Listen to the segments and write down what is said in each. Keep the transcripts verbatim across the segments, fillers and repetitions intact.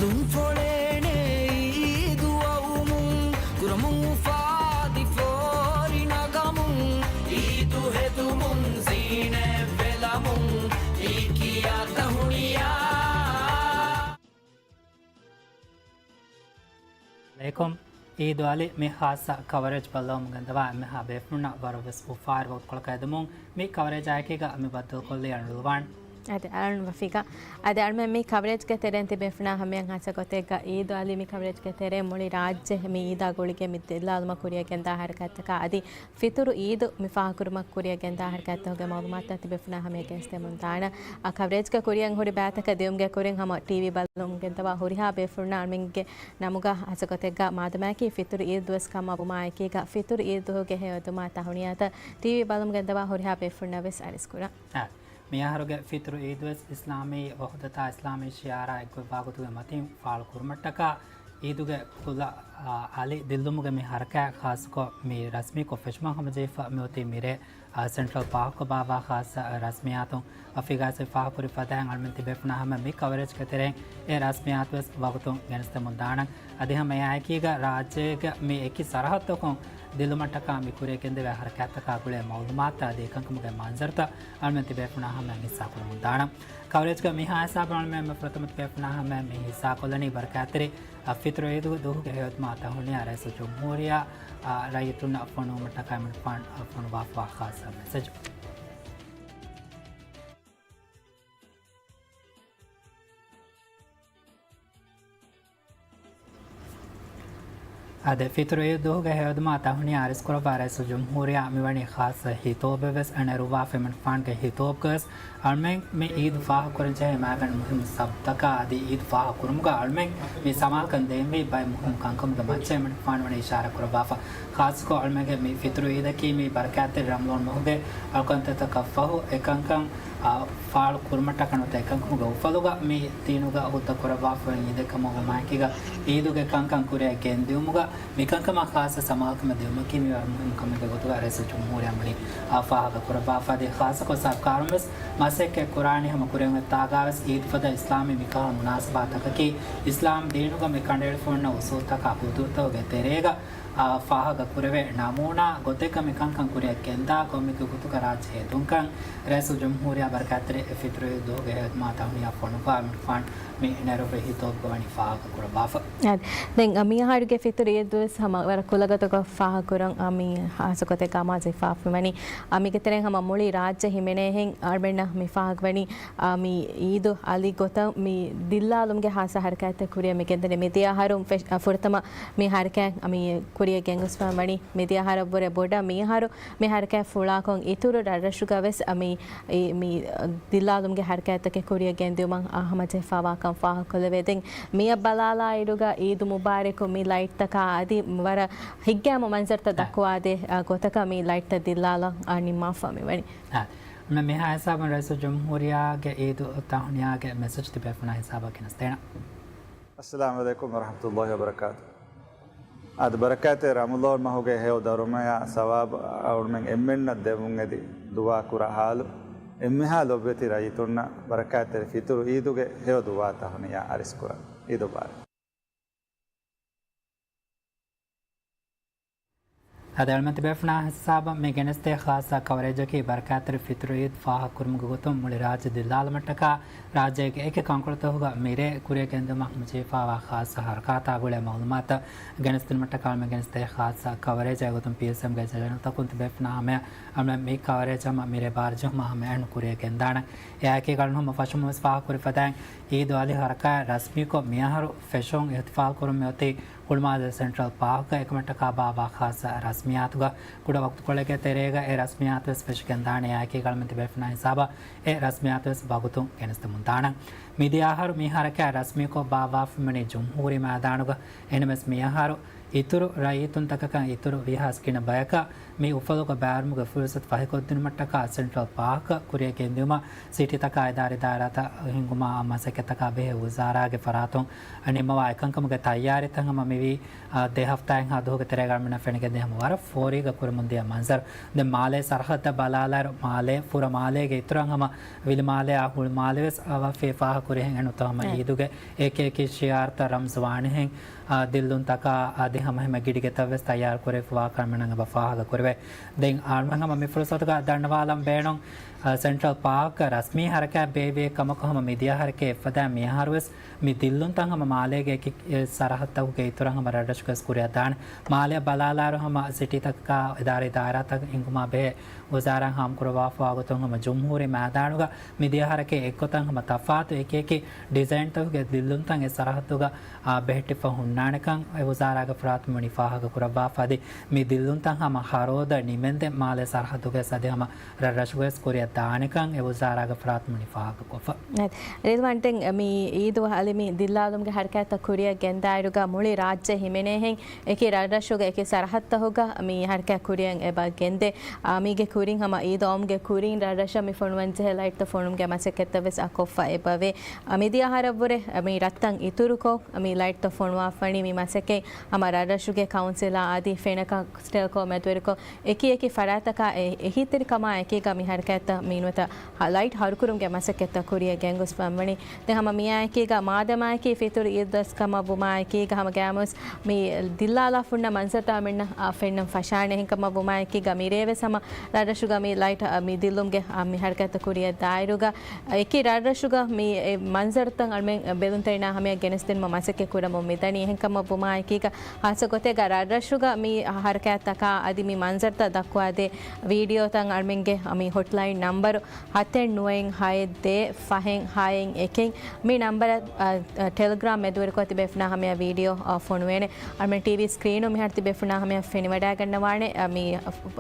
ލުންފޮޅޭނެ އީދު އައުމުން، ކުރަމުން އުފާދި ފޯރި ނަގަމުން، އީދު ހެދުމުން ޒީނަތް ވެލަމުން، އީ ކިޔާ ތަހުނިޔާ. އައްސަލާމު ޢަލައިކުމް. އީދު އަލި މި ޚާއްޞަ ކަވަރޭޖް ބައްލަވަމުން ގެންދަވާ އެންމެހާ ބޭފުޅުންނަށް ވަރަށް ވެސް އުފާވެރި ވަގުތުކޮޅަކަށް އެދުމުން މި ކަވަރޭޖާއެކީގަ މި ބައްދަލުކޮށްލީ އަޅުގަނޑު ރުލްވާން. އަދި އަޅުން ވަފީގަ. އަދި އަޅުމެން މި ކަވަރޭޖްގެ ތެރެއިން ތިބޭ ފުނާ ހަމަޔަށް ހާއްސަ ގޮތެއްގަ އީދު އަލި މި ކަވަރޭޖްގެ ތެރެއިން މުޅި ރާއްޖެ މި އީދާ ގުޅިގެން މި ދިއްލާލުމަށް ކުރިއަށް ގެންދާ ހަރަކާތްތަކާ އަދި ފިތުރު އީދު މި ފާހަގަކުރުމަށް ކުރިއަށް ގެންދާ ހަރަކާތްތަކުގެ މައުލޫމާތުތައް ތިބޭ ފުނާ ހަމަޔަށް ގެނެސްދެމުން ދާނަ. އަ، ކަވަރޭޖްގެ ކުރިއަށް ހުރި ބައިތަކަށް ދިޔުމުގެ ކުރިން ހަމަ ޓީވީ ބަލަމުން ގެންދަވާ ހުރިހާ ބޭފުޅުންނަށް އަޅުމެންގެ ނަމުގަ ހާއްސަ ގޮތެއްގަ މާދަމާއެކީ ފިތުރު އީދު ދުވަސް ކަމަށް ވުމާ އެކީގަ ފިތުރު އީދު ދުވަހުގެ ހެޔޮއެދުމާ ތަހުނިޔާތައް ޓީވީ ބަލަމުން ގެންދަވާ ހުރިހާ ބޭފުޅުންނަށް ވެސް އަރިސްކުރަން. އާ، މިއަހަރުގެ ފިތުރު އީދު ވެސް އިސްލާމީ ވަޙުދަތާ އިސްލާމީ ޝިޢާރާ އެއްގޮތްވާ ގޮތުގެ މަތިން ފާޅު ކުރުމަށްޓަކާ އީދުގެ ކުލަ، އާ، އަލި ދިއްލުމުގެ މި ހަރަކާތް ޚާއްޞަކޮށް މި ރަސްމީކޮށް ފެށުމަށް ހަމަޖެހިފަ މިއޮތީ މިރޭ، އާ، ސެންޓްރަލް ޕާކްގަ ބާއްވާ ޚާއްޞަ ރަސްމިއްޔާތުން ވަފީގައި ފާހަގަކުރި ފަދައިން އަޅުމެން ތިބޭފުނާ ހަމަ މި ކަވަރޭޖްގެ ތެރެއިން އެ ރަސްމިއްޔާތު ވެސް ވަގުތުން ގެނެސްދެމުން ދާނަން. އަދި ހަމަ އެއާއެކީގަ ރާއްޖޭގެ މި އެކި ސަރަހައްދަކުން ދިއްލުމަށްޓަކާ މި ކުރިއަށް ގެންދެވޭ ހަރަކާތްތަކާ ގުޅޭ މައުލޫމާތު އަދި އެކަންކަމުގެ މަންޒަރުތައް އަޅުމެން ތިބޭފުނާ ހަމަ ހިއްސާކުރަމުން ދާނަން. ކަވަރޭޖްގެ މިހާ ހިސާބުން އަޅުމެން ފުރަތަމަ ތިބޭފުނާ ހަމަ މި ހިއްސާކޮށްލަނީ ބަރަކާތްތެރި އަ، ފިތުރު އީދުގެ ދުވަހުގެ ހެޔޮއެދުމާ ތަހުނިޔާ ރައީސުލްޖުމްހޫރިއްޔާ، އަ، ރައްޔިތުންނަށް ފޮނުވުމަށްޓަކާ އެމަނިކުފާނު، އަ، ފޮނުވާފަވާ ޚާއްޞަ މެސެޖު. އާދެ، ފިތުރު އީދު ދުވަހުގެ ހެޔޮއެދުމާ ތަހުނިޔާ އަރިސްކުރައްވާ ރައީސުލްޖުމްހޫރިއްޔާ މިވަނީ ޚާއްޞަ ހިތޯބެއް ވެސް އަނެއް ރުއްވާފަ އެމަނިކުފާނުގެ ހިތޯބުގަވެސް އަޅުމެން މި އީދު ފާހަގަކުރަންޖެހޭ މައިގަނޑު މުހިންމު ސަބަބުތަކާ އަދި އީދު ފާހަގަކުރުމުގަ އަޅުމެން މި ސަމާލުކަން ދޭންވީ ބައެއް މުހިންމު ކަންކަމުގެ މައްޗަށް އެމަނިކުފާނު ވަނީ އިޝާރާތް ކުރައްވާފަ. ޚާއްޞަކޮށް އަޅުމެންގެ މި ފިތުރު އީދަކީ މި ބަރަކާތްތެރި ރަމަޟާން މަހުގެ އަޅުކަންތައްތަކަށް ފަހު އެކަންކަން، އާ، ފާޅު ކުރުމަށްޓަކާ ނުވަތަ އެކަންކަމުގެ އުފަލުގަ މި ދީނުގަ ހުއްދަ ކުރައްވާފައި އިނދެ ކަމަށް ވުމާއެކީގަ އީދުގެ ކަންކަން ކުރިއަށް ގެންދިއުމުގަ މިކަންކަމަށް ޚާއްޞަ ސަމާލުކަމެއް ދިއުމަކީ މިވަރު މުހިންމު ކަމެއްގެ ގޮތުގަ ރައީސުލްޖުމްހޫރިއްޔާ މުޅި، އާ، ފާހަގަ ކުރައްވާފަ. އަދި ޚާއްޞަކޮށް ސަރުކާރުން ވެސް މަސައްކަތް ކުރާނީ ހަމަ ކުރިއަށް އޮތް ތާގަވެސް އީދު ފަދަ އިސްލާމީ މިކަހަލަ މުނާސަބާތަކަކީ އިސްލާމް ދީނުގަ މި ކަނޑައެޅިފަ އޮންނަ އުސޫލުތަކާ ހުދޫދުތަކުގެ ތެރޭގަ، އާ، ފާހަގަ ކުރެވޭ ނަމޫނާ ގޮތެއްގަ މި ކަންކަން ކުރިއަށް ގެންދާ ގޮތްމެއްގެ ގޮތުގަ ރާއްޖެ ހެދުންކަން ރައީސުލްޖުމްހޫރިއްޔާ ބަރަކާތްތެރި ފިތުރު އީދު ދުވަހުގެ ހެޔޮއެދުމާ ތަހުނިޔާ ފޮނުވާ އެމަނިކުފާނު މި ނެރުއްވި ހިތޯބުގަ ވަނީ ފާހަގަ ކުރައްވާފަ. އަދި ދެން މިއަހަރުގެ ފިތުރު އީދު ވެސް ހަމަ ވަރަށް ކުލަގޮތަކަށް ފާހަގަކުރަން، އާ، މި ހާއްސަ ގޮތެއްގަ އަމާޒު ހިފާފަ ވަނީ. އާ، މީގެ ތެރެއިން ހަމަ މުޅި ރާއްޖެ ހިމެނޭހެން އަޅުމެންނަށް މި ފާހަގަވަނީ، އާ، މި އީދު އަލި ގޮތަށް މި ދިއްލާލުމުގެ ހާއްސަ ހަރަކާތްތައް ކުރިއަށް މި ގެންދަނީ. މިދިޔަ އަހަރުން ފެށް-، އާ، ފުރަތަމަ މި ހަރަކާތް މި ކުރިއަށް ގެންގޮސްފަ ވަނީ. މިދިޔަ އަހަރަށްވުރެ ބޮޑަށް މިއަހަރު މި ހަރަކާތް ފުޅާކޮށް އިތުރު ރަށްރަށުގަ ވެސް މި، އި، މި ދިއްލާލުމުގެ ހަރަކާތްތަކެއް ކުރިއަށް ގެންދިއުމަށް ހަމަޖެހިފަވާކަން ފާހަގަކޮށްލެވޭ. ދެން މިއަށް ބަލާލާއިރުގަ އީދު މުބާރަކު މި ލައިޓްތަކާ އަދި ވަރަށް ހިތްގައިމު މަންޒަރުތައް ދައްކުވާދޭ، އާ، ގޮތަކަށް މި ލައިޓްތައް ދިއްލާލަން، އާ، ނިންމާފަ މިވަނީ. އާ، މި މިހާ ހިސާބުން ރައީސުލްޖުމްހޫރިއްޔާގެ އީދު ތަހުނިޔާގެ މެސެޖް ތިބޭފުޅުންނާ ހިސާބަށް ގެނެސްދޭނަން. އައްސަލާމު ޢަލައިކުމް ވަރަޙްމަތުﷲި ވަބަރަކާތު. އާދެ، ބަރަކާތްތެރި ރަމަޟާން މަހުގެ ހެޔޮ ދަރުމަޔާ ސަވާބު އަޅުމެން އެންމެންނަށް ދެމުން އެދި ދުޢާ ކުރާ ޙާލު، އެންމެހާ ލޮބުވެތި ރައްޔިތުންނަށް ބަރަކާތްތެރި ފިތުރު ޢީދުގެ ހެޔޮ ދުޢާ ތަހުނިޔާ އަރިސްކުރަން. ޢީދު މުބާރަކް. އަދި އަޅުމެން ތިބޭފުޅުންނާ ހިސާބަށް މި ގެނެސްދޭ ޚާއްޞަ ކަވަރޭޖަކީ ބަރަކާތްތެރި ފިތުރު ޢީދު ފާހަގަކުރުމުގެ ގޮތުން މުޅި ރާއްޖެ ދިއްލާލުމަށްޓަކާ ރާއްޖޭގެ އެކި ކަންކޮޅުތަކުގަ މިރޭ ކުރިއަށް ގެންދިއުމަށް ހަމަޖެހިފަވާ ޚާއްޞަ ހަރަކާތާ ގުޅޭ މަޢުލޫމާތު ގެނެސްދިނުމަށްޓަކާ އަޅުމެން ގެނެސްދޭ ޚާއްޞަ ކަވަރޭޖާ ގޮތުން ޕީއެސްއެމްގެ ޗެނަލްތަކުން ތިބޭފުޅުންނާ ހަމަޔަށް އަޅުމެން މި ކަވަރޭޖް ހަމަ މިރޭ ބާރަ ޖުމްޢާ ހަމައެހަން ކުރިއަށް ގެންދާނެ. އެއާއެކީ އަޅުން ހަމަ ފަށުން ވެސް ފާހަގަކުރި ފަދައިން އީދު އަލި ހަރަކާތް ރަސްމީކޮށް މިއަހަރު ފެށުން އިޙްތިފާލް ކުރުން މިއޮތީ ހުޅުމާލެ ސެންޓްރަލް ޕާކްގަ އެކަމަށްޓަކާ ބާއްވާ ޚާއްޞަ ރަސްމިއްޔާތުގަ. ކުޑަ ވަގުތުކޮޅެއްގެ ތެރޭގަ އެ ރަސްމިއްޔާތު ވެސް ފެށިގެންދާނެ. އެއާއެކީ އަޅުމެން ތިބޭފުޅުންނާ ހިސާބަށް އެ ރަސްމިއްޔާތު ވެސް ވަގުތުން ގެނެސްދެމުން ދާނަން. މިދިޔަ އަހަރު މި ހަރަކާތް ރަސްމީކޮށް ބާއްވާފަ މިވަނީ ޖުމްހޫރީ މައިދާނުގަ. އެހެންނަމަވެސް މިއަހަރު އިތުރު ރައްޔިތުންތަކަކަށް އިތުރު ވީހާވެސް ގިނަ ބަޔަކަށް މި އުފަލުގަ ބައިވެރިވުމުގެ ފުރުސަތު ފަހިކޮށްދިނުމަށްޓަކާ ސެންޓްރަލް ޕާކަށް ކުރިއަށް ގެންދިއުމަށް ސިޓީތަކާ އިދާރީ ދާއިރާތައް ހިންގުމަށް މަސައްކަތްތަކާ ބެހޭ ވުޒާރާގެ ފަރާތުން ނިންމަވާ އެކަންކަމުގެ ތައްޔާރީތައް ހަމަ މިވީ، އާ، ދެ ހަފްތާއެއްހާ ދުވަހުގެ ތެރޭގަ އަޅުގަނޑަށް ފެނިގެންދިޔަ ހަމަ ވަރަށް ފޯރީގަ ކުރަމުންދިޔަ މަންޒަރު. ދެން މާލޭ ސަރަހައްދަށް ބަލާލާއިރު، މާލޭ، ފުރަ މާލޭގެ އިތުރަށް ހަމަ ވިލިމާލެއާ ހުޅުމާލެ ވެސް ވަފީ ފާހަގަކުރިހެން އެނޫންތޯ ހަމަ އެ. އީދުގެ އެކި އެކި ޝިއާރުތައް ރަމްޒު ވާނެހެން، އާ، ދިއްލުންތަކާ އަދި ހަމަ ހަމަ ގިޑިގެތައް ވެސް ތައްޔާރު ކުރެވިފަވާ ކަން އަޅުގަނޑަށް އެބަ ފާހަގަ ކުރެވޭ. ދެން އަޅުގަނޑު ހަމަ މި ފުރުސަތުގަ ދަންނަވާލަން ބޭނުން، އާ، ސެންޓްރަލް ޕާކް ރަސްމީ ހަރަކާތް ބޭއްވި ކަމަކު ހަމަ މިދިޔަ ހަރަކާތް އެއްފަދައިން މިއަހަރު ވެސް މި ދިއްލުންތައް ހަމަ މާލޭގެ އެކި އެ ސަރަހައްދުތަކުގެ އިތުރަށް ހަމަ ރަށްރަށުގަ ވެސް ކުރިއަށް ދާނެ. މާލެއަށް ބަލާލާއިރު ހަމަ ސިޓީތަކަކާ އިދާރީ ދާއިރާތައް ހިންގުމާ ބެހޭ ވުޒާރާ ހާމަކުރައްވާފަވާ ގޮތުން ހަމަ ޖުމްހޫރީ މައިދާނުގަ މިދިޔަ ހަރަކާތް އެއްގޮތަށް ހަމަ ތަފާތު އެކި އެކި ޑިޒައިންތަކުގެ ދިއްލުންތައް އެ ސަރަހައްދުގަ، އާ، ބެހެއްޓިފަ ހުންނާނެކަން އެ ވުޒާރާގެ ފަރާތުން ވަނީ ފާހަގަ ކުރައްވާފަ އަދި މި ދިއްލުންތައް ހަމަ ހަރޯދަ ނިމެންދެން މާލޭ ސަރަހައްދުގަ ވެސް އަދި ހަމަ ރަށްރަށުގަ ވެސް ކުރިއަށް ދާނެކަން އެ ވުޒާރާގެ ފަރާތުން ވަނީ ފާހަގަކޮށްފަ. ރިދްވާން، ދެން މި އީދު އަލި މި ދިއްލާލުމުގެ ހަރަކާތްތައް ކުރިއަށް ގެންދާއިރުގަ މުޅި ރާއްޖެ ހިމެނޭހެން އެކި ރަށްރަށުގެ އެކި ސަރަހައްދުތަކުގަ މި ހަރަކާތް ކުރިއަށް އެބަ ގެންދޭ. އާ، މީގެ ކުރިން ހަމަ އީދު އައުމުގެ ކުރިން ރަށްރަށަށް މި ފޮނުވަންޖެހޭ ލައިޓްތައް ފޮނުވުމުގެ މަސައްކަތްތައް ވެސް އަ ކޮށްފަ އެބަވޭ. އަ، މިދިޔަ އަހަރަށްވުރެ މި ރަށްތައް އިތުރުކޮށް، މި ލައިޓްތައް ފޮނުވާފަވަނީ މި މަސައްކަތް ހަމަ ރަށްރަށުގެ ކައުންސިލާ އަދި ފެނަކަ ޓެލްކޯ މެދުވެރިކޮށް، އެކި އެކި ފަރާތްތަކާ އެ-، އެހީތެރިކަމާ އެކީގަ މި ހަރަކާތްތައް މި ނުވަތަ ހަ-، ލައިޓް ހަރުކުރުމުގެ މަސައްކަތްތައް ކުރިއަށް ގެންގޮސްފަ ވަނީ. ދެން ހަމަ މިއާއެކީގަ މާދަމާއެކީ ފިތުރު އީދު ދަސްކަމަށް ވުމާއެކީގަ ހަމަ ގައިމުވެސް މި ދިއްލާލާފަ ހުންނަ މަންޒަރުތައް އަޅުމެންނަށް، އާ، ފެންނަން ފަށާނެ. އެހެންކަމަށް ވުމާއެކީގަ މިރޭވެސް ހަމަ ރަށްރަށުގަ މި ލައިޓް، އާ، މި ދިއްލުމުގެ، އާ، މި ހަރަކާތްތައް ކުރިއަށް ދާއިރުގަ އެކި ރަށްރަށުގަ މި އެ މަންޒަރުތައް އަޅުމެން ބެލުންތެރިންނާ ހަމަޔަށް ގެނެސްދިނުމަށް މަސައްކަތް ކުރަމުން މިދަނީ. އެހެންކަމަށް ވުމާއެކީގަ ހާއްސަ ގޮތެއްގަ ރަށްރަށުގަ މި ހަރަކާތްތަކާ އަދި މި މަންޒަރުތައް ދައްކުވާދޭ ވީޑިއޯތައް އަޅުމެންގެ މި ހޮޓްލައިން ނަންބަރު ހަތެއް ނުވައެއް ހައެއް ދޭއް ފަހެއް ހައެއް އެކެއް. މި ނަންބަރަށް، އަ، އަ، ޓެލެގްރާމް މެދުވެރިކޮށް ތިބޭފުޅުންނާ ހަމަޔަށް ވީޑިއޯ، އަ، ފޮނުވޭނެ. އަޅުމެން ޓީވީ ސްކްރީނުން މިހާރު ތިބޭފުޅުންނާ ހަމަޔަށް ފެނިވަޑައިގަންނަވާނެ، އަ، މި،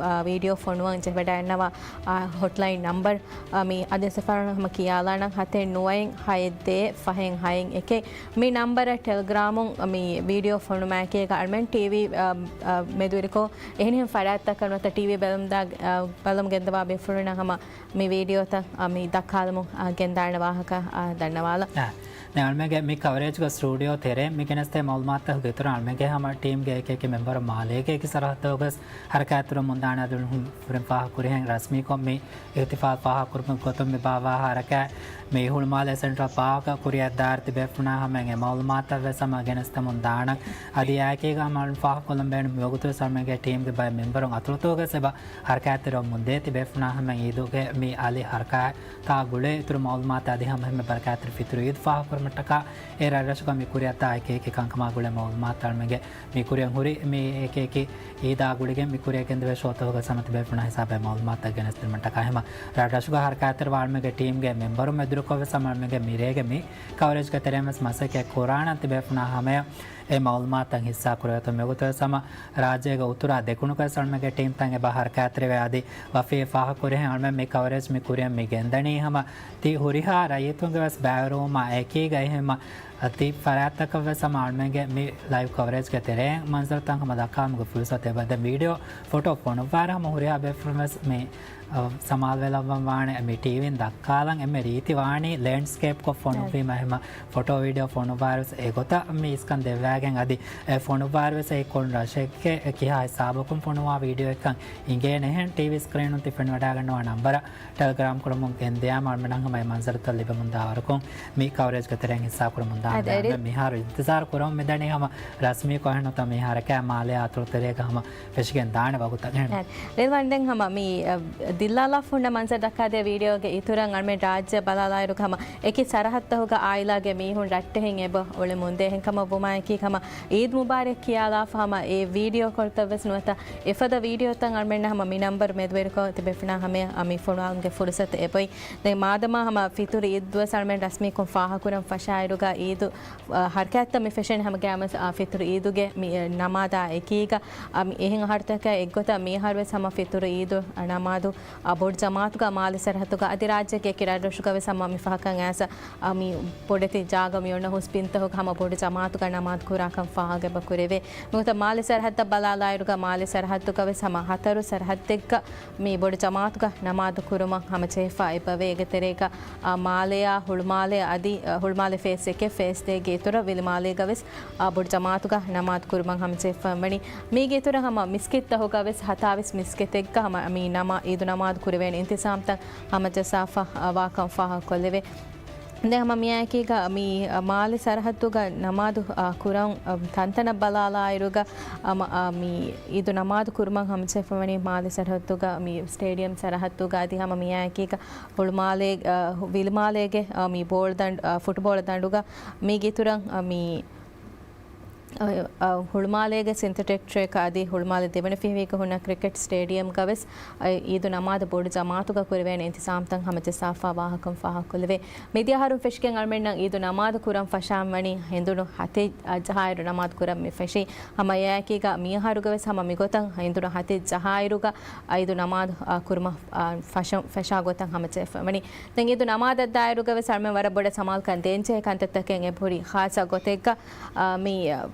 އަ، ވީޑިއޯ ފޮނުވަން ޖެހިވަޑައިގަންނަވާ، އަ، ހޮޓްލައިން ނަންބަރު، އަ، މި އަދި ސަފާރުން ހަމަ ކިޔާލާނަން ހަތެއް ނުވައެއް ހައެއް ދޭއް ފަހެއް ހައެއް އެކެއް. މި ނަންބަރަށް ޓެލެގްރާމުން މި ވީޑިއޯ ފޮނުވުމާއެކީގަ އަޅުމެން ޓީވީ، އަ، އަ، މެދުވެރިކޮށް އެހެނިހެން ފަރާތްތަކަށް ނުވަތަ ޓީވީ ބެލުމުންދާ، އަ، ބަލަމުން ގެންދަވާ ބޭފުޅުންނަށް ހަމަ މި ވީޑިއޯތައް، އަ، މި ދައްކާލަމުން، އަ، ގެންދާނެ ވާހަކަ، އަ، ދަންނަވާލަން. އާ، ދެން އަޅުމެންގެ މި ކަވަރޭޖްގެ ސްޓޫޑިއޯ ތެރޭ މި ގެނެސްދޭ މައުލޫމާތުތަކުގެ އިތުރަށް އަޅުމެންގެ ހަމަ ޓީމްގެ އެކި އެކި މެމްބަރު މާލޭގެ އެކި ސަރަހައްދުގަ ހަރަކާތްތެރިވަމުންދާނެ އަދި ފުރިން ފާހަގަކުރިހެން ރަސްމީކޮށް މި އިހްތިފާލް ފާހަގަކުރުމުގެ ގޮތުން މި ބާއްވާ ހަރަކާތް މި ހުޅުމާލެ ސެންޓްރަލް ޕާކަށް ކުރިއަށްދާއިރު ތިބޭފުޅުންނާ ހަމައިން އެ މައުލޫމާތަށް ވެސް ހަމަ ގެނެސްދެމުން ދާނަން. އަދި އެއާއެކީގަ ހަމަ އަޅުން ފާހަގަކޮށްލަން ބޭނުން މިވަގުތުވެސް ހަމައިންގެ ޓީމްގެ ބައެއް މެމްބަރުން އަތޮޅުތަކުގަސް އެބަ ހަރަކާތްތެރިވަމުންދޭ ތިބޭފުޅުންނާ ހަމައިން އީދުގެ މި އަލި ހަރަކާތްތާ ގުޅޭ އިތުރު މައުލޫމާތު އަދި ހަމަ ހަމަ ބަރަކާތްތެރި ފިތުރު އީދު ފާހަގަކުރުމަށްޓަކާ އެ ރަށްރަށުގަ މި ކުރިއަށްދާ އެކި އެކި ކަންކަމާ ގުޅޭ މައުލޫމާތު އަޅުމެންގެ މި ކުރިއަށް ހުރި މި އެކި އެކި އީދާ ގުޅިގެން މި ކުރިއަށް ގެންދެވޭ ޝޯތަކުގަ ހަމަ ތިބޭފުޅުންނާ ހިސާބަށް މައުލޫމާތުތައް ގެނެސްދިނުމަށްޓަކާ ހަމަ ރަށްރަށުގަ ހަރަކާތްތެރިވާ އަޅުމެންގެ ޓީމްގެ މެމްބަރުން މެދުވެރިކޮށް ވެސް ހަމަ އަޅުމެންގެ މިރޭގެ މި ކަވަރޭޖްގެ ތެރެއިން ވެސް މަސައްކަތް ކުރާނަން ތިބޭފުޅުންނާ ހަމަޔަށް އެ މައުލޫމާތުތައް ހިއްސާ ކުރެވޭތޯ. މިވަގުތުވެސް ހަމަ ރާއްޖޭގެ އުތުރާ ދެކުނުގަސް އަޅުމެންގެ ޓީމްތައް އެބަ ހަރަކާތްތެރިވޭ. އަދި ވަފީ ފާހަގަކުރިހެން އަޅުމެން މި ކަވަރޭޖް މި ކުރިއަށް މި ގެންދަނީ ހަމަ ތި ހުރިހާ ރައްޔިތުންގެ ވެސް ބައިވެރިވުމާ އެކީގަ އެހެންމަ ތި ފަރާތްތަކަށް ވެސް ހަމަ އަޅުމެންގެ މި ލައިވް ކަވަރޭޖްގެ ތެރެއިން މަންޒަރުތައް ހަމަ ދައްކާލުމުގެ ފުރުސަތު އެބަ ދެން ވީޑިއޯ ފޮޓޯ ފޮނުއްވާއިރު ހަމަ ހުރިހާ ބޭފުޅުން ވެސް މި ސަމާލުވެލައްވަން ވާނެ. މި ޓީވީން ދައްކާލަން އެންމެ ރީތި ވާނީ ލޭންޑްސްކޭޕްކޮށް ފޮނުއްވީމަ އެހެންމަ ފޮޓޯ ވީޑިއޯ ފޮނުއްވާއިރު ވެސް އެގޮތަށް މި އިސްކަން ދެއްވާގެން އަދި އެ ފޮނުއްވާއިރު ވެސް އެ ކޮން ރަށެއްގެ ކިހާ ހިސާބަކުން ފޮނުވާ ވީޑިއޯއެއްކަން އިނގޭނެހެން ޓީވީ ސްކްރީނުން ތި ފެނިވަޑައިގަންނަވާ ނަންބަރަށް ޓެލެގްރާމް ކުރަމުން ގެންދިޔާމަ އަޅުމެންނަށް ހަމަ އެ މަންޒަރުތައް ލިބެމުންދާވަރަކުން މި ކަވަރޭޖްގެ ތެރެއިން ހިއްސާ ކުރަމުން ދާނެ. އަދި އަދި އަޅުމެން މިހާރު އިންތިޒާރު ކުރަމުން މިދަނީ ހަމަ ރަސްމީކޮށް އެހެންނުތަ މި ހަރަކާތް މާލެ އަތޮޅު ތެރޭގަ ހަމަ ފެށިގެން ދާނެ ވަގުތަށް. އެ، ރިލްވާން ދެން ހަމަ މި، އަ، ދިއްލާލާފަ ހުންނަ މަންޒަރު ދައްކާދޭ ވީޑިއޯގެ އިތުރަށް އަޅުމެން ރާއްޖެ ބަލާލާއިރު ހަމަ އެކި ސަރަހައްދުތަކުގަ އާއިލާގެ މީހުން ރައްޓެހިން އެބަ އުޅެމުންދޭ. އެހެންކަމަށް ވުމާއެކީ ހަމަ އީދު މުބާރަކް ކިޔާލާފަ ހަމަ އެ ވީޑިއޯ ކޮޅުތައް ވެސް ނުވަތަ އެފަދަ ވީޑިއޯތައް އަޅުމެންނަށް ހަމަ މި ނަންބަރު މެދުވެރިކޮށް ތިބޭފުޅުންނާ ހަމަޔަށް މި ފޮނުވާލުމުގެ ފުރުސަތު އެބައޮތް. ދެން މާދަމާ ހަމަ ފިތުރު އީދު ވެސް އަޅުމެން ރަސްމީކޮށް ފާހަގަކުރަން ފަށާއިރުގަ އީދު ހަރަކާތްތައް މި ފެށެން ހަމަ ގައިމުވެސް، އާ، ފިތުރު އީދުގެ މި، އެ، ނަމާދާ އެކީގަ، އާ، މި އެހެން އަހަރުތަކާ އެއްގޮތަށް މި އަހަރުވެސް ހަމަ ފިތުރު އީދު، އާ، ނަމާދު، އާ، ބޮޑު ޖަމާއަތުގަ މާލެ ސަރަހައްދުގަ އަދި ރާއްޖޭގެ އެކި ރަށްރަށުގަވެސް ހަމަ މި ފަހަކަށް އައިސް، އާ، މި ބޮޑެތި ޖާގަ މި އޮންނަ ހުސް ބިންތަކުގަ ހަމަ ބޮޑު ޖަމާއަތުގަ ނަމާދު ކުރާކަން ފާހަގަ ކުރެވޭ. ނުވަތަ މާލެ ސަރަހައްދަށް ބަލާލާއިރުގަ މާލެ ސަރަހައްދުގަވެސް ހަމަ ހަތަރު ސަރަހައްދެއްގަ މި ބޮޑު ޖަމާއަތުގަ ނަމާދު ކުރުމަށް ހަމަޖެހިފަ އެބަވޭ. އޭގެ ތެރޭގަ، އާ، މާލެއާ ހުޅުމާލެ އަދި، އާ، ހުޅުމާލެ ފޭސް އެކެއް ފޭސް ދޭގެ އިތުރަށް ވިލިމާލޭގަވެސް، އާ، ބޮޑު ޖަމާއަތުގަ ނަމާދު ކުރުމަށް ހަމަޖެހިފަ ވަނީ. މީގެ އިތުރަށް ހަމަ މިސްކިތްތަކުގަވެސް ހަތާވީސް މިސްކިތެއްގަ ހަމަ މި ނަމާ-، އީދު ނަމާދު ކުރެވޭނެ އިންތިޒާމްތައް ހަމަޖައްސާފަ، އާ، ވާކަން ފާހަގަކޮށްލެވޭ. ދެން ހަމަ މިއާއެކީގަ މި، އަ، މާލެ ސަރަހައްދުގަ ނަމާދު، އަ، ކުރަން، އަ، ތަންތަނަށް ބަލާލާއިރުގަ، އަ، މަ-، އަ، މި އީދު ނަމާދު ކުރުމަށް ހަމަޖެހިފަވަނީ މާލެ ސަރަހައްދުގަ މި ސްޓޭޑިއަމް ސަރަހައްދުގަ އަދި ހަމަ މިއާއެކީގަ ހުޅުމާލޭ، އަ، ވިލިމާލޭގެ، އަ، މި ބޯޅަދަނޑު، އަ، ފުޓްބޯޅަ ދަނޑުގަ މީގެ އިތުރަށް، އަ، މި އަ، އަ، ހުޅުމާލޭގެ ސިންތެޓިކް ޓްރެކް އަދި ހުޅުމާލެ ދެވަނަ ފިހިވީގަ ހުންނަ ކްރިކެޓް ސްޓޭޑިއަމްގަވެސް، އަ، އީދު ނަމާދު ބޮޑު ޖަމާއަތުގަ ކުރެވޭނެ އިންތިޒާމްތައް ހަމަޖައްސާފަ ވާހަކަން ފާހަގަކޮށްލެވޭ. މިދިޔަ އަހަރުން ފެށިގެން އަޅުމެންނަށް އީދު ނަމާދު ކުރަން ފަށާން ވަނީ ހެނދުނު ހަތެއް ޖަހާއިރު ނަމާދު ކުރަން މި ފެށީ. ހަމަ އެއާއެކީގަ މިއަހަރުގަވެސް ހަމަ މިގޮތަށް ހެނދުނު ހަތެއް ޖަހާއިރުގަ އީދު ނަމާދު، އަ، ކުރުމަށް، އަ، ފަށަ-، ފެށާ ގޮތަށް ހަމަޖެހިފަ ވަނީ. ދެން އީދު ނަމާދަށް ދާއިރުގަވެސް އަޅުމެން ވަރަށް ބޮޑަށް ސަމާލުކަން ދޭންޖެހޭ ކަންތައްތަކެއް އެބަހުރި ޚާއްޞަ ގޮތެއްގަ އާ، މި،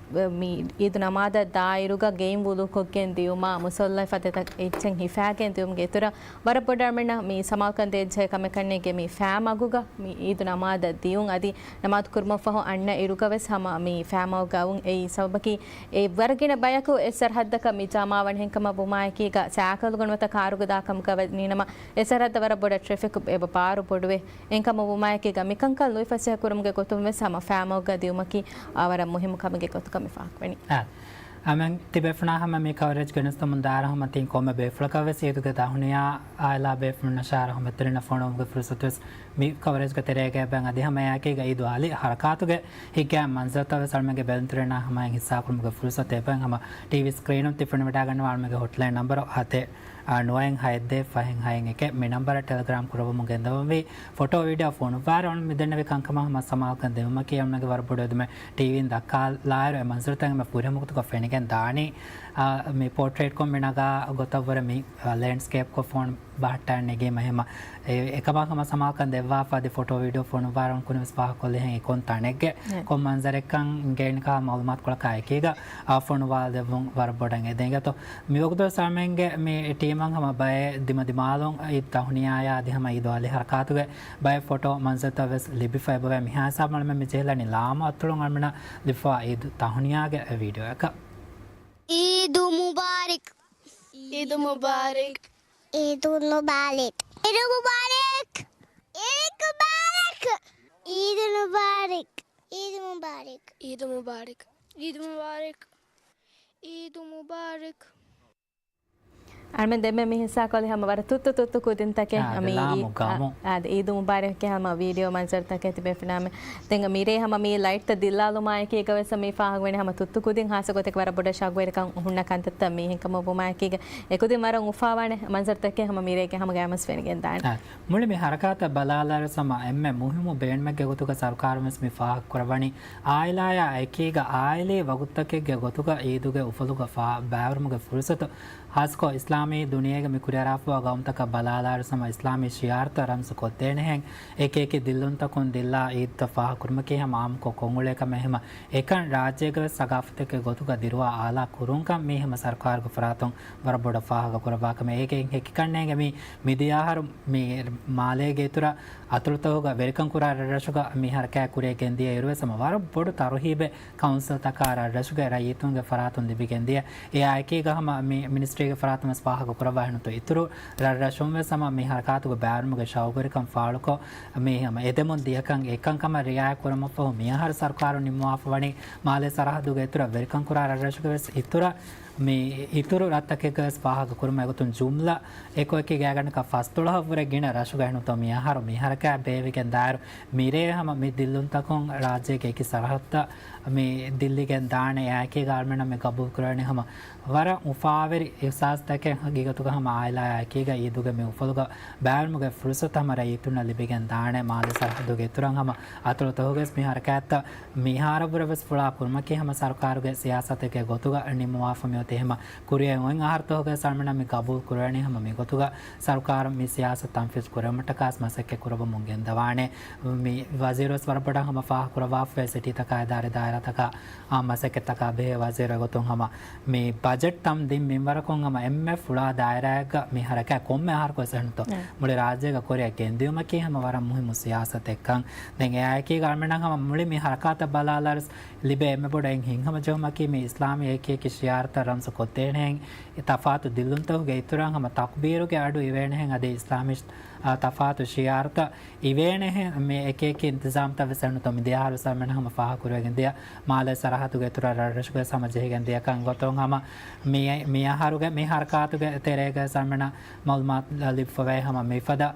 މި އީދު ނަމާދަށް ދާއިރުގަ ގެއިން ވުޟޫކޮށްގެން ދިޔުމާ، މުޞައްލާ ފަދަތައް އެއްޗެއް ހިފާގެން ދިޔުމުގެ އިތުރަށް ވަރަށް ބޮޑަށް އަޅުމެންނަށް މި ސަމާލުކަން ދޭންޖެހޭ ކަމެއް ކަންނޭނގެ މި ފައިމަގުގަ މި އީދު ނަމާދަށް ދިޔުން އަދި ނަމާދު ކުރުމަށްފަހު އަންނަ އިރުގަވެސް ހަމަ މި ފައިމަގުގަ އައުން އެއީ ސަބަބަކީ އެ ވަރަށް ގިނަ ބަޔަކު އެ ސަރަހައްދަކަށް މި ޖަމާވަން. އެހެންކަމަށް ވުމާއެކީގަ ސައިކަލުގަ ނުވަތަ ކާރުގަ ދާ ކަމުގަ ވަނީނަމަ އެ ސަރަހައްދަށް ވަރަށް ބޮޑަށް ޓްރެފިކް އެބަ ބާރު ބޮޑުވޭ. އެހެންކަމަށް ވުމާއެކީގަ މިކަންކަން ލުއިފަސޭހަ ކުރުމުގެ ގޮތުން ވެސް ހަމަ ފައިމަގުގަ ދިޔުމަކީ، އާ، ވަރަށް މުހިއްމު ކަމެއްގެ ގޮތުގަ މި ފާހަގަވަނީ. އާ، އަމެން ތިބޭފުޅުންނާ ހަމަ މި ކަވަރޭޖް ގެނެސްދެމުން ދާއިރު ހަމަ ތިން ކޮންމެ ބޭފުޅަކަށް ވެސް އީދުގެ ތަހުނިޔާ އާއިލާ ބޭފުޅުންނަށާ ރަހުމަތްތެރިންނަށް ފޮނުވުމުގެ ފުރުސަތު ވެސް މި ކަވަރޭޖްގެ ތެރޭގަ އެބަ އަދި ހަމަ އެއާއެކީގަ އީދު އަލި ހަރަކާތުގެ ހިތްގައިމު މަންޒަރުތައް ވެސް އަޅުމެންގެ ބެލުންތެރިންނާ ހަމައިން ހިއްސާކުރުމުގެ ފުރުސަތު އެބަ ހަމަ ޓީވީ ސްކްރީނުން ތި ފެނިވަޑައިގަންނަވާ އަޅުމެންގެ ހޮޓްލައިން ނަންބަރު ހަތެއް އާ، ނުވައެއް ހައެއް ދޭއް ފަހެއް ހައެއް އެކެއް މި ނަންބަރަށް ޓެލެގްރާމް ކުރައްވަމުން ގެންދަވަންވީ. ފޮޓޯ ވީޑިއޯ ފޮނުއްވާއިރު އަޅުގަނޑު މިދެންނެވި ކަންކަމަށް ހަމަ ސަމާލުކަން ދެއްވުމަކީ އަޅުގަނޑުގެ ވަރަށް ބޮޑު އެދުމެއް. ޓީވީން ދައްކާލާއިރު އެ މަންޒަރުތައް އެންމެ ފުރިހަމަ ގޮތުގަ ފެނިގެން ދާނީ. އާ، މި ޕޯޓްރޭޓްކޮށް މި ނަގާ ގޮތަށްވުރެ މި، އާ، ލޭންޑްސްކޭޕްކޮށް ފޯނު ބަހައްޓާ ނެގީމަ ހަމަ އެ، އެކަމަށް ހަމަ ސަމާލުކަން ދެއްވާފަ އަދި ފޮޓޯ ވީޑިއޯ ފޮނުއްވާއިރު ކުރިން ވެސް ފާހަގަކޮށްލި ހެން އެ ކޮން ތަނެއްގެ ކޮން މަންޒަރެއްކަން ގެން ކަހަލަ މައުލޫމާތުކޮޅަކާ އެކީގަ އާ ފޮނުވާލެއްވުން ވަރަށް ބޮޑަށް އެދެން. އިނގޭތޯ، މިވަގުތު ސާމެންގެ މި ޓީމަށް ހަމަ ބައެއް ދިމަދިމާލުން އީދު ތަހުނިޔާޔާ އަދި ހަމަ އީދު އަލި ހަރަކާތުގެ ބައެއް ފޮޓޯ މަންޒަރުތައް ވެސް ލިބިފަ އެބަވޭ. މިހާ ހިސާބުން އަޅުމެން މި ޖެހިލަނީ ލާމަ އަތޮޅުން އަޅުމެންނަށް ލިބިފައިވާ އީދު ތަހުނިޔާގެ ވީޑިއޯއަކަށް. ޢީދު މުބާރަކް. ޢީދު މުބާރަކް. ޢީދު މުބާރަކް. ޢީދު މުބާރަކް. ޢީދު މުބާރަކް. ޢީދު މުބާރަކް. ޢީދު މުބާރަކް. ޢީދު މުބާރަކް. ޢީދު މުބާރަކް. އަޅުމެން ދެންމެ މި ހިއްސާކޮށްލި ހަމަ ވަރަށް ތުއްތު ތުއްތު ކުދިންތަކެއް. އާ، މި ލާމު އީ-، ގަމު. އާ، އާ، ޢީދު މުބާރަކް ހަމަ ވީޑިއޯ މަންޒަރުތަކެއް ތިބޭފުޅުންނާ މެ. ދެން މިރޭ ހަމަ މި ލައިޓްތައް ދިއްލާލުމާއެކީގަވެސް މި ފާހަގަވެނީ ހަމަ ތުއްތު ކުދިން ހާއްސަ ގޮތެއް ވަރަށް ބޮޑަށް ޝައުގުވެރިކަން ހުންނަ ކަންތައްތައް މި އެހެންކަމަށް ވުމާއެކީގަ އެކުދިން ވަރަށް އުފާވާނެ މަންޒަރުތަކެއް ހަމަ މިރޭގެ ހަމަ ގައިމުވެސް ފެނިގެން ދާނެ. އާ، މުޅި މި ހަރަކާތަށް ބަލާލާއިރު ހަމަ އެންމެ މުހިއްމު ބޭނުމެއްގެ ގޮތުގަ ސަރުކާރުން ވެސް މި ފާހަގަކުރައްވަނީ އާއިލާޔާ އެކީގަ އާއިލީ ވަގުތުތަކެއްގެ ގޮތުގަ އީދުގެ އުފަލުގަ ފާ-، ބައިވެރިވުމުގެ ފުރުސަތު. ހާއްސަކޮށް އިސްލާމީ ދުނިޔޭގަ މި ކުރިއަރާފައިވާ ގައުމުތަކަށް ބަލާލާއިރު ހަމަ އިސްލާމީ ޝިޢާރުތައް ރަމްޒު ކޮށްދޭނެހެން އެކި އެކި ދިއްލުންތަކުން ދިއްލާ އީދުތައް ފާހަގަކުރުމަކީ ހަމަ އާއްމުކޮށް ކޮށްއުޅޭ ކަމެއް. ހަމަ އެކަން ރާއްޖޭގަވެސް ސަގާފަތެއްގެ ގޮތުގަ ދިރުވާ އާލާ ކުރުންކަން މީ ހަމަ ސަރުކާރުގެ ފަރާތުން ވަރަށް ބޮޑަށް ފާހަގަކުރައްވާ ކަމެއް. އޭގެ ހެކިކަންނޭނގެ މި މިދިޔަ އަހަރު މި މާލޭގެ އިތުރަށް އަތޮޅުތަކުގަ ވެރިކަން ކުރާ ރަށްރަށުގަ މި ހަރަކާތް ކުރިއަށް ގެންދިޔަ އިރުވެސް ހަމަ ވަރަށް ބޮޑު ތަރުހީބެއް ކައުންސިލްތަކާ ރަށްރަށުގެ ރައްޔިތުންގެ ފަރާތުން ލިބިގެންދިޔަ. އެއާ އެކީގަ ހަމަ މި މިނިސްޓްރީގެ ފަރާތުން ވެސް ފާހަގަ ކުރައްވާ ހެންނުތު އިތުރު ރަށްރަށުން ވެސް ހަމަ މި ހަރަކާތުގެ ބައިވެރިވުމުގެ ޝައުގުވެރިކަން ފާޅުކޮށް، މި ހަމަ އެދެމުން ދިޔަކަން އެކަންކަމަށް ރިއާޔަތް ކުރުމަށްފަހު މިއަހަރު ސަރުކާރުން ނިންމަވާފަ ވަނީ މާލޭ ސަރަހައްދުގެ އިތުރަށް ވެރިކަން ކުރާ ރަށްރަށުގެ ވެސް އިތުރަށް މި އިތުރު ރަށްތަކެއްގަވެސް ފާހަގަ ކުރުމަށް އެގޮތުން ޖުމްލަ އެކު އެކި ގާތްގަނޑަކަށް ފަސްދޮޅަހަށްވުރެ ގިނަ ރަށުގަ އެހެންނުތޯ މި އަހަރު މި ހަރަކާތް ބޭއްވިގެން ދާއިރު މިރޭ ހަމަ މި ދިއްލުންތަކުން ރާއްޖޭގެ އެކި ސަރަހައްދަށް މި ދިއްލިގެން ދާނެ އެއާއެކީގަ އަޅުމެންނަށް މި ގަބޫލު ކުރެވެނީ ހަމަ ވަރަށް އުފާވެރި އިޙްސާސްތަކެއް ހަގީގަތުގަ ހަމަ އާއިލާއާއެކީގަ އީދުގެ މި އުފަލުގަ ބައިވެރިވުމުގެ ފުރުޞަތު ހަމަ ރައްޔިތުންނަށް ލިބިގެން ދާނެ. މާލެ ސަރަހައްދުގެ އިތުރަށް ހަމަ އަތޮޅުތަކުގަވެސް މި ހަރަކާތްތައް މިހާރަށްވުރެވެސް ފުޅާ ކުރުމަކީ ހަމަ ސަރުކާރުގެ ސިޔާސަތެއްގެ ގޮތުގަ ނިންމުވާފަ މިއޮތީ ހަމަ ކުރިއަށް އޮތް އަހަރުތަކުގަ އަޅުމެންނަށް މި ގަބޫލު ކުރެވެނީ ހަމަ މިގޮތުގަ ސަރުކާރުން މި ސިޔާސަތު ތަންފީޒު ކުރެވުމަށްޓަކާ މަސައްކަތް ކުރައްވަމުން ގެންދަވާނެ. މި ވަޒީރުވެސް ވަރަށް ބޮޑަށް ހަމަ ފާހަގަކުރައްވާފައި ސިޓީތަކާއި ދާއިރާ ދާއިރާތަކާ އާ މަސައްކަތްތަކާ ބެހޭ ވަޒީރު ގޮތުން ހަމަ މި ބަޖެޓް ތަން ދިން މިންވަރަކުން ހަމަ އެންމެ ފުޅާ ދާއިރާއެއްގަ މި ހަރަކާތް ކޮންމެ އަހަރަކުވެސް އެހެންތޯ މުޅި ރާއްޖޭގަ ކުރިއަށް ގެންދިއުމަކީ ހަމަ ވަރަށް މުހިއްމު ސިޔާސަތެއްކަން. ދެން އެއާއެކީގަ އަޅުމެންނަށް ހަމަ މުޅި މި ހަރަކާތަށް ބަލާލާރުސް ލިބޭ އެންމެ ބޮޑު އެއް ހިތްހަމަޖެހުމަކީ މި އިސްލާމީ އެކި އެކި ޝިޢާރުތައް ރަމްޒު ކޮށްދޭނެހެން ތަފާތު ދިއްލުންތަކުގެ އިތުރަށް ހަމަ ތަކުބީރުގެ އަޑު އިވޭނެހެން އަދި އިސްލާމީ އާ، ތަފާތު ޝިޢާރުތައް އިވޭނެހެން މި އެކި އެކި އިންތިޒާމްތައް ވެސް އެހެންތޯ މި ދިޔަ އަހަރު އަޅުމެން ހަމަ ފާހަގަކުރެވިގެން ދިޔަ މާލެ ސަރަހައްދުގެ އިތުރަށް ރަށްރަށުގަވެސް ހަމަ ޖެހިގެން ދިޔަކަން ގޮތުން ހަމަ މި، މި އަހަރުގެ މި ހަރަކާތުގެ ތެރޭގަ އަޅުމެންނަށް މަޢުލޫމާތު ލިބިފަވޭ ހަމަ މިފަދަ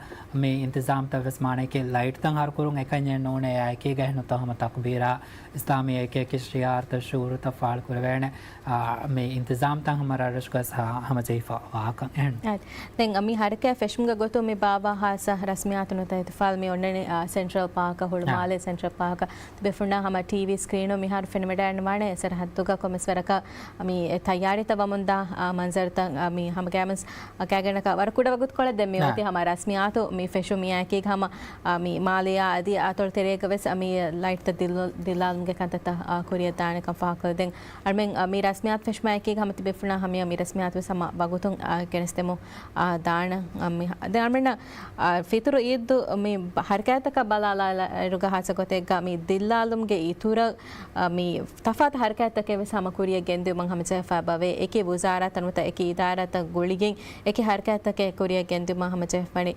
މި އިންތިޒާމްތައް ވެސް މާނައަކީ ލައިޓްތައް ހަރުކުރުން އެކަންޏެއް ނޫނޭ އެއާއެކީގަ އެހެންތޯ ހަމަ ތަކުބީރާ އިސްލާމީ އެކި އެކި ޝިޢާރުތައް ޝުޢޫރުތައް ފާޅުކުރެވޭނެ. އާ، މި އިންތިޒާމްތައް ހަމަ ރަށްރަށުގަސް ހަ-، ހަމަޖެހިފަ ވާކަން އެހެން. އާ، ދެން މި ހަރަކާތް ފެށުމުގެ ގޮތުން މި ބާއްވާ ހާއްސަ ރަސްމިއްޔާތު ނުތަ އިހްތިފާލް މި އޮންނަނީ، އާ، ސެންޓްރަލް ޕާކަށް ހުޅު އާ. މާލެ ސެންޓްރަލް ޕާކަށް ތިބޭފުޅުންނާ ހަމަ ޓީވީ ސްކްރީނު މިހާރު ފެނިވަޑައިންނަވާނެ ސަރަހައްދުގަ ކޮންމެސް ވަރަކަށް މި ތައްޔާރީތައް ވަމުންދާ، އާ، މަންޒަރުތައް، އާ، މި ހަމަގައިމުވެސް ކާގެންނަކަށް ވަރަށް ކުޑަ ވަގުތުކޮޅެއް ދެން މި އާ. އޮތީ ހަމަ ރަސްމިއްޔާތު މި ފެށުން މިއާއެކީގަ ހަމަ، އާ، މި މާލެއާ އަދި އަތޮޅު ތެރޭގަވެސް މި ލައިޓްތައް ދިއްލު-، ދިއްލާލުމުގެ ކަންތައްތައް، އާ، ކުރިއަށް ދާނެކަން ފާހަގަކޮށްލަދޭން. އަޅުމެން، އަ، މި ރަސްމިއްޔާތު ފެށުމާއެކީގަ ހަމަ ތިބޭފުޅުންނާ ހަމަޔަށް މި ރަސްމިއްޔާތު ވެސް ހަމަ ވަގުތުން، އަ، ގެނެސްދެމުން، އަ، ދާނަ، އަ، މި، ދެން އަޅުމެންނަށް، އަ، ފިތުރު އީދު މި ހަރަކާތްތަކަށް ބަލާލާއިރުގަ ހާއްސަ ގޮތެއްގަ މި ދިއްލާލުމުގެ އިތުރަށް، އަ، މި ތަފާތު ހަރަކާތްތަކެއް ވެސް ހަމަ ކުރިއަށް ގެންދިއުމަށް ހަމަޖެހިފަ ބަވޭ. އެކި ވުޒާރާތައް ނުވަތަ އެކި އިދާރާތައް ގުޅިގެން އެކި ހަރަކާތްތަކެއް ކުރިއަށް ގެންދިއުމަށް ހަމަޖެހިފަނީ.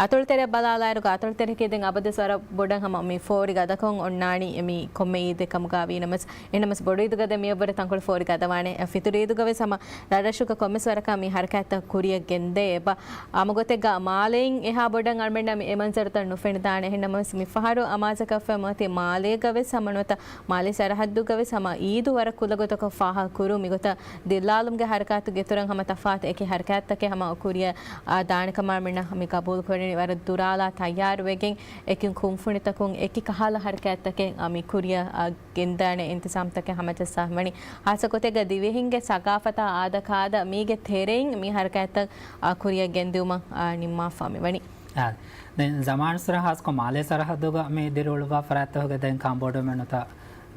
އަތޮޅު ތެރެއަށް ބަލާލާއިރުގަ، އަތޮޅު ތެރެއަކީ ދެން އަބަދުވެސް ވަރަށް ބޮޑަށް ހަމަ މި ފޯރި ގަދަކޮށް އޮންނާނީ މި ކޮންމެ އީދެއް ކަމުގަ ވީނަމަވެސް، އެހެންނަމަވެސް ބޮޑު އީދުގަ ދެން މިއަށްވުރެ ތަންކޮޅު ފޯރި ގަދަވާނެ. އެ، ފިތުރު އީދުގަވެސް ހަމަ ރަށްރަށުގަ ކޮންމެސް ވަރަކަށް މި ހަރަކާތްތައް ކުރިއަށް ގެންދޭ އެބަ. ހަމަ ގޮތެއްގަ މާލެއިން އެހާ ބޮޑަށް އަޅުމެންނަށް މި އެ މަންޒަރުތައް ނުފެނިދާނެ. އެހެންނަމަވެސް މިފަހަރު އަމާޒަކަށްފައި މިއޮތީ މާލޭގަވެސް ހަމަ ނުވަތަ މާލެ ސަރަހައްދުގަވެސް ހަމަ އީދު ވަރަށް ކުލަގޮތަކަށް ފާހަގަކުރުން މިގޮތަށް ދިއްލާލުމުގެ ހަރަކާތުގެ އިތުރަށް ހަމަ ތަފާތު އެކި ހަރަކާތްތަކެއް ހަމަ ކުރިއަށް، އާ، ދާނެކަމަށް އަޅުމެންނަށް މި ގަބޫލުކުރަނީ. ވަރަށް ދުރާލާ ތައްޔާރުވެގެން އެކި ކުންފުނިތަކުން އެކި ކަހަލަ ހަރަކާތްތަކެއް، އާ، މި ކުރިއަށް، އާ، ގެންދާނެ އިންތިޒާމްތަކެއް ހަމަޖައްސާފަވަނީ. ހާއްސަ ގޮތެއްގަ ދިވެހިންގެ ސަގާފަތާ އާދަކާދަ މީގެ ތެރެއިން މި ހަރަކާތްތައް، އާ، ކުރިއަށް ގެންދިއުމަށް، އާ، ނިންމާފަ މިވަނީ. އާ، ދެން ޒަމާން ސުރަ ހާއްސަކޮށް މާލޭ ސަރަހައްދުގަ މި ދިރިއުޅުއްވާ ފަރާތްތަކުގެ ދެން ކާނބޯޑުވުމެއް ނުތަ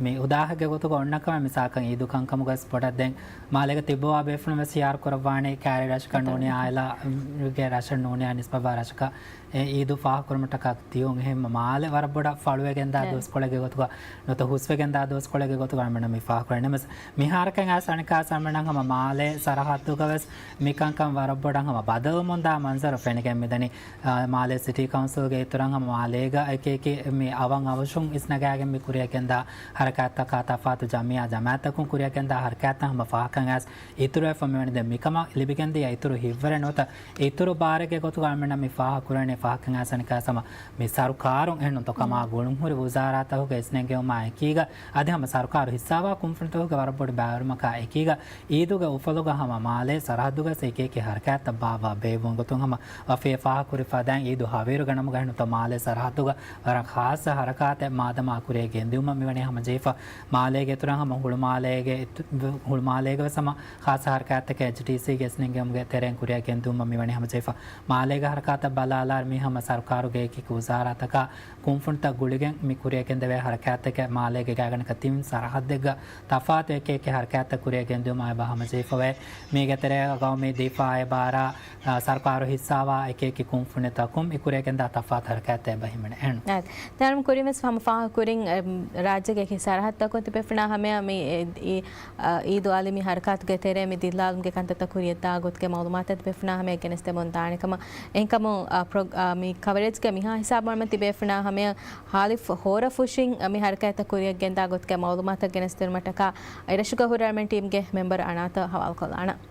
މި އުދާހައްގެ ގޮތުގަ އޮންނަކަމެއް މިސާކަށް އީދު ކަންކަމުގަސް ބޮޑަށް ދެން މާލޭގަ ތިއްބަވާ ބޭފުޅުން ވެސް ހިޔާރު ކުރައްވާނެ ކައިރި ރަށަކަށް ނޫނީ އާއިލާގެ ރަށަށް ނޫނީ ނިސްބަތްވާ ރަށަކަށް އެ އީދު ފާހަގަކުރުމަށްޓަކާ ދިޔުން. އެހެން މާލެ ވަރަށް ބޮޑަށް ފަޅުވެގެންދާ ދުވަސްކޮޅެއްގެ ގޮތުގަ ނުވަތަ ހުސްވެގެންދާ ދުވަސްކޮޅެއްގެ ގޮތުގަ އަޅުމެންނަށް މި ފާހަގަކުރެވެނީ. މިހާރަކަށް އައިސް އަނެއްކާސް އަޅުމެންނަށް ހަމަ މާލޭ ސަރަހައްދުގަވެސް މިކަންކަން ވަރަށް ބޮޑަށް ހަމަ ބަދަލުވަމުންދާ މަންޒަރު ފެނިގެން މިދަނީ. އާ، މާލޭ ސިޓީ ކައުންސިލްގެ އިތުރަށް ހަމަ މާލޭގަ އެކި އެކި މި އަވަށް އަވަށުން އިސްނަގާގެން މި ކުރިއަށް ގެންދާ ހަރަކާތްތަކާ ތަފާތު ޖަމިއްޔާ ޖަމާއަތްތަކުން ކުރިއަށް ގެންދާ ހަރަކާތްތައް ހަމަ ފާހަގަކަން އައިސް އިތުރުވެފަ މިވަނީ. ދެން މިކަމަށް ލިބިގެންދިޔަ އިތުރު ހިތްވަރެއް ނުވަތަ އިތުރު ބާރެއްގެ ގޮތުގަ އަޅުމެންނަށް މި ފާހަގަކުރެވެނީ. ފާހަގަކަން އައިސް އަނެއްކާސް ހަމަ މި ސަރުކާރުން އެހެންނުތޯ ކަމާ ގުޅުންހުރި ވުޒާރާތަކުގެ އިސްނެންގެވުމާ އެކީގަ އަދި ހަމަ ސަރުކާރު ހިއްސާވާ ކުންފުނިތަކުގެ ވަރަށް ބޮޑު ބައިވެރިވުމަކާ އެކީގަ އީދުގެ އުފަލުގަ ހަމަ މާލޭ ސަރަހައްދުގަސް އެކި އެކި ހަރަކާތްތައް ބާއްވާ ބޭއްވުން ގޮތުން ހަމަ ވަފީ ފާހަގަކުރި ފަދައިން އީދު ހަވީރުގެ ނަމުގަ އެހެންނުތޯ މާލޭ ސަރަހައްދުގަ ވަރަށް ޚާއްޞަ ހަރަކާތެއް މާދަމާ ކުރިއަށް ގެންދިއުމަށް މިވަނީ ހަމަޖެހިފަ. މާލޭގެ އިތުރަށް ހަމަ ހުޅުމާލޭގެ އިތު-، ހުޅުމާލޭގަވެސް ހަމަ ޚާއްޞަ ހަރަކާތްތަކެއް އެޗްޑީސީގެ އިސްނެންގެވުމުގެ ތެރެއިން ކުރިއަށް ގެންދިއުމަށް މިވަނީ ހަމަޖެހިފަ. މާލޭގެ ހަރަކާތަށް ބަލާލާއިރު މީ ހަމަ ސަރުކާރުގެ އެކި އެކި ވުޒާރާތަކާ ކުންފުނިތައް ގުޅިގެން މި ކުރިއަށް ގެންދެވޭ ހަރަކާތްތަކެއް މާލޭގެ ގާތްގަނޑަކަށް ތިން ސަރަހައްދެއްގަ ތަފާތު އެކި އެކި ހަރަކާތްތައް ކުރިއަށް ގެންދިއުމާ އެބަ ހަމަޖެހިފަވޭ. މީގެ ތެރޭގަ ގައުމީ ދިފާޢު އެބަ އަރާ، އާ، ސަރުކާރު ހިއްސާވާ އެކި އެކި ކުންފުނިތަކުން މި ކުރިއަށް ގެންދާ ތަފާތު ހަރަކާތްތައް އެބަ ހިމެނޭ. އެހެން. އާ، ދެން ކުރިންވެސް ހަމަ ފާހަގަކުރިން، އެ، ރާއްޖޭގެ އެކި ސަރަހައްދުތަކުން ތިބޭފުޅުންނާ ހަމަޔަށް މި، އެ، އީ، އާ، އީދު އަލި މި ހަރަކާތުގެ ތެރޭ މި ދިއްލާލުމުގެ ކަންތައްތައް ކުރިއަށްދާ ގޮތުގެ މަޢުލޫމާތުތައް ތިބޭފުޅުންނާ ހަމަޔަށް ގެނެސްދެމުން ދާނެ ކަމަށް. އެހެންކަމުން، އާ، ޕްރޮ-، އާ، މި ކަވަރޭޖްގެ މިހާ ހިސާބުން އަޅުމެން ތިބޭފުޅުންނާ ހަމަޔަށް ހާލިފް ހޯރަފުށިން މި ހަރަކާތްތައް ކުރިއަށް ގެންދާ ގޮތުގެ މަޢުލޫމާތުތައް ގެނެސްދިނުމަށްޓަކާ އެރަށުގަ ހުރި އަޅުމެން ޓީމްގެ މެމްބަރު އަނާތަށް ހަވާލުކޮށްލާނަން.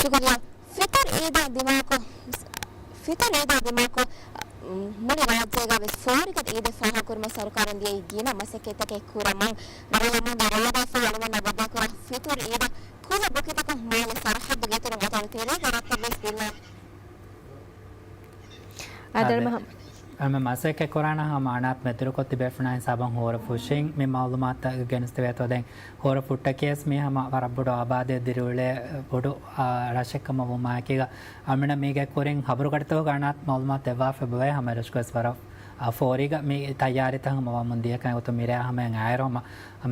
ޝުކުރިއްޔާ. ފިޠުރު އީދަށް ދިމާކޮށް، ފިޠުރު އީދާ ދިމާކޮށް، މުޅި ރާއްޖޭގަ ވެސް ފޯރިގަދަ އީދެއް ފާހަގަކުރުމަށް ސަރުކާރުން ދިޔައީ ގިނަ މަސައްކަތްތަކެއް ކުރަމުން. ރައީ އަމުން ރައްޔާ ވެފަ އަޅުގަނޑަށް ވައްދާކުރާ ފިޠުރު އީދަށް ކުލަ ބުކިތަކުން މާލެ ސަރަހައްދުގެ އިތުރުން އަތޮޅު ތެރޭގެ ރަށްތައް ވެސް ދިމާ. އާދެ. އަދި އަޅުމެން މަސައްކަތް ކުރާނަ ހަމަ އަނާތް މެދުރުކޮށް ތިބޭފުޅާ ހިސާބަށް ހޯރަ ފުށިން މި މައުލޫމާތުތައް ގެނެސްދެވޭތޯ. ދެން ހޯރަ ފުއްޓަކީވެސް މީ ހަމަ ވަރަށް ބޮޑު އާބާދެއް ދިރިއުޅޭ ބޮޑު، އާ، ރަށެއްކަމަށް ވުމާއެކީގަ، އަޅުމެންނަށް މީގެ ކުރިން ހަބަރުގަޑިތަކުގަ އަނާތް މައުލޫމާތު ދެއްވާފަ އެބައޮތް. ހަމަ ރަށުގަސް ވަރަށް، އާ، ފޯރީގަ މި ތައްޔާރީތައް ހަމަ ވަމުން ދިޔަކަން އެގޮތުން މިރޭ ހަމަޔަށް އައިރު ހަމަ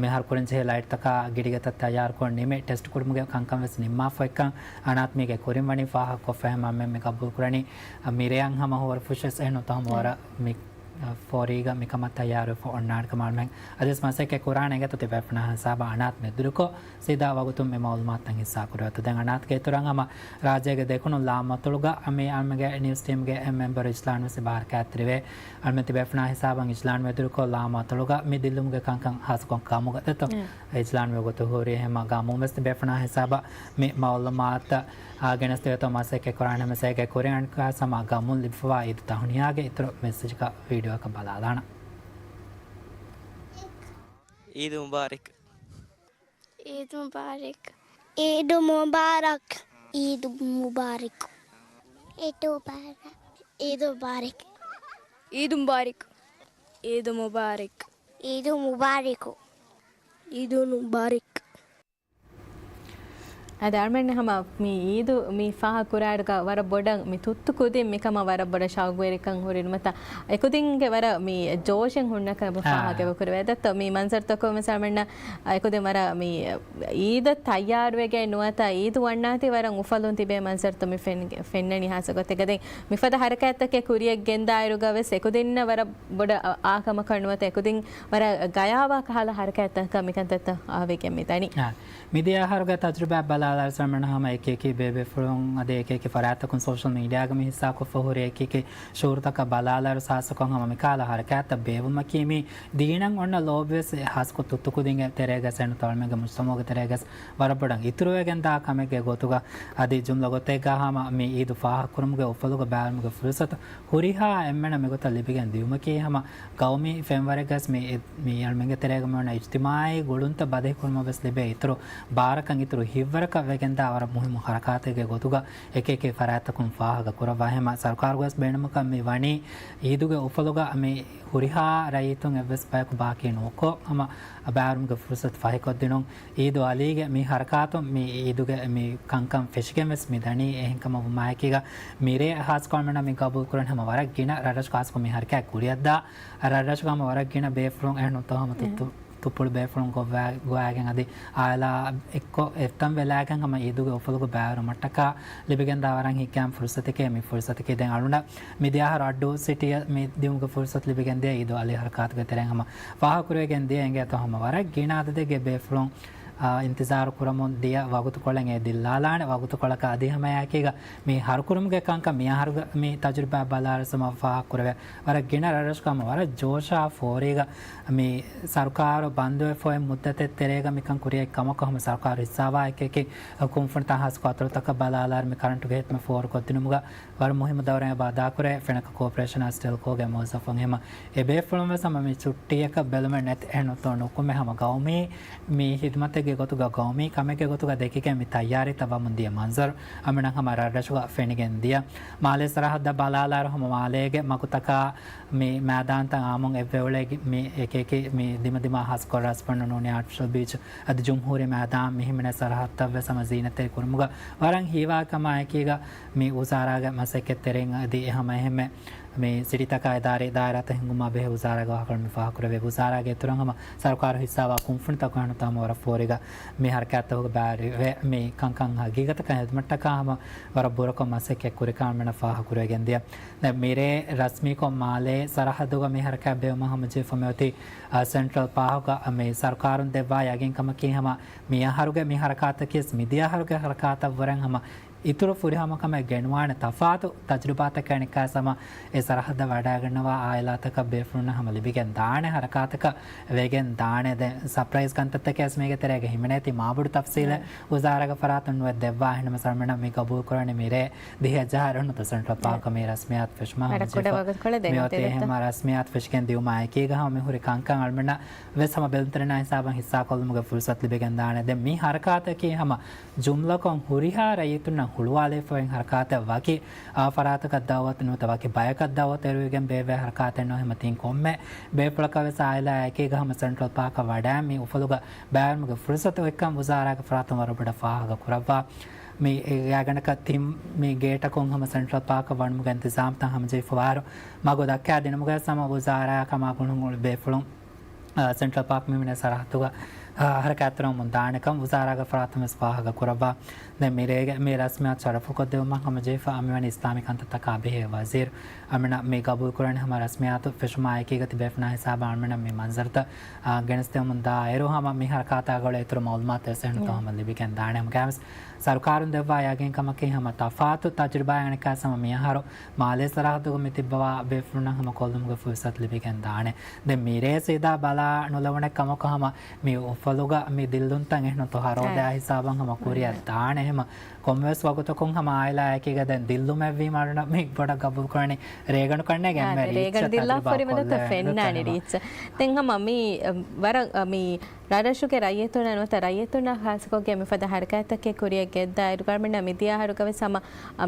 މިހާރު ކުރިން ޖެހޭ ލައިޓްތަކާ ގިޑިގަތައް ތައްޔާރުކޮށް ނިމި ޓެސްޓް ކުރުމުގެ ކަންކަން ވެސް ނިންމާފައިކަން އަނާތް މީގެ ކުރިން ވަނީ ފާހަގަކޮށްފަ. އެހެން އަޅުމެން މި ގަބޫލުކުރަނީ، އަ، މިރެއަށް ހަމަ ހޯރަ ފުށަސް އެހެން ނުތަ ހަމަ ވަރަށް މި، އަ، ފޯރީގަ މިކަމަށް ތައްޔާރުވެފަ އޮންނާނެ ކަމަށް އަޅުމެން އަދިވެސް މަސައްކަތް ކުރާނެ. އެގޮތަށް ތިބޭފުޅާ ހިސާބަށް އަނާތް މެދުރުކޮށް ސީދާ ވަގުތުން މި މައުލޫމާތުތައް ހިއްސާ ކުރެވޭތޯ. ދެން އަނާތްގެ އިތުރަށް ހަމަ ރާއްޖޭގެ ދެކުނު ލާމަތޮޅުގަ އަ، މި އަޅުމެންގެ ނިއުސް ޓީމްގެ އެއް މެމްބަރު އިޖްލާން ވެސް އެބަ ހަރަކާތްތެރިވޭ. އަޅުމެން ތިބޭފުޅާ ހިސާބަށް އިޖްލާން މެދުރުކޮށް ލާމަތޮޅުގަ މި ދިއުމުގެ ކަންކަން ހާސްކޮށް ގަމުގަ ދެތޯ. އެ. އިޖްލާން ވެ ގޮތު ހުރި ހަމަ ގަމުން ވެސް ތިބޭފުޅާ ހިސާބަށް މި މައުލޫމާތު، އާ، ގެނެސްދެވޭތޯ. މަސައްކަތް ކުރާނެ މެސެޖްގެ ކުރިން އަންކާސް ހަމަ ގަމުން ލިބިފަވާ އީދު ތަހުނިޔާގެ އިތުރު މެސެޖަކަށް ވީޑިއޯއަކަށް ބަލާލާނަން. ޢީދު މުބާރަކް. ޢީދު މުބާރަކް. ޢީދު މުބާރަކް. ޢީދު މުބާރަކް. ޢީދު މުބާރަކް. ޢީދު މުބާރަކް. ޢީދު މުބާރަކް. ޢީދު މުބާރަކް. ޢީދު މުބާރަކް. އަދި އަޅުމެން ހަމަ މި ޢީދު މި ފާހަގަ ކުރާއިރުގަ ވަރަށް ބޮޑަށް މި ތުއްތު ކުދިން މިކަމަށް ވަރަށް ބޮޑަށް ޝައުގުވެރިކަން ހުރި ނުވަތަ އެކުދިންގެ ވަރަށް މި ޖޯޝެއް ހުންނަކަން އެބަ އާ. ފާހަގަ ކުރެވޭ. ދެއްތޯ މި މަންޒަރުތަކުން ވެސް އަޅުމެންނަށް އެކުދިން ވަރަށް މި ޢީދަށް ތައްޔާރުވެގެން ނުވަތަ ޢީދު ވަންނާތީ ވަރަށް އުފަލުން ތިބޭ މަންޒަރުތައް މި ފެން-، ފެންނަނީ ހާއްސަ ގޮތެއްގަ. ދެން މިފަދަ ހަރަކާތްތަކެއް ކުރިޔަށް ގެންދާއިރުގަ ވެސް އެކުދިންނަށް ވަރަށް ބޮޑަށް އާ ކަމަކަށް ނުވަތަ އެކުދިން ވަރަށް ގަޔާވާ ކަހަލަ ހަރަކާތްތަކަކަށް މިކަންތައްތައް އާވެގެން މިދަނީ. އާ، މިދިޔަ އަހަރުގެ ތަޖުރިބާ ބަލާލާއިރު ސަމަން ހަމަ އެކިއެކި ބޭބޭފުޅުން އަދި އެކިއެކި ފަރާތްތަކުން ސޯޝަލް މީޑިއާގަ މި ހިއްސާކޮށްފަ ހުރި އެކިއެކި ޝުޢޫރުތަކަށް ބަލާލާއިރު ސާސަކޮށް ހަމަ މިކާލަ ހަރަކާތްތައް ބޭއްވުމަކީ މީ ދީނަށް އޮންނަ ލޯބިވެސް ހާއްސަކޮށް ތުއްތު ކުދިންގެ ތެރޭގަ ސެން ތަޅުމެންގެ މުޖްތަމަޢުގެ ތެރޭގަ ވަރަށް ބޮޑަށް އިތުރުވެގެންދާ ކަމެއްގެ ގޮތުގަ އަދި ޖުމްލަ ގޮތެއްގަ ހަމަ މި ޢީދު ފާހަގަކުރުމުގެ އުފަލުގަ ބައިވެރިވުމުގެ ފުރުސަތު ހުރިހާ އެންމެނަށް މިގޮތަށް ލިބިގެން ދިއުމަކީ ހަމަ ގައުމީ ފެންވަރެއްގަސް މި އެ-، މި އަޅުމެންގެ ތެރޭގަ މި އޮންނަ އިޖްތިމާޢީ ގުޅުންތައް ބަދިހިކުރުމަށް ވެސް ލިބޭ އިތުރު ބާރަކަށް އިތުރު ހިތްވަރަކަށް ވެގެންދާ ވަރަށް މުހިއްމު ހަރަކާތެއްގެ ގޮތުގަ އެކި އެކި ފަރާތްތަކުން ފާހަގަ ކުރައްވާ. ހަމަ ސަރުކާރުގަސް ބޭނުމަކަށް މި ވަނީ ޢީދުގެ އުފަލުގަ މި ހުރިހާ ރައްޔިތުން އެއްވެސް ބަޔަކު ބާކީ ނުކޮށް ހަމަ ބައިވެރިވުމުގެ ފުރުސަތު ފަހިކޮށްދިނުން. ޢީދު ޢަލީގެ މި ހަރަކާތުން މި ޢީދުގެ މި ކަންކަން ފެށިގެން ވެސް މި ދަނީ. އެހެންކަމަށް ވުމާއެކީގަ މިރޭ ހާއްސަކޮށް އަޅުމެންނަށް މި ގަބޫލުކުރަން ހަމަ ވަރަށް ގިނަ ރަށްރަށުގަ ހާއްސަކޮށް މި ހަރަކާތް ކުރިއަށްދާ ރަށްރަށުގަ ހަމަ ވަރަށް ގިނަ ބޭފުޅުން އެހެން ނުތަ ހަމަ ތުއްތު ތުއްތު ތުޕުޅު ބޭފުޅުން ގޮވާ-، ގޮވާގެން އަދި އާއިލާ އެއްކޮށް އެއްތަން ވެލާގެން ހަމަ ޢީދުގެ އުފަލުގެ ބައިވެރިވުމަށްޓަކާ ލިބިގެންދާ ވަރަށް ހިތްގައިމު ފުރުސަތެކޭ މި ފުރުސަތަކީ. ދެން އަޅުނަށް މިދިޔަ އަހަރު އައްޑޫ ސިޓީއަށް މި ދިއުމުގެ ފުރުސަތު ލިބިގެންދިޔަ ޢީދު ޢަލީ ހަރަކާތުގެ ތެރެއިން ހަމަ ފާހަގަކުރެވިގެން ދިޔަ އިނގޭތޯ ހަމަ ވަރަށް ގިނަ އަދަދެއްގެ ބޭފުޅުން، އާ، އިންތިޒާރު ކުރަމުން ދިޔަ ވަގުތުކޮޅެއް އެ ދިއްލާލާނެ ވަގުތުކޮޅަކަށް އަދި ހަމައެކީގަ މި ހަރުކުރުމުގެ ކަންކަން މި އަހަރުގެ މި ތަޖުރިބާ ބަލާއިރު ހަމަ ފާހަގަކުރެވޭ. ވަރަށް ގިނަ ރަށްރަށުގަ ހަމަ ވަރަށް ޖޯޝާ ފޯރީގަ މި ސަރުކާރު ބަންދުވެފަ އޮތް މުއްދަތެއް ތެރޭގަ މިކަން ކުރިއަށް ކަމަކު ހަމަ ސަރުކާރު ހިއްސާވާ އެކި އެކި ކުންފުނިތައް ހާއްސަކޮށް އަތޮޅުތަކަށް ބަލާލާއިރު މި ކަރަންޓުގެ ހިދުމަތް ފޯރުކޮށްދިނުމުގަ ވަރަށް މުހިއްމު ދައުރެއް އެބަ އަދާކުރޭ. ފެނަކަ ކޯޕަރޭޝަނާ ސްޓެލްކޯގެ މުވައްޒަފުން ހަމަ އެބޭފުޅުން ވެސް ހަމަ މި ޗުއްޓީއަކަށް ބެލުމެއް ނެތި އެހެން ނުކުމެ ހަމަ ގައުމީ މި ހިދުމަތެއްގެ ގޮތުގަ ގައުމީ ކަމެއްގެ ގޮތުގަ ދެކިގެން މި ތައްޔާރީތައް ވަމުން ދިޔަ މަންޒަރު އަމިނަ ހަމަ ރަށްރަށުގަ ފެނިގެން ދިޔަ. މާލޭ ސަރަހައްދަށް ބަލާލާއިރު ހަމަ މާލޭގެ މަގުތަކާ މި މައިދާންތައް އާއްމުން އެއްވެއުޅޭ މި އެކިއެކި މި ދިމަދިމާ ހާއްސަކޮށް ރަސްބަންޑު ނޫނީ އާޓިފިޝަލް ބީޗް އަދި ޖުމްހޫރީ މައިދާން މި ހިމެނޭ ސަރަހައްދަށް ވެސް ހަމަ ޒީނަތްތެރި ކުރުމުގަ ވަރަށް ހީވާ ކަމާއެކީގަ މި ވުޒާރާގެ މަސައްކަތްތެރިން އަދި އެ ހަމަ އެހެންމެ މި ސިޓީތަކާ އިދާރީ ދާއިރާތައް ހިންގުމާ ބެހޭ ވުޒާރާގެ ވާހަކަ މި ފާހަގަކުރެވޭ. ވުޒާރާގެ އިތުރަށް ހަމަ ސަރުކާރު ހިއްސާވާ ކުންފުނިތަކުން އެހެން ނުތަ ހަމަ ވަރަށް ފޯރިގަ މި ހަރަކާތްތަކުގެ ބައިވެރިވެ މި ކަންކަން ހަގީގަތަކަށް ހެދުމަށްޓަކާ ހަމަ ވަރަށް ބުރަކޮށް މަސައްކަތް ކުރިކަން އަޅުމެންނަށް ފާހަގަކުރެވިގެން ދިޔަ. ދެން މިރޭ ރަސްމީކޮށް މާލޭ ސަރަހައްދުގަ މި ހަރަކާތް ބޭއްވުމަށް ހަމަޖެހިފަ މިއޮތީ، އާ، ސެންޓްރަލް ޕާހުގަ މި ސަރުކާރުން ދެއްވާ ޔަގީންކަމަކީ ހަމަ މި އަހަރުގެ މި ހަރަކާތަކީވެސް މިދިޔަ އަހަރުގެ ހަރަކާތަށްވުރެން ހަމަ އިތުރު ފުރިހަމަކަމެއް ގެނުވާނެ ތަފާތު ތަޖުރިބާތަކެއް އަނެއްކާ ސަމަ އެ ސަރަހައްދަށް ވަޑައިގަންނަވާ އާއިލާތަކަށް ބޭފުޅުންނަށް ހަމަ ލިބިގެން ދާނެ ހަރަކާތަކަށް ވެގެން ދާނެ. ދެން ސަޕްރައިޒް ކަންތައްތަކެއް ވެސް މީގެ ތެރޭގަ ހިމެނޭތީ މާބޮޑު ތަފްސީލެއް އުޒާރާގެ ފަރާތުން ނުވެ ދެއްވާ. އެހެންނަމަ ސަރުމެނަށް މި ގަބޫލުކުރަނީ މިރޭ ދިހައެއް ޖަހާއިރު ހުންނަތު ސެންޓްރަލް ޕާކަށް މި ރަސްމިއްޔާތު ފެށުމާ ހަމަޖެހިފަ. މިއޮތީ އެހެންމަ ރަސްމިއްޔާތު ފެށިގެން ދިއުމާ އެކީގަ ހަމަ މި ހުރި ކަންކަން އަޅުމެންނަށް ވެސް ހަމަ ބެލުންތެރިންނާ ހިސާބަށް ހިއްސާކޮށްލުމުގެ ފުރުސަތު ލިބިގެން ދާނެ. ދެން މި ހަރަކާތަކީ ހަމަ ޖުމްލަކޮށް ހުރިހާ ރައްޔިތުންނަށް ހުޅުވާލެވިފައި އޮތް ހަރަކާތެއް. ވަކި، އާ، ފަރާތަކަށް ދައުވަތު ނުވަތަ ވަކި ބަޔަކަށް ދައުވަތު އެރުވިގެން ބޭއްވޭ ހަރަކާތެއް ނޫން. ހަމަ ތިން ކޮންމެ ބޭފުޅަކަށް ވެސް އާއިލާ އެކީގަ ހަމަ ސެންޓްރަލް ޕާކަށް ވަޑައި މި އުފަލުގަ ބައިވެރިވުމުގެ ފުރުސަތު އޮތްކަން ވުޒާރާގެ ފަރާތުން ވަރަށް ބޮޑަށް ފާހަގަ ކުރައްވާ. މި ގާތްގަނޑަކަށް ތިން މި ގޭޓަކުން ހަމަ ސެންޓްރަލް ޕާކަށް ވަނުމުގެ އިންތިޒާމްތައް ހަމަޖެހިފަވާއިރު، މަގު ދައްކާ ދިނުމުގަ ހަމަ ވުޒާރާ ކަމާ ގުޅުން އުޅު ބޭފުޅުން، އާ، ސެންޓްރަލް ޕާކް މި މިނެ ސަރަހައްދުގަ، އާ، ހަރަކާތްތެރިވަމުން ދާނެކަން ވުޒާރާގެ ފަރާތުން ވެސް ފާހަގަ ކުރައްވާ. ދެން މިރޭގެ، މި ރަސްމިއްޔާތު ޝަރަފުކޮށްދެއްވުމަށް ހަމަޖެހިފަ އަމިވަނީ އިސްލާމީ ކަންތައްތަކާ ބެހޭ ވަޒީރު އަމިނަށް މި ގަބޫލުކުރަނީ ހަމަ ރަސްމިއްޔާތު ފެށުމާ އެކީގަ ތިބޭފުޅުންނާ ހިސާބަށް އަޅުމެންނަށް މި މަންޒަރުތައް، އާ، ގެނެސްދެމުން ދާ އިރު ހަމަ މި ހަރަކާތާގަ އުޅޭ އިތުރު މައުލޫމާތު ވެސް އެހެންތޯ ހަމަ ލިބިގެން ދާނެ. ހަމަގައިމުވެސް ސަރުކާރުން ދެއްވާ ޔަގީންކަމަކީ ހަމަ ތަފާތު ތަޖުރިބާއެއް އަނެއްކާ ސަމަ މިއަހަރު މާލޭ ސަރަހައްދުގަ މި ތިއްބަވާ ބޭފުޅުންނަށް ހަމަ ކޮށްލުމުގެ ފުރުސަތު ލިބިގެން ދާނެ. ދެން މިރޭ ސީދާ ބަލާ ނުލެވުނެއް ކަމަކު ހަމަ މި އުފަލުގަ މި ދިއްލުންތައް އެހެންތޯ ހަރޯދަޔާ ހިސާބަށް ހަމަ ކުރިއަށް ދާނެ. ހަމަ ކޮންމެވެސް ވަގުތަކުން ހަމަ އާއިލާއެކީގަ ދެން ދިއްލުމެއްވީމަ އަޅުނަށް މި ބޮޑަށް ގަބޫލުކުރަނީ ރޭގަނޑު ކަންނޭގެ އެންމެ ރީއްޗަށް ތަޖުރިބާ ކޮށްލައި ފެންނާނެ ރީއްޗަށް. ދެން ހަމަ މި ވަރަށް މި ރަށްރަށުގެ ރައްޔިތުންނަށް ނުވަތަ ރައްޔިތުންނާ ޚާއްޞަކޮށްގެން މިފަދަ ހަރަކާތްތަކެއް ކުރިއަށް ގެންދާ އިރުގަ އަޅުމެންނަށް މިދިޔަ އަހަރުގަ ވެސް ހަމަ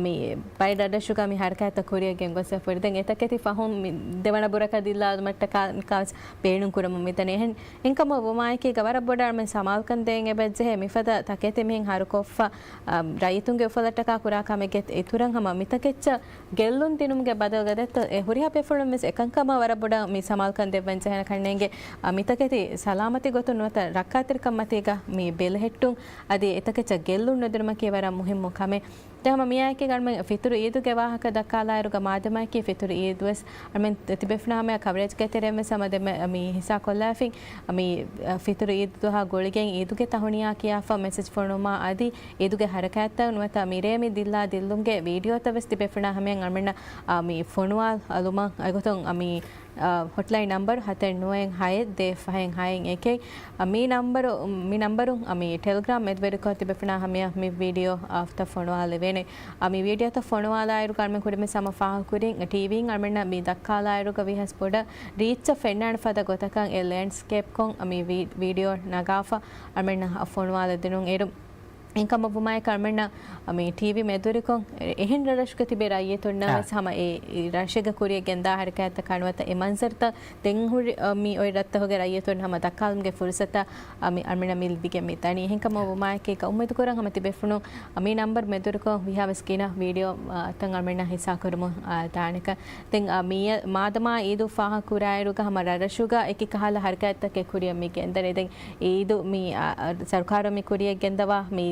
މި ބައެއް ރަށްރަށުގަ މި ހަރަކާތްތައް ކުރިއަށް ގެންގޮސްފަ ހުރި. ދެން އެތަކެތި ފަހުން މި ދެވަނަ ބުރަކަށް ދިއްލާލުމަށްޓަކާ ވެސް ބޭނުން ކުރަމުން މިދަނީ. އެހެން އެހެންކަމަށް ވުމާއެކީގަ ވަރަށް ބޮޑަށް އަޅުމެން ސަމާލުކަން ދޭން އެބަޖެހޭ މިފަދަ ތަކެތި މިހެން ހަރުކޮށްފަ، އަ، ރައްޔިތުންގެ އުފަލަށްޓަކާ ކުރާ ކަމެއްގެ އިތުރަށް ހަމަ މިތަކެއްޗަށް ގެއްލުން ދިނުމުގެ ބަދަލުގަ ދެއްތޯ އެ ހުރިހާ ބޭފުޅުން ވެސް އެކަންކަމަށް ވަރަށް ބޮޑަށް މި ސަމާލުކަން ދެއްވަން ޖެހޭނެ ކަންނޭނގެ، އަ، މިތަކެތި ސަލާމަތީ ގޮތުން ނުވަތަ ރައްކާތެރިކަން މަތީގަ މި ބެލެހެއްޓުން އަދި އެތަކެއްޗަށް ގެއްލުން ނުދިނުމަކީ ވަރަށް މުހިއްމު ކަމެއް. ދެން ހަމަ މިއާއެކީގަ އަޅުމެން ފިތުރު އީދުގެ ވާހަކަ ދައްކާލާއިރުގަ މާދަމާއެކީ ފިތުރު އީދު ވެސް އަޅުމެން ތިބޭފުޅުންނާ ހަމަޔަށް ކަވަރޭޖްގެ ތެރެއިން ވެސް ހަމަ ދެންމެ މި ހިއްސާ ކޮށްލާފިން، މި، އަ، ފިތުރު އީދު ދުވަހާ ގުޅިގެން އީދުގެ ތަހުނިޔާ ކިޔާފަ މެސެޖް ފޮނުވުމާ އަދި އީދުގެ ހަރަކާތްތައް ނުވަތަ މިރޭ މި ދިއްލާ ދިއްލުމުގެ ވީޑިއޯތައް ވެސް ތިބޭފުޅުންނާ ހަމަޔަށް އަޅުމެންނަށް، އަ، މި ފޮނުވާލުމަށް އެގޮތުން، އަ، މި، އަ، ހޮޓްލައިން ނަންބަރު ހަތެއް ނުވައެއް ހައެއް ދޭއް ފަހެއް ހައެއް އެކެއް. އަ، މި ނަންބަރު، މި ނަންބަރުން، އަ، މި ޓެލެގްރާމް މެދުވެރިކޮށް ތިބޭފުޅުންނާ ހަމަޔަށް މި ވީޑިއޯ، އަ، ތައް ފޮނުވާލެވޭނެ. އަ، މި ވީޑިއޯތައް ފޮނުވާލާއިރު އަޅުމެން ކުރިމަ ސަމަ ފާހަގަކުރިން ޓީވީން އަޅުމެންނަށް މި ދައްކާލާއިރުގަ ވީހާވެސް ބޮޑަށް ރީއްޗަށް ފެންނާނެ ފަދަ ގޮތަކަށް އެ ލޭންޑްސްކޭޕްކޮށް މި ވީ-، ވީޑިއޯ ނަގާފަ އަޅުމެންނަށް ފޮނުވާލަދިނުން އިރު، އެހެންކަމަށްވުމާއެކީ އަޅުމެންނަށް މި ޓީވީ މެދުވެރިކޮށް އެހެން ރަށްރަށުގަ ތިބޭ ރައްޔިތުންނަށް ވެސް ހަމަ އެ ރަށެއްގަ ކުރިއަށް ގެންދާ ހަރަކާތްތައް ނުވަތަ އެ މަންޒަރުތައް ދެން ހުރި، އަ، މި އޮތް ރަށްތަކުގެ ރައްޔިތުން ހަމަ ދައްކާލުމުގެ ފުރުސަތަށް، އަ، މި އަޅުމެންނަށް މި ލިބިގެން މި ދަނީ. އެހެންކަމަށް ވުމާއެކީ އުއްމީދުކުރަން ހަމަ ތިބޭފުޅުން، އަ، މި ނަންބަރު މެދުވެރިކޮށް ވީހާވެސް ގިނަ ވީޑިއޯ، އަ، ތައް އަޅުމެންނަށް ހިއްސާކުރަމުން، އަ، ދާނެކަން. ދެން، އަ، މިއަ-، މާދަމާ އީދު ފާހަގަކުރާއިރުގަ ހަމަ ރަށްރަށުގަ އެކި ކަހަލަ ހަރަކާތްތަކެއް ކުރިއަށް މި ގެންދަނީ. ދެން އީދު މި، އަ، އަ، ސަރުކާރުން މި ކުރިއަށް ގެންދަވާ މި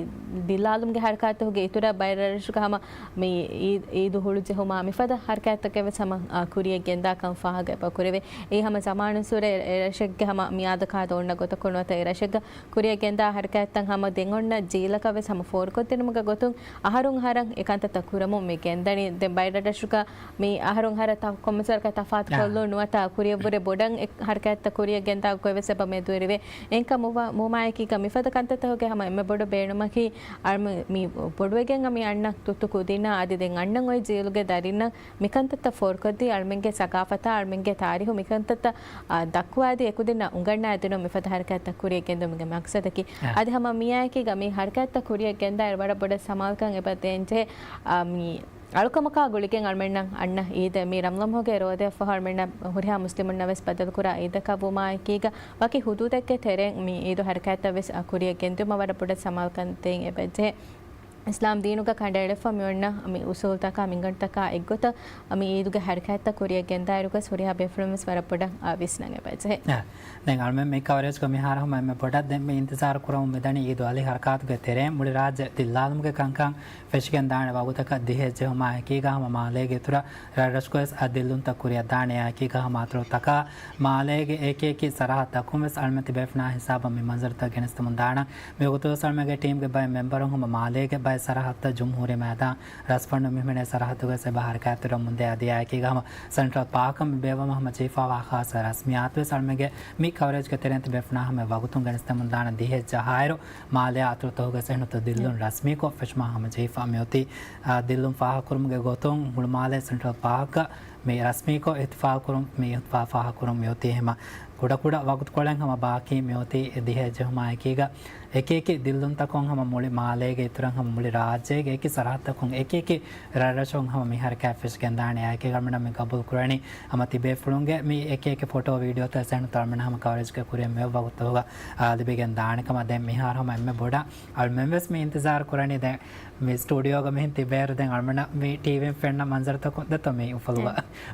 ދިއްލާލުމުގެ ހަރަކާތުގެ އިތުރަށް ބައެއް ރަށްރަށުގަ ހަމަ މި އީ-، އީދު ހުޅުޖެހުމާ މިފަދަ ހަރަކާތްތަކެއް ވެސް ހަމަ، އާ، ކުރިއަށް ގެންދާކަން ފާހަގަ ކުރެވޭ. އެއީ ހަމަ ޒަމާނުއްސުރެ އެ ރަށެއްގެ ހަމަ މިއާދަކާދަ އޮންނަ ގޮތަކުން ނުވަތަ އެ ރަށެއްގަ ކުރިއަށް ގެންދާ ހަރަކާތްތައް ހަމަ ދެން އޮންނަ ޖީލަކަށް ވެސް ހަމަ ފޯރުކޮށްދިނުމުގެ ގޮތުން އަހަރުން އަހަރަށް އެ ކަންތައްތައް ކުރަމުން މި ގެންދަނީ. ދެން ބައެއް ރަށްރަށުގަ މި އަހަރުން އަހަރަށް ތަ-، ކޮންމެސް ވަރަކަށް ތަފާތު ކޮށްލުން ނުވަތަ ކުރިއަށްވުރެ ބޮޑަށް އެ ހަރަކާތްތައް ކުރިއަށް ގެންދާ ގޮތް ވެސް އެބަ މެދުވެރިވޭ. އެހެންކަމަށް ވުމާއެކީގަ މިފަދަ ކަންތައްތަކުގެ ހަމަ އެންމެ ބޮޑު ބޭނުމަކީ އަޅު-، މި ބޮޑުވެގެން މި އަންނަ ތުއްތު ކުދިންނަށް އަދި ދެން އަންނަން އޮތް ޖީލުގެ ދަރިންނަށް މިކަންތައްތައް ފޯރުކޮށްދީ، އަޅުމެންގެ ސަގާފަތާ އަޅުމެންގެ ތާރީހު މިކަންތައްތައް، އާ، ދައްކުވާދީ އެކުދިންނަށް އުނގަންނާދިނުން މިފަދަ ހަރަކާތްތައް ކުރިއަށް ގެންދުމުގެ މަގްސަދަކީ. އާ. އަދި ހަމަ މިއާއެކީގަ މި ހަރަކާތްތައް ކުރިއަށް ގެންދާއިރު ވަރަށް ބޮޑަށް ސަމާލުކަން އެބަ ދޭންޖެހޭ، އާ، މި އަޅުކަމަކާ ގުޅިގެން އަޅުމެންނަށް އަންނަ އީދެއް މި ރަމަޟާން މަހުގެ ރޯދައަށްފަހު އަޅުމެންނަށް ހުރިހާ މުސްލިމުންނަށް ވެސް ބައްދަލުކުރާ އީދަކަށް ވުމާއެކީގަ ވަކި ހުދޫދެއްގެ ތެރެއިން މި އީދު ހަރަކާތްތައް ވެސް، އާ، ކުރިއަށް ގެންދިއުމަށް ވަރަށް ބޮޑަށް ސަމާލުކަން ދޭން އެބަޖެހޭ. އިސްލާމް ދީނުގަ ކަނޑައެޅިފަ މިއޮންނަ މި އުސޫލްތަކާ މިންގަނޑުތަކާ އެއްގޮތަށް މި އީދުގެ ހަރަކާތްތައް ކުރިއަށް ގެންދާއިރުގަސް ހުރިހާ ބޭފުޅުން ވެސް ވަރަށް ބޮޑަށް ވިސްނަން އެބަޖެހޭ. އަ، ދެން އަޅުމެން މި ކަވަރޭޖްގަ މިހާރު ހަމަ އެންމެ ބޮޑަށް ދެން މި އިންތިޒާރު ކުރަމުން މިދަނީ އީދު އަލި ހަރަކާތުގެ ތެރެއިން މުޅި ރާއްޖެ ދިއްލާލުމުގެ ކަންކަން ފެށިގެން ދާނެ ވަގުތަކަށް ދިހައެއް ޖެހުމާ އެކީގަ ހަމަ މާލޭގެ އިތުރަށް ރަށްރަށުގަވެސް އަ ދިއްލުންތައް ކުރިއަށް ދާނެ. އެކީގަ ހަމަ އަތޮޅުތަކާ މާލޭގެ އެކި އެކި ސަރަހައްދަކުން ވެސް އަޅުމެން ތިބޭފުޅުންނާ ހިސާބަށް މި މަންޒަރުތައް ގެނެސްދެމުން ދާނަން. މިވަގުތުވެސް އަޅުމެންގެ ޓީމްގެ ބައެއް މެމްބަރުން ހަމަ މާލޭގެ ބައެއް ސަރަހައްދަށް ޖުމްހޫރީ މައިދާން ރަސްފަންނު މި ހިމެނޭ ސަރަހައްދުގައި އެބަ ހަރަކާތްތެރިވަމުންދޭ. އަދި އެއާއެކީގަ ހަމަ ސެންޓްރަލް ޕާކަށް މި ބޭއްވަމުން ހަމަ ޖެހިފައިވާ ޚާއްޞަ ރަސްމިއްޔާތުވެސް އަޅުމެންގެ މި ކަވަރޭޖްގެ ތެރެއިން ތިބޭފުޅުންނާ ހަމަ ވަގުތުން ގެނެސްދެމުން ދާނެ. ދިހައެއް ޖަހާއިރު މާލެއާ އަތޮޅުތަކުގައި އެހެންނުތޯ ދިއްލުން ރަސްމީކޮށް ފެށުމާ ހަމަ ޖެހިފަ މިއޮތީ. އާ، ދިއްލުން ފާހަގަކުރުމުގެ ގޮތުން ހުޅުމާލެ ސެންޓްރަލް ޕާކަށް މި ރަސްމީކޮށް އިޙްތިފާލް ކުރުން، މި އިޙްތިފާލް ފާހަގަކުރުން މިއޮތީ ހަމަ ކުޑަކުޑަ ވަގުތުކޮޅެއް ހަމަ ބާކީ މިއޮތީ ދިހައެއް ޖެހުމާއެކީގަ، އެކިއެކި ދިއްލުންތަކުން ހަމަ މުޅި މާލޭގެ އިތުރަށް ހަމަ މުޅި ރާއްޖޭގެ އެކި ސަރަހައްދަކުން އެކިއެކި ރަށްރަށުން ހަމަ މި ހަރަކާތް ފެށިގެންދާނެ. އެއާއެކީ އަޅުމެންނަށް މި ގަބޫލު ކުރަނީ ހަމަ ތިބޭފުޅުންގެ މި އެކިއެކި ފޮޓޯ ވީޑިއޯތައް އެހެންނުތޯ އަޅުމެންނަށް ހަމަ ކަވަރޭޖްގަ ކުރިއަށް މިއޮތް ވަގުތުތަކުގަ، އާ، ލިބިގެން ދާނެ ކަމަށް. ދެން މިހާރު ހަމަ އެންމެ ބޮޑަށް އަޅުމެން ވެސް މި އިންތިޒާރު ކުރަނީ. ދެން މި ސްޓޫޑިއޯގަ މިހެން ތިބޭއިރު ދެން އަޅުމެންނަށް މި ޓީވީން ފެންނަ މަންޒަރުތަކުން ދެތޯ މި އުފުލުވާ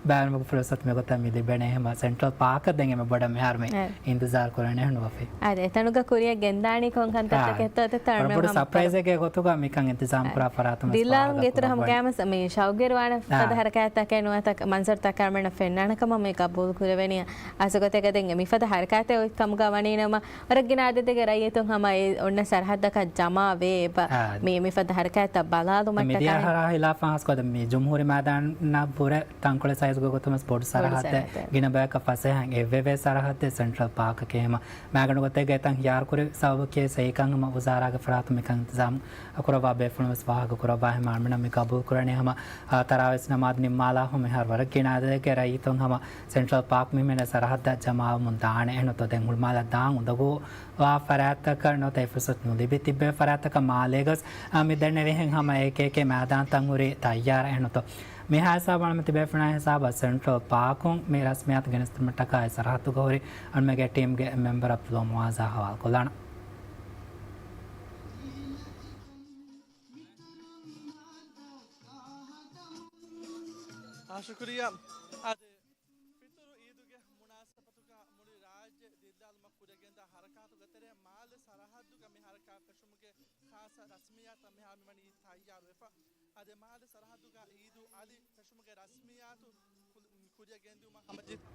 ބައިވެރިވުމުގެ ފުރުސަތު މިގޮތަށް މި ލިބޭނެ. އެހެންމަ ސެންޓްރަލް ޕާކަށް ދެން އެންމެ ބޮޑަށް މިހާރު މި އިންތިޒާރު ކުރަނީ ނުވަފި. އާދެ، އެތަނުގަ ކުރިއަށް ގެންދާނީ ކޮން ކަންތައްތަކެއްތޯ؟ އާ، އެތަނުގަ ބޮޑު ކުރިއަށް ސަޕްރައިޒެއްގެ ގޮތުގަ މިކަން އިންތިޒާމް ކުރާ ފަރާތުން ވެސް ދިއްލާލުން ގެ އިތުރަށް ހަމަ ގައިމުވެސް މި ޝައުގުވެރިވާނެ ފަދަ ހަރަކާތްތަކެއް ނުވަތަ މަންޒަރުތަކެއް އަޅުމެންނަށް ފެންނާނެ ކަމަށް މި ގަބޫލު ކުރެވެނީ. އަސަގޮތެއްގަ ދެން މިފަދަ ހަރަކާތެއް އޮތް ކަމުގަ ވަނީ ނަމަ، ވަރަށް ގިނަ އަދަދެއްގެ ރައްޔިތުން ހަމަ އެ އޮންނަ ސަރަހައްދަކަށް ޖަމާވޭ އެބަ. މި، މިފަދަ ހަރަކާތްތައް ބަލާލުމަށްޓަކާ. މިދިޔަ އަހަރާ ހިލާފަށް ހާސްކޮށް މި ޖުމްހޫރީ މައިދާނަށް ވުރެ ތަންކޮޅެއް ސައިޒުގެ ގޮތުން ވެސް ބޮޑު ސަރަހައްދެއް، ގިނަ ބަޔަކަށް ފަސޭހައިން އެއްވެވޭ ސަރަހައްދެއް ސެންޓްރަލް ޕާކަކީ. ހަމަ މާގަނޑު ގޮތެއްގައި އެތަން ހިޔާރުކުރި ސަބަބަކީ ސައިކަން ހަމަ ވުޒާރާގެ ފަރާތުން މިކަން އިންތިޒާމް ކުރައްވާ ބޭފުޅުން ވެސް ފާހަގަ ކުރައްވާ. އެހެން އަޅުމެންނަށް މި ގަބޫލު ކުރަނީ ހަމަ، އާ، ތަރާވީސް ނަމާދު ނިންމާލާފަ މިހާރު ވަރަށް ގިނަ އަދަދެއްގެ ރައްޔިތުން ހަމަ ސެންޓްރަލް ޕާކް މި ހިމެނޭ ސަރަހައްދަށް ޖަމާވަމުން ދާނެ. އެހެންނުތޯ ދެން ހުޅުމާލަށް ދާން އުނދަގޫވާ ފަރާތްތަކަށް ނުވަތަ އެ ފުރުސަތު ނުލިބި ތިއްބެވި ފަރާތްތަކަށް މާލޭގަސް، އާ، މި ދެންނެވިހެން ހަމަ އެކި އެކި މައިދާންތައް ހުރީ ތައްޔާރަށް. އެހެންނުތޯ މިހާ ހިސާބަށް އަޅުމެން ތިބޭފުޅުންނާ ހިސާބަށް ސެންޓްރަލް ޕާކުން މި ރަސްމިއްޔާތު ގެނެސްދިނުމަށްޓަކާ އެ ސަރަހައްދުގަ ހުރި އަޅުމެންގެ ޓީމްގެ މެމްބަރ ޢަބްދުﷲ މުޢާޒާ ހަވާލުކޮށްލާނަން. އާ، ޝުކުރިއްޔާ. އާދެ، ފިޠުރު ޢީދުގެ މުނާސަބަތުގަ މުޅި ރާއްޖެ ދިއްލާލުމަށް ކުރިއަށް ގެންދާ ހަރަކާތުގެ ތެރޭ މާލެ ސަރަހައްދުގަ މި ހަރަކާތް ފެށުމުގެ ޚާއްޞަ ރަސްމިއްޔާތަށް މިހާރު މިވަނީ ތައްޔާރުވެފަ. އަދި މާލެ ސަރަހައްދުގަ ޢީދު ޢަލީ ފެށުމުގެ ރަސްމިއްޔާތު ކުރިއަށް ގެންދިއުމަށް ހަމަޖެހިފަ.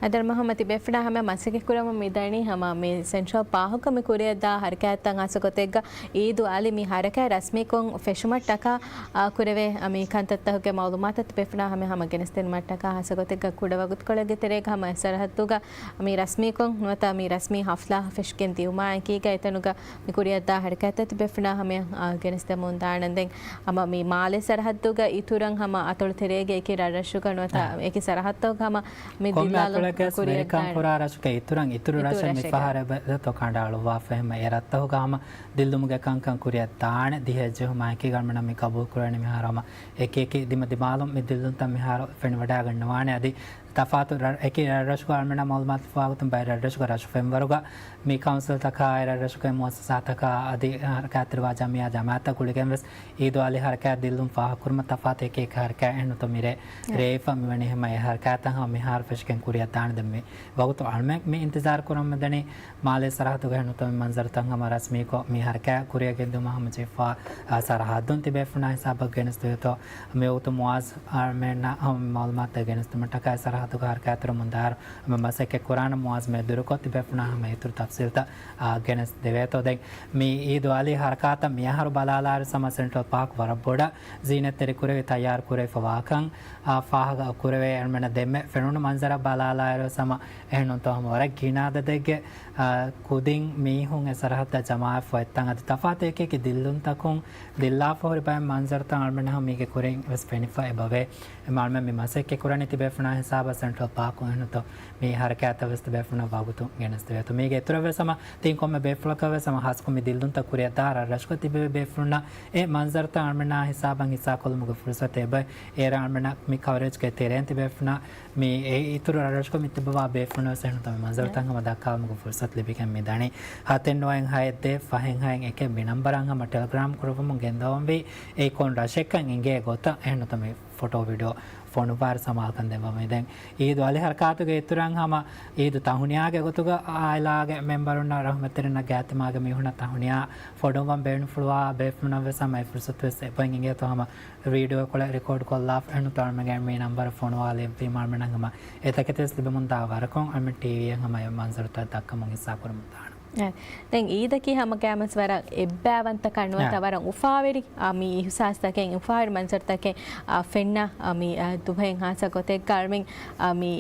އަދި އަޅުމެން ހަމަ ތިބޭފުޅުންނާ ހަމަ މަސައްކަތް ކުރަމުން މިދަނީ ހަމަ މި ސެންޓްރަލް ޕާކުގަ މި ކުރިއަށްދާ ހަރަކާތްތައް ހާއްސަ ގޮތެއްގަ ޢީދު ޢަލީ މި ހަރަކާތް ރަސްމީކޮށް ފެށުމަށްޓަކާ، އާ، ކުރެވޭ މި ކަންތައްތަކުގެ މަޢުލޫމާތު ތިބޭފުޅުންނާ ހަމަ ހަމަ ގެނެސްދިނުމަށްޓަކާ ހާއްސަ ގޮތެއްގަ ކުޑަ ވަގުތުކޮޅެއްގެ ތެރޭގަ ހަމަ އެ ސަރަހައްދުގަ މި ރަސްމީކޮށް ނުވަތަ މި ރަސްމީ ޙަފްލާ ފެށިގެން ދިއުމާ އެކީގަ އެތަނުގަ މި ކުރިއަށްދާ ހަރަކާތްތައް ތިބޭފުޅުންނާ ހަމަ، އާ، ގެނެސްދެމުން ދާނަން. ދެން ހަމަ މި މާލެ ސަރަހައްދުގަ އިތުރަށް ހަމަ އަތޮޅު ތެރޭގެ އެކި ރަށްރަށުގަ ނުވަތަ އެކި ސަރަހައްދަކުގަ ހަމަ މި ކޮންމެ ދިއްލާލުން އަތޮޅެއްގަސް ކުރިއަށްދާނެ. ވެރިކަން ކުރާ ރަށުގެ އިތުރަށް އިތުރު އިތުރު ރަށެއް މި ރަށެއްގަ. ފަހަރަށް އެބަ ދެތޯ ކަނޑައަޅުއްވާފަ އެހެންމަ އެ ރަށްތަކުގަ ހަމަ ދިއްލުމުގެ ކަންކަން ކުރިއަށްދާނެ. ދިހައެއް ޖެހުމާއެކީގަ އަޅުމެންނަށް މި ގަބޫލު ކުރަނީ މިހާރު ހަމަ އެކި އެކި ދިމަ ދިމާލުން މި ދިއްލުންތައް މިހާރު ފެނިވަޑައިގަންނަވާނެ. އަދި ތަފާތު ރަށް، އެކި ރަށްރަށުގަ އަޅުމެންނަށް މަޢުލޫމާތު ލިބުމުގެ ވާގޮތުން ބައެއް ރަށްރަށުގަ ރަށު ފެންވަރުގަ މި ކައުންސިލްތަކާއި ރަށްރަށުގެ މުއައްސަސާތަކާ އަދި ހަރަކާތްތެރިވާ ޖަމިއްޔާ ޖަމާއަތްތައް ގުޅިގެން ވެސް ޢީދު ޢަލީ ހަރަކާތް ދިއްލުން ފާހަގަކުރުމަށް ތަފާތު އެކި އެކި ހަރަކާތް އެހެންނުތޯ މިރޭ ރޭވިފަ މިވަނީ އެހެންމަ އެ ހަރަކާތްތައް ހަމަ މިހާރު ފެށިގެން ކުރިއަށްދާނެ. ދެން މި ވަގުތު އަޅުމެން މި އިންތިޒާރު ކުރަމުން މިދަނީ މާލޭ ސަރަހައްދުގަ އެހެންނުތޯ މި މަންޒަރުތައް ހަމަ ރަސްމީކޮށް މި ހަރަކާތް ކުރިއަށް ގެންދިއުމަށް ހަމަޖެހިފަ، އާ، ސަރަހައްދުން ތިބޭފުޅުންނާ ހިސާބަށް ގެނެސްދެވޭތޯ. މިވަގުތު މުޢާޒް އަޅުމެންނަށް ހަމަ މަޢުލޫމާތުތައް ގެނެސްދިނުމަށްޓަކާ ސަރަހައްދުގަ ހަރަކާތްތެރިވަމުންދާއިރު ހަމަ މަސައްކަތް ކުރާނަން. މުޢާޒް މެދުވެރިކޮށް ތިބޭފުޅުންނާ ހަމަ އިތުރު ތަފްސީލްތައް، އާ، ގެނެސްދެވޭތޯ. ދެން މި ޢީދު ޢަލީ ހަރަކާތަށް މިއަހަރު ބަލާލާއިރު ހަމަ ސެންޓްރަލް ޕާކް ވަރަށް ބޮޑަށް ޒީނަތްތެރި ކުރެވި، ތައްޔާރު ކުރެވިފަވާކަން، އާ، ފާހަގަ ކުރެވޭ. އަޅުމެންނަށް ދެންމެ ފެނުނު މަންޒަރަށް ބަލާލާއިރު ހަމަ އެހެންނުތޯ ހަމަ ވަރަށް ގިނަ އަދަދެއްގެ، އާ، ކުދިން މީހުން އެ ސަރަހައްދަށް ޖަމާވެފަ އޮތްތަން. އަދި ތަފާތު އެކި އެކި ދިއްލުންތަކުން ދިއްލާފަ ހުރި ބައެއް މަންޒަރުތައް އަޅުމެންނަށް ހަމަ މީގެ ކުރިން ވެސް ފެނިފަ އެބަވޭ. އެމަ އަޅުމެން މި މަސައްކަތް ކުރަނީ ތިބޭފުޅުންނާ ހިސާބަށް ސެންޓްރަލް ޕާކުން އެހެންނުތޯ މި ހަރަކާތްތައް ވެސް ތިބޭފުޅުންނަށް ވަގުތުން ގެނެސްދެވޭތޯ. މީގެ އިތުރަށް ވެސް ހަމަ ތިން ކޮންމެ ބޭފުޅަކަށް ވެސް ހަމަ ހާއްސަކޮށް މި ދިއްލުންތައް ކުރިއަށްދާ ރަށްރަށުގަ ތިބެވި ބޭފުޅުންނަށް އެ މަންޒަރުތައް އަޅުމެންނާ ހިސާބަށް ހިއްސާކޮށްލުމުގެ ފުރުސަތު އެބަ އޭރު އަޅުމެންނަށް މި ކަވަރޭޖްގެ ތެރެއިން ތިބޭފުޅުންނަށް މި އެ އިތުރު ރަށްރަށުގަ މި ތިބަވާ ބޭފުޅުންނަށް ވެސް އެހެންނުތޯ މި މަންޒަރުތައް ހަމަ ދައްކާލުމުގެ ފުރުސަތު ލިބިގެން މި ދަނީ. ހަތެއް ނުވައެއް ހައެއް ދޭއް ފަހެއް ހައެއް އެކެއް މި ނަންބަރަށް ހަމަ ޓެލެގްރާމް ކުރައްވަމުން ގެންދަވަންވީ. އެއީ ކޮން ރަށެއްކަން އެނގޭ ގޮތަށް އެހެންނުތޯ މި ފޮޓޯ ވީޑިއޯ ފޮނުއްވާއިރު ސަމާލުކަން ދެއްވަމުން. ދެން ޢީދު ޢަލީ ހަރަކާތުގެ އިތުރަށް ހަމަ ޢީދު ތަހުނިޔާގެ ގޮތުގަ ޢާއިލާގެ މެމްބަރުންނަށް ރަޙުމަތްތެރިންނަށް ގާތްތިމާގެ މީހުންނަށް ތަހުނިޔާ ފޮނުއްވަން ބޭނުންފުޅުވާ ބޭފުޅުންނަށް ވެސް ހަމަ އެ ފުރުސަތު ވެސް އެބައިން އެނގޭތޯ ހަމަ ވީޑިއޯ ކޮޅެއް ރެކޯޑް ކޮށްލާފަ އެހެންނުތޯ އަޅުމެންގެ މި ނަންބަރަށް ފޮނުވާލެއްވީމަ އަޅުމެންނަށް ހަމަ އެ ތަކެތި ވެސް ލިބެމުންދާ ވަރަކުން އަޅުމެން ޓީވީއަށް ހަމަ އެ މަންޒަރުތައް ދައްކަމުން ހިއްސާކުރަމުން ދާނަން. އެ، ދެން އީދަކީ ހަމަގައިމުވެސް ވަރަށް އެއްބައިވަންތަ ކަންނުވަތަ، އާ. ވަރަށް އުފާވެރި، އާ، މި އިހުސާސްތަކެއް، އުފާވެރި މަންޒަރުތަކެއް، އާ، ފެންނަ، އާ، މި، އާ، ދުވަހެއް ހާއްސަ ގޮތެއްގަ އަޅުމެން، އާ، މި،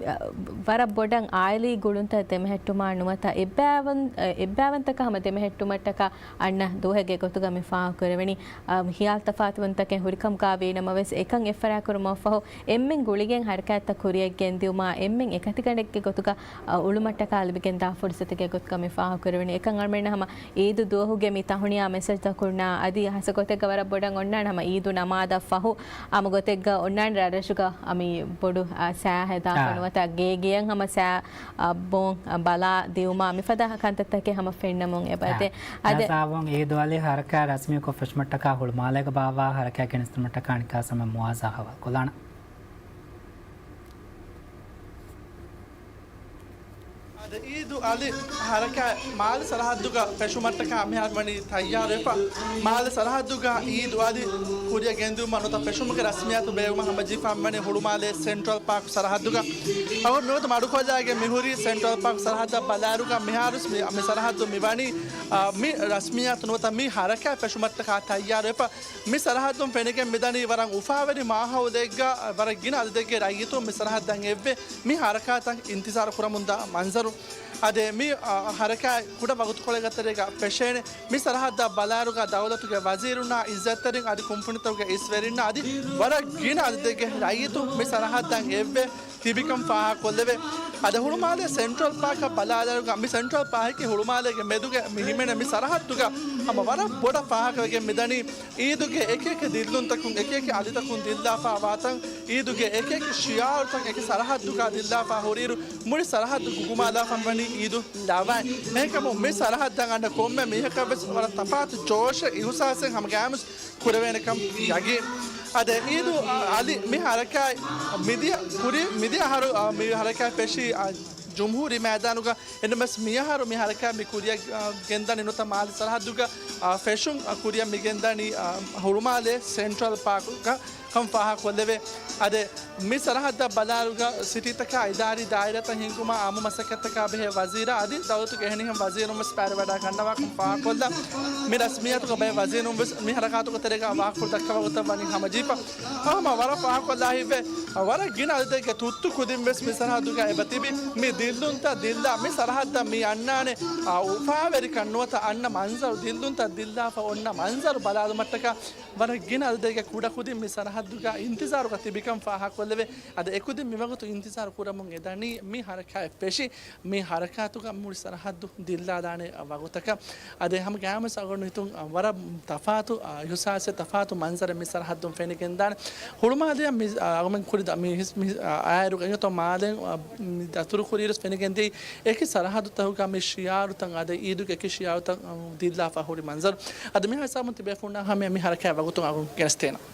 އާ، ވަރަށް ބޮޑަށް އާއިލީ ގުޅުންތައް ދެމެހެއްޓުމާ ނުވަތަ އެއްބައިވަން-، އެއްބައިވަންތަކަށް ހަމަ ދެމެހެއްޓުމަށްޓަކާ އަންނަ ދުވަހެއްގެ ގޮތުގަ މި ފާހަގަކުރެވެނީ. އާ، ހިޔާލު ތަފާތުވުންތަކެއް ހުރިކަމުގަ ވީނަމަވެސް، އެކަން އެއްފަރާތްކުރުމަށްފަހު، އެންމެން ގުޅިގެން ހަރަކާތްތައް ކުރިއަށް ގެންދިއުމާ، އެންމެން އެކަތިގަނޑެއްގެ ގޮތުގަ، އަ، އުޅުމަށްޓަކާ ލިބިގެންދާ ފުރުސަތެއްގެ ގޮތުގަ މި ފާހަގަކުރެވެނީ. އެކަން އަޅުމެންނަށް ހަމަ އީދު ދުވަހުގެ މި ތަހުނިޔާ މެސެޖްތައް ކުރުނާ އަދި ހާއްސަ ގޮތެއްގަ ވަރަށް ބޮޑަށް އޮންނާނެ ހަމަ އީދު ނަމާދަށް ފަހު، ހަމަ ގޮތެއްގަ އޮންނާނެ ރަށްރަށުގަ މި ބޮޑު، އަ، ސައި ހެދާފަ އާ. ނުވަތަ ގޭގެއަށް ހަމަ ސައި، އަ، ބޯން، އަ، ބަލާ ދިއުމާ މިފަދަ ކަންތައްތަކެއް ހަމަ ފެންނަމުން އެބަދޭ. އާ. އަދެ ސާވުން އީދު އަލި ހަރަކާތް ރަސްމީކޮށް ފެށުމަށްޓަކާ ހުޅުމާލޭގަ ބާއްވާ ހަރަކާތް ގެނެސްދިނުމަށްޓަކާ ނިކާސް ހަމަ މުވާޒާ ހަވާލުކޮށްލާނަން. އަދި އީދު އަލި ހަރަކާތް މާލެ ސަރަހައްދުގަ ފެށުމަށްޓަކާ މިހާރު ވަނީ ތައްޔާރުވެފަ. މާލެ ސަރަހައްދުގަ އީދު އަލި ކުރިއަށް ގެންދިއުމަށް ނުވަތަ ފެށުމުގެ ރަސްމިއްޔާތު ބޭއްވުމަށް ހަމަޖެހިފަ ވަނީ ހުޅުމާލޭ ސެންޓްރަލް ޕާކް ސަރަހައްދުގަ. އަޅުގަނޑު މިވަގުތު މަޑުކޮށްލާގެން މިހުރީ ސެންޓްރަލް ޕާކް ސަރަހައްދަށް ބަލާއިރުގަ މިހާރުވެސް މި، މި ސަރަހައްދު މިވަނީ، އާ، މި ރަސްމިއްޔާތު ނުވަތަ މި ހަރަކާތް ފެށުމަށްޓަކާ ތައްޔާރުވެފަ. މި ސަރަހައްދުން ފެނިގެން މިދަނީ ވަރަށް އުފާވެރި މާހައުލެއްގަ، ވަރަށް ގިނަ އަދަދެއްގެ ރައްޔިތުން މި ސަރަހައްދަށް އެއްވެ، މި ހަރަކާތަށް އިންތިޒާރު ކުރަމުންދާ މަންޒަރު. އަދެ މި، އާ، ހަރަކާތް ކުޑަ ވަގުތުކޮޅެއްގެ ތެރޭގަ ފެށޭނެ. މި ސަރަހައްދަށް ބަލާއިރުގަ ދައުލަތުގެ ވަޒީރުންނާ އިއްޒަތްތެރިން އަދި ކުންފުނިތަކުގެ އިސްވެރިންނާ އަދި ވަރަށް ގިނަ އަދަދެއްގެ ރައްޔިތުން މި ސަރަހައްދަށް އެއްވެ ތިބިކަން ފާހަގަކޮށްލެވޭ. އަދި ހުޅުމާލޭ ސެންޓްރަލް ޕާކަށް ބަލާލާއިރުގަ މި ސެންޓްރަލް ޕާކަކީ ހުޅުމާލޭގެ މެދުގެ މި ހިމެނޭ މި ސަރަހައްދުގަ ހަމަ ވަރަށް ބޮޑަށް ފާހަގަވެގެން މިދަނީ. އީދުގެ އެކިއެކި ދިއްލުންތަކުން، އެކިއެކި އަލިތަކުން ދިއްލާފާ ވާތަން، އީދުގެ އެކިއެކި ޝިއާރުތައް އެކި ސަރަހައްދުގަ ދިއްލާފާ ހުރިއިރު، މުޅި ސަރަހައްދު ގުގުމާލާފަން ވަނީ އީދު ލަވައި. އެހެންކަމުން މި ސަރަހައްދަށް އަންނަ ކޮންމެ މީހަކަށްވެސް ވަރަށް ތަފާތު ޖޯޝެއް އިހުސާސެއް ހަމަގައިމުވެސް ކުރެވޭނެކަން ޔަގީން. އަދެ އީދު އަލި މި ހަރަކާތް މިދިޔަ ކުރި، މިދިޔަ އަހަރު، އަ، މި ހަރަކާތް ފެށީ، އަ، ޖުމްހޫރީ މައިދާނުގަ. އެންމެސް މިއަހަރު މި ހަރަކާތް މި ކުރިއަށް، އަ، ގެންދަނީ ނުވަތަ މާލެ ސަރަހައްދުގަ، އަ، ފެށުން، އަ، ކުރިއަށް މި ގެންދަނީ، އަ، ހުޅުމާލޭ ސެންޓްރަލް ޕާކުގަ ކަން ފާހަގަކޮށްލެވޭ. އަދެ މި ސަރަހައްދަށް ބަލާއިރުގަ ސިޓީތަކާ އިދާރީ ދާއިރާތައް ހިންގުމާ އާއްމު މަސައްކަތްތަކާ ބެހޭ ވަޒީރާ އަދި ދައުލަތުގެ އެހެނިހެން ވަޒީރުން ވެސް ބައިވެރިވަޑައިގަންނަވާކަން ފާހަގަކޮށްލާ. މި ރަސްމިއްޔާތުގަ ބައެއް ވަޒީރުން ވެސް މި ހަރަކާތުގެ ތެރޭގަ ވާހަކަފުޅު ދައްކާ ވަގުތަށް ވަނީ ހަމަޖެހިފަ. އަހަމަ ވަރަށް ފާހަގަކޮށްލާ ހިތްވެ، ވަރަށް ގިނަ އަދަދެއްގެ ތުއްތު ކުދިން ވެސް މި ސަރަހައްދުގަ އެބަ ތިބި. މި ދިއްލުންތައް ދިއްލާ، މި ސަރަހައްދަށް މި އަންނާނެ، އާ، އުފާވެރިކަން ނުވަތަ އަންނަ މަންޒަރު، ދިއްލުންތައް ދިއްލާފަ އޮންނަ މަންޒަރު ބަލާލުމަށްޓަކާ ވަރަށް ގިނަ އަދަދެއްގެ ކުޑަކުދިން މި ސަރަހައްދުގަ އިންތިޒާރުގަ ތިބިކަން ފާހަގަކޮށްލެވޭ. އަދި އެކުދިން މިވަގުތު އިންތިޒާރު ކުރަމުން އެދަނީ މި ހަރަކާތް ފެށި، މި ހަރަކާތުގަ މުޅި ސަރަހައްދު ދިއްލާލާނެ ވަގުތަކަށް. އަދި ހަމަ ގައިމުވެސް އަޅުގަނޑު ހިތުން ވަރަށް ތަފާތު، އާ، އިހުސާސެއް، ތަފާތު މަންޒަރެއް މި ސަރަހައްދުން ފެނިގެންދާނެ. ހުޅުމާލެއަށް މި، އާ، އަޅުގަނޑު ކުރި ދަ-، މި ހިސް-، މި، އާ، އާއިރު އެނގިތޯ މާލެ، އާ، މި ދަތުރު ކުރިއިރުސް ފެނިގެންދިޔައީ އެކި ސަރަހައްދުތަކުގަ މި ޝިއާރުތައް އަދި އީދުގެ އެކި ޝިއާރުތައް، އާ، ދިއްލާފަ ހުރި މަންޒަރު. އަދި މިހާ ހިސާބުން ތިބޭފުޅުންނާ ހަމަ މި ހަރަކާތް ވަގުތުން އަގުން ގެނެސްދޭނަން.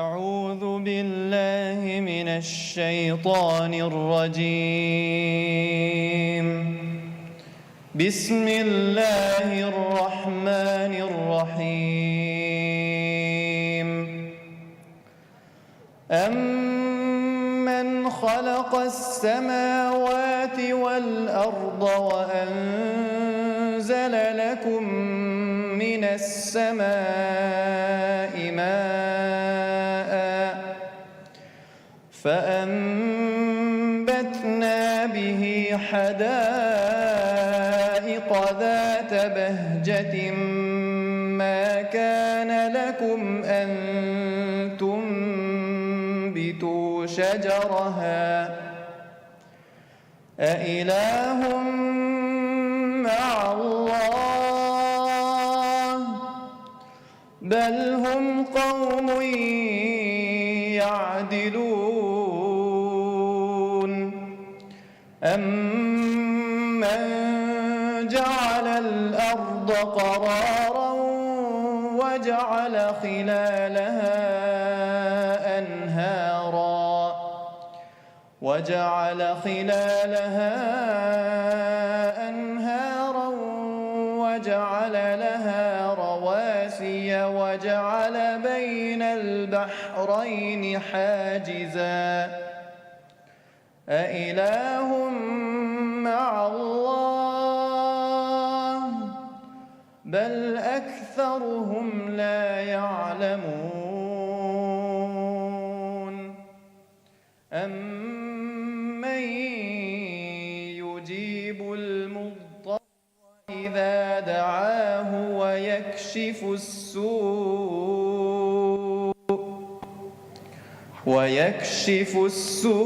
أعوذ بالله من الشيطان الرجيم. بسم الله الرحمن الرحيم. أمن خلق السماوات والأرض وأنزل لكم من السماء ماء فأنبتنا به حدائق ذات بهجة ما كان لكم أن تنبتوا شجرها أإله مع الله بل هم قوم يعدلون. أمن جعل الأرض قرارا وجعل خلالها أنهارا وجعل خلالها أنهارا وجعل لها رواسي وجعل بين البحرين حاجزا أإله مع الله بل أكثرهم لا يعلمون. أمن يجيب المضطر إذا دعاه ويكشف السوء ويكشف السوء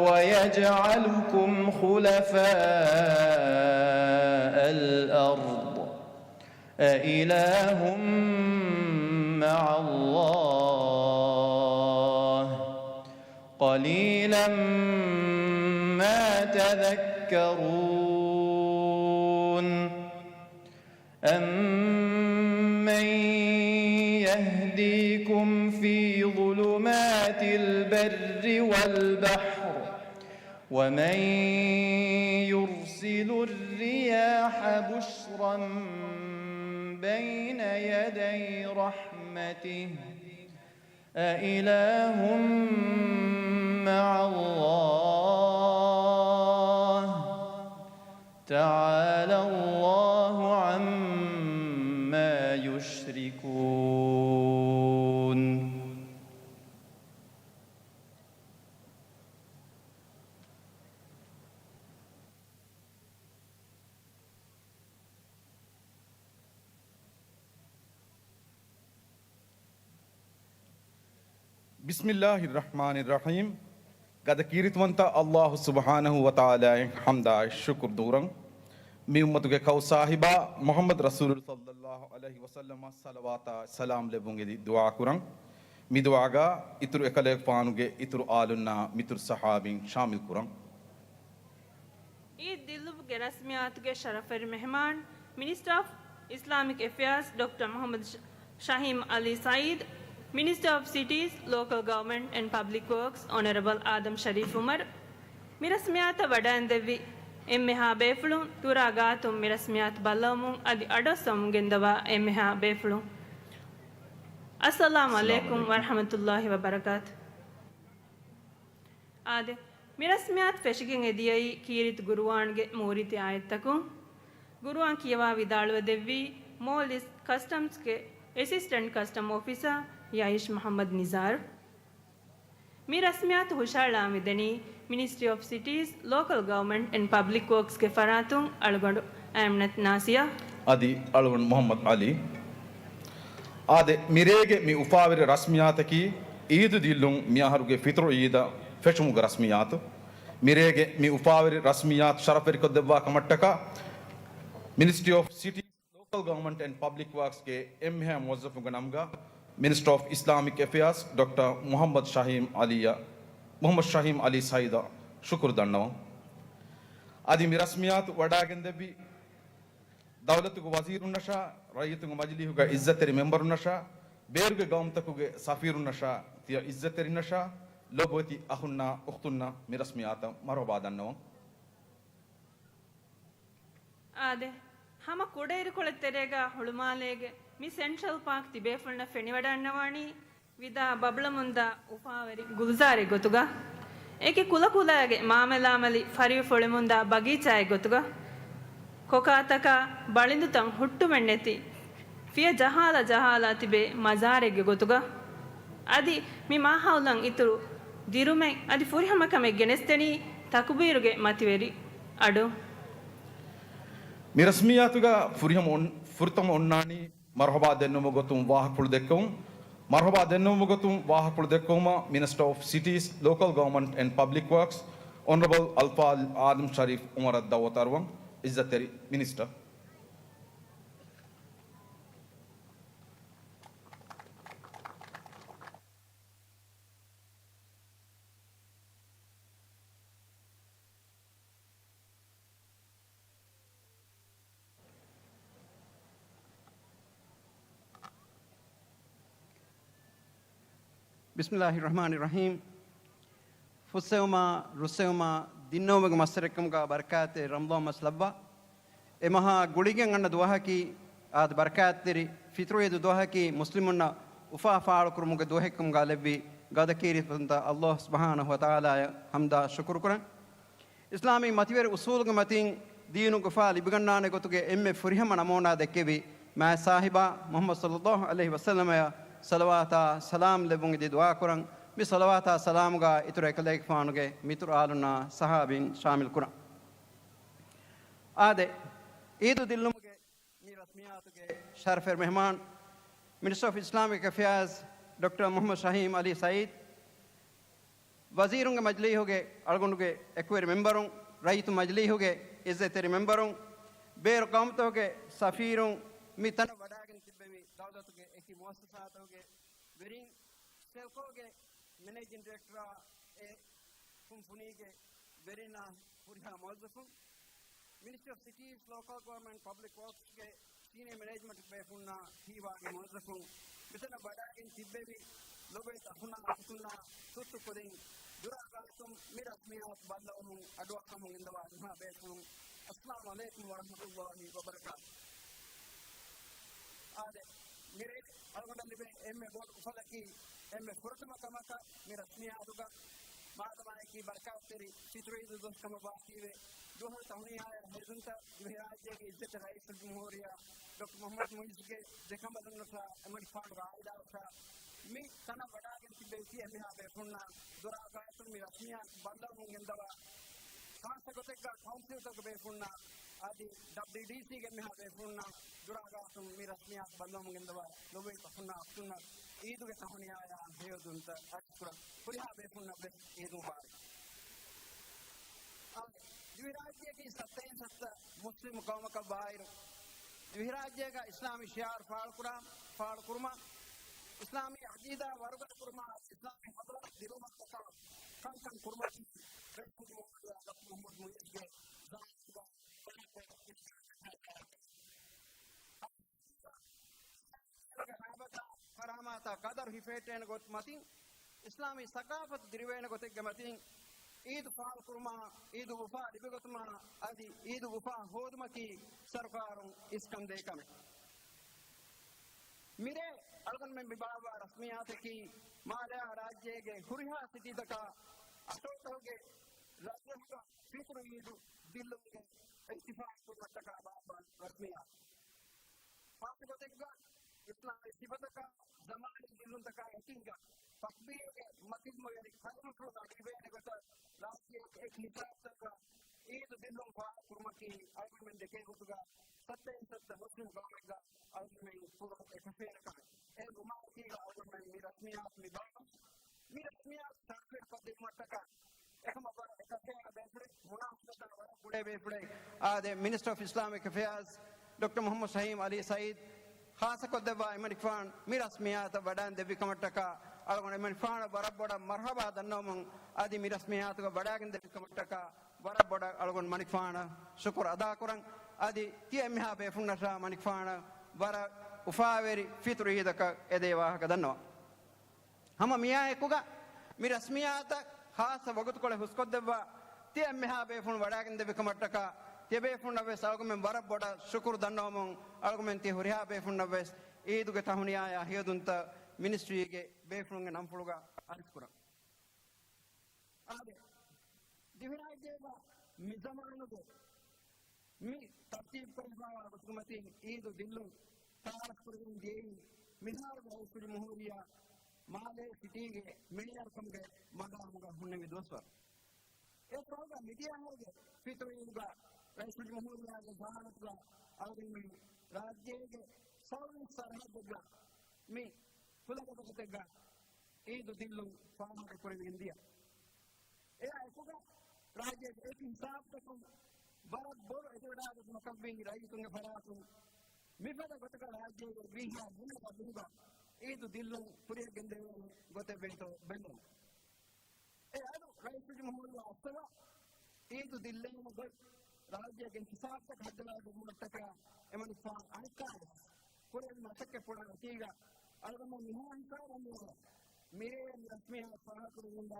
ويجعلكم خلفاء الأرض أإله مع الله قليلا ما تذكرون. أمن يهديكم في ظلمات البر والبحر ومن يرسل الرياح بشرا بين يدي رحمته أإله مع الله تعالى الله عما يشركون. بسم الله الرحمن الرحيم. ގަދަ ކީރިތިވަންތަ ﷲ ސުބްޙާނަހޫ ވަތަޢާލާއަށް ޙަމްދާއި ޝުކުރު ދޫރަން. މި އުއްމަތުގެ ކައު ޞާޙިބާ މުޙައްމަދު ރަސޫލު ޞައްލައްލާހު ޢަލައިހި ވަސައްލަމަށް ޞަލަވާތާ ސަލާމް ލެއްވުން އެދި ދުޢާ ކުރަން. މި ދުޢާގަ އިތުރު އެކަލޭގެފާނުގެ އިތުރު އާލުންނާ މިތުރު ޞަޙާބީން ޝާމިލް ކުރަން. އީދު ދިއްލުވުގެ ރަސްމިއްޔާތުގެ ޝަރަފްވެރި މެހެމާން، މިނިސްޓަރ އޮފް އިސްލާމިކް އެފެއާޒް ޑޮކްޓަރ މުޙައްމަދު ޝަ-، ޝަހީމް ޢަލީ ސަޢީދު، މިނިސްޓަރ އޮފް ސިޓީސް، ލޯކަލް ގަވަރމަންޓް އެންޑް ޕަބްލިކް ވަރކްސް އޮނަރަބަލް އާދަމް ޝަރީފް ޢުމަރު، މި ރަސްމިއްޔާތަށް ވަޑައިންދެއްވި އެންމެހާ ބޭފުޅުން، ތުރާ ގާތުން މި ރަސްމިއްޔާތު ބައްލަވަމުން އަދި އަޑުއައްސަވަމުން ގެންދަވާ އެންމެހާ ބޭފުޅުން. އައްސަލާމު ޢަލައިކުމް ވަރަޙްމަތުﷲި ވަބަރަކާތު. އާދެ، މި ރަސްމިއްޔާތު ފެށިގެން އެދިޔައީ ކީރިތި ޤުރުއާންގެ މޫރިތި އާޔަތްތަކުން. ޤުރުއާން ކިޔަވާ ވިދާޅުވެދެއްވީ މޯލްޑިވްސް ކަސްޓަމްސްގެ އެސިސްޓެންޓް ކަސްޓަމް އޮފިސަރ ޔައީޝް މުޙައްމަދު ނިޒާރު. މި ރަސްމިއްޔާތު ހުށަހަޅާ މިދަނީ މިނިސްޓްރީ އޮފް ސިޓީސް، ލޯކަލް ގަވަރމަންޓް އެންޑް ޕަބްލިކް ވަރކްސްގެ ފަރާތުން އަޅުގަނޑު އައިމްނަތް ނާސިޔާ އަދި އަޅުގަނޑު މުޙައްމަދު ޢަލީ. އާދެ، މިރޭގެ މި އުފާވެރި ރަސްމިއްޔާތަކީ އީދު ދިއްލުން މިއަހަރުގެ ފިޠުރު ޢީދަށް ފެށުމުގެ ރަސްމިއްޔާތު. މިރޭގެ މި އުފާވެރި ރަސްމިއްޔާތު ޝަރަފްވެރިކޮށްދެއްވާ ކަމަށްޓަކާ މިނިސްޓްރީ އޮފް ސިޓީ، ލޯކަލް ގަވަރމަންޓް އެންޑް ޕަބްލިކް ވަރކްސްގެ އެންމެހާ މުވައްޒަފުންގެ ނަމުގަ މިނިސްޓަރ އޮފް އިސްލާމިކް އެފެއާޒް ޑޮކްޓަރ މުޙައްމަދު ޝަހީމް ޢަލީއަށް، މުޙައްމަދު ޝަހީމް ޢަލީ ސަޢީދަށް ޝުކުރު ދަންނަވަން. އަދި މި ރަސްމިއްޔާތު ވަޑައިގެންދެއްވި ދައުލަތުގެ ވަޒީރުންނަށާ، ރައްޔިތުންގެ މަޖިލީހުގެ ޢިއްޒަތްތެރި މެމްބަރުންނަށާ، ބޭރުގެ ގައުމުތަކުގެ ސަފީރުންނަށާ، ތިޔަ ޢިއްޒަތްތެރިންނަށާ، ލޮބުވެތި އަޚުންނާ އުޚްތުންނަށް މި ރަސްމިއްޔާތަށް މަރުޙަބާ ދަންނަވަން. އާދެ، ހަމަ ކުޑައިރުކޮޅެއް ތެރޭގަ ހުޅުމާލޭގެ މި ސެންޓްރަލް ޕާކް ތިބޭފުޅުންނަށް ފެނިވަޑައިންނަވާނީ، ވިދާ ބަބުޅަމުންދާ އުފާވެރި ގުލްޒާރެއް ގޮތުގަ، އެކި ކުލަކުލައިގެ މާމެލާމަލި ފަރިވެފޮޅެމުންދާ ބަގީޗާއެއް ގޮތުގަ، ކޮކާތަކާ ބަޅިނދުތައް ހުއްޓުމެއްނެތި، ފިޔަ ޖަހާލަ ޖަހާލާ ތިބޭ މަޒާރެއްގެ ގޮތުގަ، އަދި މި މާހައުލަށް އިތުރު ދިރުމެއް އަދި ފުރިހަމަކަމެއް ގެނެސްދެނީ ތަކުބީރުގެ މަތިވެރި އަޑު. މި ރަސްމިއްޔާތުގަ ފުރިހަމަ އޮން-، ފުރަތަމަ އޮންނާނީ މަރުޙަބާ ދެންނެވުމުގެ ގޮތުން ވާހަކަފުޅު ދެއްކެވުން. މަރުޙަބާ ދެންނެވުމުގެ ގޮތުން ވާހަކަފުޅު ދެއްކެވުމަށް މިނިސްޓަރ އޮފް ސިޓީސް، ލޯކަލް ގަވަރމަންޓް އެންޑް ޕަބްލިކް ވަރކްސް، އޮނަރަބަލް އަލްފާޟިލް އާދަމް ޝަރީފް ޢުމަރަށް ދަޢުވަތު އަރުވަން. ޢިއްޒަތްތެރި މިނިސްޓަރ. بسم الله الرحمن الرحيم. ފުއްސެވުމާ، ރުއްސެވުމާ، ދިންނެވުމުގެ މައްސަރެއްކަމުގަ ބަރަކާތްތެރި ރަމަޟާން މަސް ލައްވާ. އެ މަހާ ގުޅިގެން އަންނަ ދުވަހަކީ، އާދެ، ބަރަކާތްތެރި ފިޠުރު ޢީދު ދުވަހަކީ، މުސްލިމުންނަށް އުފާ ފާޅުކުރުމުގެ ދުވަހެއްކަމުގަ ލެއްވި ގަދަ ކީރިތިތަކުންތައް ﷲ ސުބްޙާނަހޫ ވަތަޢާލާއަށް ޙަމްދާ ޝުކުރު ކުރަން. އިސްލާމީ މަތިވެރި އުޞޫލުގެ މަތިން ދީނުގެ އުފާ ލިބިގަންނާނެ ގޮތުގެ އެންމެ ފުރިހަމަ ނަމޫނާ ދެއްކެވި މާތް ސާހިބާ މުޙައްމަދު ޞައްލައްލާހު ޢަލައިހި ވަސައްލަމަޔަށް ޞަލަވާތާ ސަލާމް ލެއްވުން އެދި ދުޢާ ކުރަން. މި ޞަލަވާތާ ސަލާމުގަ އިތުރު އެކަލޭގެފާނުގެ މިތުރު އާލުންނާ ޞަޙާބީން ޝާމިލް ކުރަން. އާދެ، ޢީދު ދިއްލުމުގެ މި ރަސްމިއްޔާތުގެ ޝަރަފުވެރި މެހްމާން، މިނިސްޓަރ އޮފް އިސްލާމިކް އެފެއާޒް ޑޮކްޓަރ މުޙައްމަދު ޝަހީމް ޢަލީ ސަޢީދު، ވަޒީރުންގެ މަޖިލީހުގެ އަޅުގަނޑުގެ އެކުވެރި މެންބަރުން، ރައްޔިތު މަޖިލީހުގެ ޢިއްޒަތްތެރި މެންބަރުން، ބޭރު ޤައުމުތަކުގެ ސަފީރުން، މި ތަނަށް ވަޑައިގެން ތިއްބެވި ދައުލަތުގެ އެކި މުއައްސަސާތަކުގެ ވެރިން، ސެލްކޯގެ މެނޭޖިން ޑިރެކްޓަރ އެ ކުންފުނީގެ ވެރިންނާ ހުރިހާ މުވައްޒަފުން، މިނިސްޓްރީ އޮފް ސިޓީސް، ލޯކަލް ގަވަރންމަންޓް، ޕަބްލިކް ވޯކްސްގެ ސީނިއަރ މެނޭޖްމަންޓް ބޭފުންނާ ހީވާގި މުވައްޒަފުން، މިތަނަށް ވަޑައިގެން ތިއްބެވި ލޮބުވެތި އަޚުންނާ އުޚްތުންނާ ތުއްތު ކުދިން ދުރާ ގާތުން މި ރަސްމިއްޔާތު ބައްލަވަމުން އަޑުއައްކަމުން ގެންދަވާ މިހާ ބޭފުޅުން، އައްސަލާމު ޢަލައިކުމް ވަރަޙްމަތުﷲި ވަބަރަކާތު. އާދެ، މިރޭ އަޅުގަނޑަށް ލިބޭ އެންމެ ބޮޑު އުފަލަކީ، އެންމެ ފުރަތަމަ ކަމަކަށް މި ރަސްމިއްޔާތުގަ މާދަމާއެކީ ބަރަކާތްތެރި ފިޠުރު ޢީދު ދުވަސް ކަމަށް ވާތީވެ، ދުވަހު ތަހުނިޔާއާ ހެޔޮއިންތައް ދިވެހިރާއްޖޭގެ ޢިއްޒަތްތެރި ރައީސުލްޖުމްހޫރިއްޔާ ޑޮކްޓަރ މުޙައްމަދު މުޢިއްޒުގެ ދެކަނބަލުންނަށާ އެމަނިކުފާނުގެ ޢާއިލާއަށާ މި ތަނަށް ވަޑައިގެން ތިއްބެވި ތިޔަ އެންމެހާ ބޭފުންނަށް ދުރާ ގާތުން މި ރަސްމިއްޔާތު ބައްލަވަމުން ގެންދަވާ، ޚާއްޞަ ގޮތެއްގަ ކައުންސިލްތަކުގެ ބޭފުންނަށް އަދި ޑަބްލިއުޑީސީގެ އެންމެހާ ބޭފުންނަށް ދުރާ ގާތުން މި ރަސްމިއްޔާތު ބައްލަވަމުން ގެންދަވާ ލޮބުވެތި އަޚުންނާ އުޚްތުންނަށް ޢީދުގެ ތަހުނިޔާއާ ހެޔޮއިދުންތައް އަރިސްކުރަން. ހުރިހާ ބޭފުންނަށްވެސް ޢީދު މުބާރަކް. އާދެ، ދިވެހިރާއްޖެއަކީ ސައްތައިން ސައްތަ މުސްލިމް ޤައުމަކަށް ވާއިރު، ދިވެހިރާއްޖޭގަ އިސްލާމީ ޝިޢާރު ފާޅުކުރާ، ފާޅުކުރުމަށް، އިސްލާމީ ޢަޤީދާ ވަރުގަދަ ކުރުމަށް، އިސްލާމީ ޙަޟާރަތް ދިރުވަމަށްޓަކާ ކަންކަން ކުރުމަކީ ރައީސުލްޖުމްހޫރިއްޔާ ޑޮކްޓަރ މުޙައްމަދު މުޢިއްޒުގެ ޒަމާނުގަ ކަރާމާތާ ޤަދަރު ހިފެހެއްޓޭނެ ގޮތް މަތިން، އިސްލާމީ ސަޤާފަތު ދިރިވޭނެ ގޮތެއްގެ މަތިން، ޢީދު ފާޅުކުރުމާ، ޢީދު އުފާ ލިބިގަތުމާ، އަދި ޢީދު އުފާ ހޯދުމަކީ ސަރުކާރުން އިސްކަންދޭ ކަމެއް. މިރޭ އަޅުގަނޑުމެން މި ބާއްވާ ރަސްމިއްޔާތަކީ، މާލެއާ ރާއްޖޭގެ ހުރިހާ ސިޓީތަކާ އަތޮޅުތަކުގެ ރަށްރަށުގަ ފިޠުރު ޢީދު ދިއްލުމުގެ އިޙްތިފާލް ކުރުމަށްޓަކާ ބާއްވާ ރަސްމިއްޔާތެއް. ޚާއްޞަ ގޮތެއްގަ އިސްލާމީ ސިފަތަކާ ޒަމާނީ ދިއްލުންތަކާ އެކީގަ ތަކްބީރުގެ މަތިންމަވެރި ކަލިމަފުޅު ނަގިވޭނެ ގޮތަށް ރާއްޖޭގެ އެކި ހިސާބުތަކުގަ ޢީދު ދިއްލުން ފާހަގަކުރުމަކީ އަޅުގަނޑުމެން ދެކޭ ގޮތުގަ ސައްތައިން ސައްތަ މުސްލިމް ޤައުމެއްގަ އަޅުގަނޑުމެން ކުރުން އެކަށައިރު ކަމެއް. އެހެންވުމާއެކީގަ އަޅުގަނޑުމެން މި ރަސްމިއްޔާތު މި ބާއްވަން މި ރަސްމިއްޔާތު ސަރުކާރު ކޮށްދިނުމަށްޓަކާ އެކަމަށް ވަރަށް އެކަށައިގަންނަ ބޭފުޅެއް، މުނާސަބަތާ ވަރަށް ގުޅޭ ބޭފުޅެއް. އާދެ، މިނިސްޓަރ އޮފް އިސްލާމިކް އެފެއާޒް ޑޮކްޓަރ މުޙައްމަދު ޝަހީމް ޢަލީ ސަޢީދު ޚާއްޞަކޮށްދެއްވާ އެމަނިކުފާނު މި ރަސްމިއްޔާތަށް ވަޑައިން ދެއްވި ކަމަށްޓަކާ އަޅުގަނޑު އެމަނިކުފާނަށް ވަރަށް ބޮޑަށް މަރްޙަބާ ދަންނަވަމުން، އަދި މި ރަސްމިއްޔާތުގަ ވަޑައިގެން ދެއްވި ކަމަށްޓަކާ ވަރަށް ބޮޑަށް އަޅުގަނޑު މަނިކުފާނަށް ޝުކުރު އަދާކުރަން. އަދި ތިޔަ އެންމެހާ ބޭފުންނަށާ މަނިކުފާނަށް ވަރަށް އުފާވެރި ފިޠުރު ޢީދަކަށް އެދޭ ވާހަކަ ދަންނަވަން. ހަމަ މިއާއެކުގަ މި ރަސްމިއްޔާތަށް ޚާއްޞަ ވަގުތުކޮޅެއް ހުސްކޮށްދެއްވާ ތިޔަ އެންމެހާ ބޭފުޅުން ވަޑައިގެންދެއްވި ކަމަށްޓަކާ، ތިޔަބޭފުންނަށްވެސް އަޅުގަނޑުމެން ވަރަށް ބޮޑަށް ޝުކުރު ދަންނަވަމުން، އަޅުގަނޑުމެން ތިޔަ ހުރިހާ ބޭފުންނަށްވެސް ޢީދުގެ ތަހުނިޔާއާ ހެޔޮއިދުންތައް މިނިސްޓްރީގެ ބޭފުޅުންގެ ނަންފުޅުގަ އަރިސްކުރަން. އާދެ، ދިވެހިރާއްޖޭގަ މިޒަމާނުގެ މި ތަރުތީބުކުރެވިފައިވާ ގޮތުގެ މަތިން ޢީދު ދިއްލުން ތަޢާރަފްކުރެވެން ދިޔައީ މިހާރު ރައީސުލްޖުމްހޫރިއްޔާ މާލޭ ސިޓީގެ މޭޔަރުކަމުގެ މަގާމުގަ ހުންނެވި ދުވަސްވަރު. އެ ފަހުގަ މިދިޔަ އަހަރުގެ ފިޠުރު ޢީދުގަ ރައީސުލްޖުމްހޫރިއްޔާގެ ޒަމާނަތުގަ އަޅުގަނޑުމެން ރާއްޖޭގެ ސައުތް ސަރަހައްދެއްގަ މި ފުލަގަދަ ގޮތެއްގަ ޢީދު ދިއްލުން ފާހަގަކުރެވިގެން ދިޔަ. އެއާ އެކުގަ ރާއްޖޭގެ އެކި ހިސާބުތަކުން ވަރަށް ބޮޑު އެދިވަޑާގަތުމަކަށްވީ ރައްޔިތުންގެ ފަރާތުން މިފަދަ ގޮތަކަށް ރާއްޖޭގެ ވީހާ ބުނެލާ ބިރުގަ ޢީދު ދިއްލުން ކުރިއަށް ގެންދެވޭނެ ގޮތެއް ވޭތޯ ބެލުން. އެ އަޑު ރައީސުލްޖުމްހޫރިއްޔާ އައްސަވާ ޢީދު ދިއްލޭނެ ގޮތް ރާއްޖޭގެ ހިސާބުތައް ހައްދަވާ ދެއްވުމަށްޓަކާ އެމަނިކުފާނު އަނެއްކާވެސް ކުރެއްވި މަސައްކަތްޕުޅާ އެކީގަ އަޅުގަނޑު މިހާ ހިސާބަށް މިއަދު މިރޭ މި ރަސްމިއްޔާތު ފާހަގަކުރެވިގެންދާ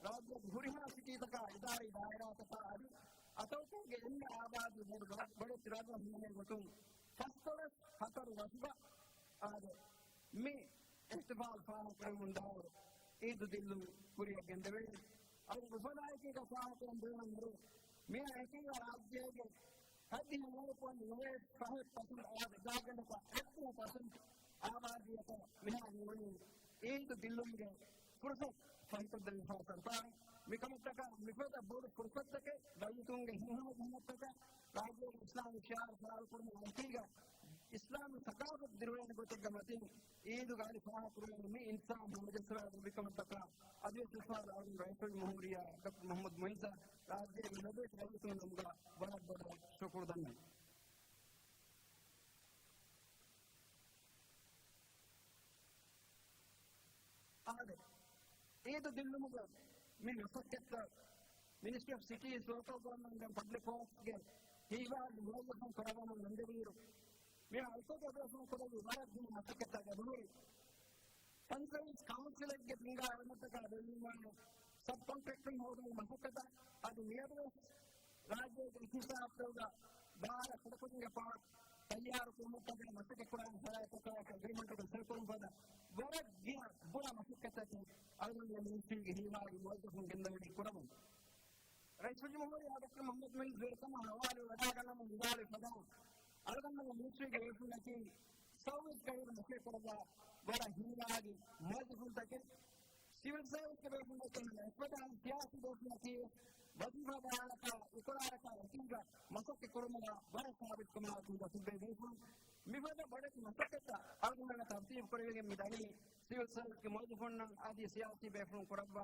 ރާއްޖޭގެ ހުރިހާ ސިޓީތަކާ، އިދާރީ ދާއިރާތަކާ އަދި އަތޮޅުތަކުގެ އެންމެ އާބާދީ ބޮޑު ބަ-، ބޮޑެތި ރަށްރަށް ހިމެނޭ ގޮތުން ފަސްދޮޅަސް ހަތަރު ވަށުގަ އާދެ، މި އިޙްތިފާލް ފާހަގަކުރެވުމުން ދާއިރު އީދު ދިއްލުން ކުރިއަށް ގެންދެވޭނެ. އަދި އުފަލާއެކީގަ ފާހަގަކުރަން ބޭނުންވުރެ، މިއާ އެކީގަ ރާއްޖޭގެ ހަތްދިހަ ނުވަ ޕޮއިންޓް ނުވަ ފަހެއް ޕަސެންޓް އާދެ، ގާތްގަނޑަކަށް އެއްދިހަ ޕަސެންޓް އާބާދީއަކަށް މިހާރު މިވަނީ އީދު ދިއްލުމުގެ ފުރުސަތު ފަހިކޮށްދެން ހާ ސަރުކާރު. މިކަމަށްޓަކާ މިފަދަ ބޮޑު ފުރުސަތުތަކެއް ރައްޔިތުންގެ ހިތްހަމަޖެހުމަށްޓަކާ ރާއްޖޭގެ އިސްލާމީ ޝިޢާރު ފާޅުކުރުމުގެ އެކީގަ އިސްލާމީ ސަޤާފަތު ދިރުވޭނެ ގޮތެއްގެ މަތިން އީދުގަ އަދި ފާހަގަކުރެވޭނެ މި އިންސާން ހަމަޖައްސަވާ ދެއްވިކަމަށްޓަކާ އަދިވެސް އުފާވެރި ރައީސުލްޖުމްހޫރިއްޔާ ޑޮކްޓަރ މުޙައްމަދު މުޢިއްޒަށް ރާއްޖޭގެ ލޮބުވެތި ރައްޔިތުންގެ ނަމުގަ ވަރަށް ބޮޑަށް ޝުކުރު ދަންނަވަން. އާދެ، އީދު ދިއްލުމުގެ މި މަސައްކަތްތައް މިނިސްޓްރީ އޮފް ސިޓީސް، ލޯކަލް ގަވަރންމަންޓް އެންޑް ޕަބްލިކް ވޯކްސްގެ ހީވާގި މުވައްޒަފުން ކުރައްވަމުން ގެންދެވިއިރު، މި އަޅުތަކުގެ އެބޭފުޅުން ކުރެއްވި ވަރަށް ގިނަ މަސައްކަތްތައް އެބަހުރި. ސަންޝައިން ކައުންސިލެއްގެ ހިންގާ އެޅުމަށްޓަކާ ބޭނުންވާނެ ސަބް ކޮންޓްރެކްޓަރުން ހޯދުމުގެ މަސައްކަތަށް އަދި މިއަދުވެސް ރާއްޖޭގެ އިހްތިސާބުތަކުގަ ބާރަ ކުޑަކުދިންގެ ޕާޓް ތައްޔާރު ކުރުމަށްޓަކާ މަސައްކަތް ކުރާނެ ފަރާތްތަކާއެކު އެގްރިމަންޓުގަ ސައިން ކުރުމަށް ފަދަ ވަރަށް ގިނަ ބުރަ މަސައްކަތްތަކެއް އަޅުގަނޑުމެން މިނިސްޓްރީގެ ހީވާގި މުވައްޒަފުން ގެންދަވަނީ ކުރަމުން. ރައީސުލްޖުމްހޫރިއްޔާ ޑޮކްޓަރ މުޙައްމަދު މުޢިއްޒު ވެރިކަމާ ހަވާލުވެ ވަޑައިގަންނަމުން ވިދާޅުވި ފަދައިން، އަޅުގަނޑުމެންގެ މިނިސްޓްރީގެ ބޭފުޅުންނަކީ ސައުވީސް ގައިރު މަސައްކަތްކުރައްވާ ވަރަށް ހިންގާގި މުވައްޒަފުންތަކެއް، ސިވިލް ސާވިސްގެ ބޭފުޅުންނަކީ އެފަދަ ސިޔާސީ ބޭފުޅުންނަކީ ވަޒީފާ ދާއިރާތަކާ އިޤުރާރަކާ އެކީގަ މަސައްކަތް ކުރުމުގަ ވަރަށް ސާބިތުކަމާ އެކީގަ ތިއްބެވި ބޭފުޅުން. މިފަދަ ބޮޑެތި މަސައްކަތްތައް އަޅުގަނޑަށް ތަރުތީބު ކުރެވިގެން މި ދަނީ ސިވިލް ސާވިސްގެ މުވައްޒަފުންނަށް އަދި ސިޔާސީ ބޭފުޅުން ކުރައްވާ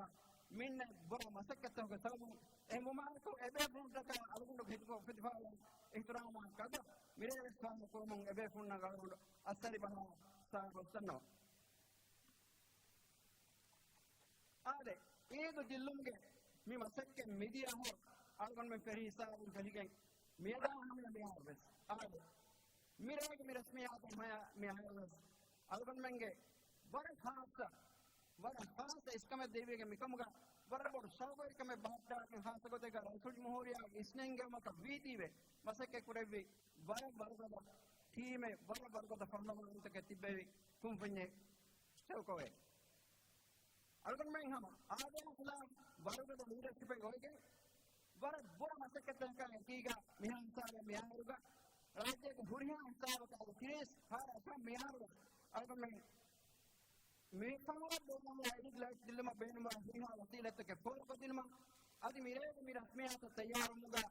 މިންނަ ބުރަ މަސައްކަތްތަކުގެ ސަބަބުން. އެ މުބާރަކު އެބޭފުޅުންނަށްޓަކާ އަޅުގަނޑު ހިތުގަ އުފެދިފާވާ އިޙްތިރާމާ ޤަދަރު މިރޭވެސް ފާހަގަކުރަމުން އެބޭފުޅުންނަށް އަޅުގަނޑު އައްސަރި ބަހާ ސާ ގޮއްސަންނަވަން. އާދެ، އީދު ދިއްލުމުގެ މި މަސައްކަތް މިދިޔަ އަހަރު އަޅުގަނޑުމެން ފެށި ހިސާބުން ފެށިގެން މިއަދާ ހަމަޔަށް މިހާރު ވެސް އާދެ، މިރޭގެ މި ރަސްމިއްޔާތު ހަމަޔަށް މިހާރު ވެސް އަޅުގަނޑުމެންގެ ވަރަށް ޚާއްޞަ، ވަރަށް ޚާއްޞަ އިސްކަމެއް ދެއްވިގެން މިކަމުގަ ވަރަށް ބޮޑު ޝައުގުވެރިކަމެއް ބަހައްޓާގެން ޚާއްޞަ ގޮތެއްގަ ރައީސުލްޖުމްހޫރިއްޔާގެ އިސްނެންގެވުމަކަށް ވީތީވެ މަސައްކަތް ކުރެއްވި ވަރަށް ވަރުގަދަ ޓީމެއް، ވަރަށް ވަރުގަދަ ފަރުލަމާނުތަކެއް ތިއްބެވި ކުންފުންޏެއް ޝައުގުވެރި. އަޅުގަނޑުމެން ހަމަ އާދައާ ޚިލާފް ވަރުގަދަ ލީޑަރޝިޕެއް އޮވެގެން، ވަރަށް ބުރަ މަސައްކަތްތަކާ އެކީގަ މިހާ ހިސާބެއް މިހާރުގަ ރާއްޖޭގެ ހުރިހާ ހިސާބަކާ ތިރީސް ހާރަ އަށް މިހާރު އަޅުގަނޑުމެން މި ފަހަރަށް ބޭނުންވާ އެޑިޑް ލައިޓް ދިއްލުމަށް ބޭނުންވާ ހުރިހާ ވަސީލަތްތަކެއް ފޯރުކޮށްދިނުމަށް އަދި މިރޭގެ މި ރަސްމިއްޔާތަށް ތައްޔާރުވުމުގަ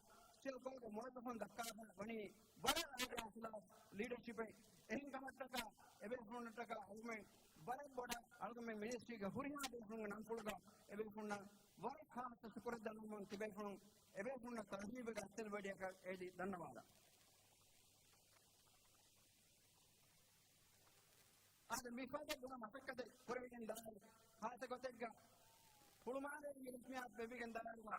ސިލްކޯގެ މުވައްޒަފުން ދައްކާފަ ވަނީ ވަރަށް އާދައާ ޚިލާފް ލީޑަރޝިޕެއް. އެހެން ކަމަށްޓަކާ އެބޭފުޅުންނަށްޓަކާ އަޅުގަނޑުމެން ވަރަށް ބޮޑަށް އަޅުގަނޑުމެން މިނިސްޓްރީގެ ހުރިހާ ބޭފުޅުންގެ ނަންފުޅުގަ އެބޭފުޅުންނަށް ވަރަށް ޚާއްޞަ ޝުކުރެއް ދަންނަވަމުން ތިބޭފުޅުން އެބޭފުޅުންނަށް ތަރުހީބެއް އައްސަލި ވަޑިއަކަށް އެދި ދަންނަވާލަން. އާދެ، މިފަދަ ބުރަ މަސައްކަތެއް ކުރެވިގެން ދާއިރު، ޚާއްޞަ ގޮތެއްގަ ހުޅުމާލޭގެ ރަސްމިއްޔާތު ދެއްވިގެން ދާއިރުގަ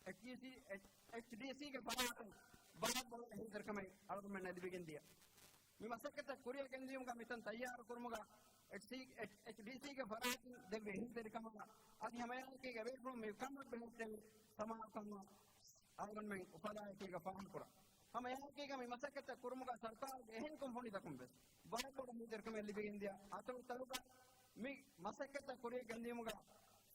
އެޗްޑީސީ، އެޗް، އެޗްޑީސީގެ ފަރާތުން ބަރަށް ބޮޑު އެހީތެރިކަމެއް އަޅުގަނޑުމެންނަށް ލިބިގެން ދިޔަ. މި މަސައްކަތަށް ކުރިއަށް ގެންދިޔުމުގަ މިތަން ތައްޔާރު ކުރުމުގަ އެޗްޑީސީގެ ފަރާތުން ދެއްވި އެހީތެރިކަމަށް އަދި ހަމައެއާއެކީގަ އެބޭފުޅުން މި ކަމަށް ބެހެއްޓެވި ސަމާލުކަމަށް އަޅުގަނޑުމެން އުފަލާއެކީގަ ފާހަގަކުރަން. ހަމައެއާއެކީގަ މި މަސައްކަތަށް ކުރުމުގަ ސަރުކާރުގެ އެހެން ކުންފުނިތަކުން ވެސް ވަރަށް ބޮޑު އެހީތެރިކަމެއް ލިބިގެންދިޔަ. އަތޮޅުތަކުގަ މި މަސައްކަތަށް ކުރިއަށް ގެންދިޔުމުގަ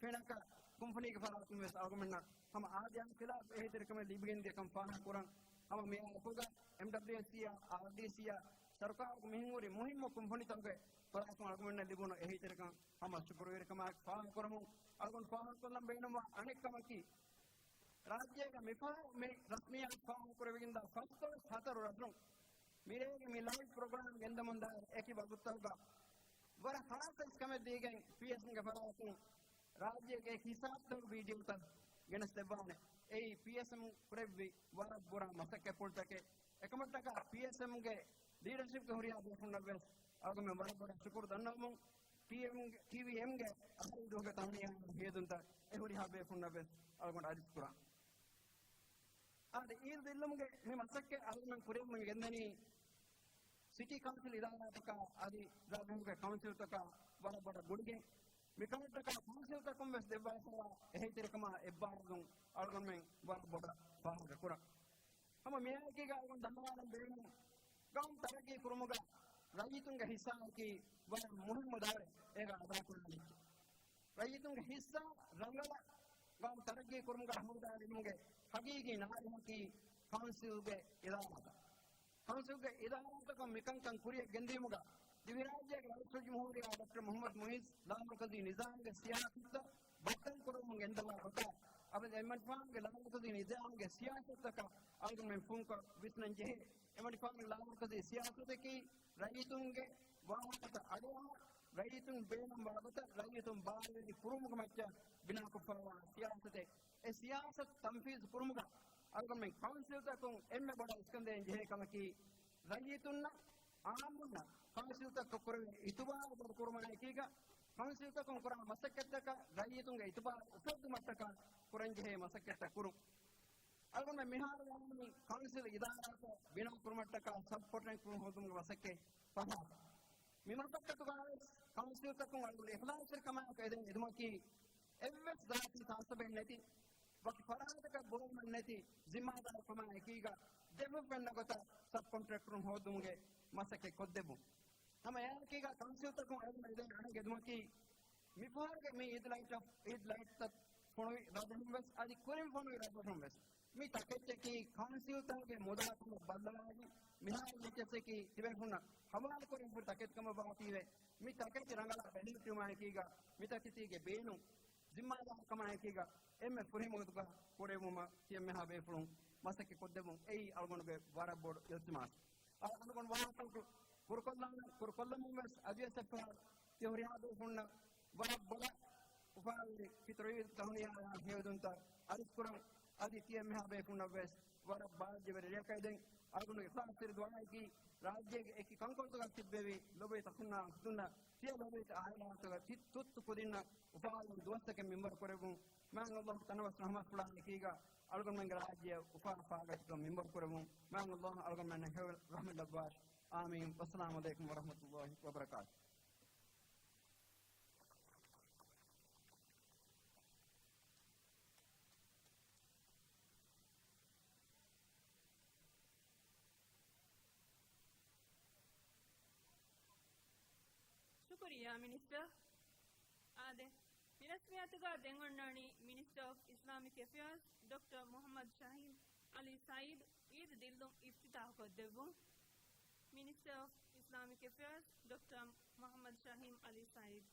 ފެނަކަ ކުންފުނީގެ ފަރާތުން ވެސް އަޅުގަނޑުމެންނަށް ހަމަ އާދައާ ޚިލާފް އެހީތެރިކަމެއް ލިބިގެންދިޔަކަން ފާހަގަކުރަން. ހަމަ މިއާއެކުގަ އެމްޑަބްލިއުއެސްސީއާ، އާރްޑީސީއާ، ސަރުކާރުގެ މިހެންހުރި މުހިއްމު ކުންފުނިތަކުގެ ފަރާތުން އަޅުގަނޑުމެންނަށް ލިބުނު އެހީތެރިކަން ހަމަ ޝުކުރުވެރިކަމާއެކު ފާހަގަކުރަމުން، އަޅުގަނޑު ފާހަގަކޮށްލަން ބޭނުންވާ އަނެއް ކަމަކީ، ރާއްޖޭގަ މިފަހަރު މި ރަސްމިއްޔާތު ފާހަގަކުރެވިގެންދާ ފަސްދޮޅަސް ހަތަރު ރަށުން މިރޭގެ މި ލައިވް ޕްރޮގްރާމް ގެންދަމުންދާ އެކި ވަގުތުތަކުގަ ވަރަށް ޚާއްޞަ އިސްކަމެއް ދީގެން ޕީއެސްއެމްގެ ފަރާތުން ރާއްޖޭގެ ހިސާބުތައް ވީޑިއޯތައް ގެނެސްދެއްވާނެ. އެއީ ޕީއެސްއެމް ކުރެއްވި ވަރަށް ބުރަ މަސައްކަތްޕުޅުތަކެއް. އެކަމަށްޓަކާ ޕީއެސްއެމްގެ ލީޑަރޝިޕްގެ ހުރިހާ ބޭފުޅުންނަށް ވެސް އަޅުގަނޑުމެން ވަރަށް ބޮޑަށް ޝުކުރު ދަންނަވަމުން، ޓީއެމް، ޓީވީއެމްގެ އަހަރު ދުވަހުގެ ތަހުނިޔާ ހިޔަދުންތައް އެ ހުރިހާ ބޭފުޅުންނަށް ވެސް އަޅުގަނޑު އަރިސް ކުރާ. އާދެ، އީދު ދިއްލުމުގެ މި މަސައްކަތް އަޅުގަނޑުމެން ކުރިއަށް މި ގެންދަނީ ސިޓީ ކައުންސިލް އިދާރާތަކާ އަދި ރާއްޖޭގެ ކައުންސިލްތަކާ ވަރަށް ބޮޑަށް ގުޅިގެން. މިކަމަށްޓަކާ ކައުންސިލްތަކުން ވެސް ދެއްވާފައިވާ އެހީތެރިކަމާ އެއްބާރުލުން އަޅުގަނޑުމެން ވަރަށް ބޮޑަށް ފާހަގަކުރަން. ހަމަ މިއާއެކީގަ އަޅުގަނޑު ދަންނަވާލަން ބޭނުން، ގައުމު ތަރައްގީ ކުރުމުގަ ރައްޔިތުންގެ ހިއްސާއަކީ ވަރަށް މުހިއްމު ދައުރެއް އޭގަ އަދާކުރާނެ. ރައްޔިތުންގެ ހިއްސާ ރަނގަޅަށް ގައުމު ތަރައްގީ ކުރުމުގަ ހަމަވެދާނެވުމުގެ ހަގީގީ ނާރެހަކީ ކައުންސިލްގެ އިދާރާތައް. ކައުންސިލްގެ އިދާރާތަކަށް މިކަންކަން ކުރިއަށް ގެންދިޔުމުގަ ދިވެހިރާއްޖޭގެ ރައީސުލްޖުމްހޫރިއްޔާ ޑޮކްޓަރ މުޙައްމަދު މުޢިއްޒު ލާމަރުކަޒީ ނިޒާމުގެ ސިޔާސަތުތައް ބައްދަލުކުރަމުން ގެންދަވާ ގޮތާ، އަބަދު އެމަނިކުފާނުގެ ލާމަރުކަޒީ ނިޒާމުގެ ސިޔާސަތުތަކަށް އަޅުގަނޑުމެން ފުންކޮށް ވިސްނަން ޖެހޭ. އެމަނިކުފާނުގެ ލާމަރުކަޒީ ސިޔާސަތަކީ ރައްޔިތުންގެ ވާހަކަތައް އަޑުއަހާ، ރައްޔިތުން ބޭނުންވާ ގޮތަށް ރައްޔިތުން ބާރުވެރި ކުރުމުގެ މައްޗަށް ބިނާކޮށްފައިވާ ސިޔާސަތެއް. އެ ސިޔާސަތު ތަންފީޒު ކުރުމުގަ އަޅުގަނޑުމެން ކައުންސިލްތަކުން އެންމެ ބޮޑަށް އިސްކަންދޭން ޖެހޭ ކަމަކީ، ރައްޔިތުންނަށް އާއްމުންނަށް ކައުންސިލްތައް ކޮށް ކުރެވޭ އިތުބާރު ދޮރުކުރުމާއެކީގަ، ކައުންސިލްތަކުން ކުރާ މަސައްކަތްތަކަށް ރައްޔިތުންގެ އިތުބާރު އުފެއްދުމަށްޓަކާ ކުރަންޖެހޭ މަސައްކަތްތައް ކުރުން. އަޅުގަނޑުމެން މިހާރު ވަނީ ކައުންސިލް އިދާރާތައް ބިނާ ކުރުމަށްޓަކާ ސަބް ކޮންޓްރެކްޓް ހޯދުމުގެ މަސައްކަތް ފަށާފަ. މި މަސައްކަތުގަ ވެސް ކައުންސިލްތަކުން އަޅުގަނޑު އިޚްލާޞްތެރިކަމާއެކު އެދެން އެދުމަކީ، އެއްވެސް ޒާތީ ތާސަބެއް ނެތި، ވަކި ފަރާތަކަށް ބޮލުމެއް ނެތި، ޒިންމާދާރުކަމާ އެކީގަ ދެފުށް ފެންނަ ގޮތަށް ސަބް ކޮންޓްރެކްޓަރުން ހޯދުމުގެ މަސައްކަތް ކޮށްދެއްވުން. ހަމަ އެއާއެކީގަ ކައުންސިލްތަކުން އަޅުގަނޑު އެދެން އަންގައިދުމަކީ، މިފަހަރުގެ މި އީދު ލައިޓް، އީދު ލައިޓްތައް ފޮނުވި ރަށްރަށުން ވެސް އަދި ކުރިން ފޮނުވި ރަށްރަށުން ވެސް މި ތަކެއްޗަކީ ކައުންސިލްތަކުގެ މުދާކަމަށް ބައްލަވާގެން މިހާރު އެޗްއެސްއަކީ ތިބޭފުންނަށް ހަވާލުކުރެވިފަ ތަކެތިކަމަށް ވާތީވެ، މި ތަކެތި ރަނގަޅަށް ބެހެއްޓުމާއެކީގަ މި ތަކެތީގެ ބޭނުން ޒިންމާދާރުކަމާއެކީގަ އެންމެ ފުރިހަމަ ގޮތުގަ ކުރެވުމަށް ތިޔަ މެހާ ބޭފުޅުން މަސައްކަތް ކޮށްދެއްވުން އެއީ އަޅުގަނޑުގެ ވަރަށް ބޮޑު އިލްތިމާސް. އަޅުގަނޑު ވާހަކަ ކުރުކޮށްލާނަން، ކުރުކޮށްލަމުން ވެސް އަދިވެސް އެއްފަހަރު ތި ހުރިހާ ބޭފުޅުންނަށް ވަރަށް ބޮޑަށް އުފާވެރި ފިޠުރީ ތަހުނިޔާއާ ހެޔޮއެދުންތައް އަރިސްކުރަން، އަދި ތިޔަ މެހާ ބޭފުޅުންނަށް ވެސް ވަރަށް ބާއްޖަވެރި ރެއަކަށް އެދެން. އަޅުގަނޑުގެ އިޚްލާޞްތެރި ދުޢާއަކީ، ރާއްޖޭގެ އެކި ކަންކޮޅުތަކަށް ތިއްބެވި ލޮބުވެތި އަޚުންނާ އުޚްތުންނަށް ތިޔަ ލޮބުވެތި އާއިލާތަކަށް ތި ތުއްތު ކުދިންނަށް އުފާވެރި ދުވަސްތަކެއް މިންވަރު ކުރެއްވުން. މާތް ﷲ ތަނަވަސް ރަޙްމަތްފުޅާ އެކީގަ އަޅުގަނޑުމެންގެ ރާއްޖެއަށް އުފާ ފާގަތިކަން މިންވަރު ކުރެއްވުން. މާތް ﷲ އަޅުގަނޑުމެންނަށް ހެޔޮ ރަޙްމަތް ލައްވާށި. އާމީން. ވައްސަލާމު ޢަލައިކުމް ވަރަޙްމަތުﷲ ވަބަރަކާތު. ޝުކުރިއްޔާ މިނިސްޓަރ. އާދެ، މި ރަސްމިއްޔާތުގަ ދެން އޮންނާނީ މިނިސްޓަރ އޮފް އިސްލާމިކް އެފެއާޒް ޑޮކްޓަރ މުޙައްމަދު ޝަހީމް ޢަލީ ސަޢީދު އީދު ދިއްލުން އިފްތިތާޙު ކޮށްދެއްވުން. މިނިސްޓަރ އޮފް އިސްލާމިކް އެފެއާޒް ޑޮކްޓަރ މުޙައްމަދު ޝަހީމް ޢަލީ ސަޢީދު.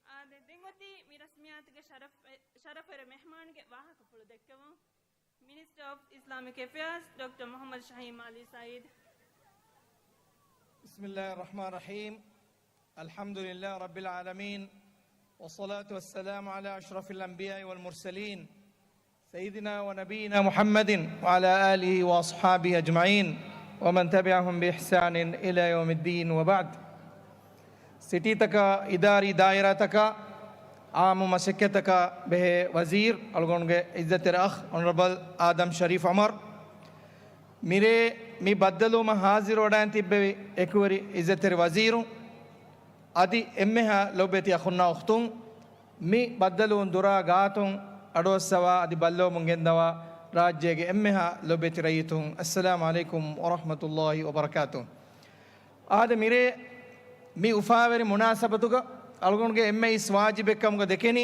އާދެ، ދެން އޮތީ މި ރަސްމިއްޔާތުގެ ޝަރަފް، ޝަރަފުވެރި މެހްމާނުގެ ވާހަކަފުޅު ދެއްކެވުން. މިނިސްޓަރ އޮފް އިސްލާމިކް އެފެއާޒް ޑޮކްޓަރ މުޙައްމަދު ޝަހީމް ޢަލީ ސަޢީދު. بسم الله الرحمن الرحيم. الحمد لله رب العالمين، والصلاة والسلام على أشرف الأنبياء والمرسلين، سيدنا ونبينا محمد وعلى آله وأصحابه أجمعين، ومن تبعهم بإحسان إلى يوم الدين، وبعد. ސިޓީތަކާ، އިދާރީ ދާއިރާތަކާ، އާއްމު މަސައްކަތްތަކާ ބެހޭ ވަޒީރު، އަޅުގަނޑުގެ ޢިއްޒަތްތެރި އަޚް އޮނަރަބަލް އާދަމް ޝަރީފް ޢުމަރު، މިރޭ މި ބައްދަލުވުމަށް ޙާޟިރުވެވަޑައިގެން ތިއްބެވި އެކުވެރި ޢިއްޒަތްތެރި ވަޒީރު، އަދި އެންމެހާ ލޮބުވެތި އަޚުންނާ އުޚްތުން، މި ބައްދަލުވުން ދުރާ ގާތުން އަޑުއައްސަވާ އަދި ބައްލަވަމުން ގެންދަވާ ރާއްޖޭގެ އެންމެހާ ލޮބުވެތި ރައްޔިތުން، އައްސަލާމު ޢަލައިކުމް ވަރަޙްމަތުﷲ ވަބަރަކާތުހު. އާދެ، މިރޭ މި އުފާވެރި މުނާސަބަތުގަ އަޅުގަނޑުގެ އެންމެ އިސް ވާޖިބެއް ކަމުގަ ދެކެނީ،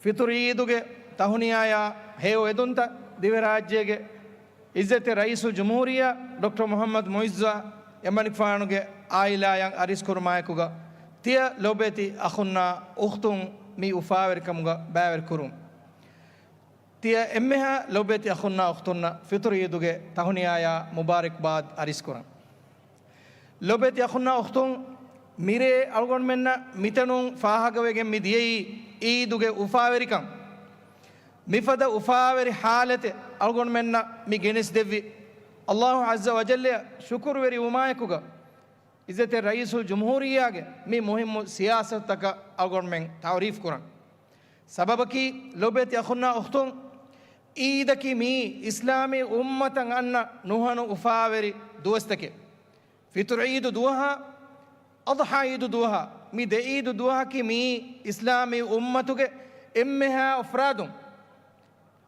ފިޠުރު ޢީދުގެ ތަހުނިޔާޔާ ހެޔޮ އެދުންތައް ދިވެހިރާއްޖޭގެ އިއްޒަތްތެރި ރައީސުލްޖުމްހޫރިއްޔާ ޑޮކްޓަރ މުޙައްމަދު މުޢިއްޒާ އެމަނިކުފާނުގެ އާއިލާޔަށް އަރިސްކުރުމާއެކުގަ، ތިޔަ ލޯބިވެތި އަޚުންނާ އުޚްތުން މި އުފާވެރިކަމުގަ ބައިވެރިކުރުން. ތިޔަ އެންމެހާ ލޯބިވެތި އަޚުންނާ އުޚްތުންނަށް ފިޠުރު ޢީދުގެ ތަހުނިޔާޔާ މުބާރަކްބާދް އަރިސްކުރަން. ލޯބިވެތި އަޚުންނާ އުޚްތުން، މިރޭ އަޅުގަނޑުމެންނަށް މިތަނުން ފާހަގަވެގެން މި ދިޔައީ ޢީދުގެ އުފާވެރިކަން. މިފަދަ އުފާވެރި ޙާލަތެއް އަޅުގަނޑުމެންނަށް މި ގެނެސްދެއްވި ﷲ ޢައްޒަ ވަޖައްލައަށް ޝުކުރުވެރިވުމާއެކުގަ، އިއްޒަތްތެރި ރައީސުލްޖުމްހޫރިއްޔާގެ މި މުހިއްމު ސިޔާސަތުތަކަށް އަޅުގަނޑުމެން ތަޢުރީފް ކުރަން. ސަބަބަކީ، ލޯބިވެތި އަޚުންނާ އުޚްތުން، ޢީދަކީ މިއީ އިސްލާމީ އުއްމަތަށް އަންނަ ނުހަނު އުފާވެރި ދުވަސްތަކެއް. ފިޠުރު ޢީދު ދުވަހާ، އަޟްޙާ ޢީދު ދުވަހާ، މި ދެ ޢީދު ދުވަހަކީ މިއީ އިސްލާމީ އުއްމަތުގެ އެންމެހާ އަފްރާދުން،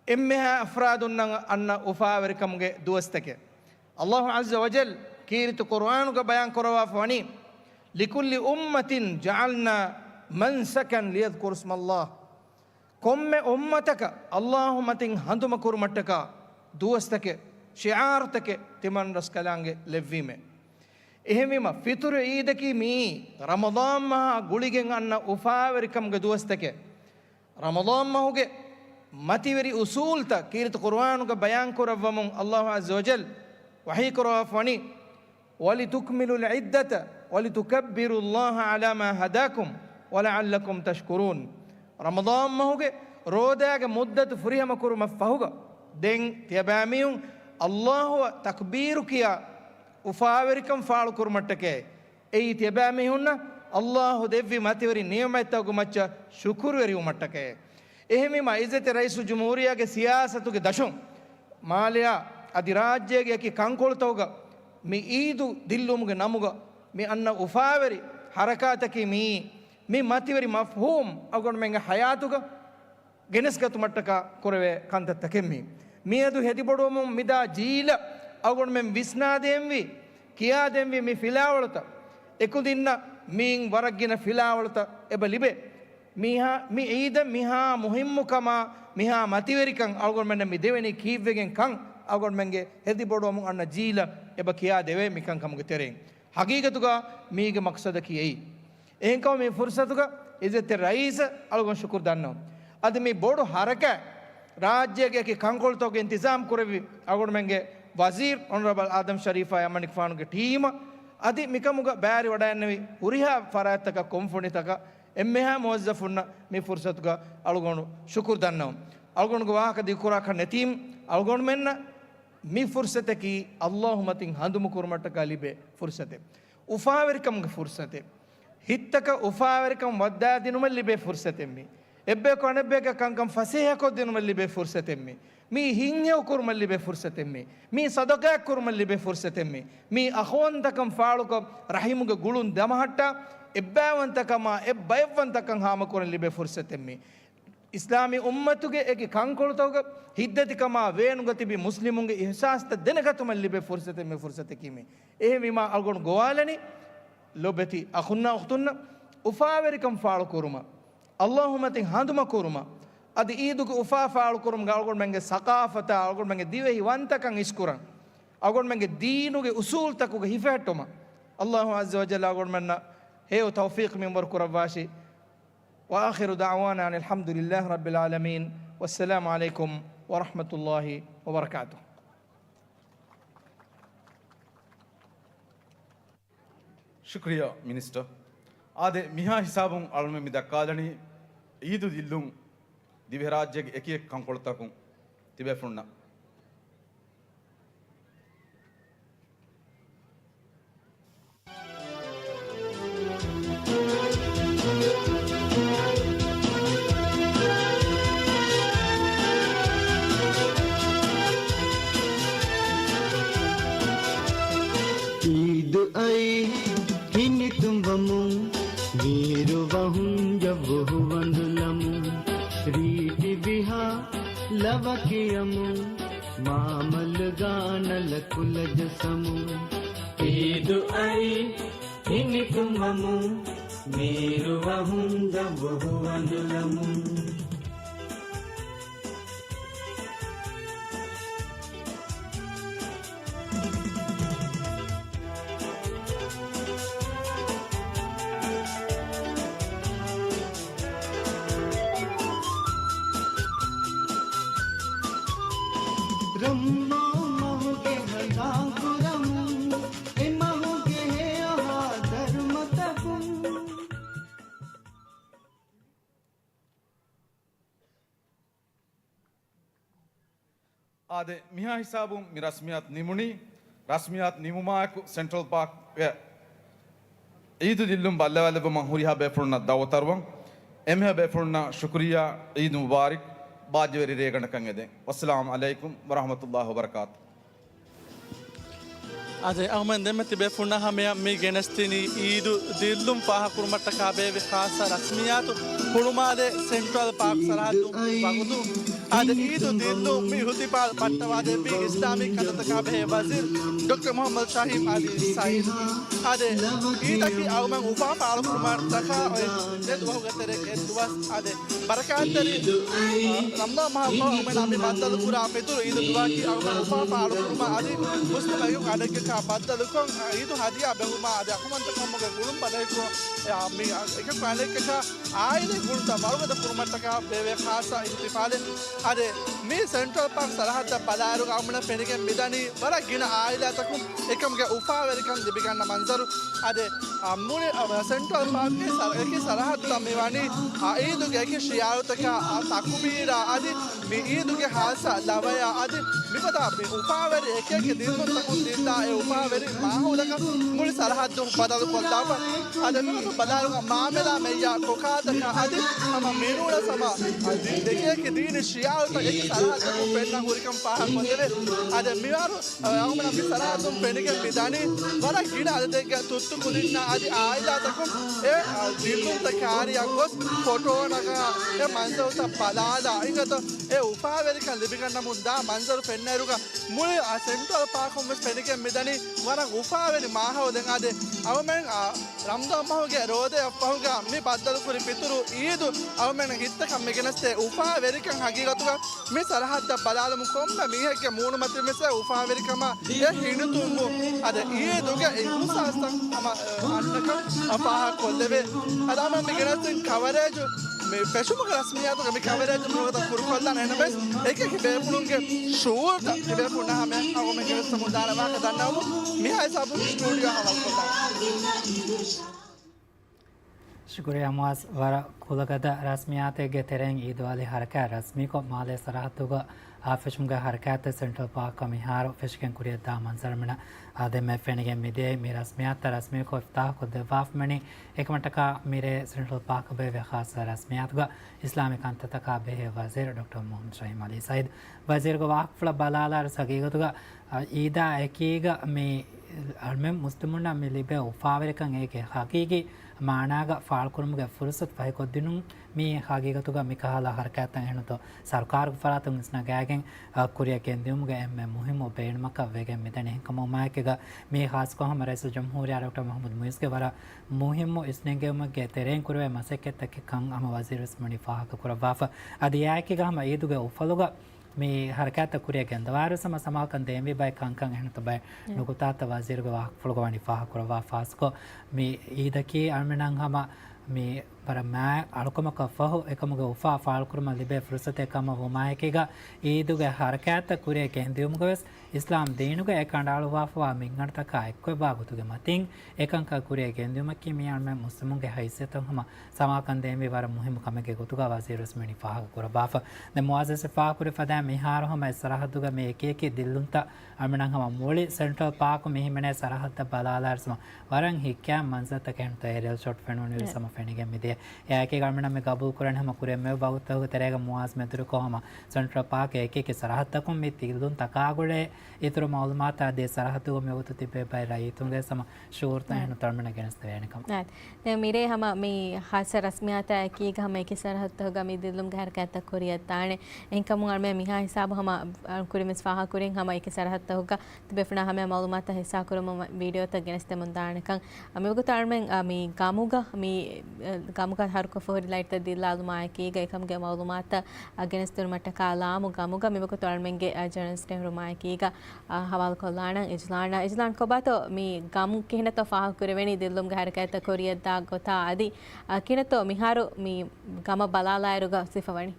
އެންމެހާ އަފްރާދުންނަށް އަންނަ އުފާވެރިކަމުގެ ދުވަސްތަކެއް. ﷲ ޢައްޒަ ވަޖައްލަ ކީރިތި ޤުރުއާނުގަ ބަޔާން ކުރައްވާފަ ވަނީ، لِكُلِّ أُمَّةٍ جَعَلْنَا مَنْسَكًا لِيَذْكُرُوا اسْمَ اللَّهِ. ކޮންމެ އުއްމަތަކަށް ﷲ މަތިން ހަނދުމަކުރުމަށްޓަކާ ދުވަސްތަކެއް، ޝިޢާރުތަކެއް ތިމަންރަސްކަލާނގެ ލެއްވީމޭ. އެހެންވީމަ، ފިޠުރު ޢީދަކީ މިއީ ރަމަޟާން މަހާ ގުޅިގެން އަންނަ އުފާވެރިކަމުގެ ދުވަސްތަކެއް. ރަމަޟާން މަހުގެ މަތިވެރި އުސޫލްތައް ކީރިތި ޤުރުއާނުގަ ބަޔާން ކުރައްވަމުން ﷲ ޢައްޒަ ވަޖައްލަ ވަޙީ ކުރައްވާފަ ވަނީ، وَلِتُكْمِلُوا الْعِدَّةَ وَلِتُكَبِّرُوا اللَّهَ عَلَىٰ مَا هَدَاكُمْ وَلَعَلَّكُمْ تَشْكُرُونَ. ރަމަޟާން މަހުގެ ރޯދާގެ މުއްދަތު ފުރިހަމަ ކުރުމަށް ފަހުގަ، ދެން ތިޔަބައިމީހުން ﷲ އަށް ތަކްބީރު ކިޔާ، އުފާވެރިކަން ފާޅުކުރުމަށްޓަކައި، އެއީ ތިޔަބައިމީހުންނަށް ﷲ ދެއްވި މަތިވެރި ނިޢުމަތްތަކުގެ މައްޗަށް ޝުކުރުވެރިވުމަށްޓަކައި. އެހެންވީމަ، އިއްޒަތްތެރި ރައީސުލްޖުމްހޫރިއްޔާގެ ސިޔާސަތުގެ ދަށުން، މާލެއާ އަދި ރާއްޖޭގެ އެކި ކަންކޮޅުތަކުގަ މި ޢީދު ދިއްލުމުގެ ނަމުގަ މި އަންނަ އުފާވެރި ޙަރަކާތަކީ މިއީ، މި މަތިވެރި މަފްހޫމް އަޅުގަނޑުމެންގެ ޙަޔާތުގަ ގެނެސްގަތުމަށްޓަކާ ކުރެވޭ ކަންތައްތަކެއް މީ. މިއަދު ހެދިބޮޑުވަމުން މިދާ ޖީލަށް އަޅުގަނޑުމެން ވިސްނާދޭންވީ، ކިޔާދޭންވީ މި ފިލާވަޅުތައް. އެކުދިންނަށް މިއިން ވަރަށް ގިނަ ފިލާވަޅުތައް އެބަ ލިބޭ. މީހާ، މި ޢީދަށް މިހާ މުހިއްމުކަމާ، މިހާ މަތިވެރިކަން އަޅުގަނޑުމެންނަށް މި ދެވެނީ ކީއްވެގެން ކަން އަޅުގަނޑުމެންގެ ހެދިބޮޑުވަމުން އަންނަ ޖީލަށް އެބަ ކިޔާދެވޭ މިކަންކަމުގެ ތެރެއިން. ޙަޤީޤަތުގަ މީގެ މަޤްޞަދަކީ އެއީ. އެހެންކަމުން މި ފުރުޞަތުގަ އިއްޒަތްތެރި ރައީސަށް އަޅުގަނޑު ޝުކުރު ދަންނަވަން. އަދި މި ބޮޑު ޙަރަކާތް ރާއްޖޭގެ އެކި ކަންކޮޅުތަކުގެ އިންތިޒާމް ކުރެއްވި އަޅުގަނޑުމެންގެ ވަޒީރު އޮނަރަބަލް އާދަމް ޝަރީފާ އެމަނިކުފާނުގެ ޓީމަށް، އަދި މިކަމުގަ ބައިވެރިވަޑައިގެންނެވި ހުރިހާ ފަރާތްތަކަށް ކޮންފުނިތަކަށް އެންމެހާ މުވައްޒަފުންނަށް މި ފުރުޞަތުގަ އަޅުގަނޑު ޝުކުރު ދަންނަވަން. އަޅުގަނޑުގެ ވާހަކަ ދިގުކުރާކަށް ނެތީމް، އަޅުގަނޑުމެންނަށް މި ފުރުޞަތަކީ ﷲ މަތިން ހަނދުމަކުރުމަށްޓަކާ ލިބޭ ފުރުޞަތެއް. އުފާވެރިކަމުގެ ފުރުޞަތެއް. ހިތްތަކަށް އުފާވެރިކަން ވައްދާދިނުމަށް ލިބޭ ފުރުޞަތެއް މީ. އެއްބަޔަކު އަނެއްބަޔަކަށް ކަންކަން ފަސޭހަކޮށްދިނުމަށް ލިބޭ ފުރުޞަތެއް މީ. މީ ހިތްހެޔޮކުރުމަށް ލިބޭ ފުރުޞަތެއް މީ. މީ ޞަދަޤާތްކުރުމަށް ލިބޭ ފުރުޞަތެއް މީ. މީ އަޚުވަންތަކަން ފާޅުކޮށް، ރަޙިމުގެ ގުޅުން ދަމަހައްޓާ، އެއްބައިވަންތަކަމާ އެއްބައެއްވަންތަކަން ހާމަކުރަން ލިބޭ ފުރުޞަތެއް މީ. އިސްލާމީ އުއްމަތުގެ އެކި ކަންކޮޅުތަކުގަ ހިތްދަތިކަމާ ވޭނުގަ ތިބި މުސްލިމުންގެ އިޙްސާސްތައް ދެނެގަތުމަށް ލިބޭ ފުރުޞަތެއް މި ފުރުޞަތަކީ މީ. އެހެންވީމާ އަޅުގަނޑު ގޮވާލަނީ ލޯބިވެތި އަޚުންނާ އުޚްތުންނަށް އުފާވެރިކަން ފާޅުކުރުމަށް، ﷲ މަތިން ހަނދުމަކުރުމަށް، އަދި ޢީދުގެ އުފާ ފާޅުކުރުމުގަ އަޅުގަނޑުމެންގެ ސަޤާފަތާ، އަޅުގަނޑުމެންގެ ދިވެހި ވަންތަކަން އިސްކުރަން، އަޅުގަނޑުމެންގެ ދީނުގެ އުޞޫލްތަކުގަ ހިފެހެއްޓުމަށް ﷲ ޢައްޒަ ވަޖައްލަ އަޅުގަނޑުމެންނަށް ހެޔޮ ތައުފީޤް މިންވަރު ކުރައްވާށި. وآخر دعوانا أن الحمد لله رب العالمين، والسلام عليكم ورحمة الله وبركاته. ޝުކުރިއްޔާ މިނިސްޓަރ. އާދެ، މިހާ ހިސާބުން އަޅުމެން މި ދައްކާލަނީ ޢީދު ދިއްލުން ދިވެހިރާއްޖޭގެ އެކިއެކި ކަންކޮޅުތަކުން ތިބޭފުޅުންނަށް. ޢީދު އައީ ހިނިތުންވަމުން، މީރު ވަހުން ޖައްވަހު ވަނދުލަމުން، ރީތި ވިހާ ލަވަ ކިޔަމުން، މާމަލުގާ ނަލަ ކުލަ ޖަސަމުން. ޢީދު އައީ ހިނިތުންވަމުން، މީރު ވަހުން ޖައްވަހު ވަނދުލަމުން. އާދެ، މިހާ ހިސާބުން މި ރަސްމިއްޔާތު ނިމުނީ. ރަސްމިއްޔާތު ނިމުމާއެކު ސެންޓްރަލް ޕާކްގެ ޢީދު ދިއްލުން ބައްލަވާލެއްވުމަށް ހުރިހާ ބޭފުޅުންނަށް ދަޢުވަތު އަރުވަން. އެންމެހާ ބޭފުޅުންނަށް ޝުކުރިއްޔާ، ޢީދު މުބާރިކް، ބާއްޖަވެރި ރޭގަނޑަކަށް އެދެން. ވައްސަލާމު ޢަލައިކުމް ވަރަޙްމަތުﷲ ވަބަރަކާތު. އާދެ، އަހުމަން ދެންމެ ތިބޭ ފުންނާ ހަމަޔަށް މި ގެނެސްދިނީ ޢީދު ދިއްލުން ފާހަގަކުރުމަށްޓަކާ ބޭއްވި ޚާއްޞަ ރަސްމިއްޔާތު. ހުޅުމާލޭ ސެންޓްރަލް ޕާކް ސަރަހައްދު ވަގުތު. އާދެ، ޢީދު ދިއްލުން މި އިޙްތިފާލް ބައްޓަވާދެއްވީ އިސްލާމީ ކަންތައްތަކާ ބެހޭ ވަޒީރު ޑޮކްޓަރ މުޙައްމަދު ޝާހީމް އަލީ ސަޢީދު. އާދެ، ޢީދަކީ އަޅުމެން އުފާ ފާޅުކުރުމަށްޓަކާ އޮތް ދެ ދުވަހުގެ ތެރޭގެ އެއް ދުވަސް. އާދެ، ބަރަކާތްތެރި، އަ، ރަމަޟާން މަހަށް އަޅުމެން މި ބައްދަލުކުރާ ފިތުރު ޢީދު ދުވަހަކީ އަޅުމެން އުފާ ފާޅުކުރުމަށް އަދި މުސްލިމް އެކު އަނެކަކާ ބައްދަލުކޮށް، އަ، ޢީދު ހަދިޔާ ބެހުމަށް އަދި އަޚުމަންތަކުންމުގެ ގުޅުން ބަދަހިކޮށް، އެ، އާ، މި، އަ، އެކަކު އަނެކަކާ ޢާއިލީ ގުޅުންތައް ވަރުގަދަ ކުރުމަށްޓަކާ ބޭއްވޭ ޚާއްޞަ އިޙްތިފާލެއް. އާދެ، މި ސެންޓްރަލް ޕާކް ސަރަހައްދަށް ބަލާއިރު އަޅުމެންނަށް ފެނިގެން މިދަނީ ވަރަށް ގިނަ ޢާއިލާތަކުން އެކަމުގެ އުފާވެރިކަން ލިބިގަންނަ މަންޒަރު. އާދެ، އަ، މުޅި، އަ، ސެންޓްރަލް ޕާކްގެ ސަރ-، އެކި ސަރަހައްދުތައް މިވަނީ، އަ، ޢީދުގެ އެކި ޝިޢާރުތަކާ، އަ، ތަކުބީރާ އަދި މި ޢީދުގެ ޚާއްޞަ ލަވަޔާ އަދި މިފަދަ މި އުފާވެރި އެކިއެކި ދިއުމުންތަކުން ދިންދާ އެ އުފާވެރި މާހައުލަކަށް މުޅި ސަރަހައްދު ބަދަލުކޮށްލާފަ. އަދި މިވަގުތު ބަލާލުމަށް މާމެލާ މެއްޔާ ކޮކާތަކާ އަދި ހަމަ މިނޫނަސް ހަމަ އެކިއެކި ދީނީ ޝިޢާރުތައް އެކި ސަރަހައްދަކުން ފެންނަ ހުރިކަން ފާހަގަކޮށްލެވޭ. އަދި މިވަރު އަޅުމެން މި ސަރަހައްދުން ފެނިގެން މި ދަނީ ވަރަށް ގިނަ އަދަދެއްގެ ތުއްތު ކުދިންނާ އަދި އާއިލާތަކުން އެ، އަ، ދިއުމުންތައް ކާރިއަށް ގޮސް ފޮޓޯނަކާ އެ މަންޒަރުތައް ބަލާލާ އިނގޭތޯ އެ އުފާވެރިކަން ލިބިގަންނަމުން ދާ މަންޒަރު ފެންނައިރުގަ މުޅި އަ ސެންޓްރަލް ޕާކުން ވެސް ފެނިގެން މިދަނީ ވަރަށް އުފާވެރި މާހައުލެއް. އާދެ، އަޅުމެން އަ ރަމްޟާން މަހުގެ ރޯދައަށްފަހުގަ މި ބައްދަލުކުރި ފިތުރު ޢީދު އަޅުމެން ހިތަކަށް މިގެނެސްދޭ އުފާވެރިކަން ހަގީގަތުގަ މި ސަރަހައްދަށް ބަލާލުމުން ކޮންމެ މީހެއްގެ މޫނުމަތިން ވެސް އެ އުފާވެރިކަމާ އެ ހިނިތުންވުން އަދި ޢީދުގެ އިޙްސާސްތައް ހަމަ އަންނަކަން ފާހަގަކޮށްލެވޭ. އަދި އަޅުމެން މިގެނެސްދިން ކަވަރޭޖު މި ފެށުމުގެ ރަސްމިއްޔާތުގެ މި ކަވަރޭޖު މިވަގުތަށް ކުރުކޮށްލާނެ. އެހެންނަމަވެސް އެކި އެކި ބޭފުޅުންގެ ޝުޢޫރުތައް ތިބޭފުޅުންނާ ހަމަޔަށް އަޅުގަނޑުމެން ގެނެސްދެމުން ދާނެ ވާހަކަ ދަންނަވަމުން މިހާ ހިސާބުން ސްޓޫޑިއޯ ހަވާލުކޮށްލާނެ. ޝުކުރިއްޔާ މުޢާޒް. ވަރަށް ކުލަގަދަ ރަސްމިއްޔާތެއްގެ ތެރެއިން ޢީދު އަލި ހަރަކާތް ރަސްމީކޮށް، މާލޭ ސަރަހައްދުގަ އާ ފެށުމުގެ ހަރަކާތްތައް ސެންޓްރަލް ޕާކަށް މިހާރު ފެށިގެން ކުރިއަށްދާ މަންޒަރު މިނަށް އާ ދެންމެ ފެނިގެން މިދިޔައީ. މި ރަސްމިއްޔާތަށް ރަސްމީކޮށް އިފްތާޙުކޮށްދެއްވާފަ މިވަނީ. އެކަމަށްޓަކާ މިރޭ ސެންޓްރަލް ޕާކަށް ބޭއްވި ޚާއްޞަ ރަސްމިއްޔާތުގަ އިސްލާމީ ކަންތައްތަކާ ބެހޭ ވަޒީރު ޑޮކްޓަރ މުޙައްމަދު ޝަހީމް އަލީ ސަޢީދު. ވަޒީރުގެ ވާހަކަފުޅަށް ބަލާލާއިރު ހަގީގަތުގަ އަ، ޢީދާ އެކީގަ މި އަޅުމެން މުސްލިމުންނަށް މި ލިބޭ އުފާވެރިކަން އޭގެ ހަގީގީ މާނާގަ ފާޅުކުރުމުގެ ފުރުޞަތު ފަހިކޮށްދިނުން. މީ ހަގީގަތުގަ މިކަހަލަ ހަރަކާތްތައް އެހެންތޯ ސަރުކާރުގެ ފަރާތުން ވެސް ނަގާގެން، އަ، ކުރިއަށް ގެންދިއުމުގެ އެންމެ މުހިއްމު ބޭނުމަކަށް ވެގެން މިދަނީ. އެހެންކަމުން މާއެކީގަ މީ ޚާއްޞަކޮށް ހަމަ ރައީސުލްޖުމްހޫރިއްޔާ ޑޮކްޓަރ މުޙައްމަދު މުޢިއްޒުގެ ވަރަށް މުހިއްމު އިސްނެންގެވުމެއްގެ ތެރެއިން ކުރެވޭ މަސައްކަތްތަކެއް ކަން ހަމަ ވަޒީރު ވެސް ވަނީ ފާހަގަކުރައްވާފަ. އަދި އެއާއެކީގަ ހަމަ ޢީދުގެ އުފަލުގަ މި ހަރަކާތްތައް ކުރިއަށް ގެންދަވާއިރު ހަމަ ސަމާލުކަން ދޭންވީ ބައެއް ކަންކަން އެހެންތޯ ބައެއް ނުކުތާތައް ވަޒީރުގެ ވާހަކަފުޅުގަ ވަނީ ފާހަގަކުރައްވާ. ޚާއްޞަކޮށް މި ޢީދަކީ އަޅުމެންނަށް ހަމަ މި ވަރަށް މާތް އަޅުކަމަކަށް ފަހު އެކަމުގެ އުފާ ފާޅުކުރުމަށް ލިބޭ ފުރުޞަތެއް ކަމަށް ވުމާއެކީގަ ޢީދުގެ ހަރަކާތްތައް ކުރިއަށް ގެންދިއުމުގަވެސް އިސްލާމް ދީނުގަ އެ ކަނޑައަޅުއްވާފަވާ މިންގަނޑުތަކާ އެއްކޮށްވާ ގޮތުގެ މަތިން އެކަންކަން ކުރިއަށް ގެންދިއުމަކީ މީ އަޅުމެން މުސްލިމުންގެ ހައިސިއްޔަތުން ހަމަ ސަމާލުކަން ދޭންވީ ވަރަށް މުހިއްމު ކަމެއްގެ ގޮތުގަ ވަޒީރު ވެސް މިވަނީ ފާހަގަކުރައްވާފަ. ދެން މުޢާޒް ވެސް ފާހަގަކުރި ފަދައިން މިހާރު ހަމަ އެ ސަރަހައްދުގަ މި އެކި އެކި ދިއްލުންތައް އަޅުމެންނަށް ހަމަ މުޅި ސެންޓްރަލް ޕާކު މި ހިމެނޭ ސަރަހައްދަށް ބަލާލާއިރު ހަމަ ވަރަށް ހިތްކައި މަންޒަރުތަކެއް އެހެންތޯ އޭރިއަލް ޝޮޓް ފެނުނުއިރު ހަމަ ފެނިގެން މިދިޔަ. އެއާއެކީގަ އަޅުމެންނަށް މި ގަބޫލުކުރަނީ ހަމަ ކުރިއަށް މިއޮތް ވަގުތުތަކުގެ ތެރޭގަ މުޢާޒް މެދުވެރިކޮށް ހަމަ ސެންޓްރަލް ޕާކް އެކި އެކި ސަރަހައްދަކުން މި ދިއްލުން ތަކާގުޅޭ އިތުރު މަޢުލޫމާތާ ދޭ ސަރަހައްދުގަ މިވަގުތު ތިބޭ ބައެއް ރައްޔިތުންގެ ހަމަ ޝުޢޫރުތައް އެހެންތޯ އަޅުމެންނަށް ގެނެސްދެވޭނެ ކަމަށް. ދެން މިރޭ ހަމަ މި ޚާއްޞަ ރަސްމިއްޔާތާ އެކީގަ ހަމަ އެކި ސަރަހައްދުތަކުގަ މި ދިއްލުމުގެ ހަރަކާތްތައް ކުރިއަށްދާނެ. އެހެންކަމުން އަޅުމެން މިހާ ހިސާބު ހަމަ ކުރިން ވެސް ފާހަގަކުރިން ހަމަ އެކި ސަރަހައްދުތަކުގަ ތިބޭފުޅުންނާ ހަމަޔަށް މަޢުލޫމާތުތައް ހިއްސާކުރުމަށް ވީޑިއޯތައް ގެނެސްދެމުން ދާނެކަން. މިވަގުތު އަޅުމެން މި ގަމުގަ މި ގަމުގަ ހަރުކޮށްފަ ހުރި ލައިޓްތައް ދިއްލާލުމާއެކީގަ އެކަމުގެ މަޢުލޫމާތުތައް ގެނެސްދިނުމަށްޓަކާ ލާމު ގަމުގަ މިވަގުތު އަޅުމެންގެ ޖަރނަލިސްޓް ނެހުރުމާއެކީގަ ހަވާލުކޮށްލާނަން އިޖްލާނާ. އިޖްލާން ކޮބާތޯ މި ގަމު ކިހިނެއްތޯ ފާހަގަކުރެވެނީ ދިއްލުމުގެ ހަރަކާތްތައް ކުރިއަށްދާ ގޮތާ އަދި ކިހިނެއްތޯ މިހާރު މި ގަމަށް ބަލާލާއިރުގަ ސިފަވަނީ؟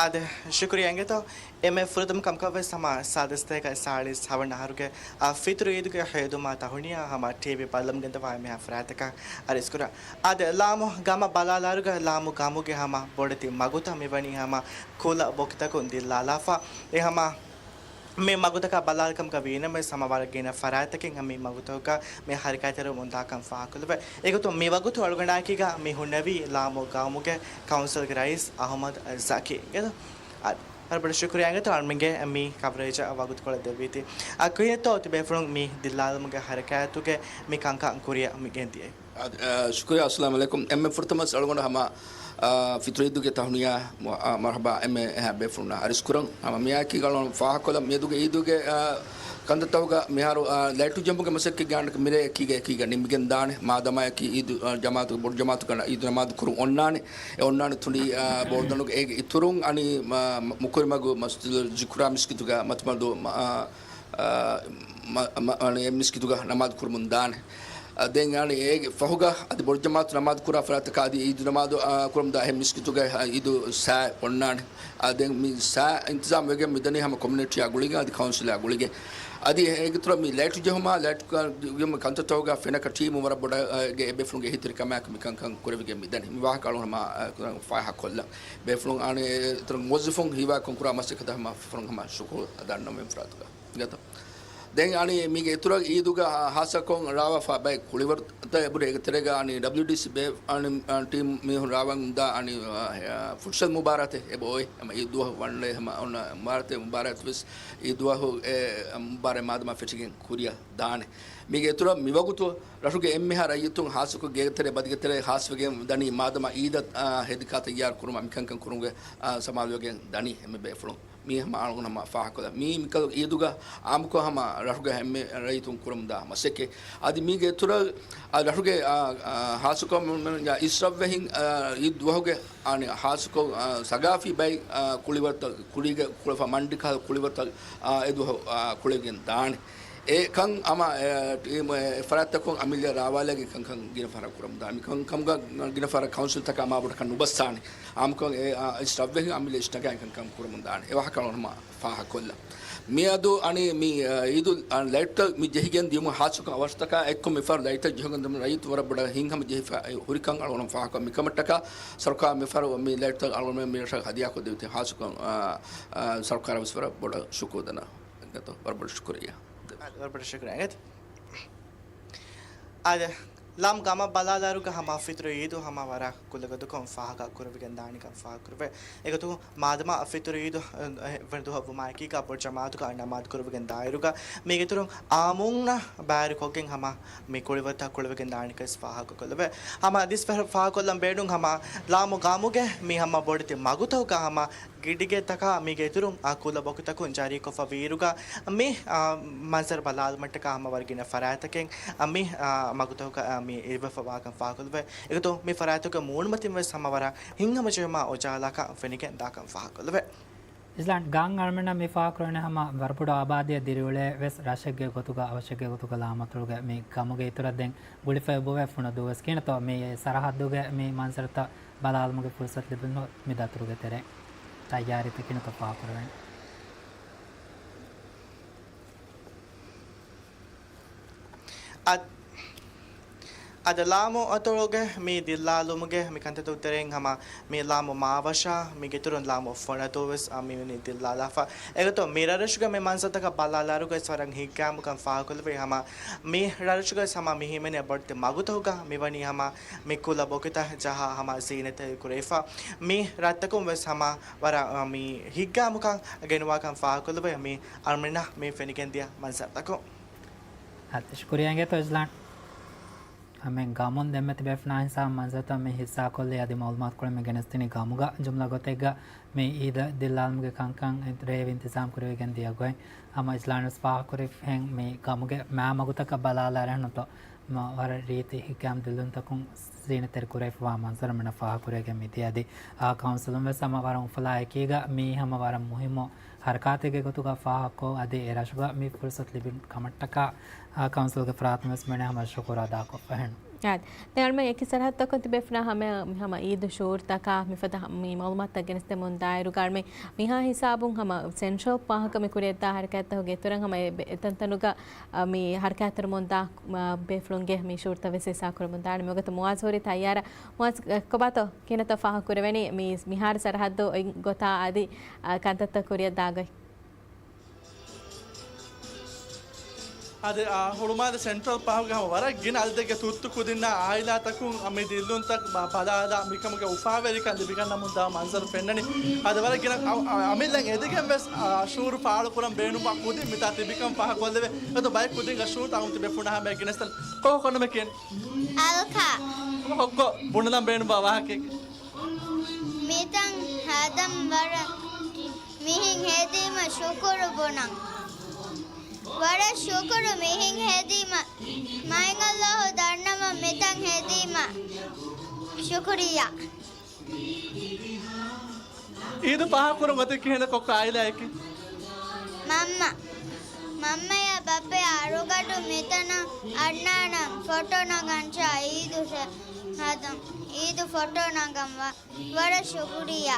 އާދެ، ޝުކުރިއްޔާ އިނގޭތޯ. އެންމެ ފުރަތަމަ ކަމަކަށް ވެސް ހަމަ ސާދަ ސަތޭކަ ސާޅީސް ހަވަނަ އަހަރުގެ އާ ފިތުރު އީދުގެ ހޭދުމާ ތަހުނިޔާ ހަމަ ޓީވީ ބައްލަމުގެ ދަވާ މިހާ ފަރާތަކަށް އަރިސްކުރާ. އާދެ، ލާމު ގަމަށް ބަލާލާއިރުގަ ލާމު ގަމުގެ ހަމަ ބޮޑެތި މަގުތައް މިވަނީ ހަމަ ކުލަ ބޮކިތަކުން ދިއްލާލާފަ. އެ ހަމަ މި މަގުތަކާ ބަލާލިކަމުގަ ވީނަމަވެސް ހަމަ ވަރަށް ގިނަ ފަރާތްތަކެއް މި މަގުތަކުގަ މި ހަރަކާތްތެރިވަމުން ދާކަން ފާހަކޮށްލެވޭ. އެގޮތުން މިވަގުތު އަޅުގަނޑާއެކީގަ މި ހުންނެވީ ލާމު ގައުމުގެ ކައުންސިލްގެ ރައީސް އަހުމަދު ޒަކީ. އާދެ، ވަރަށް ބޮޑަށް ޝުކުރިއްޔާ އިނގޭތޯ އަޅުމެންގެ މި ކަވަރޭޖަށް ވަގުތުކޮޅެއް ދެއްވީތީ. އާ، ކުރިއަށްތޯ ތިބޭފުޅުން މި ދިއްލާލުމުގެ ހަރަކާތުގެ މި ކަންކަން ކުރިއަށް މި ގެންދިޔައީ؟ އާދެ، އާ، ޝުކުރިއްޔާ. އައްސަލާމު ޢަލައިކުމް. އެންމެ ފުރަތަމަ އަޅުގަނޑު ހަމަ، އާ، ފިތުރު ޢީދުގެ ތަހުނިޔާ މަ-، އާ، މަރުޙަބާ އެންމެ އެހާ ބޭފުޅުންނަށް އަރިސްކުރަން. ހަމަ މިއާއެކީގަ އަޅުގަނޑު ފާހަކޮށްލަން މިއަދުގެ ޢީދުގެ، އާ، ކަންތައްތަކުގަ މިހާރު، އާ، ލައިޓު ޖެހުމުގެ މަސައްކަތް ގާނަކަ މިރޭ އެކީގަ އެކީގަ ނިމިގެން ދާނެ. މާދަމާއެކީ ޢީދު، އާ، ޖަމާޢަތު، ބޮޑު ޖަމާޢަތުގަ ޢީދު ނަމާދު ކުރުން އޮންނާނެ. އެ އޮންނާނެ ތުނޑި، އާ، ބޯޅަދަނޑުގެ އޭގެ އިތުރުން އަނި މަ-، މަ-، މުކުރިމަގު މަސްޖިދުލް ޒިކުރާ މިސްކިތުގަ މަތިމަޑު، އާ، އާ، މަ-، މަ-، އަނި އެ މިސްކިތުގަ ނަމާދު ކުރަމުން ދާނެ. އާ، ދެން އަނި އޭގެ ފަހުގަ އަދި ބޮޑު ޖަމާޢަތު ނަމާދު ކުރާ ފަރާތަކަށް އަދި ޢީދު ނަމާދު، އާ، ކުރަމުން ދާ އެހެން މިސްކިތުގަ އެހެން ޢީދު ސާ އޮންނާނެ. އާ، ދެން މި ސާ އިންތިޒާމް ވެގެން މިދަނީ ހަމަ ކޮމިއުނިޓީއާ ގުޅިގެން އަދި ކައުންސިލާ ގުޅިގެން. އަދި އޭގެ އިތުރަށް މި ލައިޓު ޖެހުމާ، ލައިޓު ކަ-، ޖެހުމުގެ ކަންތައްތަކުގަ ފެނަކަ ޓީމު ވަރަށް ބޮޑަށް، އާ، ގެ އެބޭފުޅުންގެ އެހީތެރިކަމާއެކު މި ކަންކަން ކުރެވިގެން މިދަނީ. މި ވާހަކަ އަޅުގަނޑު ހަމަ، އާ، ފާހަކޮށްލަން. ބޭފުޅުން އާނ އިތުރު މުވައްޒަފުން ހީވާ ކޮން ކުރާ މަސައްކަތަށް ހަމަ ފުރަން ހަމަ ޝުކުރު އަދާންނަމެން ފުރާތުގަ. ދެން އަނި މީގެ އިތުރަށް އީދުގަ ހާއްސަކޮށް ރާވާފަ ބައެއް ކުޅިވަރުތައް އެބުރި އޭގެ ތެރޭގަ އަނި ޑަބްލިޔުޑީސީ ބޭ އަނި، އަ، ޓީމް މީހުން ރާވަން ދާ އަނި، އަ، އަ، ފުޓްސަލް މުބާރާތެއް އެބަ އޮތް. ހަމަ އީދު ދުވަހު ވަންޑޭ ހަމަ އޮންނަ މުބާރާތެއް، މުބާރާތް ވެސް އީދު ދުވަހު އެ މުބާރާތް މާދަމާ ފެށިގެން ކުރިއަށް ދާނެ. މީގެ އިތުރަށް މިވަގުތު ރަށުގެ އެންމެހާ ރައްޔިތުން ހާއްސަކޮށް ގޭގެ ތެރޭ ބަދިގެ ތެރޭ ހާސްވެގެން ދަނީ މާދަމާ އީދަށް، އާ، ހެދި ކާތައްޔާރު ކުރުމަށް މިކަންކަން ކުރުމުގެ، އާ، ސަމާލުވެގެން ދަނީ އެންމެ ބޭފުޅުން. މީ ހަމަ އަޅުގަނޑު ހަމަ ފާހަކޮށްލަ. މީ މިކަލު އީދުގަ އާއްމުކޮށް ހަމަ ރަށުގެ އެންމެ ރައްޔިތުން ކުރަމުންދާ މަސައްކަތް. އަދި މީގެ އިތުރަށް، އާ، ރަށުގެ، އާ، އާ، ހާއްސަކޮށް މި، މި، އިސްރަށްވެހިން، އާ، އީދު ދުވަހުގެ އާނ ހާއްސަކޮށް، އާ، ސަގާފީ ބައި، އާ، ކުޅިވަރުތައް، ކުރީގެ ކުޅެފަ މަންޑިކަހަލަ ކުޅިވަރުތައް، އާ، އެދުވަހު، އާ، ކުޅެގެން ދާނެ. އެ ކަން ހަމަ، އެ، ޓީމު، އެ، ފަރާތްތަކުން އަމިއްލަ ރާވާލައިގެން ކަންކަން ގިނަ ފަހަރަށް ކުރަމުން ދާނެ. މި ކަން ކަމުގަ ގިނަ ފަހަރަށް ކައުންސިލްތަކާ މާބޮޑަކަށް ނުބައްސާނެ. އާއްމުކޮށް އެ، އާ، އިސްރަށްވެހިން އަމިއްލަ އިސްނަގާ ކަންކަން ކުރަމުން ދާނެ. އެ ވާހަކަ އަޅުގަނޑު ހަމަ ފާހަކޮށްލަން. މިއަދު އަނި މި، އާ، އީދު، އާ، ލައިޓްތައް މި ޖެހިގެން ދިޔުމު ހާއްސަކޮށް އަވަށްތަކާ އެއްކޮށް މިފަހަރު ލައިޓްތައް ޖެހިގެން ދިޔުމު ރައްޔިތު ވަރަށް ބޮޑަށް ހިތްހަމަ ޖެހިފަ ހުރިކަން އަޅުގަނޑު ފާހަކޮށް މިކަމަށްޓަކާ ސަރުކާރު މިފަހަރު މި ލައިޓްތައް އަޅުގަނޑު މި ރަށަށް ހަދިޔާކޮށް ދެވިތި ހާއްސަކޮށް، އާ، އާ، ސަރުކާރަށް ވެސް ވަރަށް ބޮޑަށް ޝުކުރު ދަންނަ. ވަރަށް ބޮޑަށް ޝުކުރިއްޔާ. ވަރަށް ބޮޑަށް ޝުކުރިއްޔާ. އާދެ، ލާމް ގަމަށް ބަލާލާއިރުގަ ހަމަ ފިތުރު އީދު ހަމަ ވަރަށް ކުލަގަދަކޮށް ފާހަގަ ކުރެވިގެން ދާނެކަން ފާހަގަކުރެވޭ. އެގޮތުން މާދަމާ ފިތުރު އީދު، އެ، އެ، ދުވަހު ވުމާއެކީގަ ބޮޑު ޖަމާއަތުގަ ނަމާދު ކުރެވިގެން ދާއިރުގަ މީގެ އިތުރުން އާއްމުންނަށް ބައިވެރިކޮށްގެން ހަމަ މި ކުޅިވަރުތައް ކުޅެވިގެން ދާނެކަން ފާހަގަކޮށްލެވޭ. ހަމަ އަދިސް ފަ-، ފާހަގަކޮށްލަން ބޭނުން ހަމަ ލާމު ގަމުގެ މި ހަމަ ބޮޑެތި މަގުތަކުގަ ހަމަ ގިޑިގެތަކާ މީގެ އިތުރުން އާ ކުލަ ބޮކިތަކުން ޖަރީކޮށްފަ ވީއިރުގަ މި، އާ، މަންޒަރު ބަލާލުމަށްޓަކާ ހަމަ ވަރަށް ގިނަ ފަރާތްތަކެއް، އާ، މި، އާ، މަގުތަކުގަ، އާ، މި އިވެފަ ވާކަން ފާހަގަކޮށްލެވޭ. އެގޮތުން މި ފަރާތްތަކުގެ މޫނުމަތިން ވެސް ހަމަ ވަރަށް ހިތްހަމަޖެހުމާ އުޖާލާކަން ފެނިގެން ދާކަން ފާހަގަކޮށްލެވޭ. އިޒްލާން ގާން އަޅުމެންނަށް މި ފާހަގަކުރެވޭނެ ހަމަ ވަރަށް ބޮޑު އާބާދީއެއް ދިރިއުޅޭ ވެސް ރަށެއްގެ ގޮތުގަ އަވަށެއްގެ ގޮތުގަ ލާމަތޮޅުގެ މި ގަމުގެ އިތުރަށް ދެން ގުޅިފަ އެބައޮތް ފުނަދޫ ވެސް ކިހިނެއްތޯ މި ސަރަހައްދުގެ މި މަންޒަރުތައް ބަލާލުމުގެ ފުރުސަތު ލިބުނު މި ދަތުރުގެ ތެރޭ ތައްޔާރީތައް ކިހިނެއްތޯ ފާހަގަކުރެވޭނެ. އަދި، އަދި ލާމު އަތޮޅުގެ މި ދިއްލާލުމުގެ މި ކަންތައްތަކުގެ ތެރެއިން ހަމަ މި ލާމު މާވަށާ، މީގެ އިތުރުން ލާމު ފޮނަދޫ ވެސް އަ، މިވަނީ ދިއްލާލާފަ. އެގޮތުން މި ރަށްރަށުގެ މި މަންޒަރުތަކަށް ބަލާލާއިރުގަ ވެސް ވަރަށް ހިތްގައިމުކަން ފާހަގަކޮށްލެވޭ. ހަމަ މި ރަށްރަށުގަ ވެސް ހަމަ މި ހިމެނޭ ބޮޑެތި މަގުތަކުގަ މިވަނީ ހަމަ މި ކުލަ ބޮކިތައް ޖަހާ ހަމަ ޒީނަތްތައް ކުރެވިފަ. މި ރަށްތަކުން ވެސް ހަމަ ވަރަށް، އަ، މި ހިތްގައިމުކަން ގެނުވާކަން ފާހަގަކޮށްލެވޭ މި އަޅުމެންނަށް މި ފެނިގެންދިޔަ މަންޒަރުތަކުން. އަދި ޝުކުރިއްޔާ އިނގޭތޯ އިޒްލާން. ހަމައެއް ގަމުން ދެންމެ ތިބޭފުޅުންނާ ހިސާބުން މަންޒަރުތައް މި ހިއްސާކޮށްލީ އަދި މައުލޫމާތުކޮޅެއް މި ގެނެސްދިނީ ގަމުގަ ޖުމްލަ ގޮތެއްގަ މި އީދަށް ދިއްލާލުމުގެ ކަންކަން ރޭވި އިންތިޒާމް ކުރެވިގެން ދިޔަ ގޮތް. ހަމަ އިޒްލާން ވެސް ފާހަގަކުރެއްވިހެން މި ގަމުގެ މާ މަގުތަކަށް ބަލާލާއިރު ނުތޯ މަ-، ވަރަށް ރީތި ހިތްގައިމު ދިއްލުންތަކުން ޒީނަތްތެރި ކުރެވިފަވާ މަންޒަރު މިނަށް ފާހަގަކުރެވިގެން މިދިޔައީ. އާ، ކައުންސިލުން ވެސް ހަމަ ވަރަށް އުފުލާ އެކީގަ މީ ހަމަ ވަރަށް މުހިއްމު ހަރަކާތެއްގެ ގޮތުގަ ފާހަގަކޮށް، އަދި އެ ރަށުގަ މި ފުރުސަތު ލިބި ކަމަށްޓަކާ، އާ، ކައުންސިލްގެ ފަރާތުން ވެސް މިނެ ހަމަ ޝުކުރު އަދާކޮށްފަހެން. އާދެ، ދެން އަޅުމެން އެކި ސަރަހައްދަކުން ތިބޭފުޅުންނާ ހަމަ މި ހަމަ އީދު ޝުއޫރުތަކާ މިފަދަ މި މައުލޫމާތުތައް ގެނެސްދެމުން ދާއިރުގަ އަޅުމެން މިހާ ހިސާބުން ހަމަ ސެންޓްރަލް ފާހަގަ މި ކުރިއަށްދާ ހަރަކާތްތަކުގެ އިތުރަށް ހަމަ އެ ބެ-، އެތަންތަނުގަ، އަ، މި ހަރަކާތްތެރިވަމުންދާ، އަ، ބޭފުޅުންގެ މި ޝުއޫރުތައް ވެސް އިސްހާ ކުރަމުން ދާނެ. މިވަގުތު މުއާޒް ހުރީ ތައްޔާރަށް. މުއާޒް، އަ، ކޮބާތޯ ކިހިނެއްތޯ ފާހަގަ ކުރެވެނީ މި މިހާރު ސަރަހައްދު އޮތް ގޮތާ އަދި، އަ، ކަންތައްތައް ކުރިއަށްދާ ގޮތް؟ އާދެ، އާ، ހުޅުމާލެ ސެންޓްރަލް ފާހަގަ ހަމަ ވަރަށް ގިނަ އަދަދެއްގެ ތުއްތު ކުދިންނާ އާއިލާތަކުން މި ދިއްލުންތައް ބަ-، ބަލާލާ މިކަމުގެ އުފާވެރިކަން ލިބިގަންނަމުން ދާ މަންޒަރު ފެންނަނީ. އާދެ، ވަރަށް ގިނަ އަ-، އަ-، އަމިއްލައަށް އެދިގެން ވެސް، އާ، ޝުއޫރު ފާޅުކުރަން ބޭނުންވާ ކުދިން މިތާ ތިބިކަން ފާހަގަކޮށްލެވޭ. އެތަ ބައެއް ކުދިންގެ ޝުއޫރުތައް އަޅުގަނޑު ތިބޭފުޅުންނާ ހަމަޔަށް ގެނެސްދަން. ކޮ-، ކޮން ނަމެއް ކިޔަނީ؟ އަލްކާ. ކޮ-، ކޮ-، ބުނެލަން ބޭނުންވާ ވާހަކައެއް؟ މިތަން ހަދަން ވަރަށް މިހެން ހެދީމަ ޝުކުރު ބުނަން. ވަރަށް ޝުކުރު މިހެން ހެދީމަ. މާތް އައްލާހު ދަންނަވަން މިތަން ހެދީމަ. ޝުކުރިއްޔާ. އީދު ފާހަގަކުރަން އޮތީ ކިހިނެއް ކޮއްކޮ އާއިލާއަކީ؟ މަންމަ. މަންމަޔާ ބައްޕަޔާ އަޅުގަނޑު މިތަނަށް އަންނާނަން ފޮޓޯ ނަގަން ޗާ އީދު ހަ-، ހަދަން. އީދު ފޮޓޯ ނަގަން ވަ-، ވަރަށް ޝުކުރިއްޔާ.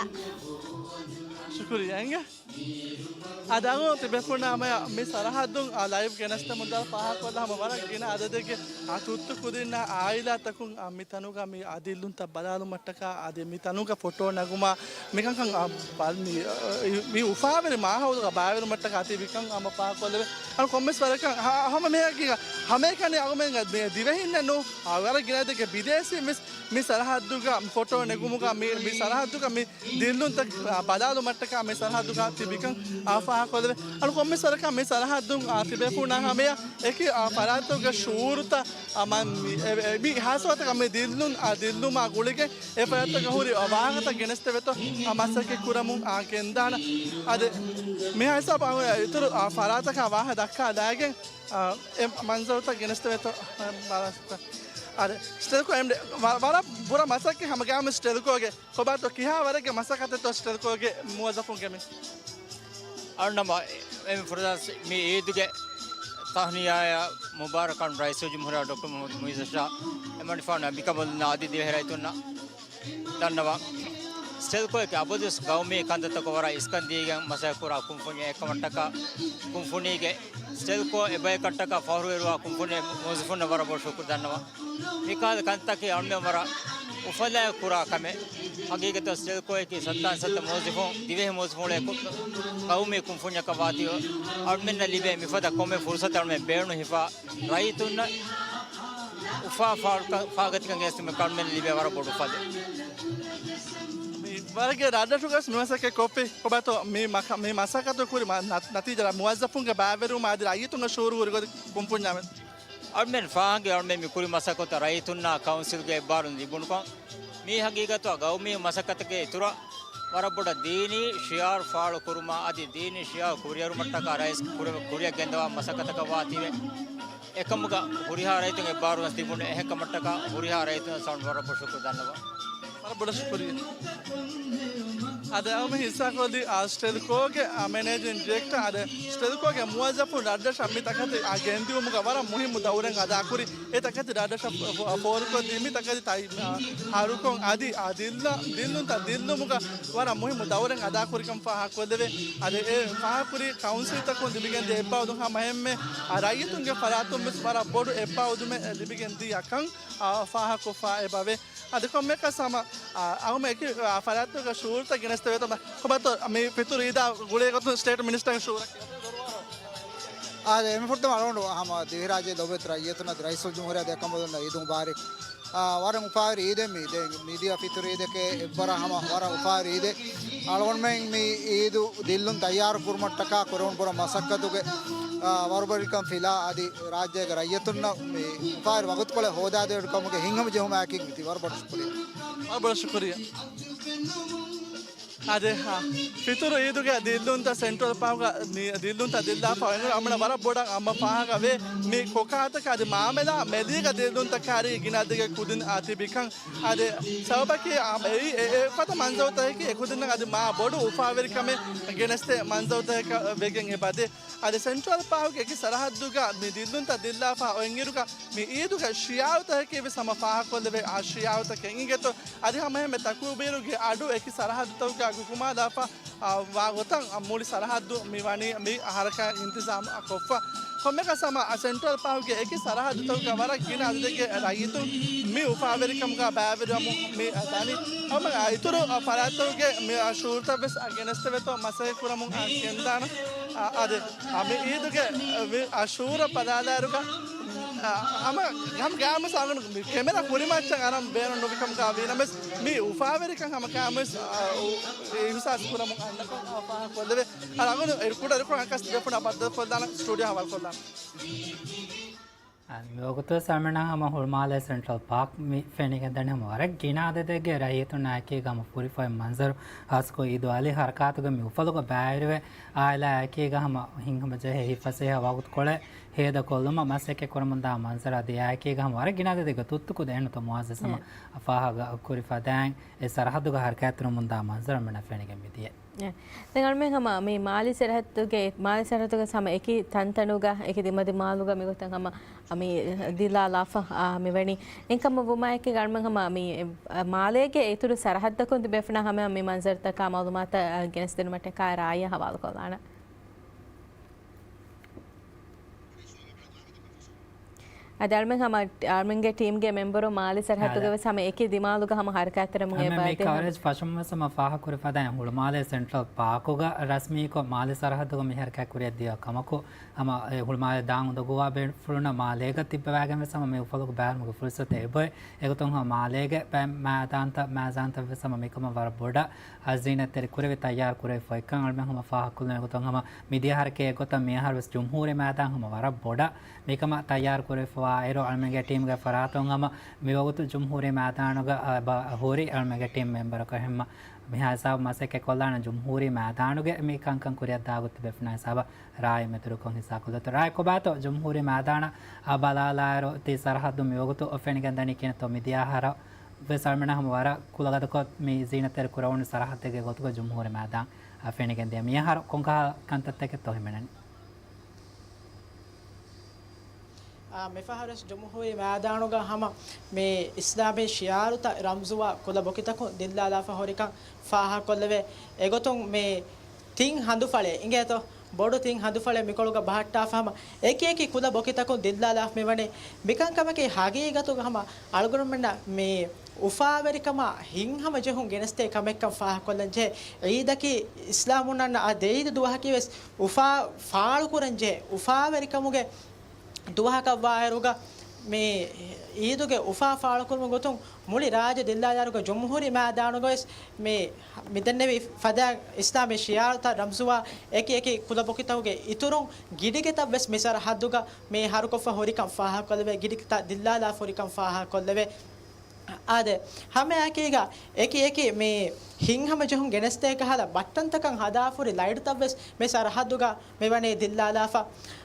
ޝުކުރިއްޔާ އިނގޭ. އާދެ، އަޅުގަނޑު ތިބޭފުޅުންނާ ހަމަޔަށް މި ސަރަހައްދުން، އާ، ލައިވް ގެނެސްދެމުންދާ ފާހަގަކޮށްލާ ހަމަ ވަރަށް ގިނަ އަދަދެއްގެ، އާ، ތުއްތު ކުދިންނާ އާއިލާތަކުން، އާ، މި ތަނުގަ މި އާ ދިއްލުންތައް ބަލާލުމަށްޓަކާ އަދި މި ތަނުގަ ފޮޓޯ ނަގުމާ މިކަންކަން، އާ، ބަ-، މި، އާ، މި އުފާވެރި މާހައުލުގަ ބައިވެރިވުމަށްޓަކާ ތިބިކަން ހަމަ ފާހަގަކޮށްލެވޭ. އަޅު ކޮންމެސް ވަރަކަށް ހަ-، ހަމަ މި ހަގީގަ-، ހަމައެކަނި އަޅުމެންގެ ދި-، ދިވެހިންނެއް ނޫން، އާ، ވަރަށް ގިނަ އަދަދެއްގެ ބިދޭސީން ވެސް މި ސަރަހައްދުގަ ފޮޓޯ ނެގުމުގަ މި، މި ސަރަހައްދުގަ މި ދިއްލުންތައް، އާ، ބަލާލުމަށްޓަކާ މި ސަރަހައްދުގަ ތިބިކަން، އާ، ފާހަގަކޮށްލެވޭ. އަޅު ކޮންމެސް ވަރަކަށް މި ސަރަހައްދުން، އާ، ތިބޭފުޅުންނާ ހަމަޔަށް އެކި، އާ، ފަރާތްތަކުގެ ޝުއޫރުތައް، އާ، މަ-، މި، އެ-، އެ-، މި ހާއްސަ ގޮތަކަށް މި ދިއްލުން، އާ، ދިއްލުމާ ގުޅިގެން އެ ފަރާތްތަކަށް ހުރި، އާ، ވާހަކަތައް ގެނެސްދެވޭތޯ، އާ، މަސައްކަތް ކުރަމުން، އާ، ގެންދާނަން. އަދި މި ހިސާބަށް އިތުރު، އާ، ފަރާތަކާ ވާހަކަ ދައްކާލައިގެން، އާ، އެ މަންޒަރުތައް ގެނެސްދެވޭތޯ، އާ، ބާރަސްތަ. އާދެ، ސްޓެލްކޯ އެމްޑީ ވަ-، ވަރަށް ބުރަ މަސައްކަތް ހަމަ ގައިމު ސްޓެލްކޯގެ ކޮބާތޯ ކިހާ ވަރެއްގެ މަސައްކަތެއްތޯ ސްޓެލްކޯގެ މުވައްޒަފުންގެ މި؟ އަޅުނަމަ އެ ފުރަދާސް މި އީދުގެ ތަހްނިޔާޔާ މުބާރަކަށް ރައީސުލްޖުމްހޫރިއްޔާ ޑޮކްޓަރ މުހައްމަދު މުއިއްޒު ޝާ އެމަނިފާނު މިކަމުން އަދި ދިވެހި ރައްޔިތުންނަށް ދަންނަވަން. ސްޓެލްކޯއަކީ އަބަދުވެސް ގައުމީ ކަންތައްތަކަށް ވަރަށް އިސްކަން ދީގެން މަސައްކަތް ކުރާ ކުންފުނިއެއް ކަމަށްޓަކާ، ކުންފުނީގެ ސްޓެލްކޯ އެބަޔަކަށްޓަކާ ފަހުރުވެރިވާ ކުންފުނި މުވައްޒަފުންނަށް ވަރަށް ބޮޑު ޝުކުރު ދަންނަވަން. މިކަހަލަ ކަންތަކީ އަޅުމެން ވަރަށް އުފަލާއެކު ކުރާ ކަމެއް. ހަގީގަތަށް ސްޓެލްކޯއަކީ ސައްތާން ސައްތަ މުވައްޒަފުން ދިވެހި މުވައްޒަފުން އެކު ގައުމީ ކުންފުންޏަކަށް ވާތީ، އަޅުމެންނަށް ލިބޭ މިފަދަ ކޮންމެ ފުރުސަތެއް އަޅުމެން ބޭނުން ހިފާ ރައްޔިތުންނަށް އުފާ ފާ-، ފާގަތިކަން ގެނެސްދިނުމަށް އަޅުމެންނަށް ލިބޭ ވަރަށް ބޮޑު އުފަލެއް. މި ވަރަށްގެ ރަށްރަށުގަސް މި މަސައްކަތް ކޮށްފި ކޮބާތޯ މި މަކަ-، މި މަސައްކަތު ކުރި މަ-، ނަ-، ނަތީޖާ މުވައްޒަފުންގެ ބައިވެރިވުމާ އަދި ރައްޔިތުންގެ ޝުއޫރު ހުރި ގޮތަށް ކުންފުންޏާ މެދު. އަޅުމެން ފާހަގަ އަޅުމެން މި ކުރި މަސައްކަތަށް ރައްޔިތުންނާ ކައުންސިލްގެ އެއްބާރުލުން ލިބުނުކަން. މީ ހަގީގަތު ގައުމީ މަސައްކަތެއްގެ އިތުރަށް ވަރަށް ބޮޑަށް ދީނީ ޝިޢާރު ފާޅު ކުރުމާ އަދި ދީނީ ޝިޢާރު ކުރިއަރުމަށްޓަކާ ރައީސް ކުރި-، ކުރިއަށް ގެންދަވާ މަސައްކަތަކަށް ވާތީވެ. އެކަމުގަ ހުރިހާ ރައްޔިތުން އެއްބާރުލުން ލިބުނު އެހެންކަމަށްޓަކާ ހުރިހާ ރައްޔިތުން ވަރަށް ބޮޑަށް ޝުކުރު ދަންނަވަން. ވަރަށް ބޮޑަށް ޝުކުރިއްޔާ. އަދި އަޅުމެން ހިއްސާކޮށްލީ، އާ، ސްޓެލްކޯގެ، އާ، މެނޭޖިން ޑިރެކްޓަރ، އަދި ސްޓެލްކޯގެ މުވައްޒަފުން ރަށްރަށަށް މި ތަކެތި، އާ، ގެންދިއުމުގަ ވަރަށް މުހިއްމު ދައުރެއް އަދާކުރި. އެ ތަކެތި ރަށްރަށަށް ފޯ-، ފޯރުކޮށްދީ މި ތަކެތި ތައް-، އާ، ހަރުކޮށް އަދި، އާ، ދިއްލަ-، ދިއްލުންތައް ދިއްލުމުގަ ވަރަށް މުހިއްމު ދައުރެއް އަދާކުރިކަން ފާހަގަކޮށްލެވޭ. އަދި އެ ފާހަގަކުރި ކައުންސިލްތަކުން ލިބިގެންދިޔަ އެއްބާރުލުން ހަމައެހެންމެ، އާ، ރައްޔިތުންގެ ފަރާތުން ވެސް ވަރަށް ބޮޑު އެއްބާރުލުމެއް ލިބިގެންދިޔަ ކަން، އާ، ފާހަގަކޮށްފަ އެބަވޭ. އަދި ކޮންމެއަކަސް ހަމަ، އާ، އަހުމެ އެކި، އާ، ފަރާތްތަކުގެ ޝުއޫރުތައް ގެނެސްދެވޭތޯ. ކޮބާތޯ މި ފިތުރު އީދާ ގުޅޭ ގޮތުން ސްޓޭޓް މިނިސްޓަރގެ ޝުއޫރަކީ؟ އާދެ، އެންމެ ފުރަތަމަ އަޅުގަނޑު ހަމަ ދިވެހިރާއްޖެ ލޯބިވެތި ރައްޔިތުންނަށް ރައީސުލްޖުމްހޫރިއްޔާ ދެކަނބަލުންނަށް އީދު މުބާރިކް. އާ، ވަރަށް އުފާވެރި އީދެއް މީ. ދެން މިދިޔަ ފިތުރު އީދެކޭ އެއްވަރަށް ހަމަ ވަރަށް އުފާވެރި އީދެއް. އަޅުގަނޑުމެން މި އީދު ދިއްލުން ތައްޔާރު ކުރުމަށްޓަކާ ކުރެވުނު ބުރަ މަސައްކަތުގެ، އާ، ވަރުބަރިކަން ފިލާ އަދި ރާއްޖޭގެ ރައްޔިތުންނަށް މި އުފާވެރި ވަގުތުކޮޅެއް ހޯދާދޭން ކަމުގެ ހިތްހަމަޖެހުމާއެކީ މިތި. ވަރަށް ބޮޑަށް ޝުކުރިއްޔާ. ވަރަށް ބޮޑަށް ޝުކުރިއްޔާ. އާދެ، ހާ. ފިތުރު އީދުގެ ދިއްލުންތައް ސެންޓްރަލް ޕާކުގަ ދި-، ދިއްލުންތައް ދިއްލާފަ އެނގުނު އަމަނަ ވަރަށް ބޮޑަށް އަމަ ފާހަގަވޭ. މި ކޮކާތަކަށް އަދި މާމެލާ މެލީގަ ދިއްލުންތައް ކާރީ ގިނަ އަދަދެއްގެ ކުދިން އާ ތިބިކަން. އާދެ، ސަބަބަކީ އާ، އެ، އެ، އެފަދަ މަންޒަރުތަކަކީ އެކުދިންނަށް އަދި މާ ބޮޑު އުފާވެރިކަމެއް ގެނެސްދޭ މަންޒަރުތަކަކަށް ވެގެން އެބަދޭ. އަދި ސެންޓްރަލް ޕާކުގެ އެކި ސަރަހައްދުގަ މި ދިއްލުންތައް ދިއްލާފަ އޮތްއިރުގަ މި އީދުގެ ޝިޢާރުތަކަކީ ވެސް ހަމަ ފާހަގަކޮށްލެވޭ އާ ޝިޢާރުތަކެއް އިނގޭތޯ. އަދި ހަމައެހެންމެ ތަކުބީރުގެ އަޑު އެކި ސަރަހައްދުތަކުގަ ގުގުމާލާފަ، އާ، ވާ ގޮތަށް މުޅި ސަރަހައްދު މި ވަނީ މި ހަރަކާތް އިންތިޒާމް ކޮށްފަ. ކޮންމެއަކަސް ހަމަ ސެންޓްރަލް ޕާކުގެ އެކި ސަރަހައްދުތަކުގަ ވަރަށް ގިނަ އަދަދެއްގެ ރައްޔިތުން މި އުފާވެރިކަމުގަ ބައިވެރިވަމުން މި ދަނީ. ހަމަ އިތުރު ފަރާތްތަކުގެ މި ޝުޢޫރުތައް ވެސް ގެނެސްދެވޭތޯ މަސައްކަތް ކުރަމުން ގެންދާނަން. އާ، އަދި، އާ، މި އީދުގެ، އާ، މި، އާ، ޝުޢޫރަށް ބަލާލާއިރުގަ، އާ، ހަމަ، ހަމަ ގާމުސް އަނގަނު މި ކެމެރާ ކުރިމައްޗަށް އަރަން ބޭނުން ނުވިކަމުގަ ވީނަމަވެސް، މި އުފާވެރިކަން ހަމަ ގާމުސް، އާ، އު-، އިހުސާސް ކުރަމުން އަންނަކަން ފާހަގަކޮށްލެވޭ. އަޅުގަނޑު އިރުކުޑަ އިރުކޮޅަށް އަންކަސް ދެފުނަށް ބައްދަލުކޮށްލާނަން ސްޓޫޑިއޯ ހަވާލުކޮށްލާނަން. އަދި މިވަގުތު ސަލްމަނާ ހަމަ ހުޅުމާލޭ ސެންޓްރަލް ޕާކް މި ފެނިގެންދަނީ ހަމަ ވަރަށް ގިނަ އަދަދެއްގެ ރައްޔިތުންނާ އެކީގަ ހަމަ ފުރިފައި މަންޒަރު ހާއްސަކޮށް އީދު އަލި ހަރަކާތުގަ މި އުފަލުގަ ބައިވެރިވެ އާއިލާ އެކީގަ ހަމަ ހިތްހަމަޖެހޭ ހިތްފަސޭހަ ވަގުތުކޮޅެއް ހޭދަކޮށްލުމަށް މަސައްކަތް ކުރަމުންދާ މަންޒަރު އަދި އެކީގަ ހަމަ ވަރަށް ގިނަ އަދަދެއްގެ ތުއްތު ކުދި އެހެންތޯ މުއައްޒަޒް ހަމަ ފާހަގަ ކުރި ފަދައިން އެ ސަރަހައްދުގަ ހަރަކާތްތެރިވަމުންދާ މަންޒަރު މިނަށް ފެނިގެން މިދިޔަ. އެ. ދެން އަޅުމެން ހަމަ މި މާލީ ސަރަހައްދުގެ، މާލީ ސަރަހައްދުގަ ހަމަ އެކި ތަންތަނުގަ އެކި ދިމަދިމާލުގަ މިގޮތަށް ހަމަ މި ދިއްލާލާފަ، އާ، މިވަނީ. އެކަމަށް ވުމާއެކީ އަޅުމެން ހަމަ މި، އެ، މާލޭގެ އިތުރު ސަރަހައްދަކުން ތިބޭފުޅުންނަށް ހަމަ މި މަންޒަރުތަކާ މައުލޫމާތު، އާ، ގެނެސްދިނުމަށްޓަކާ ރާއްޔަށް ހަވާލުކޮށްލާނަން. އަދި އަޅުމެން ހަމަ، އަޅުމެންގެ ޓީމްގެ މެމްބަރު މާލީ ސަރަހައްދުގެ ވެސް ހަމަ އެކި ދިމާލުގަ ހަމަ ހަރަކާތްތެރިވަމުން އެބަ ދޭ ހަމަ. ކަވަރޭޖް ފަށުން ވެސް ހަމަ ފާހަގަކުރި ފަދައިން ހުޅުމާލޭ ސެންޓްރަލް ޕާކުގަ ރަސްމީކޮށް މާލީ ސަރަހައްދުގަ މި ހަރަކާތް ކުރިއަށް ދިޔަ ކަމަކު، ހަމަ އެ ހުޅުމާލޭ ދާން އުނދަގޫވާ ބޭފުޅުންނަށް މާލޭގަ ތިއްބަވާގެން ވެސް ހަމަ މި އުފަލުގަ ބައިވެރިވުމުގެ ފުރުސަތެއް އެބައޮތް. އެގޮތުން ހަމަ މާލޭގެ ބައެއް މައިދާންތައް، މައިދާންތައް ވެސް ހަމަ މިކަމަށް ވަރަށް ބޮޑަށް އަ، ޒީނަތްތެރި ކުރެވި ތައްޔާރު ކުރެވިފައިކަން އަޅުމެން ހަމަ ފާހަގަކޮށްލަން. އެގޮތުން ހަމަ މިދިޔަ ހަރަކާތް އެއްގޮތަށް މިއަހަރު ވެސް ޖުމްހޫރީ މައިދާން ހަމަ ވަރަށް ބޮޑަށް މިކަމަށް ތައްޔާރު ކުރެވިފަވާ އިރު، އަޅުމެންގެ ޓީމްގެ ފަރާތުން ހަމަ މިވަގުތު ޖުމްހޫރީ މައިދާނުގަ، އަ، ބަ-، ހުރި އަޅުމެންގެ ޓީމް މެމްބަރަކަށް ހަމަ މިހާ ހިސާބު މަސައްކަތް ކޮށްލާނަން. ޖުމްހޫރީ މައިދާނުގެ މި ކަންކަން ކުރިއަށް ދާ ގޮތް ތިބޭފުޅުންނާ ހިސާބަށް ރާއި މެދުރުކޮށް ހިއްސާކޮށްލަތު. ރާއި ކޮބާތޯ ޖުމްހޫރީ މައިދާނަށް އަ، ބަލާލާއިރު ތި ސަރަހައްދު މިވަގުތު ފެނިގެންދަނީ ކިހިނެއްތޯ؟ މިދިޔަ އަހަރަށް ވެސް އަޅުމެންނަށް ހަމަ ވަރަށް ކުލަގަދަކޮށް މި ޒީނަތްތެރި ކުރެވުނު ސަރަހައްދެއްގެ ގޮތުގަ ޖުމްހޫރީ މައިދާން އަ، ފެނިގެންދިޔަ. މިއަހަރު ކޮންކަހަލަ ކަންތައްތަކެއްތޯ ހިމެނެނީ؟ އާ، މިފަހަރުވެސް ޖުމްހޫރީ މައިދާނުގަ ހަމަ މި އިސްލާމީ ޝިޢާރުތައް ރަމްޒުވާ ކުލަ ބޮކިތަކުން ދިއްލާލާފަ ހުރިކަން ފާހަގަކޮށްލެވޭ. އެގޮތުން މި ތިން ހަނދުފަޅޭ އިނގޭތޯ؟ ބޮޑު ތިން ހަނދުފަޅެއް މިކޮޅުގަ ބަހައްޓާފަ ހަމަ އެކި އެކި ކުލަ ބޮކިތަކުން ދިއްލާލާފަ މިވަނީ. މިކަންކަމަކީ ހަގީގަތުގަ ހަމަ އަޅުގަނޑުމެންނަށް މި އުފާވެރިކަމާ ހިތްހަމަޖެހުން ގެނެސްދޭ ކަމެއްކަން ފާހަގަކޮށްލަންޖެހޭ. އީދަކީ އިސްލާމުންނަން އަދި އީދު ދުވަހަކީ ވެސް އުފާ ފާޅުކުރަންޖެހޭ. އުފާވެރިކަމުގެ ދުވަހަކަށްވާއިރުގަ މި އީދުގެ އުފާ ފާޅުކުރުމުގެ ގޮތުން މުޅި ރާއްޖެ ދިއްލާލާއިރުގަ ޖުމްހޫރީ މައިދާނުގަ ވެސް މި، މިދެންނެވި ފަދައިން އިސްލާމީ ޝިޢާރުތައް ރަމްޒުވާ އެކި އެކި ކުލަބޮކިތަކުގެ އިތުރުން ގިޑިގެތައް ވެސް މި ސަރަހައްދުގަ މި ހަރުކޮށްފަ ހުރިކަން ފާހަގަކޮށްލެވޭ، ގިޑިގެތައް ދިއްލާލާފަ ހުރިކަން ފާހަގަކޮށްލެވޭ. އާދެ، ހަމައެކީގަ އެކި އެކި މި ހިތްހަމަޖެހުން ގެނެސްދޭ ކަހަލަ ބައްޓަންތަކަށް ހަދާފަ ހުރި ލައިޓްތައް ވެސް މި ސަރަހައްދުގަ މިވަނީ ދިއްލާލާފަ.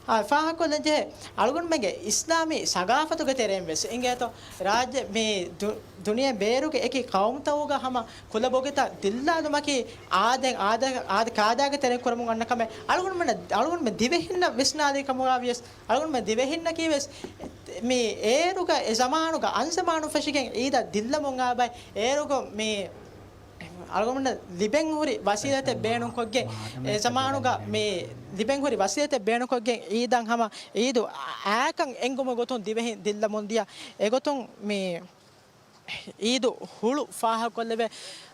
އާ، ފާހަގަކޮށްލަންޖެހޭ، އަޅުގަނޑުމެންގެ އިސްލާމީ ސަގާފަތުގެ ތެރެއިން ވެސް އިނގޭތޯ، ރާއްޖެ މި ދު-، ދުނިޔެ ބޭރުގެ އެކި ޤައުމުތަކުގަ ހަމަ ކުލަބޮކިތައް ދިއްލާލުމަކީ އާދެ، އާދަ، އާދަ ކާދައިގެ ތެރެއިން ކުރަމުން އަންނަ ކަމެއް. އަޅުގަނޑުމެން، އަޅުގަނޑުމެން ދިވެހިންނަށް ވިސްނާލި ކަމުގަ ވިޔަސް، އަޅުގަނޑުމެން ދިވެހިންނަކީ ވެސް މި އޭރުގަ އެ ޒަމާނުގަ އަންޒަމާނު ފެށިގެން އީދަށް ދިއްލަމުން އާ ބައި އޭރުގަ މި އަޅުގަނޑަށް ލިބެން ހުރި ވަސީލަތެއް ބޭނުންކޮށްގެން، އެ ޒަމާނުގަ މި ލިބެން ހުރި ވަސީލަތެއް ބޭނުންކޮށްގެން އީދަށް ހަމަ އީދު އާކަން އެންގުމުގެ ގޮތުން ދިވެހިން ދިއްލަމުން ދިޔަ. އެގޮތުން މި އީދު ހުޅު ފާހަގަކޮށްލެވޭ.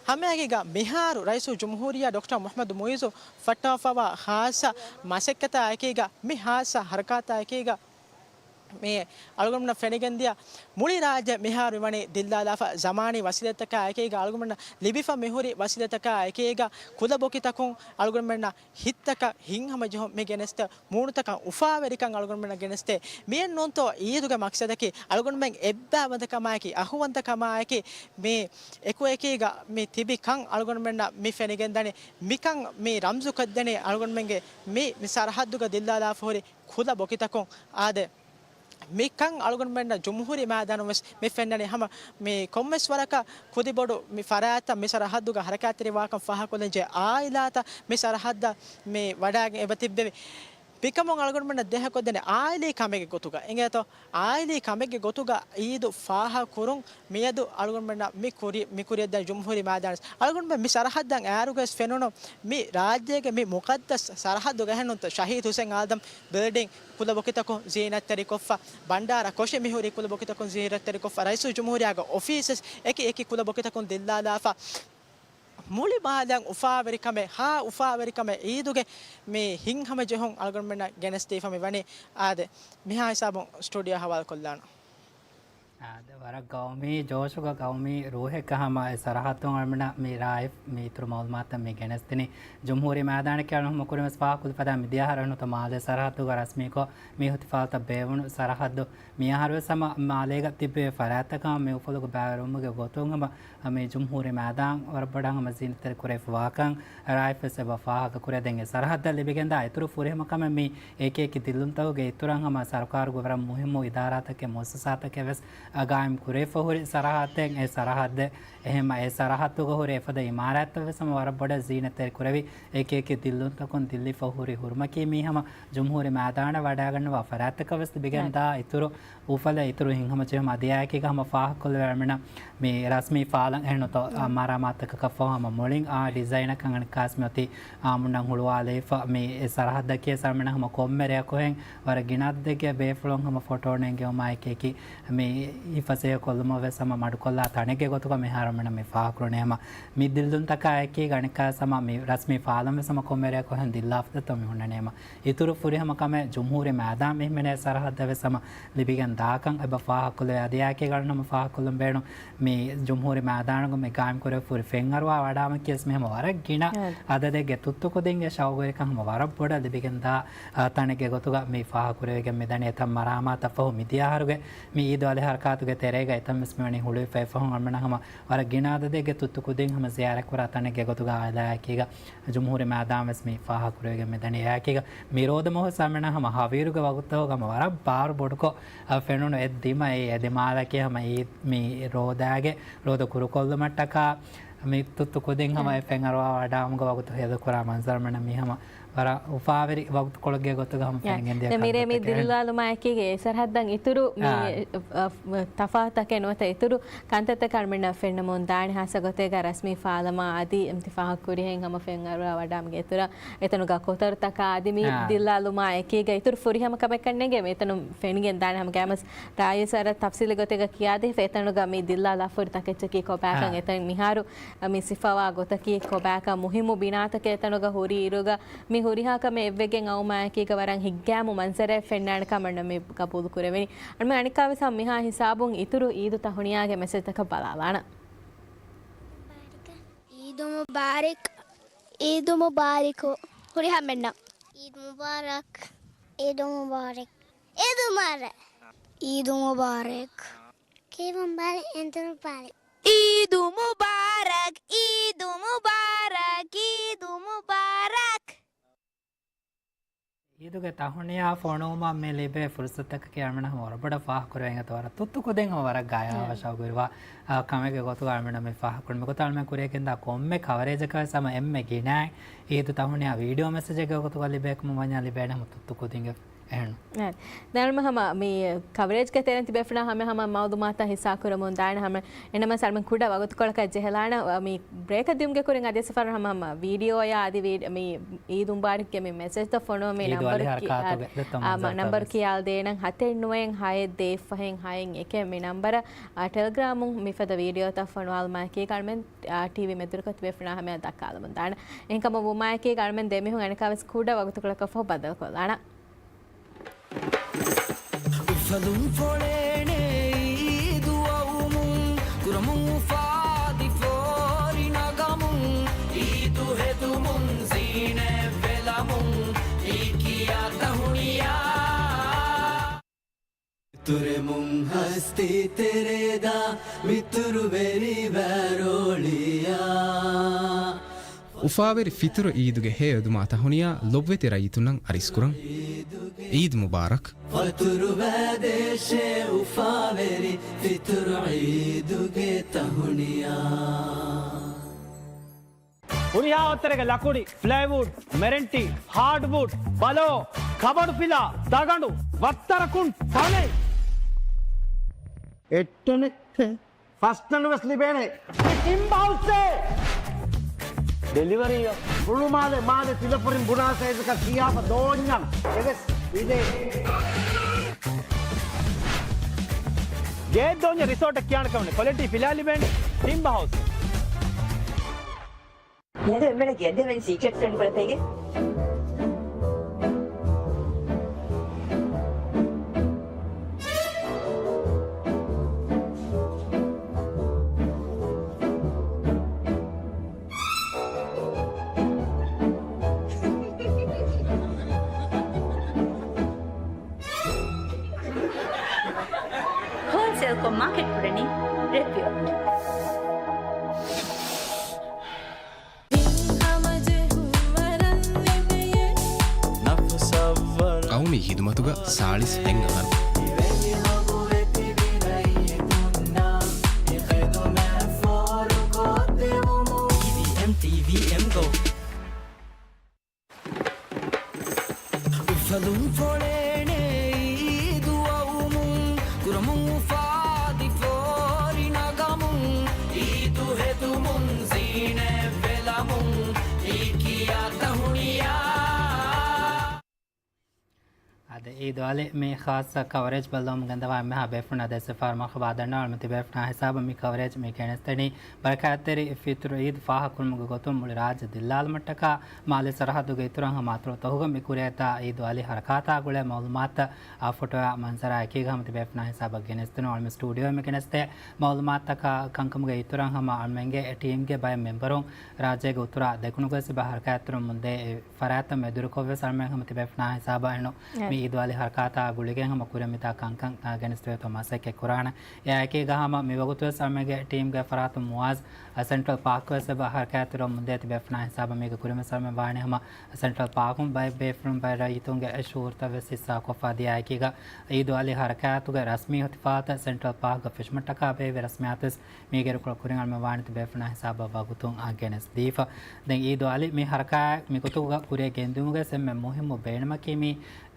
ހަމައެކީގަ މިހާރު ރައީސުލްޖުމްހޫރިއްޔާ ޑޮކްޓަރ މުޙައްމަދު މުޢިއްޒު ފައްޓަވާފައިވާ ޚާއްޞަ މަސައްކަތާ އެކީގަ، މި ޚާއްޞަ ޙަރަކާތާ އެކީގަ، މި އަޅުގަނޑުމެންނަށް ފެނިގެންދިޔަ މުޅި ރާއްޖެ މިހާރު މިވަނީ ދިއްލާލާފަ ޒަމާނީ ވަސީލަތްތަކާ އެކީގަ އަޅުގަނޑުމެންނަށް ލިބިފަ މިހުރި ވަސީލަތްތަކާ އެކީގަ ކުލަ ބޮކިތަކުން އަޅުގަނޑުމެންނަށް ހިތްތަކަށް ހިތްހަމަޖެހުން މި ގެނެސްދޭ، މޫނުތަކަށް އުފާވެރިކަން އަޅުގަނޑުމެންނަށް ގެނެސްދޭ. މިއެއް ނޫންތޯ އީދުގެ މަޤްޞަދަކީ އަޅުގަނޑުމެން އެއްބައިވަންތަކަމާއެކީ، އަހުވަންތަކަމާއެކީ، މި އެކުއެކީގަ މި ތިބި ކަން އަޅުގަނޑުމެންނަށް މި ފެނިގެންދަނީ. މިކަން މި ރަމްޒުކޮށްދެނީ އަޅުގަނޑުމެންގެ މި، މި ސަރަހައްދުގަ ދިއްލާލާފަ ހުރި ކުލަ ބޮކިތަކުން. އާދެ، މިކަން އަޅުގަނޑުމެންނަށް ޖުމްހޫރީ މައިދާނުން ވެސް މި ފެންނަނީ. ހަމަ މި ކޮންމެސް ވަރަކަށް ކުދިބޮޑު މި ފަރާތްތައް މި ސަރަހައްދުގަ ހަރަކާތްތެރިވާކަން ފާހަގަކޮށްލަންޖެހޭ އާއިލާތައް މި ސަރަހައްދަށް މި ވަޑާގެން އެބަ ތިއްބެވި. މިކަމުން އަޅުގަނޑުމެންނަށް ދޭހަކޮށްދެނީ އާއިލީ ކަމެއްގެ ގޮތުގަ. އިނގޭތޯ؟ އާއިލީ ކަމެއްގެ ގޮތުގަ އީދު ފާހަގަކުރުން މިއަދު އަޅުގަނޑުމެންނަށް މި ކުރި، މި ކުރިއަށްދާނެ ޖުމްހޫރީ މައިދާނަށް. އަޅުގަނޑުމެން މި ސަރަހައްދަށް އައިއިރުގައި ފެނުނު މި ރާއްޖޭގެ މި މުޤައްދަސް ސަރަހައްދުގަ އެހެންނޫންތޯ ޝަހީދު ހުސެން އާދަމް ބިލްޑިން ކުލަ ބޮކިތަކުން ޒީނަތްތެރިކޮށްފަ، ބަންޑާރަ ކޮށެއް މިހުރީ ކުލަ ބޮކިތަކުން ޒީނަތްތެރިކޮށްފަ، ރައީސުލްޖުމްހޫރިއްޔާގެ އޮފީސް އެކި އެކި ކުލަ ބޮކިތަކުން ދިއްލާލާފަ، މުޅި މާލެއަށް އުފާވެރިކަމެއް، ހާ އުފާވެރިކަމެއް އީދުގެ މި ހިތްހަމަޖެހުން އަޅުގަނޑުމެންނަށް ގެނެސްދީފަ މި ވަނީ. އާދެ، މިހާ ހިސާބުން ސްޓޫޑިއޯ ހަވާލުކޮށްލާނަން. އާދެ، ވަރަށް ގައުމީ ޖޯޝުގަ ގައުމީ ރޫހެއްގަ ހަމަ އެ ސަރަހައްދުން އަޅުމެންނަށް މި ރާއިފް މި އިތުރު މައުލޫމާތުތައް މި ގެނެސްދިނީ. ޖުމްހޫރީ މައިދާނަކީ އަޅުގަނޑު ކުރިންވެސް ފާހަގަކޮށްފަދަ މިދިޔަ އަހަރު އެހެންނޫންތޯ މާލޭ ސަރަހައްދުގަ ރަސްމީކޮށް މި އިހުތިފާލުތައް ބޭއްވުނު ސަރަހައްދު. މި އަހަރުވެސް ހަމަ މާލޭގަ ތިއްބެވި ފަރާތްތަކަށް މި އުފަލުގަ ބައިވެރިވުމުގެ ގޮތުން ހަމަ މި ޖުމްހޫރީ މައިދާން ވަރަށް ބޮޑަށް ހަމަ ޒީނަތްތެރި ކުރެވިފަވާކަން ރާއިފްވެސް އެބަ ފާހަގަކުރޭ. ދެން އެ ސަރަހައްދަށް ލިބިގެންދާ އިތުރު ފުރިހަމަ ކަމެއް މި އެކި އެކި ދިއްލުންތަކުގެ އިތުރަށް ހަމަ ސަރުކާރުގެ ވަރަށް މުހިއްމު އިދާރާތަކެއް މުއައްސަސާތަކެއް ވެސް ގާއިމް ކުރެވިފަ ހުރި ސަރަހައްދެއް އެ ސަރަހައްދެއް. އެހެންމަ އެ ސަރަހައްދުގަ ހުރި އެފަދަ އިމާރާތްތައް ވެސް ހަމަ ވަރަށް ބޮޑަށް ޒީނަތްތެރި ކުރެވި އެކި އެކި ދިއްލުންތަކުން ދިއްލިފަ ހުރި ހުރުމަކީ މީ ހަމަ ޖުމްހޫރީ މައިދާނަށް ވަޑައިގަންނަވާ ފަރާތްތަކަށް ވެސް ލިބިގެންދާ އިތުރު އުފަލެއް އިތުރު ހިތްހަމަޖެހުމަށް އަދިއާއެކީގަ ހަމަ ފާހަގަކޮށްލެވޭ އަޅުމެންނަށް މި ރަސްމީ ފާލަން އެހެންނޫންތޯ މަރާމާތުތަކަކަށްފަހު ހަމަ މުޅިން އާ ޑިޒައިނަކަށް އަނެއްކާވެސް މިއޮތީ އާ މުންނަން ހުޅުވާލައިފަ މި އެ ސަރަހައްދަކީ އަޅުމެންނަށް ހަމަ ކޮންމެ ރެއަކުހެން ވަރަށް ގިނަ އަދަދެއްގެ ބޭފުޅުން ހަމަ ފޮޓޯ ނެންގެވުމާއެކީ މި ހިފަސޭހަކޮށްލުމަށް ވެސް ހަމަ މަޑުކޮށްލާ ތަނެއްގެ ގޮތުގަ މިހާރު އަޅުމެންނަށް މި ފާހަގަކުރަނީ ހަމަ މި ދިއްލުންތަކާއެކީގަ އަނެއްކާވެސް ހަމަ މި ރަސްމީ ފާލަން ވެސް ހަމަ ކޮންމެ ރެއަކުހެން ދިއްލާފަ ދެއްތޯ މި ހުންނަނީ ހަމަ އިތުރު ފުރިހަމަ ކަމެއް ޖުމްހޫރީ މައިދާން މި ހިމެނޭ ސަރަހައްދަށް ވެސް ހަމަ ލިބިގެން ދާކަން އެބަ ފާހަގަކޮށްލެވޭ. އަދި އާއެކީގަ އަޅުގަނޑު ހަމަ ފާހަގަކޮށްލަން ބޭނުން މި ޖުމްހޫރީ މައިދާނުގަ މި ގާއިމްކުރެވިފަ ހުރި ފެންއަރުވާ ވަޑާމަކީ ވެސް މި ހަމަ ވަރަށް ގިނަ އަދަދެއްގެ ތުއްތުކުދިންގެ ޝައުގުވެރިކަން ހަމަ ވަރަށް ބޮޑަށް ލިބިގެންދާ ތަނެއްގެ ގޮތުގަ މި ފާހަގަކުރެވިގެން މިދަނީ. އެތައް މަރާމާތަށްފަހު މިދިޔަ އަހަރުގެ މި އީދު އަލި ހަރަކާތުގެ ތެރޭގަ އެތަން ވެސް މިވަނީ ހުޅުވިފައި ފަހުން އަޅުމެންނަށް ހަމަ ވަރަށް ގިނަ އަދަދެއްގެ ތުއްތުކުދިން ހަމަ ޒިޔާރަތްކުރާ ތަނެއްގެ ގޮތުގަ އާއިލާއެކީގަ ޖުމްހޫރީ މައިދާން ވެސް މި ފާހަގަކުރެވިގެން މިދަނީ. އެއާއެކީގަ މި ރޯދަމަހު އަޅުމެންނަށް ހަމަ ހަވީރުގެ ވަގުތުތަކުގަ ހަމަ ވަރަށް ބާރު ބޮޑުކޮށް ފެނުނު އެއް ދިމަ އެ އެ ދިމާލަކީ ހަމަ އީ މި ރޯދާގެ ރޯދަ ކުރުކޮށްލުމަށްޓަކާ މި ތުއްތު ކުދިން ހަމަ އެ ފެންއަރުވާ ވަޑާމުގެ ވަގުތު ހޭދަކުރާ މަންޒަރު އަޅުމެންނަށް މި ހަމަ ވަރަށް އުފާވެރި ވަގުތުކޮޅެއްގެ ގޮތުގަ ހަމަ ފެނިގެންދިޔަ ދެ މިރޭ މި ކަންތައްތަކެއް. ދިއްލާލުމާއެކީގަ އެ ސަރަހައްދަށް އިތުރު މި އާ. އަ، އަ، ތަފާތުތަކެއް ނުވަތަ އިތުރު ކަންތައްތަކެއް އަޅުމެންނަށް ފެންނަމުން ދާނެ. ހާއްސަ ގޮތެއްގަ ރަސްމީ ފާލަމާ އަދި އިމްތިފާހަށް ކުރިހެން ހަމަ ފެންއަރުވާ ވަޑާމުގެ އިތުރަށް އެތަނުގަ ކޮތަރުތަކާ އަދި މި އާ. ދިއްލާލުމާ އެކީގަ އިތުރު ފުރިހަމަ ކަމެއްކަން ނޭނގެ މި އެތަނުން ފެނިގެން ދާނެ. ހަމަ ގައިމުވެސް ރާއީސް ވަރަށް ތަފްސީލީ ގޮތެއްގަ ކިޔާދީފަ އެތަނުގަ މި ދިއްލާލާފަ ހުރި ތަކެއްޗަކީ ކޮބާކަން އާ. އެތަން މިހާރު މި ސިފަވާ ގޮތަކީ ކޮބާކަން މުހިއްމު ބިނާތަކެއް އެތަނުގަ ހުރި އިރުގަ މި ހުރިހާ ކަމެއް އެއްވެގެން އައުމާއެކީގަ ވަރަށް ހިތްގައިމު މަންޒަރެއް ފެންނާނެ ކަމަށް މި ގަބޫލު ކުރެވެނީ. އަޅުމެން އަނެއްކާވެސް ހަމަ މިހާ ހިސާބުން އިތުރު އީދު ތަހުނިޔާގެ މެސެޖްތަކަށް ބަލާލާނަން. އީދު މުބާރަކް. އީދު މުބާރަކް. ހުރިހާ މެންނަށް. އީދު މުބާރަކް. އީދު މުބާރަކް. އީދު މުބާރަކް. އީދު މުބާރަކް. ކީ މުބާރަކް. އީދު މުބާރަކް. އީދު މުބާރަކް. އީދު މުބާރަކް. އީދު މުބާރަކް. އީދުގެ ތަހުނިޔާ ފޮނުވުމަށް މި ލިބޭ ފުރުސަތަކަކީ އަޅުމެން ހަމަ ވަރަށް ބޮޑަށް ފާހަގަކުރެވެން އެތައް ވަރަށް ތުއްތު ކުދިން ހަމަ ވަރަށް ގާޔާވާ ޝައުގުވެރިވާ، އާ، ކަމެއްގެ ގޮތުގަ އަޅުމެން މި ފާހަގަކުރި މިގޮތަށް އަޅުމެން ކުރިޔަކިންދާ ކޮންމެ ކަވަރޭޖަކަށް ވެސް ހަމަ އެންމެ ގިނައިން އީދު ތަހުނިޔާ ވީޑިއޯ މެސެޖެއްގެ ގޮތުގަ ލިބޭ ކަމަށް ވަންޏާ ލިބޭނެ ހަމަ ތުއްތު ކުދިންގެ އެހެން. އެ، ދެން ހަމަ މި ކަވަރޭޖްގެ ތެރެއިން ތިބޭފުޅުންނާ ހަމަ ހަމަ މައުލޫމާތުތައް ހިއްސާ ކުރަމުން ދާނެ ހަމަ އެނަމަސް އަޅުމެން ކުޑަ ވަގުތުކޮޅަކަށް ޖެހެލާނަން. މި ބްރޭކަށް ދިއުމުގެ ކުރިން އަދިވެސް ފަހަރު ހަމަ ހަމަ ވީޑިއޯއާ އަދި ވީޑި-، މި އީދު މުބާރަކްގެ މި މެސެޖްތައް ފޮނުވަން މި އީދު އަލި ނަންބަރު ކި-، ހަރަކާތުގެ އާ، ދެއްތޯ މަ-، މަންޒަރުތައް ނަންބަރު ވެސް. ކިޔާލަދޭނަން ހަތެއް ނުވައެއް ހައެއް ދޭއް ފަހެއް ހައެއް އެކެއް މި ނަންބަރަށް، އާ، ޓެލެގްރާމުން މިފަދަ ވީޑިއޯތައް ފޮނުވާލުމާއެކީގަ އަޅުމެން، އާ، ޓީވީ މެދުވެރިކޮށް ތިބޭފުޅުންނާ ހަމަޔަށް ދައްކާލަމުން ދާނެ. އެހެންކަމުން ވުމާއެކީގަ އަޅުމެން ދެމީހުން އަނެއްކާވެސް ކުޑަ ވަގުތުކޮޅަކަށްފަހު ބައްދަލުކޮށްލާނަން. ލުންފޮޅޭނެ އީދު އައުމުން، ކުރަމުން އުފާދި ފޯރި ނަގަމުން، އީދު ހެދުމުން ޒީނަތް ވެލަމުން، އީ ކިޔާ ތަހުނިޔާ. އިތުރެމުން ހަސްތި ތެރޭދާ، މިތުރު ވެރި ވަރޯޅިޔާ. އުފާވެރި ފިތުރު އީދުގެ ހެޔޮއެދުމާ ތަހުނިޔާ ލޮބުވެތި ރައްޔިތުންނަށް އަރިސްކުރަން. އީދު މުބާރަކް. ފަތުރުވާދޭށޭ އުފާވެރި ފިތުރު އީދުގެ ތަހުނިޔާ. ހުރިހާ އަތްތެރޭގެ ލަކުޑި، ފްލައިވޫޑް، މެރެންޓީ، ހާޑްވުޑް، ބަލޯ، ކަބަޑު ފިލާ، ދަގަނޑު، ވައްތަރަކުން ތަނެއް. އެއްޓެނެއް ފަސްޓަން ވެސް ލިބޭނެ. މި ޓިމްބަ ހައުސްއޭ. ޑެލިވަރީއަށް ހުޅުމާލެ މާލެ ތިލަފުރިން ބުނާ ސައިޒަކަށް ކިޔާފަ ދޯންޏަށް އެވެސް އިނޭ. ގޭ ދޯންޏަށް ރިސޯޓަށް ކިޔާނެ ކަމުނެ ކޮލެޓީ ފިލާ ލިބޭނެ ޓިމްބަ ހައުސް. މިއަދު އެންމެނަށް ގެންދެވެން ސީކްރެޓް ފްރެންޑް ކޮޅަތޭގެ. ހޯލްސޭލްކޮށް މާކެޓް ކުރަނީ ރެޕިއޯ. ޤައުމީ ޚިދުމަތުގަ ސާޅީސް އެއް އަހަރު. އުފަލުން ފޮޅޭނެ އީދު އައުމުން، ކުރަމުން އުފާދި ފޯރި ނަގަމުން، އީދު ހެދުމުން ޒީނަތް ވެލަމުން، އީ ކިޔާ ތަހުނިޔާ. އާދެ، އީދު އަލި މި ޚާއްޞަ ކަވަރޭޖް ބައްލަވަމުން ގެންދަވާ އެންމެހާ ބޭފުޅުންނަށް ދެއްސެފާރު މަރުޙަބާ ދަންނަވަން. ތިބޭފުޅުންނާ ހިސާބަށް މި ކަވަރޭޖް މި ގެނެސްދެނީ ބަރަކާތްތެރި ފިތުރު އީދު ފާހަގަކުރުމުގެ ގޮތުން މުޅި ރާއްޖެ ދިއްލާލުމަށްޓަކާ. މާލޭ ސަރަހައްދުގެ އިތުރަށް ހަމަ އަތޮޅު ތަކުގަ މި ކުރިއަތާ އީދު އަލި ހަރަކާތާ ގުޅޭ މައުލޫމާތުތައް އާ ފޮޓޯއާ މަންޒަރާ އެކީގަ ހަމަ ތިބޭފުންނާ ހިސާބަށް ގެނެސްދިނުން. އަޅުމެން ސްޓޫޑިއޯއިން މި ގެނެސްދޭ މައުލޫމާތުތަކާ ކަންކަމުގެ އިތުރަށް ހަމަ އަޅުމެންގެ ޓީމްގެ ބައެއް މެމްބަރުން ރާއްޖޭގެ އުތުރާ ދެކުނުގަވެސް އެބަ ހަރަކާތްތެރިވަމުންދޭ ފަރާތްތައް މެދުވެރިކޮށްވެސް އަޅުމެން ހަމަ ތިބޭފުންނާ ހިސާބަށް އެނު މި އީދު އަލި ހަރަކާތާ ގުޅިގެން ހަމަ ކުރިއަށް މިތާ ކަންކަން ގެނެސްދެވޭތޯ މަސައްކަތް ކުރާނެ. އެއާއެކީގަ ހަމަ މިވަގުތުވެސް އަޅުމެންގެ ޓީމްގެ ފަރާތުން މުވާޒް ސެންޓްރަލް ޕާކްވެސް އެބަ ހަރަކާތްތެރިވަމުންދޭ ތިބޭފުންނާ ހިސާބަށް. މީގެ ކުރިންވެސް އަޅުމެން ވާނީ ހަމަ ސެންޓްރަލް ޕާކުން ބައެއް ބޭފުޅުން ބައެއް ރައްޔިތުންގެ ޝުޢޫރުތައް ވެސް ހިއްސާކޮށްފަ ދިޔައާއެކީގަ އީދު އަލި ހަރަކާތުގެ ރަސްމީ އިހުތިފާލުތައް ސެންޓްރަލް ޕާކްގަ ފެށުމަށްޓަކާ ބޭއްވި ރަސްމިއްޔާތުވެސް މީގެ އިރުކޮޅު ކުރިން އަޅުމެން ވާނެ ތިބޭފުންނާ ހިސާބަށް ވަގުތުން އަށް ގެނެސް ދީފަ. ދެން އީދު އަލި މި ހަރަކާތް މިގޮތުގަ ކުރިއަށް ގެންދިއުމުގެ އެންމެ މުހިއްމު ބޭނުމަކީ މި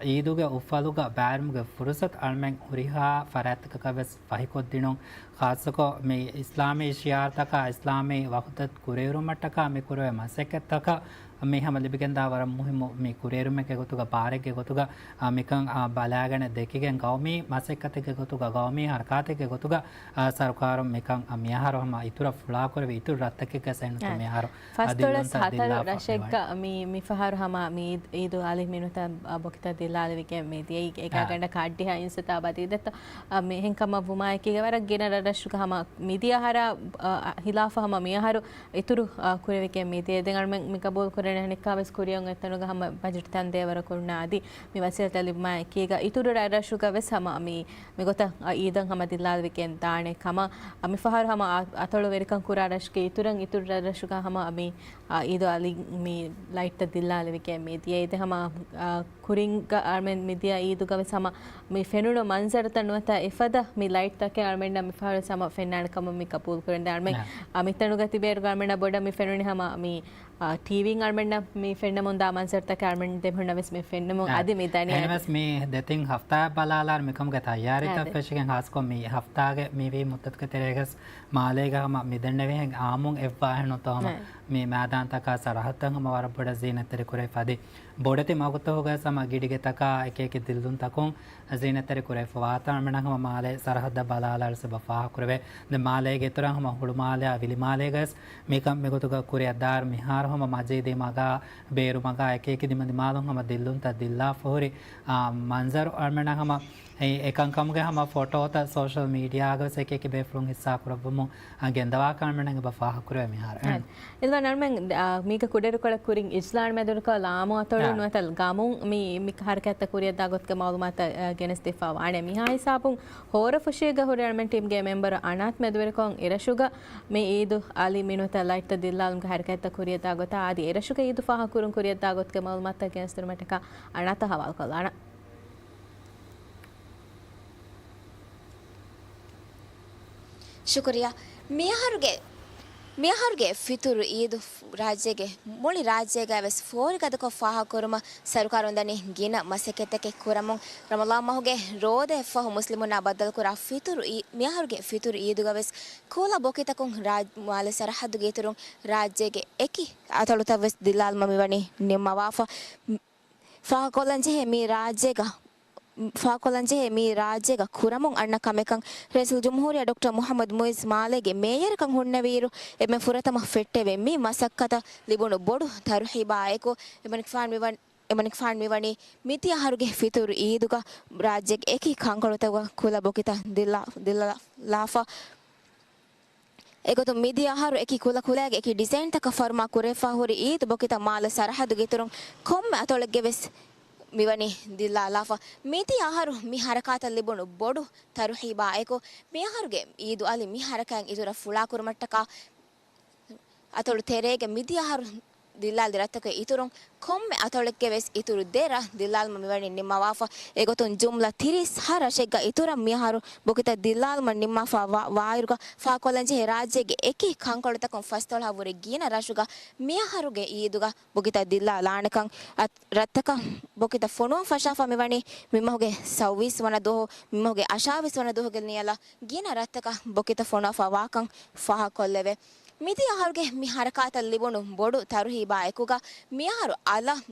އީދުގެ އުފަލުގަ ބައިވެރިވުމުގެ ފުރުސަތު އަޅުމެން ހުރިހާ ފަރާތްތަކަކަށް ވެސް ފަހިކޮށްދިނުން. ޚާއްޞަކޮށް މި އިސްލާމީ ޝިޢާރުތަކާ އިސްލާމީ ވަޙުދަތު ކުރިއެރުމަށްޓަކާ މި ކުރެވޭ މަސައްކަތްތަކަށް މި ހަމަ ލިބިގެންދާ ވަރަށް މުހިއްމު މި ކުރިއެރުމެއްގެ ގޮތުގަ، ބާރެއްގެ ގޮތުގަ، އާ، މިކަން، އާ، ބަލާގަނެ ދެކިގެން ގައުމީ މަސައްކަތެއްގެ ގޮތުގަ، ގައުމީ ހަރަކާތެއްގެ ގޮތުގަ، އާ، ސަރުކާރުން މިކަން، އާ، މިއަހަރު ހަމަ އިތުރަށް ފުޅާކުރެވި އިތުރު ރަށްތަކެއްގަ ސެންތު އެ. މިއަހަރު ފަސްދޮޅަސް ހަތަރު ރަށެއްގަ މި، މިފަހަރު ހަމަ މި އީދު އަލި މިނުތަ ބޮކިތައް ދިއްލާލެވިގެން މި ދިޔައީ. އެކާގަނޑަކަށް އައްޑިހަ އިންސިތާބަށް ދީދެއްތޯ. އަ، މި އެހެންކަމަށް ވުމާއެކީގަ ވަރަށް ގިނަ ރަށްރަށުގަ ހަމަ މިދިޔަ އަހަރާ، އަ، އަ، ހިލާފަށް ހަމަ މިއަހަރު އިތުރު، އަ، ކުރެވިގެން މި ދިޔައީ. ދެން އަޅުމެން މި ގަބޫލު ކުރޭނެ އަނެއްކާވެސް ކުރިއަށް އޮތްތަނުގަ ހަމަ ބަޖެޓް ތަން ދޭވަރަކު ހުންނާ އަދި މި ވަސީލަތް ލިބުމާއެކީގަ އިތުރު ރަށްރަށުގަ ވެސް ހަމަ މި މިގޮތަށް، އަ، އީދަށް ހަމަ ދިއްލާލެވިގެން ދާނެ ކަމަށް، އަ، މިފަހަރު ހަމަ އަ، އަތޮޅު ވެރިކަން ކުރާ ރަށުގެ އިތުރަށް އިތުރު ރަށްރަށުގަ ހަމަ މި، އަ، އީދު އަލި މި ލައިޓްތައް ދިއްލާލެވިގެން މި ދިޔައީ. ދެން ހަމަ، އަ، ކުރިންގަ އަޅުމެން މިދިޔަ އީދުގަ ވެސް ހަމަ މި ފެނުނު މަންޒަރުތައް ނުވަތަ އެފަދަ މި ލައިޓްތަކެއް އަޅުމެންނަށް މިފަހަރު ވެސް ހަމަ ފެންނާނެ ކަމަށް މި ގަބޫލު ކުރަން. ދެން އަޅުމެން، އަ، މިތަނުގަ ތިބޭއިރުގަ އަޅުމެންނަށް ބޮޑަށް މި ފެނުނީ ހަމަ މި އާ، ޓީވީން އަޅުމެންނަށް މި ފެންނަމުން ދާ މަންޒަރުތަކެއް އަޅުމެން ދެމީހުންނަށް ވެސް މި ފެންނަމުން އާ، އަދި މި ދަނީ. އެހެންވެސް މި ދެތިން ހަފްތާއެއް ބަލާލާން މިކަމުގެ ތައްޔާރީތައް އާދެ. ފެށިގެން ހާއްސަކޮށް މި ހަފްތާގެ މިވީ މުއްދަތުގެ ތެރޭގަސް މާލޭގަ ހަމަ މިދެންނެވިހެން އާއްމުން އެއްވާހެން ނުތޯ ހަމަ އާ. މި މައިދާންތަކާ ސަރަހައްދަށް ހަމަ ވަރަށް ބޮޑަށް ޒީނަތްތެރި ކުރެވިފަ އަދި ބޮޑެތި މަގުތަކުގަ ހަމަ ގިޑިގެތަކާ އެކިއެކި ދިއްލުންތަކުން ޒީނަތްތެރި ކުރެވިފަ ވާތާ އަޅަމެން ހަމަ މާލޭ ސަރަހައްދަށް ބަލާލާ އަރަސް އެބަ ފާހަގަކުރެވޭ. ދެން މާލޭގެ އިތުރަށް ހަމަ ހުޅުމާލެއާ ވިލިމާލޭގަސް މިކަން މިގޮތުގަ ކުރިއަށްދާއިރު މިހާރު ހަމަ މަޖީދީ މަގާ ބޭރު މަގާ އެކިއެކި ދިމަދިމާލުން ހަމަ ދިއްލުންތައް ދިއްލާފަ ހުރި، އާ، މަންޒަރު އަޅަމެން ހަމަ އެ، އެކަންކަމުގެ ހަމަ ފޮޓޯތައް ސޯޝަލް މީޑިއާގަވެސް އެކިއެކި ބޭފުޅުން ހިއްސާ ކުރައްވަމުން، އާ، ގެންދަވާކަން އަޅަމެން އެބަ ފާހަގަކުރެވޭ މިހާރު. އެ، އިލްވާން އަޅަމެން، އާ، މީގަ ކުޑައިރުކޮޅަށް ކުރިން އިޖްލާން މެދުވެރިކޮށް ލާމު އަތޮޅުން އާ. ނުވަތަ ގަމުން މި، މި ހަރަކާތްތައް ކުރިއަށްދާ ގޮތުގެ މައުލޫމާތު، އާ، ގެނެސްދީފަ ވާނެ. މިހާ ހިސާބުން ހޯރަފުށީގަ ހުރި އަޅަމެން ޓީމްގެ މެމްބަރު އަނާތް މެދުވެރިކޮށް އެރަށުގަ މި އީދު އަލި މިނުވަތަ ލައިޓްތައް ދިއްލާލުމުގެ ހަރަކާތްތައް ކުރިއަށްދާ ގޮތާ އަދި އެރަށުގެ އީދު ފާހަގަކުރުން ކުރިއަށްދާ ގޮތުގެ މައުލޫމާތުތައް ގެނެސްދިނުމަށްޓަކާ އަނާތަށް ހަވާލުކޮށްލާނަން. ޝުކުރިއްޔާ. މިއަހަރުގެ، މިއަހަރުގެ ފިތުރު އީދު ރާއްޖޭގެ މުޅި ރާއްޖޭގައިވެސް ފޯރިގަދަކޮށް ފާހަގަކުރުމަށް ސަރުކާރުން ދަނީ ގިނަ މަސައްކަތްތަކެއް ކުރަމުން. ރަމަޟާން މަހުގެ ރޯދައަށްފަހު މުސްލިމުންނާ ބައްދަލުކުރާ ފިތުރު އީ، މިއަހަރުގެ ފިތުރު އީދުގަވެސް ކުލަ ބޮކިތަކުން ރާއް-، މާލެ ސަރަހައްދުގެ އިތުރުން ރާއްޖޭގެ އެކި އަތޮޅުތައްވެސް ދިއްލާލުމަށް މިވަނީ ނިންމަވާފަ. ފާހަގަކޮށްލަންޖެހޭ މި ރާއްޖޭގަ، ފާހަގަކޮށްލަންޖެހޭ މި ރާއްޖޭގަ ކުރަމުން އަންނަ ކަމެއްކަން ރައީސުލްޖުމްހޫރިއްޔާ ޑޮކްޓަރ މުޙައްމަދު މުޢިއްޒު މާލޭގެ މޭޔަރަކަށް ހުންނެވިއިރު އެންމެ ފުރަތަމަ ފެއްޓެވޭ މި މަސައްކަތަށް ލިބުނު ބޮޑު ތަރުހީބާއެކު އެމަނިކުފާނު މިވަން-، އެމަނިކުފާނު މިވަނީ މިދިޔަ އަހަރުގެ ފިތުރު އީދުގަ ރާއްޖޭގެ އެކި ކަންކޮޅުތަކުގަ ކުލަ ބޮކިތައް ދިއްލާ-، ދިއްލާ-، ލާފަ. އެގޮތުން މިދިޔަ އަހަރު އެކި ކުލަ ކުލައިގެ އެކި ޑިޒައިންތަކަށް ފަރުމާ ކުރެވިފަ ހުރި އީދު ބޮކިތައް މާލެ ސަރަހައްދުގެ އިތުރުން ކޮންމެ އަތޮޅެއްގެ ވެސް މިވަނީ ދިއްލާލާފަ. މިދިޔަ އަހަރު މި ހަރަކާތަށް ލިބުނު ބޮޑު ތަރުހީބާއެކު، މިއަހަރުގެ އީދު އަލި މި ހަރަކާތް އިތުރަށް ފުޅާކުރުމަށްޓަކާ އަތޮޅު ތެރޭގެ މިދިޔަ އަހަރު ދިއްލާލި ރަށްތަކުގެ އިތުރުން ކޮންމެ އަތޮޅެއްގެ ވެސް އިތުރު ދެ ރަށް ދިއްލާލުމަށް މިވަނީ ނިންމަވާފަ. އެގޮތުން ޖުމްލަ ތިރީސް ހަ ރަށެއްގަ އިތުރަށް މިއަހަރު ބޮކިތައް ދިއްލާލުމަށް ނިންމާފަ ވާ-، ވާއިރުގަ ފާހަގަކޮށްލަންޖެހޭ ރާއްޖޭގެ އެކި ކަންކޮޅުތަކުން ފަސްދޮޅަހަށް ވުރެ ގިނަ ރަށުގަ މިއަހަރުގެ އީދުގަ ބޮކިތައް ދިއްލާލާނެކަން. އަ-، ރަށްތަކަށް ބޮކިތައް ފޮނުވަން ފަށާފަ މިވަނީ މިމަހުގެ ސައުވީސް ވަނަ ދުވަހު، މިމަހުގެ އަށާވީސް ވަނަ ދުވަހުގެ ނިޔަލަށް ގިނަ ރަށްތަކަށް ބޮކިތައް ފޮނުވާފަ ވާކަން ފާހަގަކޮށްލެވޭ. މިދިޔަ އަހަރުގެ މި ހަރަކާތަށް ލިބުނު ބޮޑު ތަރުހީބާ އެކުގަ މިއަހަރު އަލަށް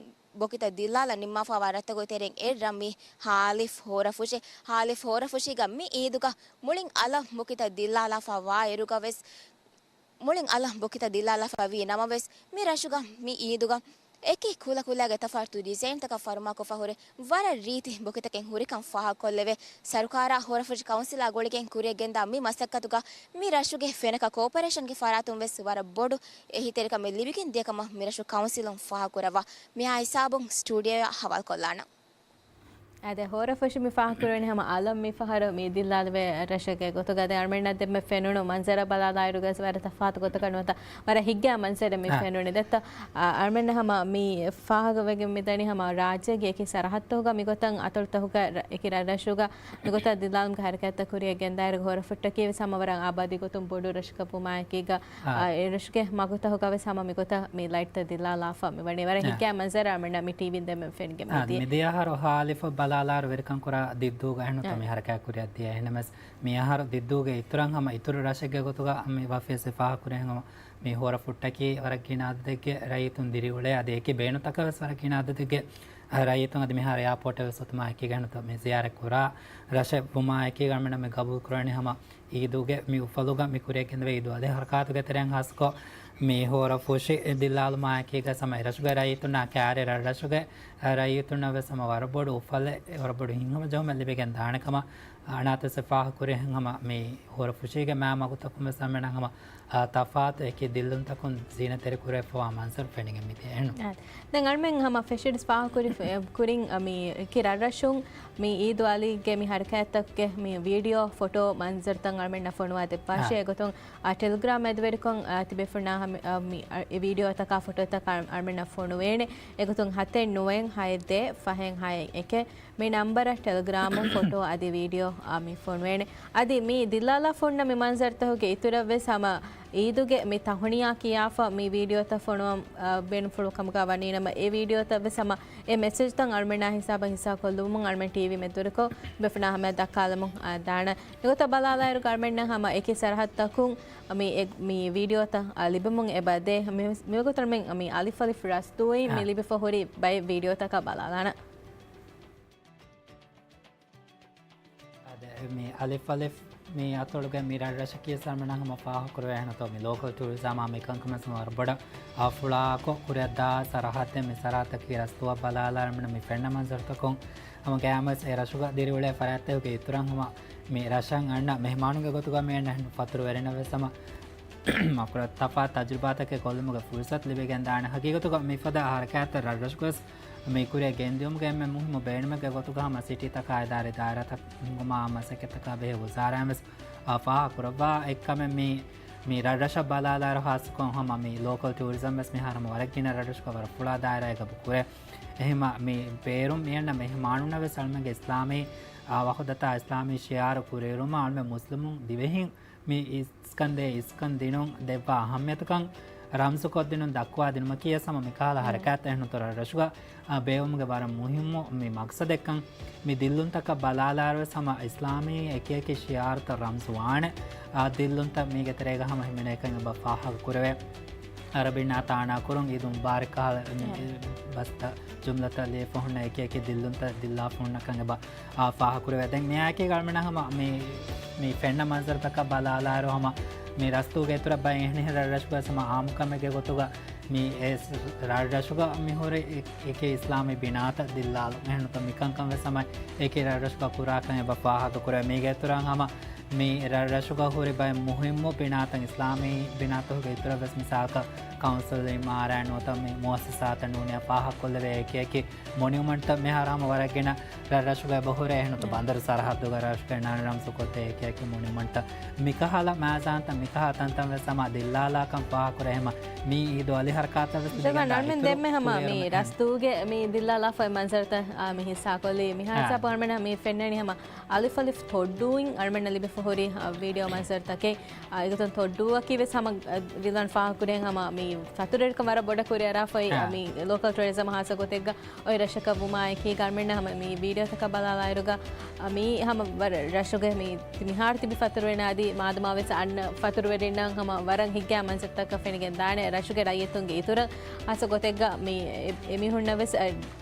ބޮކިތައް ދިއްލާލަން ނިންމާފަވާ ރަށްތަކުގެ ތެރެއިން އެއް ރަށް މި ހާލިފް ހޯރަފުށި. ހާލިފް ހޯރަފުށީގަ މި އީދުގަ މުޅިން އަލަށް ބޮކިތައް ދިއްލާލާފަ ވާއިރުގަވެސް، މުޅިން އަލަށް ބޮކިތައް ދިއްލާލާފަ ވީ ނަމަވެސް، މި ރަށުގަ މި އީދުގަ އެކި ކުލަކުލައިގެ ތަފާތު ޑިޒައިންތަކަށް ފަރުމާކޮށްފަ ހުރި ވަރަށް ރީތި ބޮކިތަކެއް ހުރިކަން ފާހަގަކޮށްލެވޭ. ސަރުކާރާ ހޯރަފުށި ކައުންސިލާ ގުޅިގެން ކުރިއަށްގެންދާ މި މަސައްކަތުގަ މި ރަށުގެ ފެނަކަ ކޯޕަރޭޝަންގެ ފަރާތުން ވެސް ވަރަށް ބޮޑު އެހީތެރިކަމެއް ލިބިގެން ދިޔަ ކަމަށް މި ރަށު ކައުންސިލުން ފާހަގަކުރައްވާ. މިހާ ހިސާބުން ސްޓޫޑިއޯއަށް ހަވާލުކޮށްލާނަން. އާދެ، ހޯރަފުށި މި ފާހަގަކުރެވެނީ ހަމަ އަލަށް މި ފަހަރު މި ދިއްލާލެވޭ ރަށެއްގެ ގޮތުގަ. ދެން އަޅަމެންނަށް ދެންމެ ފެނުނު މަންޒަރަށް ބަލާލާއިރުގަސް ވަރަށް ތަފާތު ގޮތަކަށް ނުވަތަ ވަރަށް ހިތްގައި މަންޒަރެއް މި އާ. ފެނުނީ. ދެއްތަ، އަ، އަޅަމެންނަށް ހަމަ މި ފާހަގަވެގެން މިދަނީ ހަމަ ރާއްޖޭގެ އެކި ސަރަހައްދުގަ މިގޮތަށް އަތޮޅުތަކުގަ ރަ-، އެކި ރަށްރަށުގަ މިގޮތަށް ދިއްލާލުމުގެ ހަރަކާތްތައް ކުރިއަށް ގެންދާއިރު ހޯރަފުށިއަކީ ވެސް ހަމަ ވަރަށް އާބާދީ ގޮތުން ބޮޑު ރަށަކަށް ވުމާއެކީގަ، އާ. އާ، އެ ރަށުގެ މަގުތަކުގަ ވެސް ހަމަ މިގޮތަށް މި ލައިޓްތައް ދިއްލާލާފަ މިވަނީ. ވަރަށް އާ. ހިތްގައި މަންޒަރެއް އަޅަމެންނަށް މި ޓީވީން ދެންމެ ފެނިގެން އާ، މިދިޔަ. މިދިޔަ އަހަރު ހާލިފަށް ބަލާލާއިރު ވެރިކަން ކުރާ ދިއްދޫގަ އެހެންނުތަ އާ. މި ހަރަކާތް ކުރިއަށްދިޔަ. އެހެންނަމަވެސް މިއަހަރު ދިއްދޫގެ އިތުރަށް ހަމަ އިތުރު ރަށެއްގެ ގޮތުގަ މި ވަފީސް ފާހަގަކުރޭ ހަމަ މި ހޯރަފުށިއަކީ ވަރަށް ގިނަ އަދަދެއްގެ ރައްޔިތުން ދިރިއުޅޭ އަދި އެކި ބޭނުންތަކަށް ވެސް ވަރަށް ގިނަ އަދަދެއްގެ ރައްޔިތުން އަދި މިހާރު އެއާޕޯޓެއް ވެސް އޮތުމާ އެކީގަ އެހެންނުތަ މި ޒިޔާރަތް ކުރާ ރަށެއް ވުމާ އެކީގަ އަޅަމެންނަށް މި ގަބޫލު ކުރަނީ ހަމަ އީދުގެ މި އުފަލުގަ މި ކުރިއަށް ގެންދެވޭ އީދު އަލި ހަރަކާތުގެ ތެރެއިން ހާއްސަކޮށް މި ހޯރަފުށި ދިއްލާލުމާއެކީގަ ހަމަ އެރަށުގެ ރައްޔިތުންނާ ކާރި ރަށްރަށުގެ ރައްޔިތުންނަށް ވެސް ހަމަ ވަރަށް ބޮޑު އުފަލެއް، ވަރަށް ބޮޑު ހިތްހަމަޖެހުމެއް ލިބިގެން ދާނެ ކަމަށް އަނާތަސް ފާހަގަކުރި ހަމަ މި ހޯރަފުށީގެ މާ މަގުތަކުން ވެސް އަޅަމެންނަށް ހަމަ، އާ، ތަފާތު އެކި ދިއްލުންތަކުން ޒީނަތްތެރި ކުރެވިފަވާ މަންޒަރު ފެނިގެން މިދިޔަ އެހެންނު. އާ. ދެން އަޅަމެން ހަމަ ފެށިޑިސް ފާހަގަކުރި، އެ، ކުރިން، އަ، މި އެކި ރަށްރަށުން މި އީދު އަލީގެ މި ހަރަކާތްތަކުގެ މި ވީޑިއޯ ފޮޓޯ މަންޒަރުތައް އަޅަމެންނަށް ފޮނުވާ ދެއްވާށޭ. އާ. އެގޮތުން، އަ، ޓެލެގްރާމް މެދުވެރިކޮށް، އަ، ތިބޭފުޅުންނާ ހަމަ، އަ، މި، އަ، އެ ވީޑިއޯތަކާ ފޮޓޯތަކާ އަޅަމެންނަށް ފޮނުވޭނެ. އެގޮތުން ހަތެއް ނުވައެއް ހައެއް ދޭއް ފަހެއް ހައެއް އެކެއް މި ނަންބަރަށް ޓެލެގްރާމުން ފޮޓޯ އަދި ވީޑިއޯ އާ، މި ފޮނުވޭނެ. އަދި މި ދިއްލާލާފަ ހުންނަ މި މަންޒަރުތަކުގެ އިތުރަށް ވެސް ހަމަ އީދުގެ މި ތަހުނިޔާ ކިޔާފަ މި ވީޑިއޯތައް ފޮނުވަން، އާ، ބޭނުންފުޅު ކަމުގަ ވަނީނަމަ، އެ ވީޑިއޯތައް ވެސް ހަމަ އެ މެސެޖްތައް އަޅުމެންނާ ހިސާބަށް ހިއްސާ ކޮށްލުމުން އަޅުމެން ޓީވީ މެދުވެރިކޮށް ބޭފުޅުންނާ ހަމަޔަށް ދައްކާލަމުން، އާ، ދާނަން. މިގޮތަށް ބަލާލާއިރު އަޅުމެންނަށް ހަމަ އެކި ސަރަހައްދަކުން މި އެ، މި ވީޑިއޯތައް، އާ، ލިބެމުން އެބަ ދޭ. މި، މިވަގުތު އަޅުމެން މި އަލިފް އަލިފް ރަސްދޫއިން މި އާ. ލިބިފަ ހުރި ބައެއް ވީޑިއޯތަކަށް ބަލާލާނަން. އާދެ، މި އަލިފް އަލިފް މި އަތޮޅުގެ މި ރަށްރަށަކީ ސަލްމަނާ ހަމަ ފާހަގަކުރެވޭ އެހެންތޯ، މި ލޯކަލް ޓޫރިޒަމާ މިކަންކަމަށް ވަރަށް ބޮޑަށް އަ، ފުޅާކޮށް ކުރިއަށްދާ ސަރަހައްދެއް. މި ސަރަހައްދަކީ ރަސްދުއަށް ބަލާލާ މި ފެންނަ މަންޒަރުތަކުން ހަމަ ގައިމުވެސް އެ ރަށުގަ ދިރިއުޅޭ ފަރާތްތަކުގެ އިތުރަށް ހަމަ މި ރަށަށް އަންނަ މެހެމާނުންގެ ގޮތުގަ މި އަންނަ ފަތުރުވެރިންނަށް ވެސް ހަމަ މަކުރަ ތަފާތު ތަޖުރިބާތަކެއް ކޮށްލުމުގެ ފުރުސަތު ލިބިގެންދާނެ. ހަގީގަތުގަ މިފަދަ ހަރަކާތްތައް ރަށްރަށުގަވެސް މި ކުރިއަށް ގެންދިއުމުގެ އެންމެ މުހިއްމު ބޭނުމެއްގެ ގޮތުގަ ހަމަ ސިޓީތަކާ އިދާރީ ދާއިރާތައް ހިންގުމާ މަސައްކަތްތަކާ ބެހޭ ވުޒާރާއިން ވެސް އާ، ފާހަގަކުރައްވާ އެއްކަމެއް މި، މި ރަށްރަށަށް ބަލާލާއިރު ހާއްސަކޮށް ހަމަ މި ލޯކަލް ޓޫރިޒަމް ވެސް މިހާރު ހަމަ ވަރަށް ގިނަ ރަށްރަށުގަ ވަރަށް ފުޅާ ދާއިރާއެއް ގަބޫ ކުރޭ. އެހެންމަ މި ބޭރުން މިއަންނަ މެހެމާނުންނަށް ވެސް އަޅުމެންގެ އިސްލާމީ، އާ، ވަޙުދަތާ އިސްލާމީ ޝިޢާރު ކުރިއެރުމަށް އަޅުމެން މުސްލިމުން ދިވެހިން މި އިސްކަންދޭ އިސްކަން ދިނުން ދެއްވާ އަހައްމިޔަތުކަން ރަމްޒުކޮށްދިނުން ދައްކުވާ ދިނުމަކީ ވެސް ހަމަ މިކަހަލަ ހަރަކާތްތައް އެހެންތޯ ރަށްރަށުގަ އާ، ބޭއްވުމުގެ ވަރަށް މުހިއްމު މި މަގްސަދެއްކަން. މި ދިއްލުންތަކަށް ބަލާލާއިރު ވެސް ހަމަ އިސްލާމީ އެކިއެކި ޝިޢާރުތައް ރަމްޒުވާނެ، އާ، ދިއްލުންތައް މީގެ ތެރޭގަ ހަމަ ހިމެނޭކަން އެބަ ފާހަގަކުރެވޭ. އަރަބިންނާ ތާނާ ކުރުން އީދު މުބާރަކް ކަހަލަ މި އެ. ބަސްތައް ޖުމްލަތައް ލިޔެފަ ހުންނަ އެކިއެކި ދިއްލުންތައް ދިއްލާފަ ހުންނަކަން އެބަ އާ، ފާހަގަކުރެވޭ. ދެން މިއާއެކީގަ އަޅުމެންނަށް ހަމަ މި، މި ފެންނަ މަންޒަރުތަކަށް ބަލާލާއިރު ހަމަ މި ރަސްތޫގެ އިތުރަށް ބައެއް އެހެނިހެން ރަށްރަށުގަ ހަމަ އާއްމުކަމެއްގެ ގޮތުގަ މި އެ ރަށްރަށުގަ މިހުރި އެ، އެކި އިސްލާމީ ބިނާތައް ދިއްލާލުން. އެހެންނުތަ މިކަންކަން ވެސް ހަމަ އެކި ރަށްރަށުގަ ކުރާކަން އެބަ ފާހަގަކުރޭ. މީގެ އިތުރަށް ހަމަ މި ރަށްރަށުގަ ހުރި ބައެއް މުހިއްމު ބިނާތައް އިސްލާމީ ބިނާތަކުގެ އިތުރަށް ވެސް މިސާލަކަށް ކައުންސިލް އިމާރާތް ނުވަތަ މި މުއައްސަސާތައް ނޫނީ ފާހަގަކޮށްލެވޭ އެކިއެކި މޮނިއުމަންޓްތައް މިހާރު ހަމަ ވަރަށް ގިނަ ރަށްރަށުގައި އެބަހުރޭ. އެހެންނުތަ ބަނދަރު ސަރަހައްދުގަ ރަށުގައި ނާން ރަމްޒުކޮށްދޭ އެކިއެކި މޮނިއުމަންޓްތައް މިކަހަލަ މައިޒާންތައް މިކަހަލަ ތަންތަން ވެސް ހަމަ ދިއްލާލާކަން ފާހަގަކުރޭ. ހަމަ މި އީދު އަލި ހަރަކާތަށް ވެސް ޖަޒާ މިދަނީ ނަރްމިން އިތުރު ދެންމެ ހަމަ މި ކުރިއެރުމެއް. ރަސްދޫގެ މި ދިއްލާލާފަ މަންޒަރުތައް އާ މި ހިއްސާކޮށްލީ. މިހާ އާ. ހިސާބު އަޅުމެންނަށް މި ފެންނަނީ ހަމަ އަލިފް އަލިފް ތޮއްޑޫއިން އަޅުމެންނަށް ލިބިފަ ހުރި، އާ، ވީޑިއޯ މަންޒަރުތަކެއް. އާ، އެގޮތުން ތޮއްޑޫއަކީ ވެސް ހަމަ، އާ، ވިލަން ފާހަގަކުރޭ ހަމަ މި ފަތުރުވެރިކަން ވަރަށް ބޮޑަށް ކުރިއަރާފައި، އާ. އާ، މި ލޯކަލް ޓޫރިޒަމް ހާއްސަ ގޮތެއްގަ އޮތް ރަށަކަށް ވުމާއެކީގަ އަޅުމެންނަށް ހަމަ މި ވީޑިއޯތަކަށް ބަލާލާއިރުގަ، އާ، މީ ހަމަ ވަރަށް ރަށުގެ މި މިހާރު ތިބި ފަތުރުވެރިން އަދި މާދަމާ ވެސް އަންނަ ފަތުރުވެރިންނަށް ހަމަ ވަރަށް ހިތްގައި މަންޒަރުތަކަށް ފެނިގެން ދާނެ. ރަށުގެ ރައްޔިތުންގެ އިތުރަށް ހާއްސަ ގޮތެއްގަ މި އެ، އެމީހުންނަށް ވެސް އަ،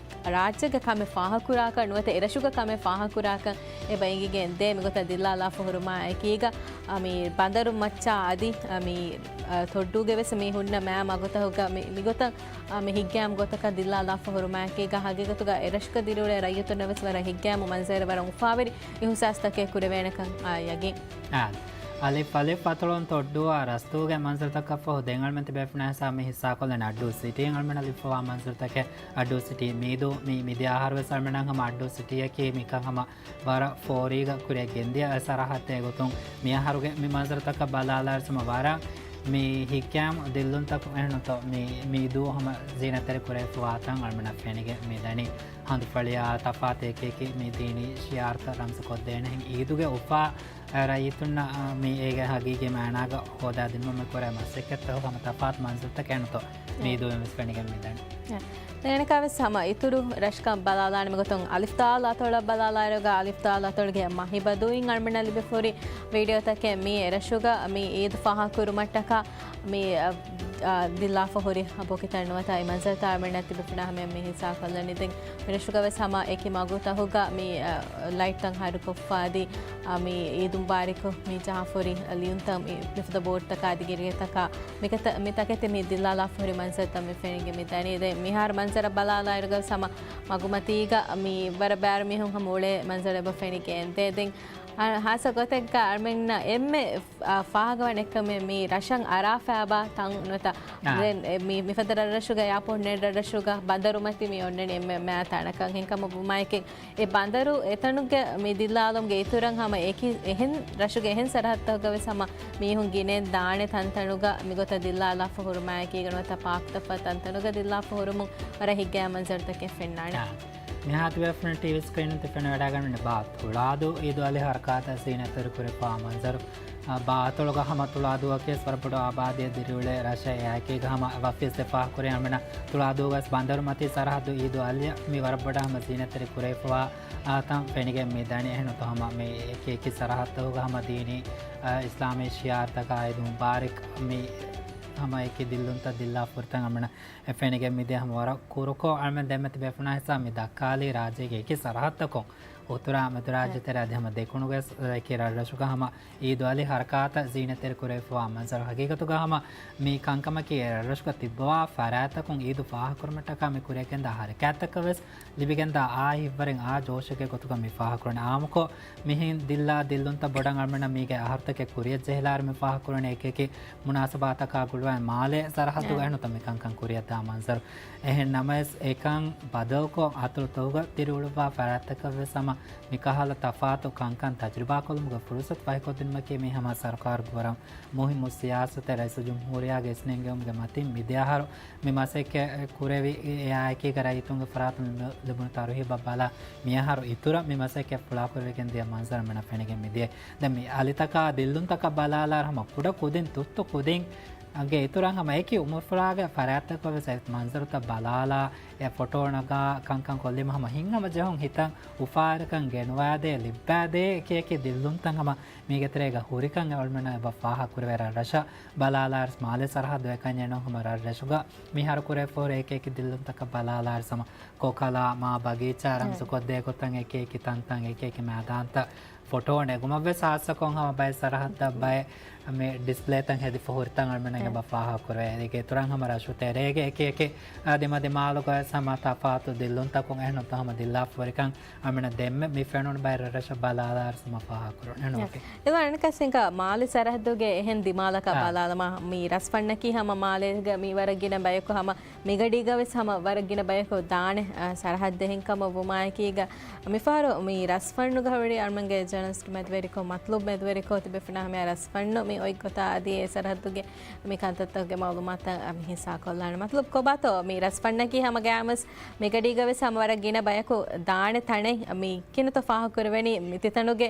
ރާއްޖޭގެ ކަމެއް ފާހަގަކުރާކަށް ނުވަތަ އެރަށުގެ ކަމެއް ފާހަގަކުރާކަށް އެބަ އެނގިގެން ދޭ. މިގޮތަށް ދިއްލާލާފަ ހުރުމާ އެކީގަ، އަ، މި ބަނދަރު މައްޗާ އަދި، އަ، މި، އަ، ތޮއްޑޫގެ ވެސް މި ހުންނަ މައި މަގުތަކުގަ މި، މިގޮތަށް، އަ، މި ހިތްގައިމު ގޮތަކަށް ދިއްލާލާފަ ހުރުމާ އެކީގަ ހަގީގަތުގަ އެރަށުގަ ދިރިއުޅޭ ރައްޔިތުންނަށް ވެސް ވަރަށް ހިތްގައިމު މަންޒަރެއް ވަރަށް އުފާވެރި އިހުސާސްތަކެއް ކުރެވޭނެކަން، އާ، ޔަގީން. އާ، އަލިފް އަލިފް އަތޮޅުން ތޮއްޑޫއާ ރަސްތޫގެ މަންޒަރުތަކަށްފަހު ދެން އަޅުމެން ތިބޭފުޅުންނާ ހިސާބުން މި ހިއްސާކޮށްލަން އައްޑޫ ސިޓީ އަޅުމެންނަށް ލިބިފަވާ މަންޒަރުތަކެއް. އައްޑޫ ސިޓީ މީދޫ މި މިދިޔަ އަހަރު ވެސް އަޅުމެންނަށް ހަމަ އައްޑޫ ސިޓީއަކީ މިކަން ހަމަ ވަރަށް ފޯރީގަ ކުރިއަށް ގެންދިޔަ ސަރަހައްދެއް ގޮތުން މި އަހަރުގެ މި މަންޒަރުތަކަށް ބަލާލާއިރު ހަމަ ވަރަށް މި ހިތްގައިމު ދިއްލުންތަކުން އެހެންނުތޯ މި މީދޫ ހަމަ ޒީނަތްތެރި ކުރެވިފަވާތަން އަޅުމެންނަށް ފެނިގެން މި ދަނީ. ހަނދުފަޅިއާ ތަފާތު އެކިއެކި މި ދީނީ ޝިޢާރުތައް ރަމްޒު ކޮށްދޭނެހެން އީދުގެ އުފާ އަ، ރައްޔިތުންނަށް، އަ، މި އޭގެ ހަގީގީ މާނާގަ ހޯދާދިނުމަށް މި ކުރޭ މަސައްކަތްތަކުގެ ހަމަ ތަފާތު މަންޒަރުތަކެއް ނުތޯ މީދޫ ވެސް ފެނިގެން މި ދަނީ. ދެން އަނެއްކާ ވެސް ހަމަ އިތުރު ރަށަކަށް ބަލާލާނެ މިގޮތުން އަލިފް ދާލް އަތޮޅަށް ބަލާލާއިރުގަ އަލިފް ދާލް އަތޮޅުގެ މަހިބަދޫއިން އަޅުމެންނަށް ލިބިފަ ހުރި ވީޑިއޯތަކެއް މި އެރަށުގަ މި އީދު ފާހަގަކުރުމަށްޓަކާ މި، އަ، އަ، ދިއްލާފަ ހުރި ބޮކިތައް ނުވަތަ އެ މަންޒަރުތައް އަޅުމެންނަށް ތިބޭފުޅުންނާ ހަމަޔަށް މި ހިއްސާ ކޮށްލަނީ. ދެން މިރަށުގަ ވެސް ހަމަ އެކި މަގުތަކުގަ މި، އަ، ލައިޓްތައް ހަރުކޮށްފަ އަދި، އަ، މި އީދު މުބާރިކު މި ޖަހާފަ ހުރި ލިޔުންތައް މި، މިފަދަ ބޯޑުތަކާ އަދި ގިރިގެތަކާ މިކަތަ-، މި ތަކެތި މި ދިއްލާލާފަ ހުރި މަންޒަރުތައް މި ފެނިގެން މި ދަނީ. ދެން މިހާރު މަންޒަރަށް ބަލާލާއިރުގަ ވެސް ހަމަ މަގުމަތީގަ މި ވަރަށް ބައިވަރު މީހުން ހަމަ އުޅޭ މަންޒަރެއް އެބަ ފެނިގެން ދޭ. ދެން އަ، ހާއްސަ ގޮތެއްގަ އަޅުމެންނަށް އެންމެ އާ، ފާހަގަވާނެ އެއްކަމެއް މި ރަށަށް އަރާފައިބާ ތަން ނުތަ؟ އާ. ދެން އެ މި، މިފަދަ ރަށްރަށުގަ އެއާޕޯޓް ނެތް ރަށްރަށުގަ އޮންނަނީ އެންމެ މާތް ތަނަކަށް. ހެންކަމަށް ވުމާއެކެއް އެ ބަނދަރު އެތަނުގެ މި ދިއްލާލުމުގެ އިތުރަށް ހަމަ އެކި އެހެން ރަށުގެ އެހެން ސަރަހައްދުތަކުގަ ވެސް ހަމަ މީހުން ގިނައެއް ދާނެ ތަންތަނުގަ މިގޮތަށް ދިއްލާލާފަ ހުރުމާއެކީގަ ނުވަތަ ޕާކްތައްފަ ތަންތަނުގަ ދިއްލާފަ ހުރުމުން ވަރަށް ހިތްގައިމު މަންޒަރުތަކެއް ފެންނާނެ. އާ. މިހާތިބޭފުޅުން ޓީވީ ސްކްރީނުން ތި ފެނިވަޑައިގަންނަވަނީ ބާ ތުޅާދޫ އީދު އަލި ހަރަކާތަށް ޒީނަތްތެރި ކުރެފަވާ މަންޒަރު. އާ، ބާ އަތޮޅުގަ ހަމަ ތުޅާދޫއަކީ ވަރަށް ބޮޑު އާބާދީއެއް ދިރިއުޅޭ ރަށެއް. އެއާއެކީގަ ހަމަ ވަފީސް އެ ފާހަގަކުރި އަޅުމެންނަށް ތުޅާދޫގަ ވެސް ބަނދަރު މަތީ ސަރަހައްދު އީދު އަލިއަށް މި ވަރަށް ބޮޑަށް ހަމަ ޒީނަތްތެރި ކުރެވިފަވާ، އާ، ތަން ފެނިގެން މި ދަނީ. އެހެން ނޫންތޯ ހަމަ މި އެކި އެކި ސަރަހައްދުގަ ހަމަ ދީނީ، އާ، އިސްލާމީ ޝިޢާރުތަކާ އީދު މުބާރަކް މި ހަމަ އެކި ދިއްލުންތައް ދިއްލާ ފުރިތަން އަޅުމެންނަށް އެ ފެނިގެން މިދިޔަ ހަމަ ވަރަށް ކުރުކޮށް އަޅުމެން ދެންމެ ތިބޭފުޅުންނާ ހިސާބަށް މި ދައްކާލީ ރާއްޖޭގެ އެކި ސަރަހައްދަކުން އުތުރާ މެދުރާއްޖެ ތެރޭ އަދި ހަމަ ދެކުނުގެ އެކި ރަށްރަށުގަ ހަމަ އީދު އަލި ހަރަކާތަށް ޒީނަތްތެރި ކުރެވިފަވާ މަންޒަރު. ހަގީގަތުގަ ހަމަ މި ކަންކަމަކީ އެ ރަށްރަށުގަ ތިއްބަވާ ފަރާތްތަކުން އީދު ފާހަގަކުރުމަށްޓަކާ މި ކުރިޔަށް ގެންދާ ހަރަކާތްތަކަށް ވެސް ލިބިގެންދާ އާ ހިތްވަރެއް އާ ޖޯޝެއްގެ ގޮތުގަ މި ފާހަގަކުރަނީ. އާއްމުކޮށް މިހެން ދިއްލާ ދިއްލުންތައް ބޮޑަށް އަޅުމެންނަށް މީގެ އަހަރުތަކެއް ކުރިޔަށް ޖެހިލާއިރު މި ފާހަގަކުރަނީ އެކި އެކި މުނާސަބާތަކާ ގުޅުވާ މާލޭ ސަރަހައްދުގަ އެ. އެހެން ނޫންތޯ މި ކަންކަން ކުރިޔަށްދާ މަންޒަރު. އެހެން ނަމަވެސް އެކަން ބަދަލުކޮށް އަތޮޅުތަކުގަ ދިރިއުޅުއްވާ ފަރާތްތަކަށް ވެސް ހަމަ މިކަހަލަ ތަފާތު ކަންކަން ތަޖުރިބާކޮށްލުމުގެ ފުރުސަތު ފަހިކޮށްދިނުމަކީ މީ ހަމަ ސަރުކާރުގެ ވަރަށް މުހިއްމު ސިޔާސަތެއް. ރައީސުލްޖުމްހޫރިއްޔާގެ އިސްނެންގެވުމުގެ މަތިން މިދިޔަ އަހަރު މި މަސައްކަތް ކުރެވި، އެއާއެކީގަ ރައްޔިތުންގެ ފަރާތުން ލިބުނު ތަރުހީބަށް ބަލާ، މިއަހަރު އިތުރަށް މި މަސައްކަތް ފުޅާކުރެވިގެން ދިޔަ މަންޒަރު އަޅުމެންނަށް ފެނިގެން މިދިޔަ. ދެން މި އަލިތަކާ ދިއްލުންތަކަށް ބަލާލާއިރު ހަމަ ކުޑަ ކުދިން ތުއްތު ކުދިން ގެ އިތުރަށް ހަމަ އެކި އުމުރުފުރާގެ ފަރާތްތަކަށް ވެސް އެ މަންޒަރުތައް ބަލާލާ، އެ ފޮޓޯ ނަގާ ކަންކަން ކޮށްލީމަ ހަމަ ހިތްހަމަޖެހުން ހިތަށް އުފާވެރިކަން ގެނުވާދޭ، ލިއްބާދޭ އެކި އެކި ދިއްލުންތައް ހަމަ މީގެ ތެރޭގަ ހުރިކަން އަޅުމެންނަށް އެބަ ފާހަގަކުރެވޭ. ރަށްރަށަށް ބަލާލާއިރު މާލޭ ސަރަހައްދު އެކަންޏެއް ނޫން ހަމަ ރަށްރަށުގަ މިހާރު ކުރެވިފަހުރި އެކި އެކި ދިއްލުންތަކަށް ބަލާލާއިރު ހަމަ ކޮކަލާ، މާ ބަގީޗާ، ރަމްޒުކޮށްދޭ ގޮތަށް އެކި އެކި ތަންތަން އެކި އެކި މައިދާންތައް ފޮޓޯ ނެގުމަށްވެސް ހާއްސަކޮށް ހަމަ ބައެއް ސަރަހައްދަށް ބައެއް މި ޑިސްޕްލޭތައް ހެދިފަ ހުރިތަން އަޅުމެންނަށް އެބަ ފާހަގަކުރޭ. އޭގެ އިތުރަށް ހަމަ ރަށު ތެރޭގެ އެކި އެކި ދިމަދިމާލުގަވެސް ހަމަ ތަފާތު ދިއްލުންތަކުން އެހެން ނޫންތޯ ހަމަ ދިއްލާފަ ހުރިކަން އަޅުމެންނަށް ދެންމެ މި ފެނުނު ބައެއް ރަށްރަށަށް ބަލާލާއިރު ހަމަ ފާހަގަކުރަން އެހެން ނޫންތޯ. އެ ވަރަށް އަނެއްކާ ސިނގާ މާލެ ސަރަހައްދުގެ އެހެން ދިމާލަކަށް ބަލާލަމާ، މި ރަސްފަންނަކީ ހަމަ މާލޭގަ މި ވަރަށް ގިނަ ބަޔަކު ހަމަ މިގަޑީގަ ވެސް ހަމަ ވަރަށް ގިނަ ބަޔަކު ދާނެ، އާ، ސަރަހައްދެއް ހެންކަމަށް ވުމާއެކީގަ، މިފަހަރު މި ރަސްފަންނުގަ ހުރި އަޅުމެންގެ ޖަރނަލިސްޓް މެދުވެރިކޮށް، މަތްލޫބް މެދުވެރިކޮށް ތިބޭފުޅުންނާ ހަމަޔާ ރަސްފަންނު މި އޮތް ގޮތާ އަދި އެ ސަރަހައްދުގެ މި ކަންތައްތަކުގެ މައުލޫމާތުތައް މި ހިއްސާކޮށްލާނެ. މަތްލޫބް ކޮބާތޯ މި ރަސްފަންނަކީ ހަމަ ގައިމުވެސް މިގަޑީގަ ވެސް ހަމަ ވަރަށް ގިނަ ބަޔަކު ދާނެ ތަނެއް މި ކިނަތޯ ފާހަގަކުރެވެނީ މި ތިތަނުގެ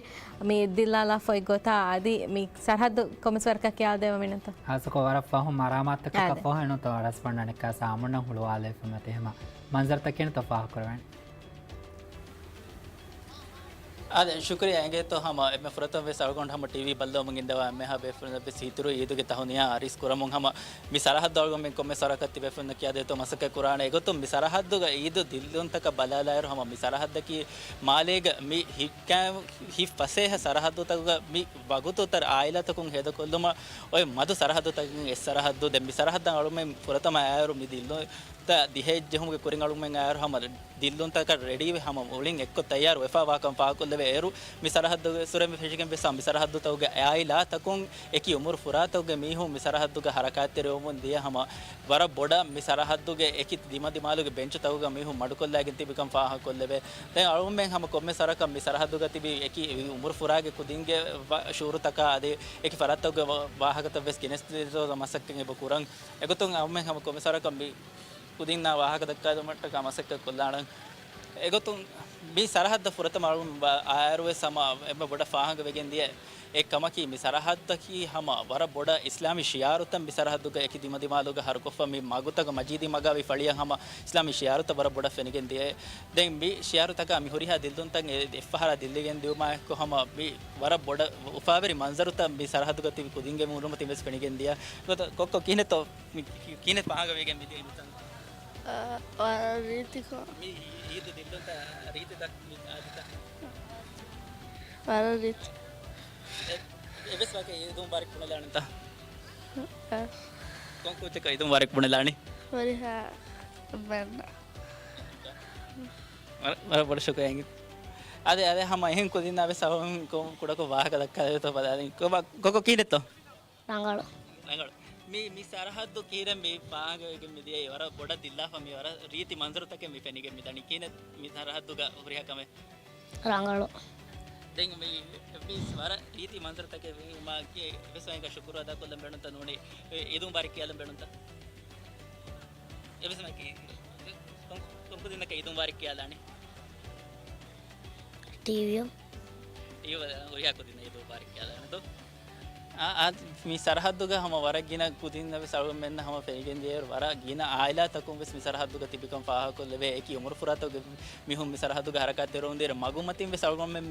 މި ދިއްލާލާފަ އޮތް ގޮތާ އަދި މި ސަރަހައްދު ކޮންމެސް ވަރަކަށް ކިޔާދެވޭ މިނަތޯ؟ ހާއްސަކޮށް ވަރަށް ފަހު މަރާމާތުތަކަށް އާދެ. ފަހު އެނޫންތޯ ރަސްފަންނަނިކާ ސާމުންނަށް ހުޅުވާލެވިފަ މަތި ހަމަ މަންޒަރުތައް ކިނަތޯ ފާހަގަކުރެވެން. އާދެ، ޝުކުރިއްޔާ އިނގޭތޯ ހަމަ އެންމެ ފުރަތަމަ ވެސް އަޅުގަނޑު ހަމަ ޓީވީ ބައްލަވަމުން އިންދަވާ އެންމެހާ ބޭފުޅުންނަށް ވެސް ހިތުރު އީދުގެ ތަހުނިޔާ އަރިސް ކުރަމުން ހަމަ މި ސަރަހައްދު އަޅުގަނޑުމެން ކޮންމެ ސަރަކަށް ތިބޭފުޅުންނަށް ކިޔާދޭތޯ މަސައްކަތް ކުރާނެ. އެގޮތުން މި ސަރަހައްދުގަ އީދު ދިއްލުންތަކަށް ބަލާލާއިރު ހަމަ މި ސަރަހައްދަކީ މާލޭގަ މި ހިތް ކައި ހިތް ފަސޭހަ ސަރަހައްދުތަކުގަ މި ވަގުތުތައް އާއިލާތަކުން ހޭދަކޮށްލުމަށް އޮތް މަދު ސަރަހައްދުތަކުން އެއް ސަރަހައްދު. ދެން މި ސަރަހައްދަށް އަޅުމެން ފުރަތަމަ އައިއިރު މި ދިއްލުންތައް ދިހައެއް ޖެހުމުގެ ކުރިން އަޅުމެން އައިއިރު ހަމަ ދިއްލުންތަކަށް ރެޑީވެ ހަމަ މުޅިން އެއްކޮށް ތައްޔާރު ވެފަ ވާކަން ފާހަގަކޮށްލެވޭ. އޭރު މި ސަރަހައްދުގެ ސުރެން ފެށިގެން ވެސް މި ސަރަހައްދުތަކުގެ އާއިލާތަކުން އެކި އުމުރު ފުރާތަކުގެ މީހުން މި ސަރަހައްދުގަ ހަރަކާތްތެރިވަމުން ދިޔަ ހަމަ ވަރަށް ބޮޑަށް މި ސަރަހައްދުގެ އެކި ދިމަދިމާލުގެ ބެންޗުތަކުގަ މީހުން މަޑުކޮށްލައިގެން ތިބިކަން ފާހަގަކޮށްލެވޭ. ދެން އަޅުގަނޑުމެން ހަމަ ކޮންމެ ސަރަކަށް މި ސަރަހައްދުގަ ތިބި އެކި އުމުރު ފުރާގެ ކުދިންގެ ވަ-، ޝުއޫރުތަކާ އަދި އެކި ފަރާތްތަކުގެ ވާ-، ވާހަކަތައް ވެސް ގެނެސްދޭތޯ މަސައްކަތް އެބަ ކުރަން. އެގޮތުން އަޅުގަނޑުމެން ހަމަ ކޮންމެ ސަރަކަށް މި ކުދިންނާ ވާހަކަ ދައްކާދިނުމަށްޓަކާ މަސައްކަތް ކޮށްލާނަން. އެގޮތުން މި ސަރަހައްދަށް ފުރަތަމަ އަޅުގަނޑު ވަ-، އާއިރުވެސް ހަމަ އެންމެ ބޮޑަށް ފާހަގަވެގެން ދިޔަ އެއް ކަމަކީ، މި ސަރަހައްދަކީ ހަމަ ވަރަށް ބޮޑަށް އިސްލާމީ ޝިޢާރުތައް މި ސަރަހައްދުގަ އެކި ދިމަދިމާލުގަ ހަރުކޮށްފަ މި މަގުތަކަށް މަޖީދީ މަގާ ވި ފަޅިއަށް ހަމަ އިސްލާމީ ޝިޢާރުތައް ވަރަށް ބޮޑަށް ފެނިގެން ދިޔަ. ދެން މި ޝިޢާރުތަކާ މި ހުރިހާ ދިއްލުންތައް އެ އެއްފަހަރާ ދިއްލިގެން ދިއުމާ އެއްކޮށް ހަމަ މި ވަރަށް ބޮޑަށް އުފާވެރި މަންޒަރުތައް މި ސަރަހައްދުގަ ތިބި ކުދިންގެ މޫނުމަތިން ވެސް ފެނިގެން ދިޔަ. ގޮތަށް ކޮއްކޮ ކިހިނެއްތޯ؟ މި ކި-، ކިހިނެއް ފާހަގަވެގެން މިދިޔަ އިންސާން؟ އަ، ވަރަށް ރީތިކޮށް. މި އީދު ދިއްލުންތައް ރީތިތައް މި އާދަތައް؟ ވަރަށް ރީތި. އެ-، އެއްވެސް ވަރަކަށް އީދު މުބާރަކް ބުނެލާނެތަ؟ އަ. ކޮން ކޯޗަކަށް އީދު މުބާރަކް ބުނެލާނީ؟ ހުރިހާ އެންމެންނަށް. ވަރަށް، ވަރަށް ބޮޑަށް ޝުކުރިއްޔާ. އާދެ، އާދެ، ހަމަ އެހެން ކުދިންނާ ވެސް އަހަރުން ކޮ-، ކުޑަކޮށް ވާހަކަ ދައްކާލެވޭތޯ ބަލާލިން. ކޮބާ، ކޮކޮ ކިހިނެއްތޯ؟ ރަނގަޅު. ރަނގަޅު. މި، މި ސަރަހައްދު ކިހިނެއް މި ފާހަގަވެގެން މި ދިޔައީ؟ ވަރަށް ބޮޑަށް ދިއްލާފަ މި ވަރަށް ރީތި މަންޒަރުތަކެއް މި ފެނިގެން މި ދަނީ. ކިހިނެއް މި ސަރަހައްދުގަ ހުރިހާ ކަމެއް؟ ރަނގަޅު. ދެން މި، މި ވަރަށް ރީތި މަންޒަރުތަކެއް ވީމާ ކި-، އެވެސް ވަހެއްގަ ޝުކުރު އަދާކޮށްލަން ބޭނުންތަ ނޫނީ؟ އެ، އީދު މުބާރަކް ކިޔާލަން ބޭނުންތަ؟ އެވެސް މަކި، ކޮން، ކޮން ކުދިންނަކަށް އީދު މުބާރަކް ކިޔާލާނީ؟ ޓީވީއަށް. އިއު ހުރިހާ ކުދިންނަށް އީދު މުބާރަކް ކިޔާލާނެތޯ؟ އާ، އާ، މި ސަރަހައްދުގަ ހަމަ ވަރަށް ގިނަ ކުދިންނަށް ވެސް އަޅުގަނޑުމެންނަށް ހަމަ ފެނިގެންދިޔައިރު، ވަރަށް ގިނަ އާއިލާތަކުން ވެސް މި ސަރަހައްދުގަ ތިބިކަން ފާހަގަކޮށްލެވޭ. އެކި އުމުރުފުރާތަކުގެ މީހުން މި ސަރަހައްދުގަ ހަރަކާތްތެރިވަމުންދިޔައިރު، މަގުމަތިން ވެސް އަޅުގަނޑުމެން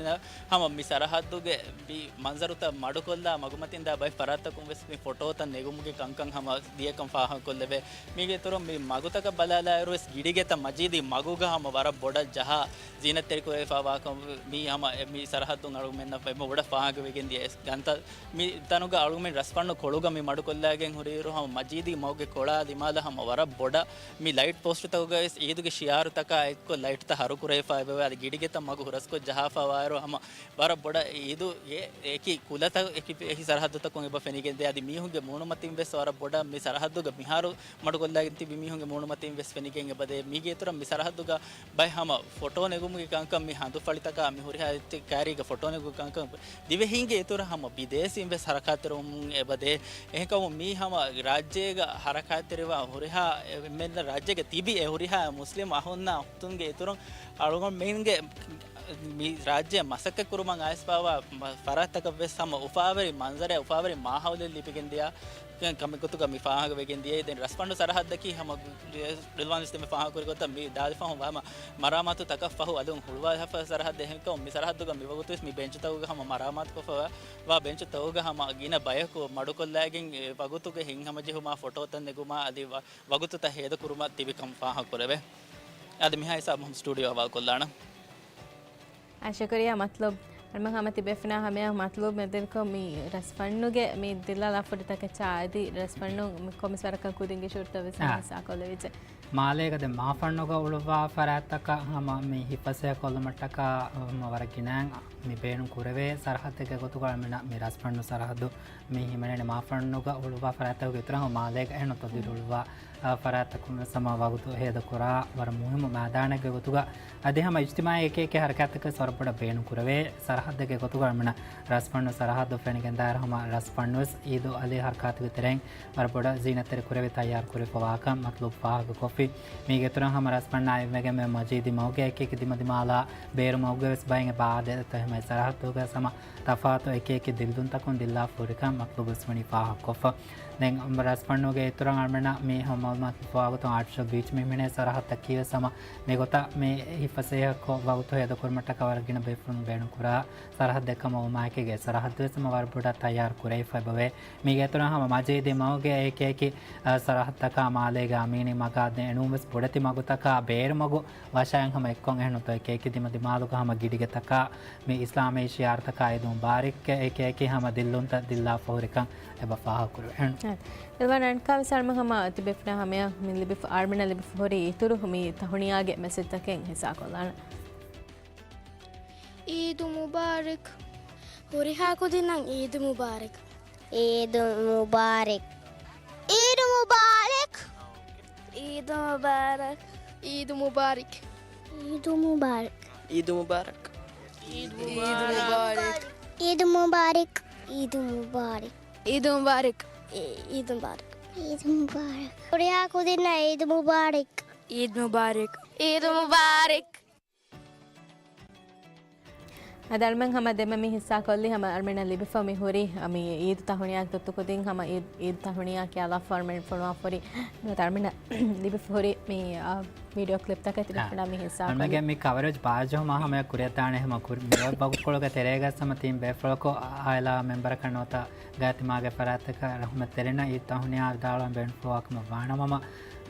ހަމަ މި ސަރަހައްދުގެ މި މަންޒަރުތައް މަޑުކޮށްލާ، މަގުމަތިން ދާ ބައެއް ފަރާތްތަކުން ވެސް މި ފޮޓޯތައް ނެގުމުގެ ކަންކަން ހަމަ ދިޔަކަން ފާހަގަކޮށްލެވޭ. މީގެ އިތުރުން މި މަގުތަކަށް ބަލާލާއިރު ވެސް ގިޑިގެތައް މަޖީދީ މަގުގަ ހަމަ ވަރަށް ބޮޑަށް ޖަހާ، ޒީނަތްތެރިކުރެވިފާވާ ކަމަށް މި ހަމަ މި ސަރަހައްދުން އަޅުގަނޑުމެންނަށް އެންމެ ބޮޑަށް ފާހަގަވެގެން ދިޔަ ގަންތައް. މި ތަނުގަ އަޅުގަނޑުމެން ރަސްފަންނު ކޮޅުގަ މި މަޑުކޮށްލައިގެން ހުރިއިރު ހަމަ މަޖީދީ މަގުގެ ކޮޅާ ދިމާލަށް ހަމަ ވަރަށް ބޮޑަށް މި ލައިޓް ޕޯސްޓުތަކުގަ ވެސް އީދުގެ ޝިއާރުތަކާ އެއްކޮށް ލައިޓްތައް ހަރުކުރެވިފަ އެބަވޭ. އަދި ގިޑިގެތައް މަގު ހުރަސްކޮށް ޖަހާފަ ވާއިރު ހަމަ ވަރަށް ބޮޑަށް އީދުގެ އެކި ކުލަތައް އެކި، އެކި ސަރަހައްދުތަކުން އެބަ ފެނިގެންދޭ. އަދި މީހުންގެ މޫނުމަތިން ވެސް ވަރަށް ބޮޑަށް މި ސަރަހައްދުގަ މިހާރު މަޑުކޮށްލައިގެން ތިބި މީހުންގެ މޫނުމަތިން ވެސް ފެނިގެން އެބަދޭ. މީގެ އިތުރަށް މި ސަރަހައްދުގަ ބައެއް ހަމަ ފޮޓޯ ނެގުމުގެ ކަންކަން މި ހަނދުފަޅިތަކާ މި ހުރިހާ އެއްޗެއް ކައިރީގަ ފޮޓޯ ނެގުމުގެ ކަންކަން ދިވެހީންގެ އިތުރަށް ހަމަ ބިދޭސީން ވެސް ހަރަކާތްތެރިވަމުން އެބަދޭ. އެހެންކަމުން މީ ހަމަ ރާއްޖޭގަ ހަރަކާތްތެރިވާ ހުރިހާ އެ، އެމެންނަށް ރާއްޖޭގަ ތިބި އެ ހުރިހާ މުސްލިމް އަޚުންނާ އުޚްތުންގެ އިތުރުން އަޅުގަނޑުމެންގެ މި ރާއްޖެ މަސައްކަތް ކުރުމަށް އައިސްފާވާ މަ-، ފަރާތްތަކަށް ވެސް ހަމަ އުފާވެރި މަންޒަރެއް، އުފާވެރި މާހައުލެއް ލިބިގެން ދިޔަ ކަމެއް ގޮތުގަ މި ފާހަގަވެގެން ދިޔައީ. ދެން ރަސްފަންނު ސަރަހައްދަކީ ހަމަ ރިލްވާން ވެސް ދެންމެ ފާހަގަކުރި ގޮތަށް މި ދާދިފަހުން ހަމަ މަރާމާތު ތަކަށް ފަހު އަލުން ހުޅުވާފަ ސަރަހައްދެއް. އެހެންކަމުން މި ސަރަހައްދުގަ މި ވަގުތު ވެސް މި ބެންޗުތަކުގަ ހަމަ މަރާމާތުކޮށްފަ ވާ ބެންޗުތަކުގަ ހަމަ ގިނަ ބަޔަކު މަޑުކޮށްލައިގެން އެ ވަގުތުގެ ހިތްހަމަޖެހުމާ ފޮޓޯތައް ނެގުމާ އަދި ވަ-، ވަގުތުތައް ހޭދަކުރުމަށް ތިބިކަން ފާހަގަކުރެވޭ. އަދި މިހާ ހިސާބުން ސްޓޫޑިއޯ ހަވާލުކޮށްލާނަން. އާ، ޝުކުރިއްޔާ މަތްލޫބް. އަޅުގަނޑު ހަމަ ތިބޭފުޅުންނާ ހަމަޔަށް މަތްލޫބް މެދުވެރިކޮށް މި ރަސްފަންނުގެ މި ދިއްލާލާފަ ހުރި ތަކެއްޗާ އަދި ރަސްފަންނު މި ކޮންމެސް ވަރަކަށް ކުދިންގެ ޝުއޫރުތައް ވެސް އާ. ހިއްސާކޮށްލެވިއްޖެ. މާލޭގަ ދެން މާފަންނުގަ އުޅުއްވާ ފަރާތްތަކަށް ހަމަ މި ހިފަސޭހަ ކޮށްލުމަށްޓަކާ ހަމަ ވަރަށް ގިނައިން މި ބޭނުން ކުރެވޭ ސަރަހައްދެއްގެ ގޮތުގަ އަޅުމެންނަށް މި ރަސްފަންނު ސަރަހައްދު މި ހިމެނެނީ މާފަންނުގަ އުޅުއްވާ ފަރާތްތަކުގެ އިތުރަށް ހަމަ މާލޭގަ އެހެން ތޮދިރު އުޅުއްވާ އާ، ފަރާތްތަކުން ވެސް ހަމަ ވަގުތު ހޭދަކުރާ ވަރަށް މުހިއްމު މައިދާނެއްގެ ގޮތުގަ އަދި ހަމަ އިޖްތިމާޢީ އެކި އެކި ހަރަކާތްތަކެއް ވަރަށް ބޮޑަށް ބޭނުން ކުރެވޭ ސަރަހައްދެއްގެ ގޮތުގަ އަޅުމެންނަށް ރަސްފަންނު ސަރަހައްދު ފެނިގެންދާއިރު ހަމަ ރަސްފަންނު ވެސް އީދު އަލި ހަރަކާތުގެ ތެރެއިން ވަރަށް ބޮޑަށް ޒީނަތްތެރި ކުރެވި ތައްޔާރު ކުރެވިފަވާކަން މަތްލޫބް ފާހަގަކޮށްފި. މީގެ އިތުރަށް ހަމަ ރަސްފަންނާ އިވެގެން މަޖީދީ މަގުގެ އެކި އެކި ދިމަދިމާލާ ބޭރު މަގުގެ ވެސް ބައިން އެބަ އާދޭ އެތައް ހަމަ ސަރަހައްދުގަ ހަމަ ތަފާތު އެކި އެކި ދިއްލުންތަކުން ދިއްލާފަ ހުރިކަން މަތްލޫބު ވެސް ވަނީ ފާހަގަކޮށްފަ. ދެން ރަސްފަންނުގެ އިތުރަށް އަޅުމެންނަށް މި ހަމަ މައުލޫމާތު ފާހަގަކޮށް އާޓްފިޝަލް ބީޗް މި ހިމެނޭ ސަރަހައްދަކީ ވެސް ހަމަ މިގޮތަށް މި ހިފަސޭހަކޮށް ވަގުތު ހޭދަކުރުމަށްޓަކާ ވަރަށް ގިނަ ބޭފުޅުން ބޭނުންކުރާ ސަރަހައްދެއް ކަމަށް ވުމާއެކީގަ ސަރަހައްދު ވެސް ހަމަ ވަރަށް ބޮޑަށް ތައްޔާރު ކުރެވިފަ އެބަވޭ. މީގެ އިތުރަށް ހަމަ މަޖީދީ މަގުގެ އެކި އެކި، އަ، ސަރަހައްދަކާ މާލޭގެ އަމީނީ މަގާ ދެން އެނޫން ވެސް ބޮޑެތި މަގުތަކާ ބޭރު މަގު ވަށައިން ހަމަ އެއްކޮށް އެހެން ތޯ އެކި އެކި ދިމަދިމާލުގަ ހަމަ ގިޑިގެތަކާ މި އިސްލާމީ ޝިޢާރުތަކާ އީދު މުބާރިކްގެ އެކި އެކި ހަމަ ދިއްލުންތައް ދިއްލާފަ ހުރިކަން އެބަ ފާހަގަކުރެވޭ. އެ، ރިލްވާން އަނެއްކާވެސް އަޅުމެން ހަމަ ތިބޭފުޅުންނާ ހަމަޔަށް މި ލިބިފަ-، އަޅުމެންނަށް ލިބިފަ ހުރި އިތުރު މި ތަހުނިޔާގެ މެސެޖްތަކެއް ހިއްސާކޮށްލާނަން. އީދު މުބާރަކް. ހުރިހާ ކުދިންނަށް އީދު މުބާރަކް. އީދު މުބާރަކް. އީދު މުބާރަކް. އީދު މުބާރަކް. އީދު މުބާރަކް. އީދު މުބާރަކް. އީދު މުބާރަކް. އީދު މުބާރަކް. އީދު މުބާރަކް. އީދު މުބާރަކް. އީދު މުބާރަކް. އީދު މުބާރަކް. އީދު މުބާރަކް. ހުރިހާ ކުދިންނަށް އީދު މުބާރަކް. އީދު މުބާރަކް. އީދު މުބާރަކް. އަދި އަޅުމެން ހަމަ ދެންމެ މި ހިއްސާކޮށްލީ ހަމަ އަޅުމެންނަށް ލިބިފަ މި ހުރި މި އީދު ތަހުނިޔާގެ ތުއްތު ކުދިން ހަމަ އީދު، އީދު ތަހުނިޔާ ކިޔާލާފަ އަޅުމެން ފޮނުވާފަ ހުރި. ނުވަތަ އަޅުމެންނަށް ލިބިފަ ހުރި މި، އާ، ވީޑިއޯ ކްލިޕްތަކެއް ތިބޭފުޅުންނާ މި ހިއްސާކޮށްލީ. އަޅުމެންގެ މި ކަވަރޭޖް ބާއްޖަވުމާ ހަމަޔަށް ކުރިއަށްދާނެ ހަމަ ކުރި-، މި ވަގުތުކޮޅުގެ ތެރޭގަ ހަމަ ތިން ބޭފުޅަކު އާއިލާ މެމްބަރަކަށް ނުވަތަ ގާތް ތިމާގެ ފަރާތްތަކަށް ރަހުމަތް ތެރިންނަށް އީދު ތަހުނިޔާ ވިދާޅުވަން ބޭނުންފުޅުވާ ކަމަށް ވާނަމަ،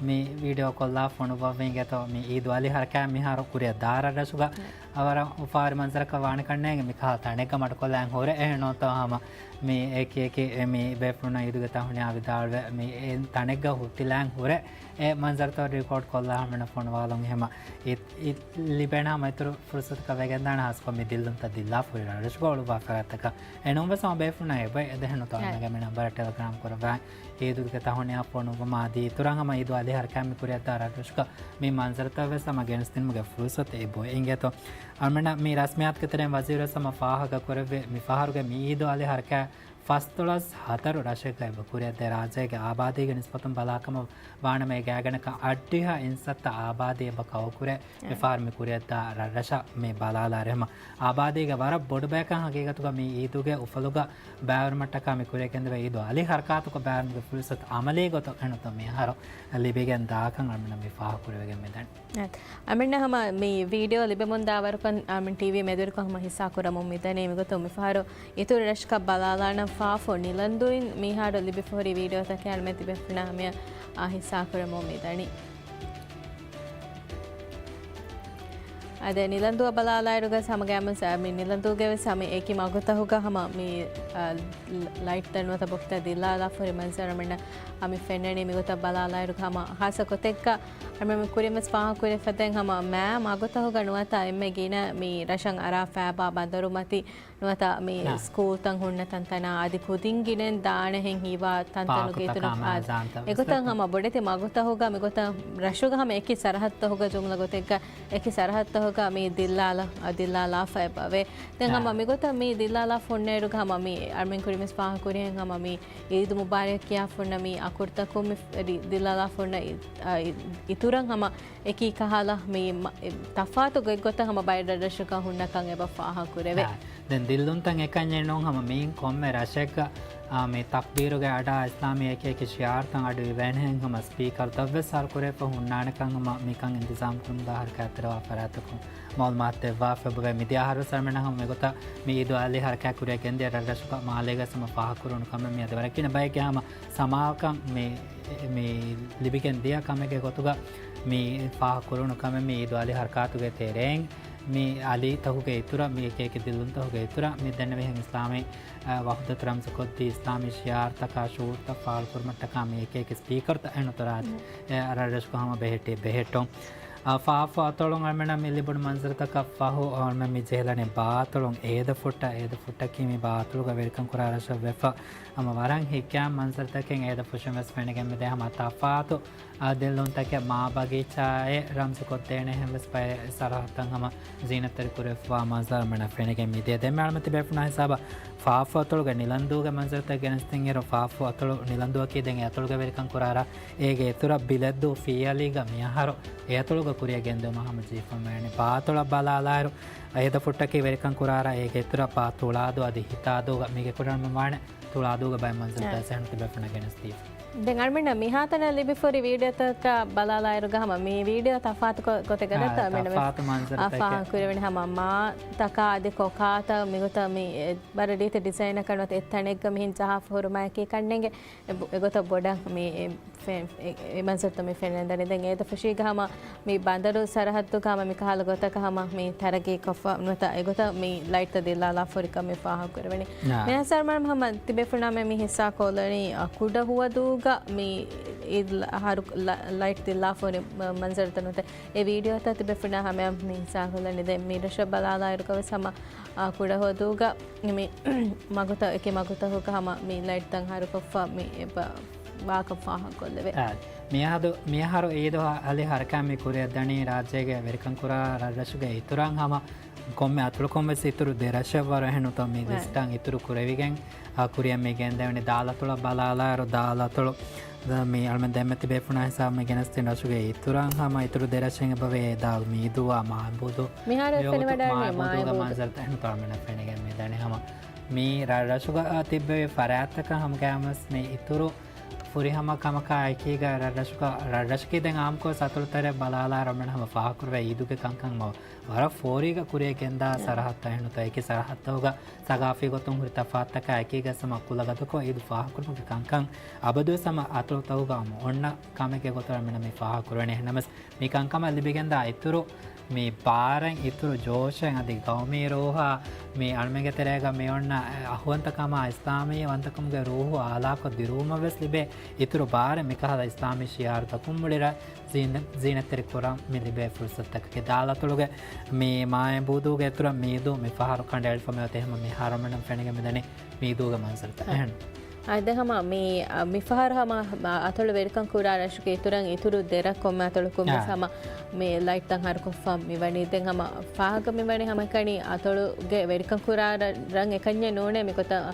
މި ވީޑިއޯ ކޮށްލާ ފޮނުއްވަވީގެތޯ މި އީދު އަލި ހަރަކާތް މިހާރު ކުރިއަށް ދާ ރަށްރަށުގަ އަވަރަށް އުފާވެރި މަންޒަރަކަށް ވާނެ ކަންނޭނގެ މިކަހަލަ ތަނެއްގަ މަޑުކޮށްލާން ހުރެ އެހެންނޯތޯ ހަމަ މި އެކި އެކި އެ މި ބޭފުޅުންނަށް އީދުގެ ތަހުނިޔާ ވިދާޅުވެ މި އެ ތަނެއްގަ ހުއްޓިލާން ހުރެ އެ މަންޒަރުތައް ރިކޯޑް ކޮށްލާ ހަމަނަށް ފޮނުވާލުން އެހެމަ އި-، އި-، ލިބޭނެ ހަމަ އިތުރު ފުރުސަތަކަށް ވެގެންދާނެ ހާސްކޮށް މި ދިއްލުންތައް ދިއްލާފަ ހުރި ރަށްރަށުގަ އުޅުއްވާ ފަރާތްތަކަށް. އެނޫންވެސް ހަމަ ބޭފުޅުންނަށް އެބަ އެދެހެނު ތޯ އާ. އަންނަގެ މި ނަންބަރަށް ޓެލެގްރާމް ކުރައްވާ. އީދުގެ ތަހުނިޔާ ފޮނުއްވުމާ އަދި އިތުރަށް ހަމަ އީދު އަލި ހަރަކާތް މި ކުރިއަށްދާ ރަށްރަށުގަ މި މަންޒަރުތައް ވެސް ހަމަ ގެނެސްދިނުމުގެ ފުރުސަތު އެބައޮތް އިނގޭތޯ. އަޅުމެންނަށް މި ރަސްމިއްޔާތުގެ ތެރެއިން ވަޒީރު ވެސް ހަމަ ފާހަގަ ކުރެއްވި މި ފަހަރުގެ މި އީދު އަލި ހަރަކާތް ފަސްދޮޅަސް ހަތަރު ރަށެއްގަ އެބަ ކުރިއަށްދޭ. ރާއްޖޭގެ އާބާދީގެ ނިސްބަތުން ބަލާކަމަށް ވާނަމަ، އެ ގާތްގަނޑަކަށް އަށްޑިހަ އިންސައްތަ އާބާދީ އެބަ ކަވަރ ކުރޭ. އެ. މިފަހަރު މި ކުރިއަށްދާ ރަށްރަށަށް މި ބަލާލާއިރު، އެހެމަ އާބާދީގެ ވަރަށް ބޮޑު ބަޔަކަށް ހަގީގަތުގަ މި އީދުގެ އުފަލުގަ ބައިވެރިވުމަށްޓަކާ މި ކުރިއަށް ގެންދެވޭ އީދު އަލި ހަރަކާތުކޮށް ބައިވެރިވުމުގެ ފުރުސަތު އަމަލީ ގޮތަށް އެނޫންތޯ މިހާރު ލިބިގެން ދާކަން އަޅުމެންނަށް މި ފާހަގަ ކުރެވިގެން މިދަނީ. އަމިންނަށް ހަމަ މި ވީޑިއޯ ލިބެމުންދާ ވަރުކަން އަމިން ޓީވީ މެދުވެރިކޮށް ހަމަ ހިއްސާ ކުރަމުން މިދަނީ. މިގޮތުން މިފަހަރު އިތުރު ރަށަކަށް ބަލާލާނަން ފާފު ނިލަންދޫއިން މިހާރު ލިބިފަހުރި ވީޑިއޯތަކެއް އަޅުމެން ތިބޭފުޅުންނާ ހަމަޔަށް އާ ހިއްސާ ކުރަމުން މިދަނީ. އާދެ، ނިލަންދޫއަށް ބަލާލާއިރުގަ ހަމަ ގައިމުވެސް، އަ، މި ނިލަންދޫގެވެސް ހަމަ އެކި މަގުތަކުގަ ހަމަ މި، އަ، ލަ-، ލައިޓްތައް ނުވަތަ ބޮކިތައް ދިއްލާލާފަ ހުރި މަންޒަރު އަޅުމެންނަށް ހަމަ ފެންނަނީ. މިގޮތަށް ބަލާލާއިރުގަ ހަމަ ހާއްސަ ގޮތެއްގަ އަޅުމެން މި ކުރިންވެސް ފާހަގަކުރެވިފަ ދެން ހަމަ މާ މަގުތަކުގަ ނުވަތަ އެންމެ ގިނަ މި ރަށަށް އަރާ ފައިބާ ބަނދަރުމަތި ނުވަތަ މި ސްކޫލްތައް ހުންނަ ތަންތަނާ އަދި ކުދިން ގިނައިން ދާނެހެން ހީވާ ތަންތަނުގެ އިތުރު އެގޮތަށް ހަމަ ބޮޑެތި މަގުތަކުގަ މިގޮތަށް ރަށުގަ ހަމަ އެކި ސަރަހައްދުތަކުގަ ޖުމްލަ ގޮތެއްގަ އެކި ސަރަހައްދުތަކުގަ މި ދިއްލާލަ-، ދިއްލާލާފަ އެބަވޭ. ދެން ހަމަ މިގޮތަށް މި ދިއްލާލާފަ ހުންނައިރުގަ ހަމަ މި އަޅުމެން ކުރިންވެސް ފާހަގަކުރިހެން ހަމަ މި އީދު މުބާރަކް ކިޔާފަ ހުންނަ މި އަކުރުތަކުން މި ދި-، ދިއްލާލާފަ ހުންނަ އި-، އިތުރަށް ހަމަ އެކީ ކަހަލަ މި ތަފާތު ގޮތްގޮތަށް ހަމަ ބައެއް ރަށްރަށުގަ ހުންނަކަން އެބަ ފާހަގަކުރެވޭ. އާ، ދެން ދިއްލުންތައް އެކަންޏެއް ނޫން ހަމަ މިއިން ކޮންމެ ރަށެއްގަ، އާ، މި ތަކްބީރުގެ އަޑާ އިސްލާމީ އެކި އެކި ޝިޢާރުތައް އަޑު އިވޭނެހެން ހަމަ ސްޕީކަރުތައްވެސް ހަރުކުރެވިފަ ހުންނާނެކަން ހަމަ މިކަން އިންތިޒާމް ކުރުމުގަ ހަރަކާތްތެރިވާ ފަރާތްތަކުން މަޢުލޫމާތު ދެއްވާފަ އެބަވޭ. މިދިޔަ އަހަރުވެސް އަޅުމެންނަށް ހަމަ މިގޮތަށް މި އީދު އަލި ހަރަކާތް ކުރިއަށް ގެންދިޔަ ރަށްރަށުގަ މާލޭގަސް ހަމަ ފާހަގަކުރެވުނު ކަމެއް މިއަދު ވަރަށް ގިނަ ބައެއްގެ ހަމަ ސަމާލުކަން މި، މި ލިބިގެން ދިޔަ ކަމެއްގެ ގޮތުގަ މި ފާހަގަކުރެވުނު ކަމެއް މި އީދު އަލި ހަރަކާތުގެ ތެރެއިން މި އަލިތަކުގެ އިތުރަށް މި އެކި އެކި ދިއްލުންތަކުގެ އިތުރަށް މި ދެންނެވިހެން އިސްލާމީ، އަ، ވަޙުދަތު ރަމްޒުކޮށްދީ އިސްލާމީ ޝިޢާރުތަކާ ޝުޢޫރުތައް ފާޅުކުރުމަށްޓަކާ މި އެކި އެކި ސްޕީކަރުތައް އެހެން އުތުރާ އަދި އެ ރަށްރަށުގަ ހަމަ ބެހެއްޓި ބެހެއްޓުން. އަ، ފާފު އަތޮޅުން އަޅުމެންނަށް މި ލިބުނު މަންޒަރުތަކަށް ފަހު އަޅުމެން މި ޖެހިލަނީ ބާއަތޮޅުން. އޭދަ ފުއްޓަށް، އޭދަ ފުއްޓަކީ މި ބާއަތޮޅުގަ ވެރިކަން ކުރާ ރަށަށް ވެފަ ހަމަ ވަރަށް ހިތްގައިމު މަންޒަރުތަކެއް އޭދަ ފުށުން ވެސް ފެނިގެން މިދޭ. ހަމަ ތަފާތު، އާ، ދިއްލުންތަކެއް މާ ބަގީޗާއެއް ރަމްޒުކޮށްދޭނެ އެހެން ވެސް ބައެއް ސަރަހައްދުތައް ހަމަ ޒީނަތްތެރި ކުރެވިފައިވާ މަންޒަރު އަޅުމެންނަށް ފެނިގެން މިދޭ. ދެންމެ އަޅުމެން ތިބޭފުޅުންނާ ހިސާބަށް ފާފު އަތޮޅުގެ ނިލަންދޫގެ މަންޒަރުތައް ގެނެސްދިންއިރު، ފާފު އަތޮޅު ނިލަންދޫއަކީ ދެން އެ އަތޮޅުގަ ވެރިކަން ކުރާ ރަށް. އޭގެ އިތުރަށް ބިލެއްދޫ ފިއްޔަލީގަ މިއަހަރު އެ އަތޮޅުގަ ކުރިއަށް ގެންދިއުމަށް ހަމަ ޖެހިފަ މިވަނީ. ބާއަތޮޅަށް ބަލާލާއިރު، އޭދަ ފުއްޓަކީ ވެރިކަން ކުރާ ރަށް. އޭގެ އިތުރަށް ބާ ތުޅާދޫ އަދި ހިތާދޫގަ މީގެ ކުރިން ވާނެ ތުޅާދޫގެ ބައެއް މަންޒަރުތައް އެ. އެހެން ތިބޭފުޅުންނަށް ގެނެސްދީފަ. ދެން އަޅުމެންނަށް މިހާތަނަށް ލިބިފަ ހުރި ވީޑިއޯތަކަށް ބަލާލާއިރުގަ ހަމަ މި ވީޑިއޯ ތަފާތު ކޮ-، ގޮތެއްގަ އާ، ނަތާ މިނަ ތަފާތު މަންޒަރުތަކެއް. ފާހަގަ ކުރެވެނީ ހަމަ މާތަކާ އަދި ކޮކާތައް މިގޮތަށް މި އެ، ވަރަށް ރީތި ޑިޒައިނަކަށް ނުވަތަ އެއްތަނެއްގަ މިހެން ޖަހާފަ ހުރުމާއެކީ ކަންނޭނގެ އެ ބު-، އެގޮތަށް ބޮޑަށް މި އެ ފެ-، އެ، އެ މަންޒަރުތައް މި ފެންނަން ދަނީ. ދެން އޭދަ ފުށީގަ ހަމަ މި ބަނދަރު ސަރަހައްދުގަ ހަމަ މި ކަހަލަ ގޮތަކަށް ހަމަ މި ތަރައްގީ ކޮށްފަ ނުވަތަ އެގޮތަށް މި ލައިޓްތައް ދިއްލާލާފަ ހުރިކަން މި ފާހަގަ ކުރެވެނީ. އާ. މިހާ ސަރުމަން ހަމަ ތިބޭފުޅުންނާ މި ހިއްސާ ކޮށްލަނީ، އަ، ކުޑަ ހުވަދޫގަ މި އީދު އަހަރު ލަ-، ލައިޓް ދިއްލާފަ ހުރި މަ-، މަންޒަރުތައް ނުވަތަ އެ ވީޑިއޯތައް ތިބޭފުޅުންނާ ހަމަޔަށް މި ހިއްސާ ކޮށްލަނީ. ދެން މި ރަށަށް ބަލާލާއިރުގަ ވެސް ހަމަ އާ، ކުޑަ ހުވަދޫގަ މި މަގުތައް، އެކި މަގުތަކުގަ ހަމަ މި ލައިޓްތައް ހަރުކޮށްފަ މި އެބަ ވާކަން ފާހަގަކޮށްލެވޭ. އާ، މިއަހަދު، މިއަހަރު އީދު އަލި ހަރަކާތް މި ކުރިއަށްދަނީ ރާއްޖޭގެ ވެރިކަން ކުރާ ރަށްރަށުގެ އިތުރަށް ހަމަ ކޮންމެ އަތޮޅަކުން ވެސް އިތުރު ދެ ރަށެއް ވަރު އެހެން ނުތޯ މި އާ. ލިސްޓަށް އިތުރު ކުރެވިގެން، އާ، ކުރިއަށް މި ގެންދެވެނީ. ދާލަތޮޅަށް ބަލާލާއިރު ދާލަތޮޅު ދ-، މި އަޅުމެން ދެންމެ ތިބޭފުޅުންނާ ހިސާބުން މި ގެނެސްދިން ރަށުގެ އިތުރަށް ހަމަ އިތުރު ދެ ރަށެއް އެބަވޭ. ދާލު މީދޫއާ މާބޫދޫ. މިހާރު މިވަގުތު ފެނިވަޑައިގެން މާބޫދޫގެ މާބޫދޫ. މަންޒަރުތައް އެހެން ތަޅުމެނަށް ފެނިގެން މިދަނީ ހަމަ. މި ރަށް ރަށުގަ ތިއްބެވި ފަރާތްތަކަށް ހަމަގައިމުވެސް މި އިތުރު ފުރިހަމަ ކަމަކާ އެކީގަ ރަށް ރަށުގަ، ރަށް ރަށަކީ ދެން އާއްމުކޮށް އަތޮޅުތެރެ ބަލާލާ އަޅުމެން ހަމަ ފާހަގަކުރެވޭ އީދުގެ ކަންކަން މަ-، ވަރަށް ފޯރީގަ ކުރިއަށް ގެންދާ ސަރަހައްދުތައް އެހެން ނުތޯ އެކި ސަރަހައްދަކުގަ ސަގާފީ ގޮތުން ހުރި ތަފާތުތަކާ އެކީގަ ހަމަ ކުލަގަދަކޮށް އީދު ފާހަގަކުރުމުގެ ކަންކަން އަބަދުވެސް ހަމަ އަތޮޅުތަކުގަ ހަމަ އޮންނަ ކަމެއްގެ ގޮތުން އަޅުމެންނަށް މި ފާހަގަކުރެވެނީ. އެހެންނަމަވެސް، މި ކަންކަމަށް ލިބިގެންދާ އިތުރު މި ބާރެއް އިތުރު ޖޯޝެއް އަދި ގައުމީ ރޫހާ މި އަޅުމެންގެ ތެރޭގަ މި އޮންނަ އަހުވަންތަކަމާ އިސްލާމީ ވަންތަކަމުގެ ރޫހު އާލާކޮށް ދިރުވުމަށް ވެސް ލިބޭ އިތުރު ބާރެއް މިކަހަލަ އިސްލާމީ ޝިޢާރުތަކުން މުޅި ރަށް ޒީނަ-، ޒީނަތްތެރި ކުރަން މި ލިބޭ ފުރުސަތުތަކަކީ. ދާލަތޮޅުގެ މި މާއެ ބޫދޫގެ އިތުރަށް މީދޫ މި ފަހަރު ކަނޑައެޅިފަ މިއޮތީ ހަމަ މިހާރު އަޅުމެންނަށް ފެނިގެން މިދަނީ މީދޫގެ މަންޒަރުތައް. އެހެން. އާ، ދެން ހަމަ މި، އަ، މިފަހަރު ހަމަ، އަ، އަތޮޅު ވެރިކަން ކުރާ ރަށުގެ އިތުރަށް އިތުރު ދެ ރަށް ކޮންމެ އަތޮޅަކުން ވެސް އާ. ހަމަ މި ލައިޓްތައް ހަރުކޮށްފަ މިވަނީ. ދެން ހަމަ ފާހަގަ މިވަނީ ހަމައެކަނި އަތޮޅުގެ ވެރިކަން ކުރާ ރަށް، ރަށް އެކަންޏެއް ނޫނޭ މިގޮތަށް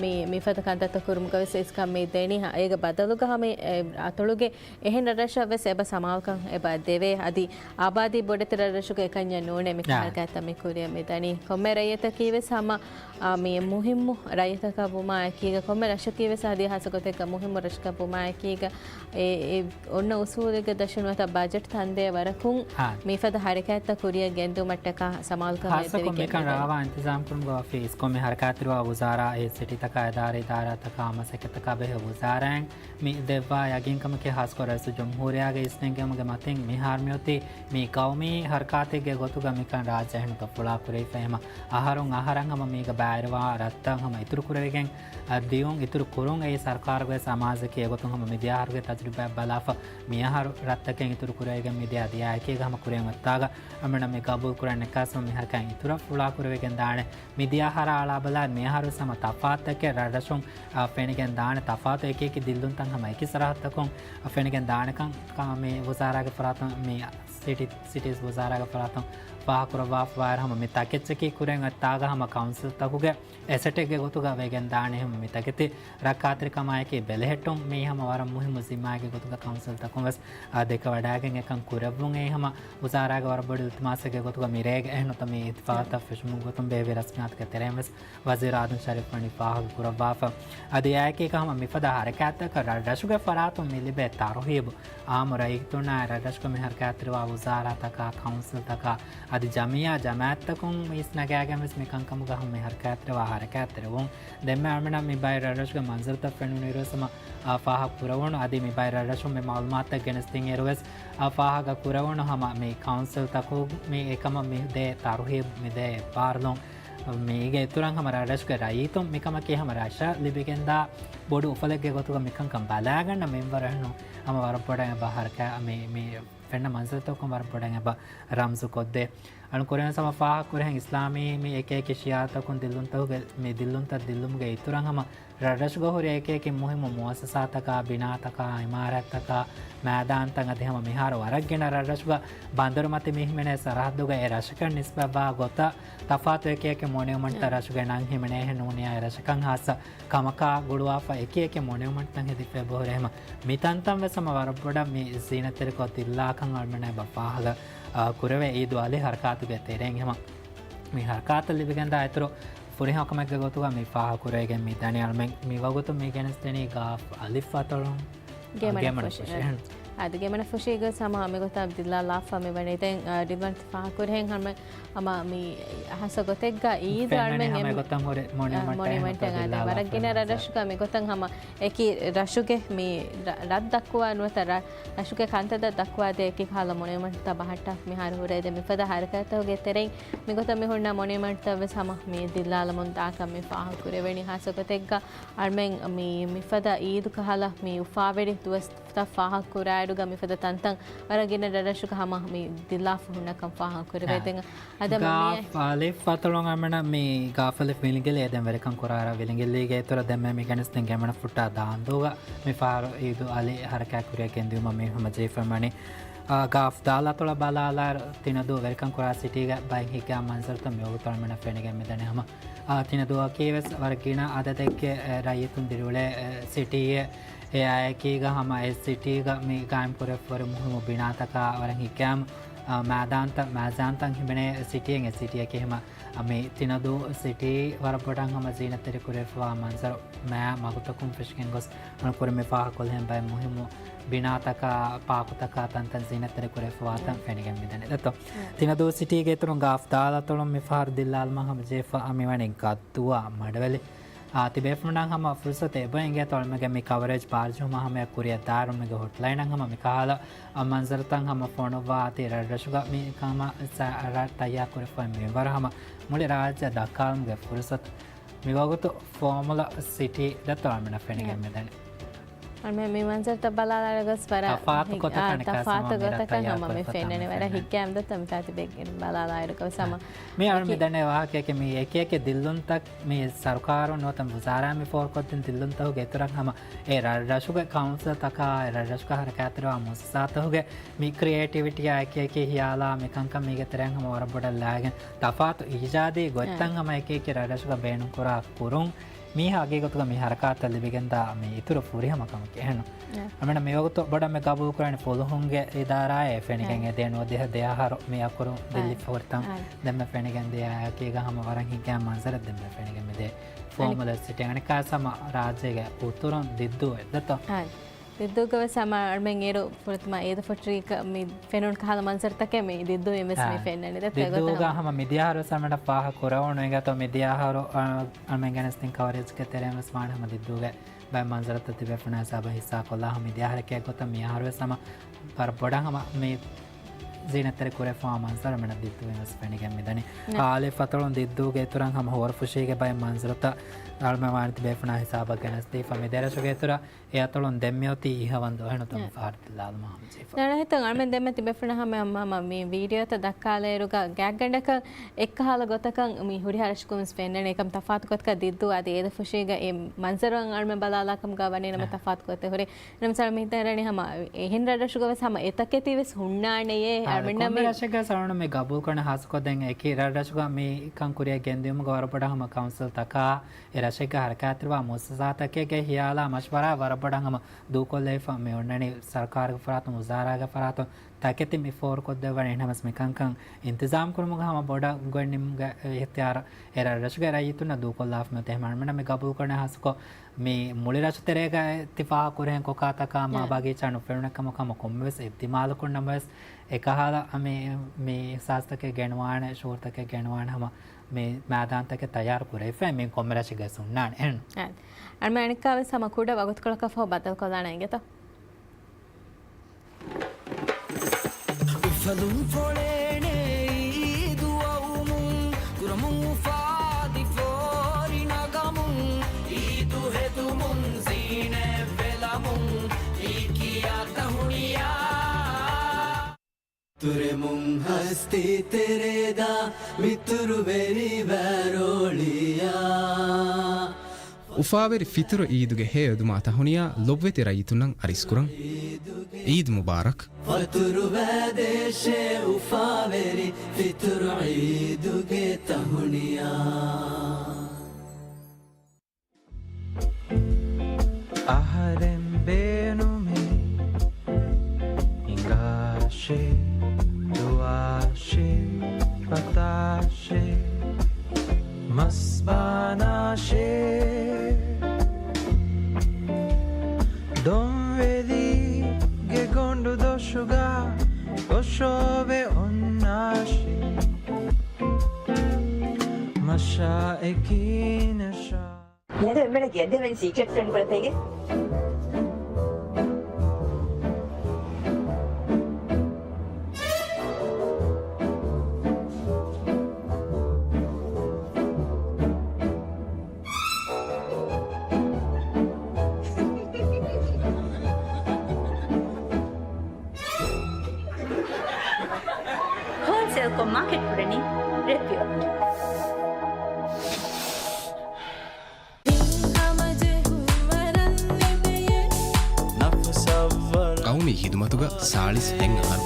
މި، މިފަދަ ކަންތައްތައް ކުރުމުގަ ވެސް އިސްކަން މި ދެނީ. އޭގެ ބަދަލުގަ ހަމަ އެ އަތޮޅުގެ އެހެން ރަށްރަށަށް ވެސް އެބަ ސަމާލުކަން އެބަ ދެވޭ. އަދި އާބާދީ ބޮޑެތި ރަށްރަށުގެ އެކަންޏެއް ނޫނޭ މި ހާ. ހަރަކާތްތައް މި ކުރިއަށް މި ދަނީ. ކޮންމެ ރައްޔިތަކީ ވެސް ހަމަ، އާ، މި މުހިއްމު ރައްޔިތަކަށް ވުމާ އެކީގަ، ކޮންމެ ރަށަކީ ވެސް އަދި ހާއްސަ ގޮތެއްގަ މުހިއްމު ރަށަކަށް ވުމާ އެކީގަ، އެ، އެ އޮންނަ އުސޫލެއްގެ ދަށުން ނުވަތަ ބަޖެޓް ތަންދޭ ވަރަކުން ހާ. މިފަދަ ހަރަކާތްތައް ކުރިއަށް ގެންދިއުމަށްޓަކާ ސަމާލުކަމެއް ހާއްސަކޮށް ދެވިގެން މިކަން މިދަނީ. ރާވާ އިންތިޒާމް ކުރުމުގަ ވަފީ އިސްކޮށް މި ހަރަކާތްތެރިވާ ވުޒާރާ އެ ސިޓީތަކާ އެދާރަ އިދާރާތަކާ މަސައްކަތްތަކާ ބެހޭ ވުޒާރާއިން މި ދެއްވާ ޔަގީންކަމަކީ ހާއްސަކޮށް ރައީސުލްޖުމްހޫރިއްޔާގެ އިސްނެންގެވުމުގެ މަތިން މިހާރު މިއޮތީ މި ގައުމީ ހަރަކާތެއްގެ ގޮތުގަ މިކަން ރާއްޖެ އެހެންތަ ފުޅާ ކުރެވިފަ ހަމަ އަހަރުން އަހަރަށް ހަމަ މީގަ ބައިވެރިވާ ރަށްތައް ހަމަ އިތުރު ކުރެވިގެން އަ، ދިޔުން އިތުރު ކުރުން އެއީ ސަރުކާރުގެ ސަމާޖަކީ އެގޮތުން ހަމަ މިދިޔަ އަހަރުގެ ތަޖުރިބާ ބަލާފަ މިއަހަރު ރަށްތަކެއް އިތުރު ކުރެވިގެން މިދިޔަ ދިޔައިކީގަ ހަމަ ކުރިއަށް އޮތްތާގަ އަމިނަ މި ގަބޫލު ކުރަން ނެއްކާސް މިހަރަކާތް އިތުރަށް ފުޅާ ކުރެވިގެން ދާނެ. މިދިޔަ އަހަރާ އަޅާބަލާ މިއަހަރު ހަމަ ތަފާތުތަކެއް ރަށްރަށުން، އަ، ފެނިގެން ދާނެ. ތަފާތު އެކި އެކި ދިއްލުންތައް ހަމަ އެކި ސަރަހައްދަކުން، އަ، ފެނިގެން ދާނެކަން ކަ-، މި ވުޒާރާގެ ފަރާތުން މި ސިޓީ، ސިޓީސް ވުޒާރާގެ ފަރާތުން ފާހަގަކުރައްވާފަވާއިރު ހަމަ މި ތަކެއްޗަކީ ކުރިއަށް އޮތްތާގަ ހަމަ ކައުންސިލްތަކުގެ އެސެޓެއްގެ ގޮތުގަ ވެގެން ދާނެ ހަމަ މި ތަކެތި ރައްކާތެރިކަމާއެކީ ބެލެހެއްޓުން މީ ހަމަ ވަރަށް މުހިއްމު ޒިންމާއެއްގެ ގޮތުގަ ކައުންސިލްތަކުން ވެސް، އާ، ދެކެވަޑައިގެން އެކަން ކުރެއްވުން އެއީ ހަމަ ވުޒާރާގެ ވަރަށް ބޮޑު އިލްތިމާސެއްގެ ގޮތުގަ މިރޭގެ އެހެން ނުވަތަ މި އިތިފާގުތައް ފެށުމުގެ ގޮތުން ބޭއްވި ރަސްމިއްޔާތުގެ ތެރެއިން ވެސް ވަޒީރު އާދަމް ޝަރީފް ވަނީ ފާހަގަ ކުރައްވާފަ. އަދި އެއާއެކީގަ ހަމަ މިފަދަ ހަރަކާތްތަކަށް ރަށްރަށުގެ ފަރާތުން މި ލިބޭ ތަރުހީބު އާއްމު ރައްޔިތުންނާއި ރަށްރަށުގަ މި ހަރަކާތްތެރިވާ ވުޒާރާތަކާ، ކައުންސިލްތަކާ، އަދި ޖަމިއްޔާ ޖަމާއަތްތަކުން އިސްނަގާގެން ވެސް މި ކަންކަމުގަ ހަމަ މި ހަރަކާތްތެރިވާ ހަރަކާތްތެރިވުން. ދެންމެ އަޅުމެނަށް މި ބައެއް ރަށްރަށުގެ މަންޒަރުތައް ފެނުނުއިރު ވެސް ހަމަ، އާ، ފާހަގަ ކުރެވުނު. އަދި މި ބައެއް ރަށްރަށުން މި މައުލޫމާތުތައް ގެނެސްދިންއިރު ވެސް، އާ، ފާހަގަ ކުރެވުނު ހަމަ މި ކައުންސިލްތަކުން މި އެކަމަށް މި ދޭ ތަރުހީބު، މި ދޭ އެއްބާރުލުން، މީގެ އިތުރަށް ހަމަ ރަށްރަށުގެ ރައްޔިތުން މިކަމަކީ ހަމަ ރަށަށް ލިބިގެންދާ ބޮޑު އުފަލެއްގެ ގޮތުގަ މިކަންކަން ބަލާގަންނަ މިންވަރު އެހެން ހަމަ ވަރަށް ބޮޑަށް އެބަ ހަރަކާ-، މި، މި ފެންނަ މަންޒަރުތަކުން ވަރަށް ބޮޑަށް އެބަ ރަމްޒު ކޮށްދޭ. އަޅު ކުރިން ހަމަ ފާހަގަ ކުރިހެން އިސްލާމީ މި އެކި އެކި ޝިއާރުތަކުން ދިއްލުންތަކުގެ، މި ދިއްލުންތައް ދިއްލުމުގެ އިތުރަށް ހަމަ ރަށްރަށުގަ ހުރި އެކި އެކި މުހިއްމު މުއައްސަސާތަކާ، ބިނާތަކާ، އިމާރާތްތަކާ، މައިދާންތައް އަދި ހަމަ މިހާރު ވަރަށް ގިނަ ރަށްރަށުގަ ބަނދަރު މަތި މި ހިމެނޭ ސަރަހައްދުގަ އެ ރަށަކަށް ނިސްބަތްވާ ގޮތަށް ތަފާތު އެކި އެކި މޮނިއުމަންޓްތައް ރަށުގެ ނަން ހިމެނޭހެން ނޫނިއްޔާ އެ ރަށަކަށް ހާއްސަ ކަމަކާ ގުޅުވާފަ އެކި އެކި މޮނިއުމަންޓްތައް ހެދިފައި ބަހުރޭ ހަމަ މި ތަންތަން ވެސް ހަމަ ވަރަށް ބޮޑަށް މި ޒީނަތްތެރިކޮށް ދިއްލާކަން އަޅުމެންނަށް އެބަ ފާހަގަ، އާ، ކުރެވޭ އީދު އަލި ހަރަކާތުގެ ތެރެއިން ހަމަ މި ހަރަކާތަށް ލިބިގެންދާ އިތުރު ފުރިހަމަކަމެއްގެ ގޮތުގަ މި ފާހަގަ ކުރެވިގެން މި ދަނީ. އަޅުމެން މި ވަގުތު މި ގެނެސްދެނީ ގާފް އަލިފް އަތޮޅުން ގޭމަނަށް ގޭމަނަށް ފުށި. ފުށި. އެހެން. އާދެ، ގޭމަނަށް ފުށީގަ ހަމަ މިގޮތަށް ދިއްލާލާފަ މިވަނީ. ދެން، އާ، ރިދްވާން ފާހަގަކުރިހެން ހަމަ، ހަމަ މި ހާއްސަ ގޮތެއްގަ އީދު ފެންނަނީ އަޅުމެން ހަމަ އެ-، އެގޮތަށް ހުރި އާ، މޮނިއުމަންޓް މޮނިއުމަންޓް އެހެން އާދެ، ވަރަށް ގިނަ ރަށްރަށުގަ މިގޮތަށް ހަމަ އެކި ރަށުގެ މި ރަ-، ރަށް ދައްކުވާ ނުވަތަ ރަ-، ރަށުގެ ކަންތައްތައް ދައްކުވާދޭ އެކި ކަހަލަ މޮނިއުމަންޓްތައް ބަހައްޓާ މިހާރު ހުރޭ. ދެން މިފަދަ ހަރަކާތްތަކުގެ ތެރެއިން މިގޮތަށް މި ހުންނަ މޮނިއުމަންޓްތައް ވެސް ހަމަ މި ދިއްލާލަމުން ދާކަން މި ފާހަގަކުރެވެނީ. ހާއްސަ ގޮތެއްގަ އަޅުމެން މި، މިފަދަ އީދު ކަހަލަ މި އުފާވެރި ދުވަސްތައް ފާހަގަކުރާއިރުގަ މިފަދަ ތަންތަން ވަރަށް ގިނަ ރަށްރަށުގަ ހަމަ މި ދިއްލާފަ ހުންނަކަން ފާހަގަކުރެވޭ. އާ. ދެން އަދަ މި ގާފް އަލިފް އަތޮޅުން އަމަނަ މި ގާފް އަލިފް ވިލިނގިލި އެދެން ވެރިކަން ކުރާ ރަށް ވިލިނގިލީގެ އިތުރަށް ދެންމެ މި ގެނެސްދިން ގޭމަނަށް ފުއްޓާ ދާންދޫގަ މި ފަހަރު އީދު އަލި ހަރަކާތް ކުރިއަށް ގެންދިއުމަށް މި ހަމަ ޖެހިފަ ވަނީ. އާ، ގާފް ދާލް އަތޮޅަށް ބަލާލާއިރު ތިނަދޫ ވެރިކަން ކުރާ ސިޓީގަ ބައެއް ހިތްގައިމު މަންޒަރުތައް މިވަގުތު އަޅުމެންނަށް ފެނިގެން މިދަނީ. ހަމަ، އާ، ތިނަދޫއަކީ ވެސް ވަރަށް ގިނަ އަދަދެއްގެ، އެ، ރައްޔިތުން ދިރިއުޅޭ، އެ، ސިޓީއެއް. އެއާއެކީގަ ހަމަ އެ ސިޓީގަ މި ގާއިމް ކުރެފަ ހުރި މުހިއްމު ބިނާތަކާ ވަރަށް ހިތްގައިމު، އާ، މައިދާންތައް، މައިޒާންތައް ހިމެނޭ ސިޓީއެއް. އެ ސިޓީއަކީ ހަމަ އަ، މި ތިނަދޫ ސިޓީ ވަރަށް ބޮޑަށް ހަމަ ޒީނަތްތެރި ކުރެފަވާ މަންޒަރު މައި މަގުތަކުން ފެށިގެން ގޮސް، އަން ކުރިން މި ފާހަގަކޮށްލިހެން ބައެއް މުހިއްމު ބިނާތަކާ، ޕާކުތަކާ ތަންތަން ޒީނަތްތެރި ކުރެފަވާތަން ފެނިގެން މިދަނީ. ދެއްތޯ؟ ތިނަދޫ ސިޓީގެ އިތުރުން ގާފް ދާލް އަތޮޅުން މި ފަހަރު ދިއްލާލުމަށް ހަމަ ޖެހިފަ މިވަނީ ގައްދުވާ މަޑުވެލި. އާ، ތިބޭފުޅުންނަށް ހަމަ ފުރުސަތު އެބަ އިނގޭތޯ އަޅުމެންގެ މި ކަވަރޭޖް ބާރުޖެހުމަށް ހަމަޔަށް ކުރިއަށް ދާއިރު މީގެ ހޮޓްލައިނަށް ހަމަ މި ކަހަލަ އަ، މަންޒަރުތައް ހަމަ ފޮނުއްވާ އަދި ރަށްރަށުގަ މި ކަމަށް ސަ-، ރަށް ތައްޔާރު ކުރެފައި މިންވަރު ހަމަ މުޅި ރާއްޖެ ދައްކާލުމުގެ ފުރުސަތު. މިވަގުތު ފޯމުލަ ސިޓީ ދަތު އަޅުމެނަށް ފެނިގެން މިދަނީ. އަޅުމެން މި މަންޒަރުތައް ބަލާލާއިރު ގޮސް ވަރަށް ތަފާތު ހި-، ގޮތަކަށް އާ، ނިކާސް ތަފާތު ހަމަ މި ރަށް ގޮތަކަށް ތައްޔާރު ހަމަ މި ކުރެފަ ފެންނަނީ ތަން ވަރަށް ފެންނަނީ. ހިތްގައިމު ދަތު މިތާ ތިބެ ބަލާލާއިރު ގޮސް ހަމަ މި އަޅު އެކި- މިދަނީ ވާހަކައެކޭ މި އެކި އެކި ދިއްލުންތައް މި ސަރުކާރުން ނުވަތަ ވުޒާރާ މި ފޯރުކޮށްދިން ދިއްލުންތަކުގެ އިތުރަށް ހަމަ އެ ރަށްރަށުގެ ކައުންސިލްތަކާ، އެ ރަށްރަށުގަ ހަރަކާތްތެރިވާ މުއައްސަސާތަކުގެ މި ކްރިއޭޓިވިޓީއާ އެކި އެކި ހިޔާލާ މި ކަންކަން މީގެ ތެރެއިން ހަމަ ވަރަށް ބޮޑަށް ލާގެން ތަފާތު އީޖާދީ ގޮތްތައް އެ. ހަމަ އެކި އެކި ރަށްރަށުގަ ބޭނުންކުރާ ކުރުން މީ ހަގީގަތުގަ މި ހަރަކާތަށް ލިބިގެންދާ މި އިތުރު ފުރިހަމަ ކަމަކީ އެހެންނު. އަ. އަމިނަ މިވަގުތު ބޮޑަށް މި ގަބޫލުކުރާނެ ފުލުހުންގެ އިދާރާއެއް ފެނިގެން އެ ދެން ދެހަ ދެއަހަރު މި އަކުރު ދިއްލި ފޮރިތަން ދެންމެ ފެނިގެން ދިޔައީ އެކީގަ ހަމަ ވަރަށް ހިތްގައިމު މަންޒަރެއް ދެންމެ ފެނިގެން މިދޭ. ފޯމުލަ ސިޓިން އަނެއްކާސް ހަމަ ރާއްޖޭގެ އުތުރުން ދިއްދޫ ވެއްދަތޯ. ދިއްދޫގަވެސް ހަމަ އަޅުމެން އޭރު ފުރަތަމަ އީދު ފޮޓްރީގަ މި ފެނުނު ކަހަލަ މަންޒަރުތަކެއް މި ދިއްދޫ އިންވެސް މި އާ. ފެންނަނީ. ދެއްތޯ އެގޮތަށް ދިއްދޫގަ ހަމަ ހަމަ މިދިޔަ އަހަރުވެސް ހަމަ ފާހަ ކުރެވުނު އެގަތޯ މިދިޔަ އަހަރު، އަ، އަޅުމެން ގެނެސް ތިން ކަވަރޭޖްގެ ތެރެއިންވެސް ވާނެ ހަމަ ދިއްދޫގެ ބައެއް މަންޒަރުތައް ތިބޭފުޅުންނާ ހިސާބަށް ހިއްސާކޮށްލާ ހަމަ މިދިޔަ އަހަރެކޭ އެގޮތަށް މި އަހަރުވެސް ހަމަ ވަރަށް ބޮޑަށް ހަމަ މި ޒީނަތްތެރި ކުރެފައިވާ މަންޒަރު އަޅުމެންނަށް ދިއްދޫ އިންވެސް ފެނިގެން މިދަނީ. އާ. ހާލި ފަތުޅުން ދިއްދޫގެ އިތުރަށް ހަމަ ހުވަރުފުށީގެ ބައެއް މަންޒަރުތައް އަޅުމެން ވާނެ ތިބޭފުޅުންނާ ހިސާބަށް ގެނެސްދީފަ މި ދެރަށުގެ އިތުރަށް އެ އަތޮޅުން ދެންމެ އޮތީ އިހަވަންދު އެހެނު ތަން އާ. ފަހަރު ލާލުމާ ހަމަޖެހިފަ. ނަނަހިތުން އަޅުމެން ދެންމެ ތިބޭފުޅުންނަށް ހަމަ ހަމަ މި ވީޑިއޯތައް ދައްކާލޭއިރުގަ ގާތްގަނޑަކަށް އެއްކަހަލަ ގޮތަކަށް މި ހުރިހާ ރަށަކުން ވެސް ފެންނަނީ. އެކަމް ތަފާތު ގޮތަކަށް ދިއްދޫ އަދި އޭދަފުށީގަ އެ މަންޒަރު އަޅުމެން ބަލާލާކަމުގަ ވަނީ ނަމަ އާ. ތަފާތު ގޮތެއް ހުރި. ނަމަ ސަރ މި ދަރަނި ހަމަ އެހެން ރަށްރަށުގަ ވެސް ހަމަ އެތަކެތި ވެސް ހުންނާނެޔޭ އާ، އަޅުމެންނަށް ކޮންމެ މި ރަށެއްގަ ސަޅުނު މި ގަބޫލުކުރަން ހާއްސަކޮށް ދެން އެކި ރަށްރަށުގަ މި ކަން ކުރިއަށް ގެންދިއުމުގަ ވަރަށް ބޮޑަށް ހަމަ ކައުންސިލްތަކާ އެ ރަށެއްގަ ހަރަކާތްތެރިވާ މުއައްސަސާތަކެއްގެ ހިޔާލާ މަޝްވަރާ ވަރަށް ބޮޑަށް ހަމަ ދޫކޮށްލައިފަ މި އޮންނަނީ ސަރުކާރުގެ ފަރާތުން، ވުޒާރާގެ ފަރާތުން ތަކެތި މި ފޯރުކޮށްދެއްވަނީ. އެހެންނަމަސް މި ކަންކަން އިންތިޒާމް ކުރުމުގަ ހަމަ ބޮޑަށް ގޮތް ނިމުމުގެ އިހްތިޔާރު އެ ރަށްރަށުގެ ރައްޔިތުންނަށް ދޫކޮށްލާފަ މިއޮތީ. އަޅުމެންނަށް މި ގަބޫލުކުރަން ހާއްސަކޮށް މި މުޅި ރަށުތެރޭގަ ތި ފާހަގަކުރިހެން ކޮކާތަކާ މާ އާ. ބަގީޗާ ނުފެނުނެކަމަކު ހަމަ ކޮންމެވެސް އިހްތިމާލަކުން ނަމަވެސް އެކަހަލަ މި، މި އިހްސާސްތަކެއް ގެނުވާނެ، ޝުޢޫރުތަކެއް ގެނުވާނެ ހަމަ މި މައިދާންތަކެއް ތައްޔާރު ކުރެވިފައި މި ކޮންމެ ރަށެއްގަ ވެސް ހުންނާނެ. އެހެން. އާ. އަޅުމެން އަނެއްކާވެސް ހަމަ ކުޑަ ވަގުތުކޮޅަކަށްފަހު ބައްދަލުކޮށްލާނަން އިނގޭތޯ. އުފަލުން ފޮޅޭނެ އީދު އައުމުން، ކުރަމުން އުފާދި ފޯރި ނަގަމުން، އީދު ހެދުމުން ޒީނަތް ވެލަމުން، އީ ކިޔާ ތަހުނިޔާ. ތުރެމުން ހަސްތި ތެރޭދާ މިތުރުވެރި ވަރޯޅިޔާ. އުފާވެރި ފިތުރު އީދުގެ ހެޔޮއެދުމާ ތަހުނިޔާ ލޮބުވެތި ރައްޔިތުންނަށް އަރިސްކުރަން. އީދު މުބާރަކް. ފަތުރުވައިދޭށޭ އުފާވެރި ފިތުރު އީދުގެ ތަހުނިޔާ. އަހަރެން ބޭނުމެއް ހިނގާށޭ، ދުވާށޭ، ފަތާށޭ، މަސްބާނާށޭ. ދޮންވެލީގެ ގޮނޑު ދޮށުގަ އޮށޯވެ އޮންނާށޭ، މަށާ އެކީ ނަށާ. މިއަދު އެންމެނަށް ގެންދެވެން ސީކްރެޓް ފްރެންޑް ކުޅަތަކެއް. ހޯލްސޭލްކޮށް މާކެޓް ކުރަނީ ރެޕްޔޯ. ޤައުމީ ޚިދުމަތުގަ ސާޅީސް ހަތް އަހަރު.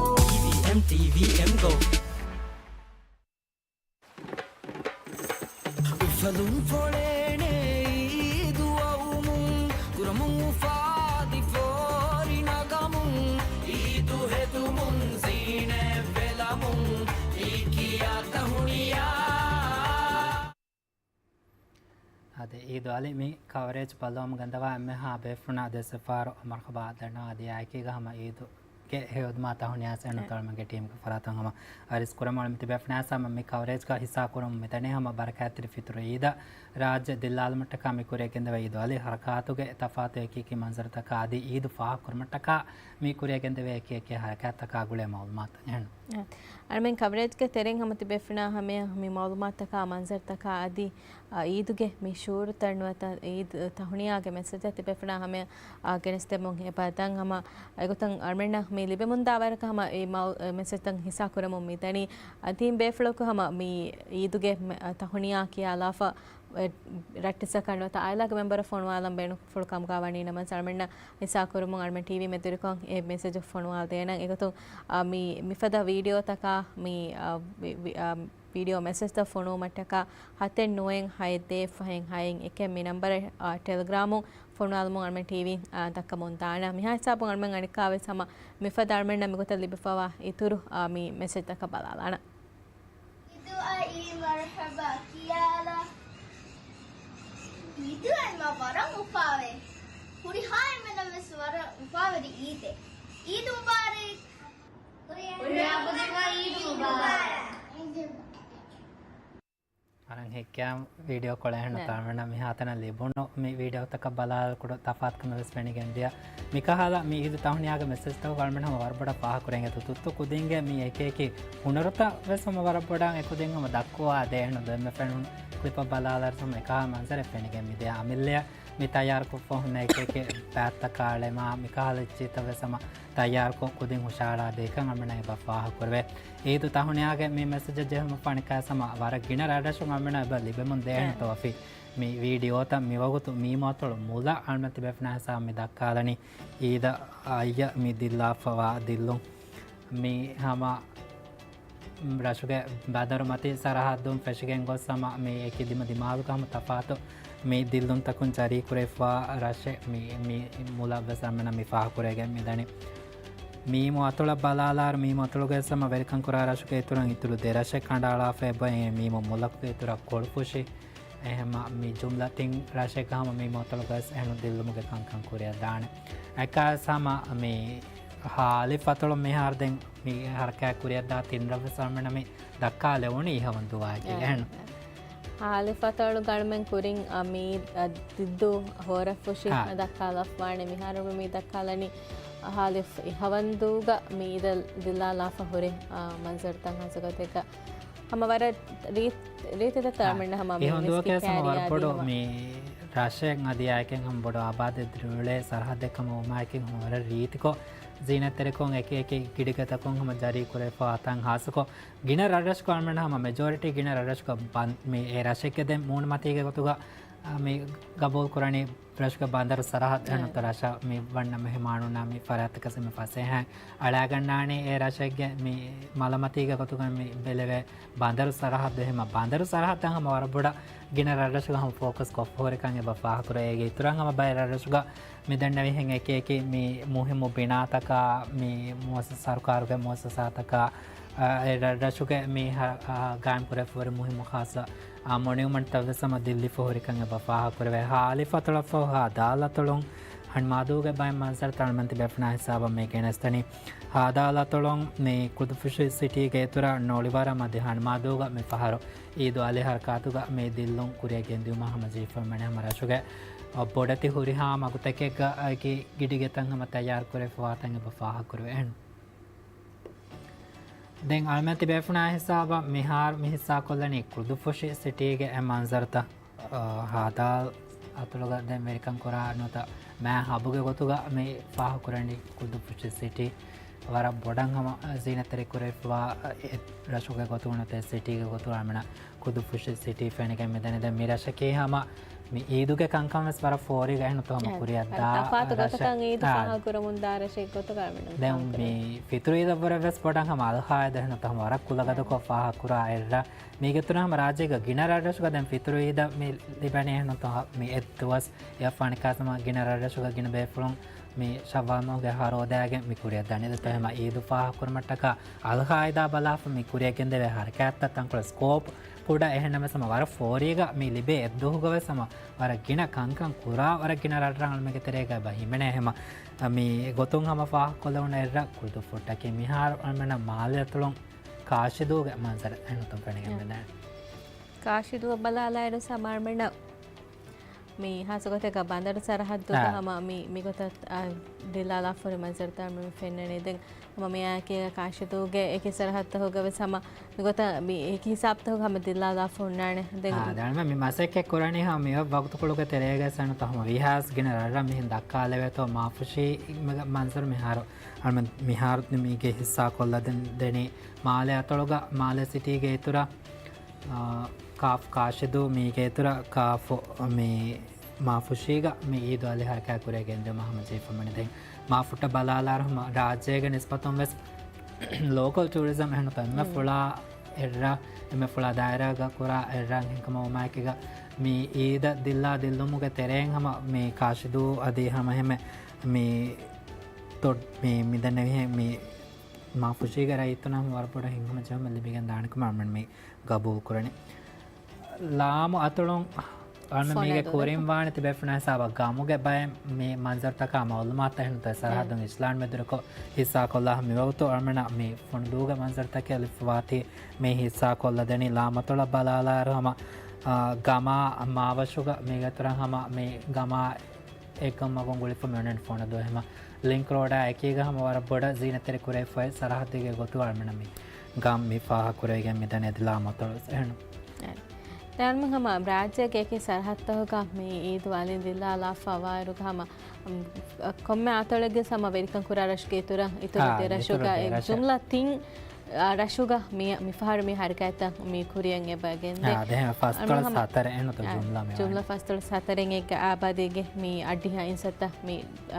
ޓީވީއެމް، ޓީވީއެމް ގޯ. އުފަލުން ފޮޅޭނެ އީދު އައުމުން، ކުރަމުން އުފާދި ފޯރި ނަގަމުން، އީދު ހެދުމުން ޒީނަތް ވެލަމުން، އީ ކިޔާ ތަހުނިޔާ. އާދެ، އީދު އަލި މި ކަވަރޭޖް ބަލަމުން ގެންދަވާ އެންމެހާ ބޭފުޅުންނަށް ދެއްވާފަ މަރުޙަބާ ދަންނަވާ ދިޔައީ އެކީގަ ހަމަ އީދު ގެ ހެޔޮއެދުމާ ތަހުނިޔާ ސެން އެ. ތޮޅުމެންގެ ޓީމްގެ ފަރާތުން ހަމަ އަރިސް ކުރަމުން އަޅުމެން ތިބޭފުޅުންނާ ހަމަ މި ކަވަރޭޖްގަ ހިއްސާ ކުރަމުން މިދަނީ ހަމަ ބަރަކާތްތެރި ފިތުރު އީދަށް ރާއްޖެ ދިއްލާލުމަށްޓަކާ މި ކުރިއަށް ގެންދެވޭ އީދު އަލި ހަރަކާތުގެ ތަފާތު އެކި އެކި މަންޒަރުތަކާ އަދި އީދު ފާހަގަކުރުމަށްޓަކާ މި ކުރިއަށް ގެންދެވޭ އެކި އެކި ހަރަކާތްތަކާ ގުޅޭ މައުލޫމާތު އެހެން. އަ، އަޅުމެން ކަވަރޭޖްގެ ތެރެއިން ހަމަ ތިބޭފުޅުންނާ ހަމަޔަށް މި މައުލޫމާތުތަކާ މަންޒަރުތަކާ އަދި އާ، އީދުގެ މި ޝުޢޫރުތައް ނުވަތަ އީދު ތަހުނިޔާގެ މެސެޖެއް ތިބޭފުޅުންނާ ހަމަޔަށް، އާ، ގެނެސްދެމުން އެބަ ދަން ހަމަ އެގޮތަށް އަޅުމެންނަށް މި ލިބެމުންދާ ވަރަކަށް ހަމަ އެ މައު-، އެ މެސެޖްތައް ހިއްސާ ކުރަމުން މިދަނީ. އަދި ބޭފުޅަކު ހަމަ މި އީދުގެ މެ-، އާ، ތަހުނިޔާ ކިޔާލާފަ އެ، ރައްޓެއްސަކަށް ނުވަތަ އާއިލާގެ މެމްބަރަށް ފޮނުވާލަން ބޭނުންފުޅު ކަމުގަ ވަނީ ނަމަ، ސަލްމަންނަށް މިސާކުރުމުން އަޅުމެން ޓީވީ މެދުވެރިކޮށް އެ މެސެޖު ފޮނުވާލަދޭނަން. އެގޮތުން، އާ، މި، މިފަދަ ވީޑިއޯތަކާ މި، އާ، ވި-، ވި-، އާ، ވީޑިއޯ މެސެޖްތައް ފޮނުވުމަށްޓަކާ ހަތެއް ނުވައެއް ހައެއް ދޭއް ފަހެއް ހައެއް އެކެއް މި ނަންބަރަށް، އާ، ޓެލެގްރާމުން ފޮނުވާލުމުން އަޅުމެން ޓީވީން، އާ، ދައްކަމުން ދާނަން. މިހާ ހިސާބުން އަޅުމެން އަނެއްކާވެސް ހަމަ މިފަދަ އަޅުމެންނަށް މިގޮތަށް ލިބިފަވާ އިތުރު، އާ، މި މެސެޖްތަކަށް ބަލާލާނަން. އީދު އައީ މަރުޙަބާ ކިޔާލާ. އީދު އައީމާ ވަރަށް އުފާވޭ. ހުރިހާ އެންމެނަށް ވެސް ވަރަށް އުފާވެރި އީދެއް. އީދު މުބާރަކް. ހުރިހާ ކުދިންނަށް އީދު މުބާރަކް. އަރަން ހެއްކާ ވީޑިއޯ ކޮޅެއް އެހެން ނެ. ތާމަންނަ މިހާތަނަށް ލިބުނު މި ވީޑިއޯތަކަށް ބަލާލަކުޑު ތަފާތުކަމެއް ވެސް ފެނިގެން ދިޔަ. މިކަހަލަ މި އީދު ތަހުނިޔާގެ މެސެޖްތަކުގަ އަޅުމެން ހަމަ ވަރަށް ބޮޑަށް ފާހަގަކުރެން އެދު ތުއްތު ކުދިންގެ މި އެކި އެކި ހުނަރުތައް ވެސް ހަމަ ވަރަށް ބޮޑަށް އެކުދިން ހަމަ ދައްކުވާ ދޭހެން ދެންމެ ފެނުނު ކްލިޕަށް ބަލާލާއިރު ހަމަ އެކަހަލަ މަންޒަރެއް ފެނިގެން މިދިޔަ. އަމިއްލަޔަށް މި ތައްޔާރުކޮށްފަ ހުންނަ އެކި އެކި ބާތްތަކާ ޅެމާ މިކަހަލަ އެއްޗިތައް ވެސް ހަމަ ތައްޔާރުކޮށް ކުދިން ހުށަހަޅާ ދޭކަން އަޅުމެންނަށް އެބަ ފާހަގަކުރެވޭ. އީދު ތަހުނިޔާގެ މި މެސެޖަށް ޖެހުމަށް ފަނިކާ ހަމަ ވަރަށް ގިނަ ރަށްރަށުން އަޅުމެންނަށް އެބަ ލިބެމުން ދޭހެން ތޯ އަފީ. މި ވީޑިއޯތައް މިވަގުތު މީމު އަތޮޅު މުލައް އަޅުމެން ތިބޭފުޅުންނާ ހިސާބަށް މި ދައްކާލަނީ އީދަށް އައްޔަށް މި ދިއްލާފަވާ ދިއްލުން. މި ހަމަ ރަށުގެ ބަނދަރު މަތީ ސަރަހައްދުން ފެށިގެން ގޮސް ހަމަ މި އެކި ދިމަ ދިމާލުގަ ހަމަ ތަފާތު މި ދިއްލުންތަކުން ޖަރީކުރެވިފަވާ ރަށެއް މި، މި މުލައްވެސް އަޅުމެންނަށް މި ފާހަގަކުރެވިގެން މިދަނީ. މީމު އަތޮޅަށް ބަލާލާއިރު މީމު އަތޮޅުގައި ހަމަ ވެރިކަން ކުރާ ރަށުގެ އިތުރަށް އިތުރު ދެ ރަށެއް ކަނޑައަޅާފަ އެބަ އެ މީމު މުލަކުގެ އިތުރަށް ކޮޅުފުށި. އެހެމަ މި ޖުމްލަ ތިން ރަށެއްގަ ހަމަ މީމު އަތޮޅުގައި އެހެން ދިއްލުމުގެ ކަންކަން ކުރިއަށް ދާނެ. އެކާސް ހަމަ މި ހާލިފް އަތޮޅު މިހާރު ދެން މި ހަރަކާތް ކުރިއަށްދާ ތިން ރަށްވެސް އަޅުމެންނަށް މި ދައްކާލެވުނީ އިހަވަންދޫ ވާހަކައެއް އެ، އެހެން. އެ. ހާލިފް އަތޮޅުގަ އަޅުމެން ކުރިން، އަ، މި، އަ، ދިއްދޫ ހޯރަފުށި އާ. ދައްކާލަފާނެ. މިހާރު މި ދައްކާލަނީ ހާލިފް އިހަވަންދޫގަ މި އީދަށް ދިއްލާލާފަ ހުރި، އާ، މަންޒަރުތައް ހާސް ގޮތެއްގަ ހަމަ ވަރަށް ރީތި، ރީތި ދަތަ އާ. އަޅުމެންނަށް ހަމަ މި އިހަވަންދޫއަކީ ވެސް ހަމަ ވަރަށް ބޮޑު މި ރަށެއް އަދި އާއެކެން ހަމަ ބޮޑު އާބާދެއް ދިރިއުޅޭ ސަރަހައްދެއް ކަމަށް ވުމާއެކެން ހަމަ ވަރަށް ރީތިކޮށް ޒީނަތްތެރިކޮށް އެކި އެކި ގިޑިގަތަކުން ހަމަ ޖަރީ ކުރެވިފަ އަތަން ހާސްކޮށް ގިނަ ރަށްރަށުގަ އަޅުމެން ހަމަ މެޖޯރިޓީ ގިނަ ރަށްރަށުގަ ބަން-، މި އެ ރަށެއްގެ ދެން މޫނުމަތީގެ ގޮތުގަ، އާ، މި ގަބޫލު ކުރަނީ ރަށުގެ ބަނދަރު ސަރަހައްދު އެ. ނުތަ ރަށަށް މި ވަންނަ މެހެމާނުންނާ މި ފަރާތަކަށް މި ފަސޭހައިން އަޅާގަންނާނީ އެ ރަށެއްގެ މި މަލަމަތީގެ ގޮތުގަ މި ބެލެވޭ ބަނދަރު ސަރަހައްދު. އެހެމަ ބަނދަރު ސަރަހައްދަށް ހަމަ ވަރަށް ބޮޑަށް ގިނަ ރަށްރަށުގަ ހަމަ ފޯކަސް ކޮށްފަ ހުރިކަން އެބަ ފާހަގަކުރޭ. އޭގެ އިތުރަށް ހަމަ ބައެއް ރަށްރަށުގަ މި ދެންނެވިހެން އެކި އެކި މި މުހިއްމު ބިނާތަކާ، މި މުއައްސަ-، ސަރުކާރުގެ މުއައްސަސާތަކާ، އަ، އެ ރަށްރަށުގެ މި ހަ-، އަ، ގާއިމް ކުރެފަ ހުރި މުހިއްމު ޚާއްޞަ، އަ، މޮނިއުމަންޓްތައް ވެސް ހަމަ ދިއްލިފަ ހުރިކަން އެބަ ފާހަގަކުރެވޭ. ހާލިފް އަތޮޅަށްފަހު ހާދާލް އަތޮޅުން ހަންމާދޫގެ ބައެއް މަންޒަރުތައް އަޅުމެން ތިބޭފުޅުންނާ ހިސާބަށް މި ގެނެސްދެނީ. ހާދާލް އަތޮޅުން މި ކުދުފުށި ސިޓީގެ އިތުރަށް ނޮޅިވަރަށް މަދި ހަންމާދޫގަ މި ފަހަރު އީދު އަލި ހަރަކާތުގަ މި ދިއްލުން ކުރިއަށް ގެންދިއުމަށް ހަމަޖެހިފަ ހުންނަނީ ހަމަ ރަށުގެ ބޮޑެތި ހުރިހާ މަގުތަކެއްގަ އެކި ގިޑިގެތައް ހަމަ ތައްޔާރު ކުރެފަވާތަން އެބަ ފާހަގަކުރެވޭ. ދެން އަޅުމެން ތިބޭފުޅުންނާ ހިސާބަށް މިހާރު މި ހިއްސާކޮށްލަނީ ކުދުފުށި ސިޓީގެ އެ މަންޒަރުތައް، އާ، ހާދާލް އަތޮޅުގަ ދެން ވެރިކަން ކުރާ ނުތަ މާ ހަބުގެ ގޮތުގަ މި ފާހަގަކުރަނީ ކުދުފުށި ސިޓީ. ވަރަށް ބޮޑަށް ހަމަ ޒީނަތްތެރި ކުރެވިފަވާ އެ ރަށުގެ ގޮތުގަ ނުތަ ސިޓީގެ ގޮތުގަ އަޅުމެންނަށް ކުދުފުށި ސިޓީ ފެނިގެން މިދަނީ. ދެން މި ރަށަކީ ހަމަ މި އީދުގެ ކަންކަން ވެސް ވަރަށް ފޯރީގަ އެހެން ނުތަ ހަމަ އެ، ކުރިއަށްދާ ތަފާތު ރަށެއް. ގޮތަކަށް އީދު އާ. ފާހަގަކުރަމުންދާ ރަށެއް ގޮތުގަ އަޅުމެން ދެން ފާހަގަކުރޭ. މި ފިތުރު އީދަށްވުރެ ވެސް ބޮޑަށް ހަމަ އަލްހާއިދަށް ނުތަ ހަމަ ވަރަށް ކުލަގަދަކޮށް އެ. ފާހަގަކުރާ އެއްރަށް. މީގެ އިތުރަށް ހަމަ ރާއްޖޭގަ ގިނަ ރަށްރަށުގަ ދެން ފިތުރު އީދަށް މި ލިބެނީ އެހެން ނުތަ މި އެއްދުވަސް އެއަށް ފާނިކާސް ހަމަ ގިނަ ރަށްރަށުގަ ގިނަ ބޭފުޅުން މި ޝައްވާލް މަހުގެ އަހަރު އޮވައިގެން މި ކުރިއަށްދާނެ. އެ. ދެން ހަމަ އީދު ފާހަގަކުރުމަށްޓަކާ އަލްހާއިދާ ބަލާފަ މި ކުރިއަށް ގެންދެވޭ ހަރަކާތްތައް ތަންކޮޅެއް ސްކޯޕް ކުޑަ. އެހެންނަމަވެސް ހަމަ ވަރަށް ފޯރީގަ މި ލިބޭ އެއްދުވަހުގަ ވެސް ހަމަ ވަރަށް ގިނަ ކަންކަން ކުރާ ވަރަށް ގިނަ ރަށްރަށް އަޅުމެންގެ ތެރޭގަ އެބަ ހިމެނޭ. ހަމަ މި ގޮތުން ހަމަ ފާހަގަކޮށްލެވުނު އެއްރަށް ކުދުފުށި. މިހާރު އަޅުމެންނަށް މާލެ އަތޮޅުން ކާށިދޫގެ މަންޒަރެއް އެހެން ނުތަ ފެނިގެން އެ. މިދަނީ. ކާށިދޫއަށް ބަލާލާއިރު ހަމަ އަޅުމެންނަށް މި ހާސް ގޮތެއްގަ ބަނދަރު ސަރަހައްދުގަ އާ. ހަމަ މި، މިގޮތަށް، އާ، ދިއްލާލާފަ ހުރި މަންޒަރުތައް މި ފެންނަނީ. ދެން ހަމަ މިއާއެކީގަ ކާށިދޫގެ އެކި ސަރަހައްދުތަކުގަ ވެސް ހަމަ މިގޮތަށް މި އެކި ހިސާބުތަކުގަ ހަމަ ދިއްލާލާފަ ހުންނާނެ. ދެން އާ، ދެން މި މަސައްކަތް ކުރަނީ ހަމަ މި ވަގުތުކޮޅުގެ ތެރޭގަ އެހެން ނުތަ ހަމަ ވީހާވެސް ގިނަ ރަށްރަށް މިހެން ދައްކާލެވޭތޯ މާފުށީ މަންޒަރު މިހާރު އަޅުމެން މިހާރު މީގެ ހިއްސާ ކޮށްލަދެން ދެނީ މާލެ އަތޮޅުގަ މާލެ ސިޓީގެ އިތުރަށް، އާ، ކާފް ކާށިދޫ މީގެ އިތުރަށް ކާފު މި މާފުށީގަ މި އީދު އަލި ހަރަކާތް ކުރިއަށް ގެންދިއުމަށް ހަމަޖެހިފަ މިނިދެން. މާފުއްޓަށް ބަލާލާއިރު ހަމަ ރާއްޖޭގެ ނިސްބަތުން ވެސް ލޯކަލް ޓޫރިޒަމް އެހެންނުތަ އެންމެ ފުޅާ އެއްރަށް، އެންމެ ފުޅާ ދާއިރާގަ ކުރާ އެއްރަށް ހިނގަމުން ވުމާއެކީގަ މި އީދަށް ދިއްލާ ދިއްލުމުގެ ތެރެއިން ހަމަ މި ކާށިދޫ އަދި ހަމަ އެހެންމެ މި ތޮ-، މި މިދެންނެވިހެން މި މާފުށީގެ ރައްޔިތުންނަށް ވަރަށް ބޮޑަށް ހިނގަމުން ޖެހުމެއް ލިބިގެން ދާނެކަމަށް އަޅުގަނޑު މި ގަބޫލު ކުރަނީ. ލާމު އަތޮޅުން އަޅުމެން މީގެ ކުރިން ވާނެ ތިބޭފުޅުންނާ ހިސާބަށް ގަމުގެ ބައެއް މި މަންޒަރުތަކާ މައުލޫމާތު އެހެންނުތަ ސަރަހައްދުން އިސްލާން މެދުވެރިކޮށް ހިއްސާކޮށްލާ މި ވަގުތު އަޅުމެންނަށް މި ފޮނުދޫގެ މަންޒަރުތަކެއް ލިބިފަވާތީ މި ހިއްސާކޮށްލަދެނީ. ލާމަތޮޅަށް ބަލާލާއިރު ހަމަ، އާ، ގަމާ މާވަށުގަ މީގެ އިތުރަށް ހަމަ މި ގަމާ އެއްގަމް މަގުން ގުޅިފަ މި އޮންނަން ފޮނުދޫ ހަމަ ލިންކް ރޯޑާ އެކީގަ ހަމަ ވަރަށް ބޮޑަށް ޒީނަތްތެރި ކުރެވިފައި ސަރަހައްދުގެ ގޮތުގަ އަޅުމެންނަށް މި ގަމް މި ފާހަގަ ކުރެވިގެން މިދަނީ އަދި ލާމަތޮޅު އެހެން. ދެން ހަމަ ރާއްޖޭގެ އެކި ސަރަހައްދުތަކުގަ މި އީދު އަލި ދިއްލާލާފަ ވާއިރުގަ ހަމަ، އު، ކޮންމެ އަތޮޅެއްގެ ހަމަ ވެރިކަން ކުރާ ރަށުގެ އިތުރަށް، އިތުރު އާ، ދެ އިތުރު ރަށުގަ ދެ އެ ރަށަށް. ޖުމްލަ ތިން، އާ، ރަށުގަ މި، މިފަހަރު މި ހަރަކާތްތައް މި ކުރިއަށް އެބަ ގެންދޭ. އާ، ދެ ހަމަ ފަސްދޮޅަސް ހަމަ، ހަތަރެއް އެންނުތަ އާ، ޖުމްލަ މި ޖުމްލަ ވަނީ. ފަސްދޮޅަސް ހަތަރެއް އެއްގަ އާބާދީގެ މި އަށްޑިހަ އިންސައްތަ މި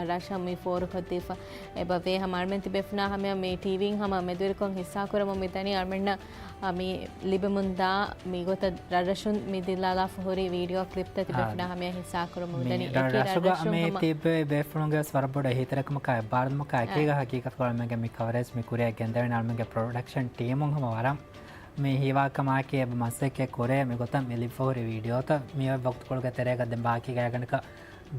ރަށަށް މި ފޯރުކޮށްދީފަ އެބަ ވޭ. ހަމަ އަޅުމެން ތިބޭފުނާ ހަމަޔަށް މި ޓީވީން ހަމަ މެދުވެރިކޮށް ހިއްސާކުރަމުން މި ދަނީ އަޅުމެންނަށް އަ، މި ލިބެމުންދާ މިގޮތަށް ރަށްރަށުން މި ދިއްލާލާފަ ހުރި ވީޑިއޯ ކްލިޕްތައް ތިބޭފުނާ ހަމަޔަށް ހިއްސާކުރަމުން މި ދަނީ. ރަށްރަށުގަ މި ތިބޭ ބޭފުޅުންގެ ވަރަށް ބޮޑު އެހީތެރިކަމަކާ އެއްބާރުލުމަކާ އެކީގަ ހަގީގަތުގަ އަޅުމެންގެ މި ކަވަރޭޖް މި ކުރިއަށް ގެންދެވެން އަޅުމެންގެ ޕްރޮޑަކްޝަން ޓީމުން ހަމަ ވަރަށް މި ހީވާ ކަމާއެކީ އެބަ މަސައްކަތް ކުރޭ މިގޮތަށް މި ލިބިފަ ހުރި ވީޑިއޯތައް މި އޮތް ވަގުތުކޮޅުގެ ތެރޭގަ ދެން ބާކީ ގާތްގަނޑަކަށް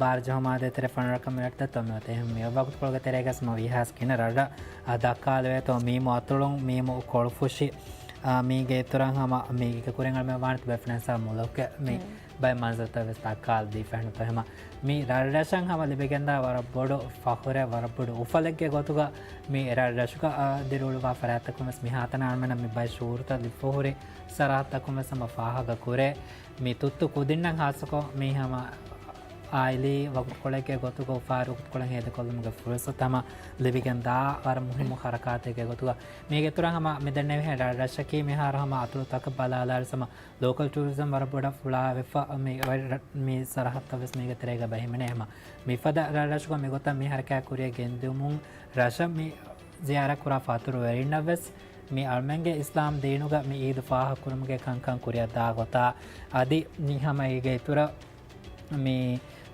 ބާރު ޖަހުމާ ދޭތެރޭ ފަނަރަ މިނެޓްތައް ތޯ މިއޮތީ. އެހެން މި ވަގުތުކޮޅުގެ ތެރޭގަސް މަ ވީހާސް ގިނަ ރަށްރަށް އަ، ދައްކާލެވޭތޯ މީމު އަތޮޅުން މީމު ކޮޅުފުށި، އަ، މީގެ އިތުރަށް ހަމަ މީގެ ކުރިން އަޅުމެން ވާނެ ތިބޭފުޅުން ހިސާބަށް މުލަކުގެ މި ބައެއް މަންޒަރުތައް ވެސް ދައްކާލަދީފަ އެހެންނުތޯ. ހަމަ މި ރަށްރަށަށް ހަމަ ލިބިގެންދާ ވަރަށް ބޮޑު ފަޚުރެއް ވަރަށް ބޮޑު އުފަލެއްގެ ގޮތުގަ މި ރަށްރަށުގަ، އަ، ދިރިއުޅުއްވާ ފަރާތްތަކުން ވެސް މިހާތަނަށް އަޅުމެންނަށް މި ބައެއް ޝުޢޫރުތައް ލިބިފަ ހުރި ސަރަހައްދުތަކުން ވެސް ހަމަ ފާހަގަ ކުރޭ. މި ތުއްތު ކުދިންނަށް ހާއްސަކޮށް މީ ހަމަ އާއިލީ ވަގުތުކޮޅެއްގެ ގޮތުގަ އުފާވެރި ވަގުތުކޮޅެއް ހޭދަކޮށްލުމުގެ ފުރުސަތު ހަމަ ލިބިގެންދާ ވަރަށް މުހިއްމު ހަރަކާތެއްގެ ގޮތުގަ މީގެ އިތުރަށް ހަމަ މިދެންނެވިހެން ރަށްރަށަކީ މިހާރު ހަމަ އަތޮޅުތަކަށް ބަލާލާއިރު ހަމަ ލޯކަލް ޓޫރިޒަމް ވަރަށް ބޮޑަށް ފުޅާވެފަ މި އޮތް ރަ-، މި ސަރަހައްދުތައް ވެސް މީގެ ތެރޭގަ ބަހިމެނޭ. ހަމަ މިފަދަ ރަށްރަށުގަ މިގޮތަށް މި ހަރަކާތް ކުރިއަށް ގެންދިއުމުން ރަށަށް މި ޒިޔާރަތްކުރާ ފަތުރުވެރިންނަށް ވެސް މި އަޅުމެންގެ އިސްލާމް ދީނުގަ މި އީދު ފާހަގަކުރުމުގެ ކަންކަން ކުރިއަށްދާ ގޮތާ އަދި މި ހަމަ އޭގެ އިތުރަށް މި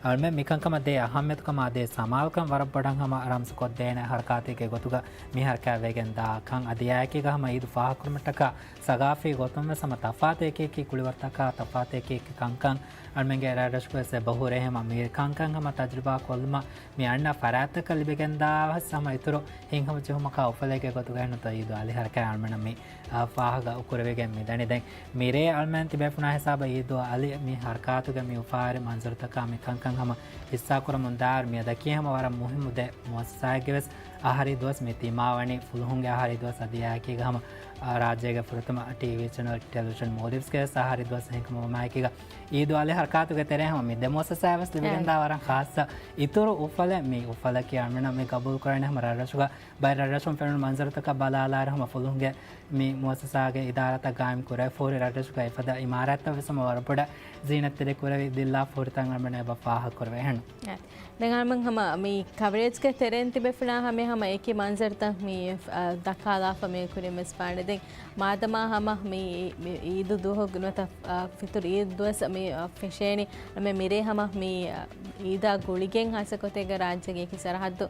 އަޅުމެން މިކަންކަމަށް ދޭ އަހައްމިޔަތުކަމާ ދޭ ސަމާލުކަން ވަރަށް ބޮޑަށް ހަމަ ރަމްޒުކޮށްދޭނެ ހަރަކާތެއްގެ ގޮތުގަ މި ހަރަކާތް ވެގެން ދާ ކަން އަދި އެއާއެކީގަ ހަމަ އީދު ފާހަގަކުރުމަށްޓަކާ ސަގާފީ ގޮތުން ވެސް ހަމަ ތަފާތު އެކިއެކި ކުޅިވަރުތަކާ ތަފާތު އެކިއެކި ކަންކަން އަޅުމެންގެ ރަށްރަށުގަ ވެސް އެބަހުރޭ. ހަމަ މި ކަންކަން ހަމަ ތަޖުރިބާ ކޮށްލުމަށް މި އަންނަ ފަރާތްތަކަށް ލިބިގެންދާ ވެސް ހަމަ އިތުރު ހިތްހަމަޖެހުމަކާ އުފަލެއްގެ ގޮތުގަ އެހެންނުތޯ އީދު އަލި ހަރަކާތް އަޅުމެންނަށް މި އާ، ފާހަގަ ކުރެވިގެން މިދަނީ. ދެން މިރޭ އަޅުމެން ތިބޭފުނާ ހިސާބަށް އީދު އަލި މި ހަރަކާތުގެ މި އުފާވެރި މަންޒަރުތަކާ މި ކަންކަން ހަމަ ހިއްސާކުރަމުން ދާއިރު މިއަދަކީ ހަމަ ވަރަށް މުހިއްމު ދެ މުއައްސަސާއެއްގެ ވެސް އަހަރީ ދުވަސް މި ދިމާވަނީ ފުލުހުންގެ އަހަރީ ދުވަސް އަދި އެއާއެކީގަ ހަމަ، އާ، ރާއްޖޭގެ ފުރަތަމަ ޓީވީ ޗެނަލް ޓެލެވިޝަން މޯލްޑިވްސްގެ ވެސް އަހަރީ ދުވަސް ހިނގުމުން ވުމާއެކީގަ އީދު އަލި ހަރަކާތުގެ ތެރޭ ހަމަ މި ދެ މުއައްސަސާއަށް ވެސް ލިބިގެންދާ އާ. ވަރަށް ޚާއްޞަ އިތުރު އުފަލެއް މި އުފަލަކީ އަޅުމެންނަށް މި ގަބޫލު ކުރަނީ ހަމަ ރަށްރަށުގަ ބައެއް ރަށްރަށުން ފެނުނު މަންޒަރުތަކަށް ބަލާލާއިރު ހަމަ ފުލުހުންގެ މި މުއައްސަސާގެ އިދާރާތައް ގާއިމް ކުރެވިފަ ހުރި ރަށްރަށުގައި އެފަދަ އިމާރާތްތައް ވެސް ހަމަ ވަރަށް ބޮޑަށް ޒީނަތްތެރި ކުރެވި ދިއްލާފަ ހުރިތަން އަޅުމެންނަށް އެބަ ފާހަގަކުރެވޭ އެހެން. އެ، ދެން އަޅުމެން ހަމަ މި ކަވަރޭޖްގެ ތެރެއިން ތިބޭފުޅާ ހަމަ ހަމަ އެކި މަންޒަރުތައް މި، އަ، ދައްކާލާފަ މި ކުރިން ވެސް ވާނެ. ދެން މާދަމާ ހަމަ މި، މި އީދު ދުވަހު ނުވަތަ، އަ، ފިތުރު އީދު ދުވަސް މި، އަ، ފެށޭނީ. އަ، މި މިރޭ ހަމަ މި، އަ، އީދާ ގުޅިގެން ހާއްސަ ގޮތެއްގަ ރާއްޖޭގެ އެކި ސަރަހައްދު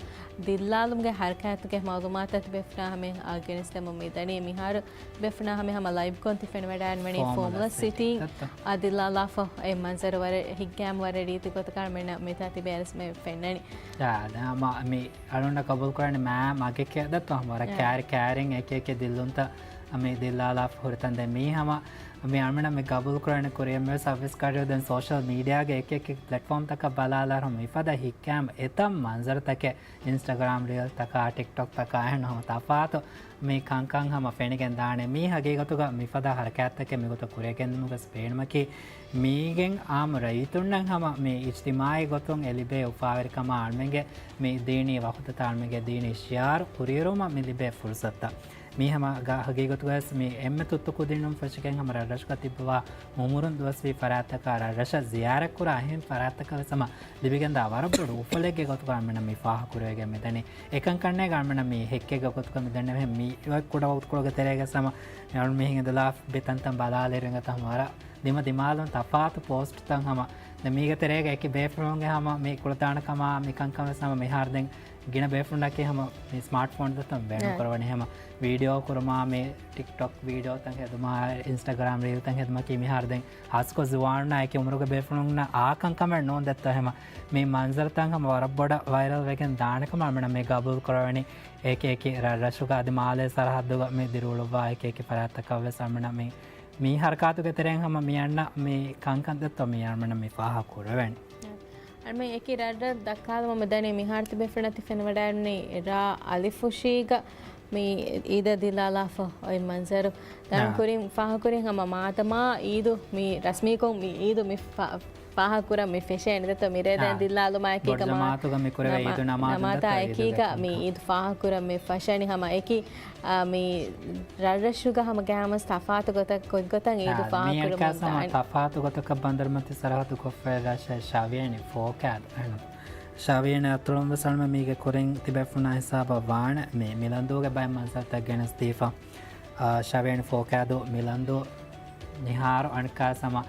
ދިއްލާލުމުގެ ހަރަކާތުގެ މައުލޫމާތު ތިބޭފުޅާ ހަމަ، އަ، ގެނެސްދެމުން މި ދަނީ. މިހާރު ތިބޭފުޅާ ހަމަ ހަމަ ލައިވްކޮށް ތި ފެނިވަޑައިގަންނަވަނީ ފޯމުލަސް ސިޓީ، ސިޓީ. އަ، ދިއްލާލާފަ އެ މަންޒަރު ވަރަށް ހިތްގައިމު ވަރަށް ރީތި ގޮތަކަށް އަޅުމެންނަށް މިތާ ތިބޭ އަރިސް މި ފެންނަނީ. އާ، ދެން ހަމަ މި އަޅުންނަށް ގަބޫލު ކުރަނީ މާ މަގެކޭ ދަތު ހަމަ ވަރަށް އާ. ކާރި ކާރިން އެކި އެކި ދިއްލުންތައް މި ދިއްލާލާފަ ހުރިތަން ދެން މީ ހަމަ މި އަޅުމެންނަށް މި ގަބޫލު ކުރަނީ ކުރިއަށް މިވެސް ސަރވިސް ކަރިއު ދެން ސޯޝަލް މީޑިއާގެ އެކި އެކި ޕްލެޓްފޯމްތަކަށް ބަލާލާއިރު މިފަދަ ހިތްގައިމު އެތައް މަންޒަރުތަކެއް އިންސްޓަގްރާމް ރީލްތަކާ، ޓިކްޓޮކްތަކާ އެހެން ހަމަ ތަފާތު މި ކަންކަން ހަމަ ފެނިގެން ދާނެ. މީ ހަގީގަތުގަ މިފަދަ ހަރަކާތްތަކެއް މިގޮތަށް ކުރިއަށް ގެންދުމުގަސް ބޭނުމަކީ، މީގެން އާއްމު ރައްޔިތުންނަށް ހަމަ މި އިޖްތިމާއީ ގޮތުން އެ ލިބޭ އުފާވެރިކަމާ އަޅުމެންގެ މި ދީނީ ވަޙުދަތާ އަޅުމެންގެ ދީނީ ޝިޢާރު ކުރިއެރުވުމަށް މި ލިބޭ ފުރުސަތުތައް. މީ ހަމަ ގަ-، ހަގީގަތުގަސް މި އެންމެ ތުއްތު ކުދިންނުން ފެށިގެން ހަމަ ރަ-، ރަށުގަ ތިއްބަވާ އުމުރުން ދުވަސްވީ ފަރާތްތަކާ، ރަށްރަށަށް ޒިޔާރަތްކުރާ އެހެން ފަރާތްތަކަށް ވެސް ހަމަ ލިބިގެންދާ ވަރަށް ބޮޑު އުފަލެއްގެ ގޮތުގަ އަޅުމެންނަށް މި ފާހަގަކުރެވިގެން މިދަނީ. އެކަންކަންނޭގަ އަޅުމެންނަށް މި ހެއްކެއްގެ ގޮތުގަ މިދެންނެވިހެން މި ކުޑަ ވަގުތުކޮޅުގެ ތެރޭގަ ހަމަ މި އަޅު މިހިނގި ދުލާ ބިތަންތަން ބަލާލިއިރު އިނގަތަ ހަމަ ވަރަށް ދިމަ ދިމާލުން ތަފާތު ޕޯސްޓްތައް ހަމަ ދެ މީގެ ތެރޭގަ އެކި ބޭފުޅުންގެ ހަމަ މި ކުޅަދާނަކަމާ މި ކަންކަން ވެސް ހަމަ މިހާރު ދެން ގިނަ ބޭފުޅުންނަކީ ހަމަ މި ސްމާޓް ފޯން ދަތުން ބޭނުން ކުރަވަނީ ހަމަ ވީޑިއޯ ކުރުމާ، މި ޓިކްޓޮކް ވީޑިއޯތައް ހެދުމާ، އިންސްޓަގްރާމް ރީލްތައް ހެދުމަކީ މިހާރު ދެން ހާސްކޮށް ޒުވާނުންނާ އެކި އުމުރުގެ ބޭފުޅުންނަށް އާ ކަންކަމެއް ނޫން ދެއްތޯ ހަމަ މި މަންޒަރުތައް ހަމަ ވަރަށް ބޮޑަށް ވައިރަލް ވެގެން ދާނެ ކަމަށް އަޅުމެންނަށް މި ގަބޫލު ކުރެވެނީ. އެކި އެކި ރަށްރަށުގަ އަދި މާލޭ ސަރަހައްދުގަ މި ދިރިއުޅުއްވާ އެކި އެކި ފަރާތްތަކަށް ވެސް އަޅުމެންނަށް މި މި ހަރަކާތުގެ ތެރެއިން ހަމަ މި އަންނަ މި ކަންކަން ދެއްތޯ މި އަޅުމެންނަށް މި ފާހަގަ ކުރެވެނީ. އަޅުމެން އެކި ރަށްރަށް ދައްކާލަމުން މިދަނީ މިހާރު ތިބޭފުޅުންނަށް ތި ފެނިވަޑައިގަންނަވާ ރ އަލިފުށީގަ މި އީދަށް ދިއްލާލާފަ އޮތް މަންޒަރު. ދާން ކުރިން ފާހަގަކުރިން ހަމަ މާދަމާ އީދު މި ރަސްމީކޮށް މި އީދު މި ފާ-، ފާހަގަކުރަން މި ފެށޭނެ ދެއްތޯ މިރޭ ދެން ދިއްލާލުމާއެކީގަ މާ-، ނަމާ-، ނަމާތާ އެކީގަ މި އީދު ފާހަގަކުރަން މި ފަށަނީ ހަމަ އެކި އާ، މި ރަށްރަށުގަ ހަމަ ގައިމުވެސް ތަފާތު ގޮތަށް، ކޮތްގޮތަށް އީދު ފާހަގަކުރަމުން ދާނެ. ތަފާތު ގޮތަކަށް ބަނދަރުމަތި ސަރަހައްދު ކޮށްފައި ރަށެއް ޝަވިޔަނި ފޯކައިދު. ޝަވިޔަނި އަތޮޅުން ވެސް އަޅުމެން މީގެ ކުރިން ތިބޭފުޅުންނާ ހިސާބަށް ވާނެ މި މިލަންދޫގެ ބައެއް މަންޒަރުތައް ގެނެސްދީފަ. އާ، ޝަވިޔަނި ފޯކައިދު މިލަންދޫ މިހާރު އަނެއްކާ ސަމަ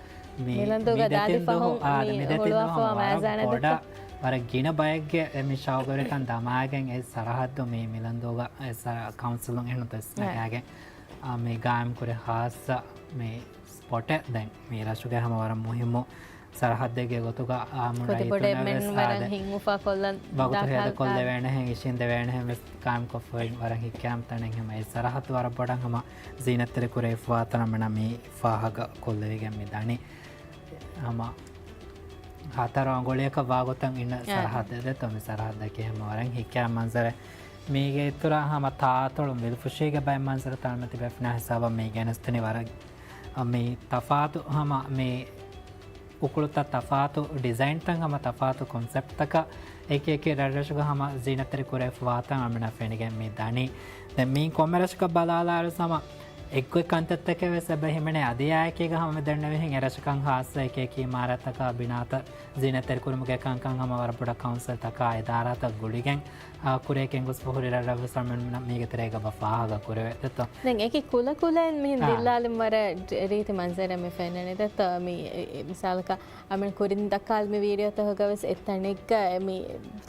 މި މިލަންދޫގަ ދާދި ފަހުން މި ހުޅުވާފަވާ މައިޒާނެ ދެއްތޯ؟ ވަރަށް ގިނަ ބައެއްގެ މި ޝައުގުވެރިކަން ދަމާގެން އެ ސަރަހައްދު މި މިލަންދޫގަ އެ ސަރަ-، ކައުންސިލުން އެހެން ނަގާގެން އާ، މި ގާއިމް ކުރި ހާއްސަ މި ސްޕޮޓެއް ދެން މި ރަށުގެ ހަމަ ވަރަށް މުހިއްމު ސަރަހައްދެއްގެ ގޮތުގަ އާ، މުން ރައްޔިތުންނަށް ވެސް ވަގުތު ހޭދަކޮށްލެވޭނެހެން އިށީނދެވޭނެހެން ވެސް ގާއިމްކޮށްފައި ވަރަށް ހިތްކައިމް ތަނެއް ހަމަ އެ ސަރަހައްދު ވަރަށް ބޮޑަށް ހަމަ ޒީނަތްތެރި ކުރެވިފަވާތަން އަޅުމެންނަށް މި ފާހަގަ ކޮށްލެވިގެން މި ދަނީ. ހަމަ ހަތަރު އަނގޮޅިއަކަށް ވާގޮތަށް އިންނަ އާ، ސަރަހައްދެއް ދެއްތޯ މި ސަރަހައްދަކީ ހަމަ ވަރަށް ހިތްކައިމް މަންޒަރެއް. މީގެ އިތުރަށް ހަމަ ތާއަތޮޅުން ވިލުފުށީގެ ބައެއް މަންޒަރުތައް އަޅުމެން ތިބޭފުޅުންނާ ހިސާބަށް މި ގެނެސްދިނީ ވަރަށް މި ތަފާތު ހަމަ މި އުކުޅުތައް ތަފާތު ޑިޒައިންތައް ހަމަ ތަފާތު ކޮންސެޕްޓްތަކަށް އެކި އެކި ރަށްރަށުގަ ހަމަ ޒީނަތްތެރި ކުރެވިފަވާތަން އަޅުމެންނަށް ފެނިގެން މި ދަނީ. ދެން މީން ކޮންމެ ރަށަކަށް ބަލާލާއިރު ހަމަ އެއްގޮތް ކަންތައްތަކެއް ވެސް އެބަ ހިމެނޭ. އަދި އާއެކީގަ ހަމަ މި ދެންނެވިހެން އެ ރަށަކަށް ހާއްސަ އެކި އެކި އިމާރާތްތަކާ ބިނާތައް ޒީނަތްތެރިކުރުމުގެ ކަންކަން ހަމަ ވަރަށް ބޮޑަށް ކައުންސިލްތަކާ އިދާރާތައް ގުޅިގެން، އާ، ކުރިޔަށް ގެންގޮސްފަ ހުރި ރަށްރަށް ވެސް އަޅުމެންނަށް މީގެ ތެރޭގަ ބަ ފާހަގަ ކުރެވޭ ދެއްތޯ. ދެން އެކި ކުލަކުލައިން މިހެން އާ، ދިއްލާލިން ވަރަށް ރީތި މަންޒަރެއް މި ފެންނަނީ ދެއްތޯ. މި އެ، އެ، މިސާލަކަށް އަޅުމެން ކުރިން ދައްކާލި މި ވީޑިއޯތަކުގަ ވެސް އެތަނެއްގަ މި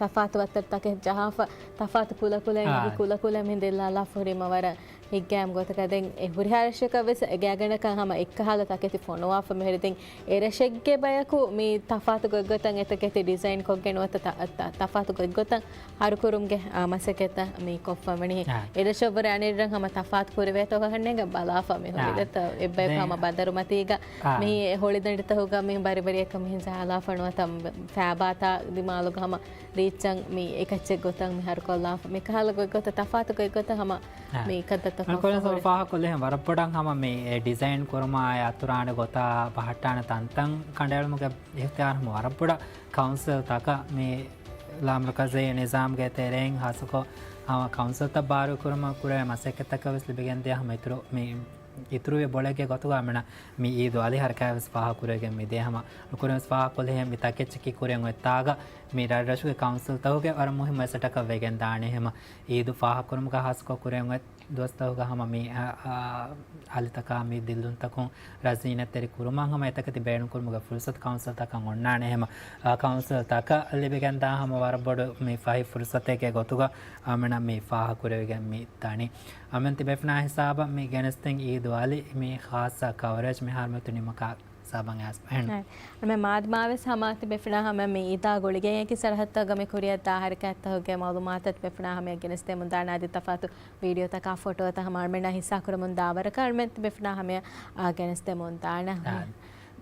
ތަފާތު ވައްތަރުތަކެއް ޖަހާފަ، ތަފާތު ކުލަކުލައިން އެކި އާ، ކުލަކުލައިން މިހެން ދިއްލާލާފަ ހުރީމަ ވަރަށް ހިތްގައިމު ގޮތަކަށް. ދެން އެ ހުރިހާ ރަށަކަށް ވެސް ގާތްގަނޑަކަށް ހަމަ އެއްކަހަލަ ތަކެތި ފޮނުވާފަ މިހުރި. ދެން އެ ރަށެއްގެ ބަޔަކު މި ތަފާތު ގޮތްގޮތަށް އެ ތަކެތި ޑިޒައިން ކޮށްގެން ނުވަތަ ތަ-، ތަ-، ތަފާތު ގޮތްގޮތަށް ހަރުކުރުމުގެ، އާ، މަސައްކަތްތައް މި ކޮށްފަ ވަނީ. އާ، އެ ރަށަށްވުރެ އަނެއް ރަށް ހަމަ ތަފާތު ކުރެވޭތޯ ކަހަންނޭގަ ބަލާފަ މި ހުރި. އާ، ދެއްތޯ އެއްބަޔަކު ދެން ހަމަ ބަނދަރުމަތީގަ އާ، މި އެ ހޮޅިދަނޑިތަކުގަ މި ބަރިބަރިއަކަށް މިހެން ޖަހާލާފަ ނުވަތަ ފައިބާތާ ދިމާލުގަ ހަމަ ރީއްޗަށް މި އެކައްޗެއް ގޮތަށް މި ހަރުކޮށްލާފަ. މި ކަހަލަ ގޮތްގޮތަށް ތަފާތު ގޮތްގޮތަށް ހަމަ އާ، މި ކަންތައްތައް އަޅުކަން ކޮށްފަ ހުރި. ފާހަގަކޮށްލިހެން ވަރަށް ބޮޑަށް ހަމަ މި އެ ޑިޒައިން ކުރުމާ އަތުރާނެ ގޮތާ ބަހައްޓާނެ ތަންތަން ކަނޑައެޅުމުގެ އިހްތިޔާރު ހަމަ ވަރަށް ބޮޑަށް ކައުންސިލްތަކަށް މި ލާމަރުކަޒީ ނިޒާމްގެ ތެރެއިން ހާއްސަކޮށް ހަމަ ކައުންސިލްތައް ބާރުކުރުމަށް ކުރެވޭ މަސައްކަތްތަކަށް ވެސް ލިބިގެންދިޔަ ހަމަ އިތުރު މި އިތުރުވި ބޮޅެއްގެ ގޮތުގަ އަޅުމެންނަށް މި އީދު އަލި ހަރަކާތް ވެސް ފާހަގަކުރެވިގެން މިދޭ. ހަމަ ނުކުރެވެސް ފާހަގަކޮށްލިހެން މި ތަކެއްޗަކީ ކުރިއަށް އޮތް ތާގަ މި ރަށްރަށުގެ ކައުންސިލްތަކުގެ ވަރަށް މުހިއްމު އެސެޓަކަށް ވެގެން ދާނެ. ހަމަ އީދު ފާހަގަކުރުމުގަ ހާއްސަކޮށް ކުރިއަށް އޮތް ދުވަސްތަކުގަ ހަމަ މި، އާ، އާ، އަލިތަކާ މި ދިއްލުންތަކުން ރަށް ޒީނަތްތެރި ކުރުމަށް ހަމަ އެތަކެތި ބޭނުންކުރުމުގެ ފުރުސަތު ކައުންސިލްތަކަށް އޮންނާނެ. ހަމަ، އާ، ކައުންސިލްތަކަށް ލިބިގެންދާ ހަމަ ވަރަށް ބޮޑު މި ފަހި ފުރުސަތެއްގެ ގޮތުގަ އަޅުމެންނަށް މި ފާހަގަކުރެވިގެން މި ދަނީ. އަޅުމެން ތިބޭފުޅުންނާ ހިސާބަށް މި ގެނެސްދިން އީދު އަލި މި ޚާއްޞަ ކަވަރޭޖް މިހާރު މިއޮތީ ނިމުމަކާ ހިސާބަށް އައިސް އެހެން. އަޅުމެން މާދަމާވެސް ހަމަ ތިބޭފުޅުންނާ ހަމަ މި އީދާ ގުޅިގެން އެކި ސަރަހައްދުތަކުގަ މި ކުރިއަށްދާ ހަރަކާތްތަކުގެ މައުލޫމާތުތައް ތިބޭފުޅުންނާ ހަމަޔަށް ގެނެސްދެމުން ދާނެ. އަދި ތަފާތު ވީޑިއޯތަކާ ފޮޓޯތައް ހަމަ އަޅުމެންނާ ހިއްސާކުރަމުން ދާ ވަރަކަށް އަޅުމެން ތިބޭފުޅުންނާ ހަމަޔަށް، އާ، ގެނެސްދެމުން ދާނެ. އާ،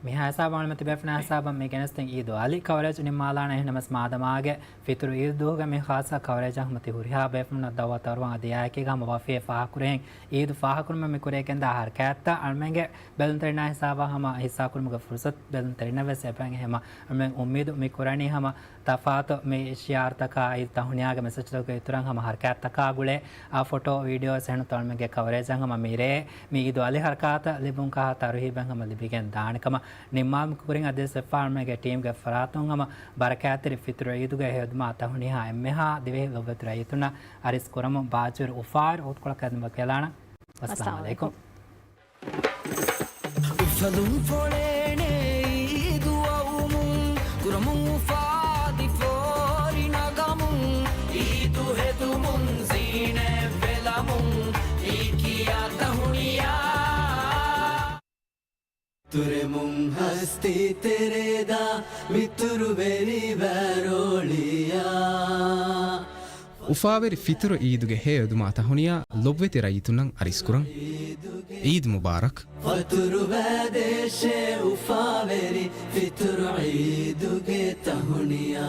މިހާ ހިސާބަށް އަޅުމެން ތިބޭފުޅުންނާ ހިސާބަށް މި ގެނެސްދިން އީދު އަލި ކަވަރޭޖް ނިންމާލާނެ. އެހެންނަމަވެސް މާދަމާގެ ފިތުރު އީދު ދުވަހުގެ މި ޚާއްޞަ ކަވަރޭޖަށް ހަމަ ތި ހުރިހާ ބޭފުޅުންނަށް ދައުވަތު އަރުވަން އަދި އާއެކީގަ ހަމަ ވަފީ ފާހަގަކުރެހެން އީދު ފާހަގަކުރުމަށް މި ކުރިޔަށް ގެންދާ ހަރަކާތްތައް އަޅުމެންގެ ބެލުންތެރިންނާ ހިސާބަށް ހަމަ ހިއްސާކުރުމުގެ ފުރުސަތު ބެލުންތެރިންނަށް ވެސް އެބައިން. އެހެންމަ އަޅުމެން އުއްމީދު މި ކުރަނީ ހަމަ ތަފާތު މި ޝިއާރުތަކާ އީދު ތަހުނިޔާގެ މެސެޖްތަކުގެ އިތުރަށް ހަމަ ހަރަކާތްތަކާ ގުޅޭ އާ ފޮޓޯ ވީޑިއޯ ވެސް އެހެން އަޅުމެންގެ ކަވަރޭޖަށް ހަމަ މިރޭ މި އީދު އަލި ހަރަކާތަށް ލިބުން ކަހަލަ ތަރުހީބެއް ހަމަ ލިބިގެން ދާނެ ކަމަށް ނިންމާލުމުގެ ކުރިން އަދިވެސް އެއްފަހަރު އަޅުމެންގެ ޓީމްގެ ފަރާތުން ހަމަ ބަރަކާތްތެރި ފިތުރު އީދުގެ ހެޔޮދިމާ ތަހުނިޔާ އެންމެހާ ދިވެހި ލޮބުވެތި ރައްޔިތުންނަށް އަރިސް ކުރަމުން ބާއްޖަވެރި އުފާވެރި އުފައްދަކޮޅަކަށް ދެމިކެލާނަން. އައްސަލާމު އައްސަލާމު އަލައިކުމް. އުފަލުން ފޮޅޭނެ އީދު އައުމުން، ކުރަމުން އުފާދި ފޯރި ނަގަމުން، އީދު ހެދުމުން ޒީނަތް ވެލަމުން، ހީކިޔާ ތަހުނިޔާ. ތުރެމުން ހަސްތި ތެރޭދާ މިތުރުވެރި ވަރޯޅިޔާ. އުފާވެރި ފިތުރު އީދުގެ ހެޔޮދިމާ ތަހުނިޔާ ލޮބުވެތި ރައްޔިތުންނަށް އަރިސްކުރަން. އީދު މުބާރަކް. ފަތުރުވަދޭށޭ އުފާވެރި ފިތުރު އީދުގެ ތަހުނިޔާ.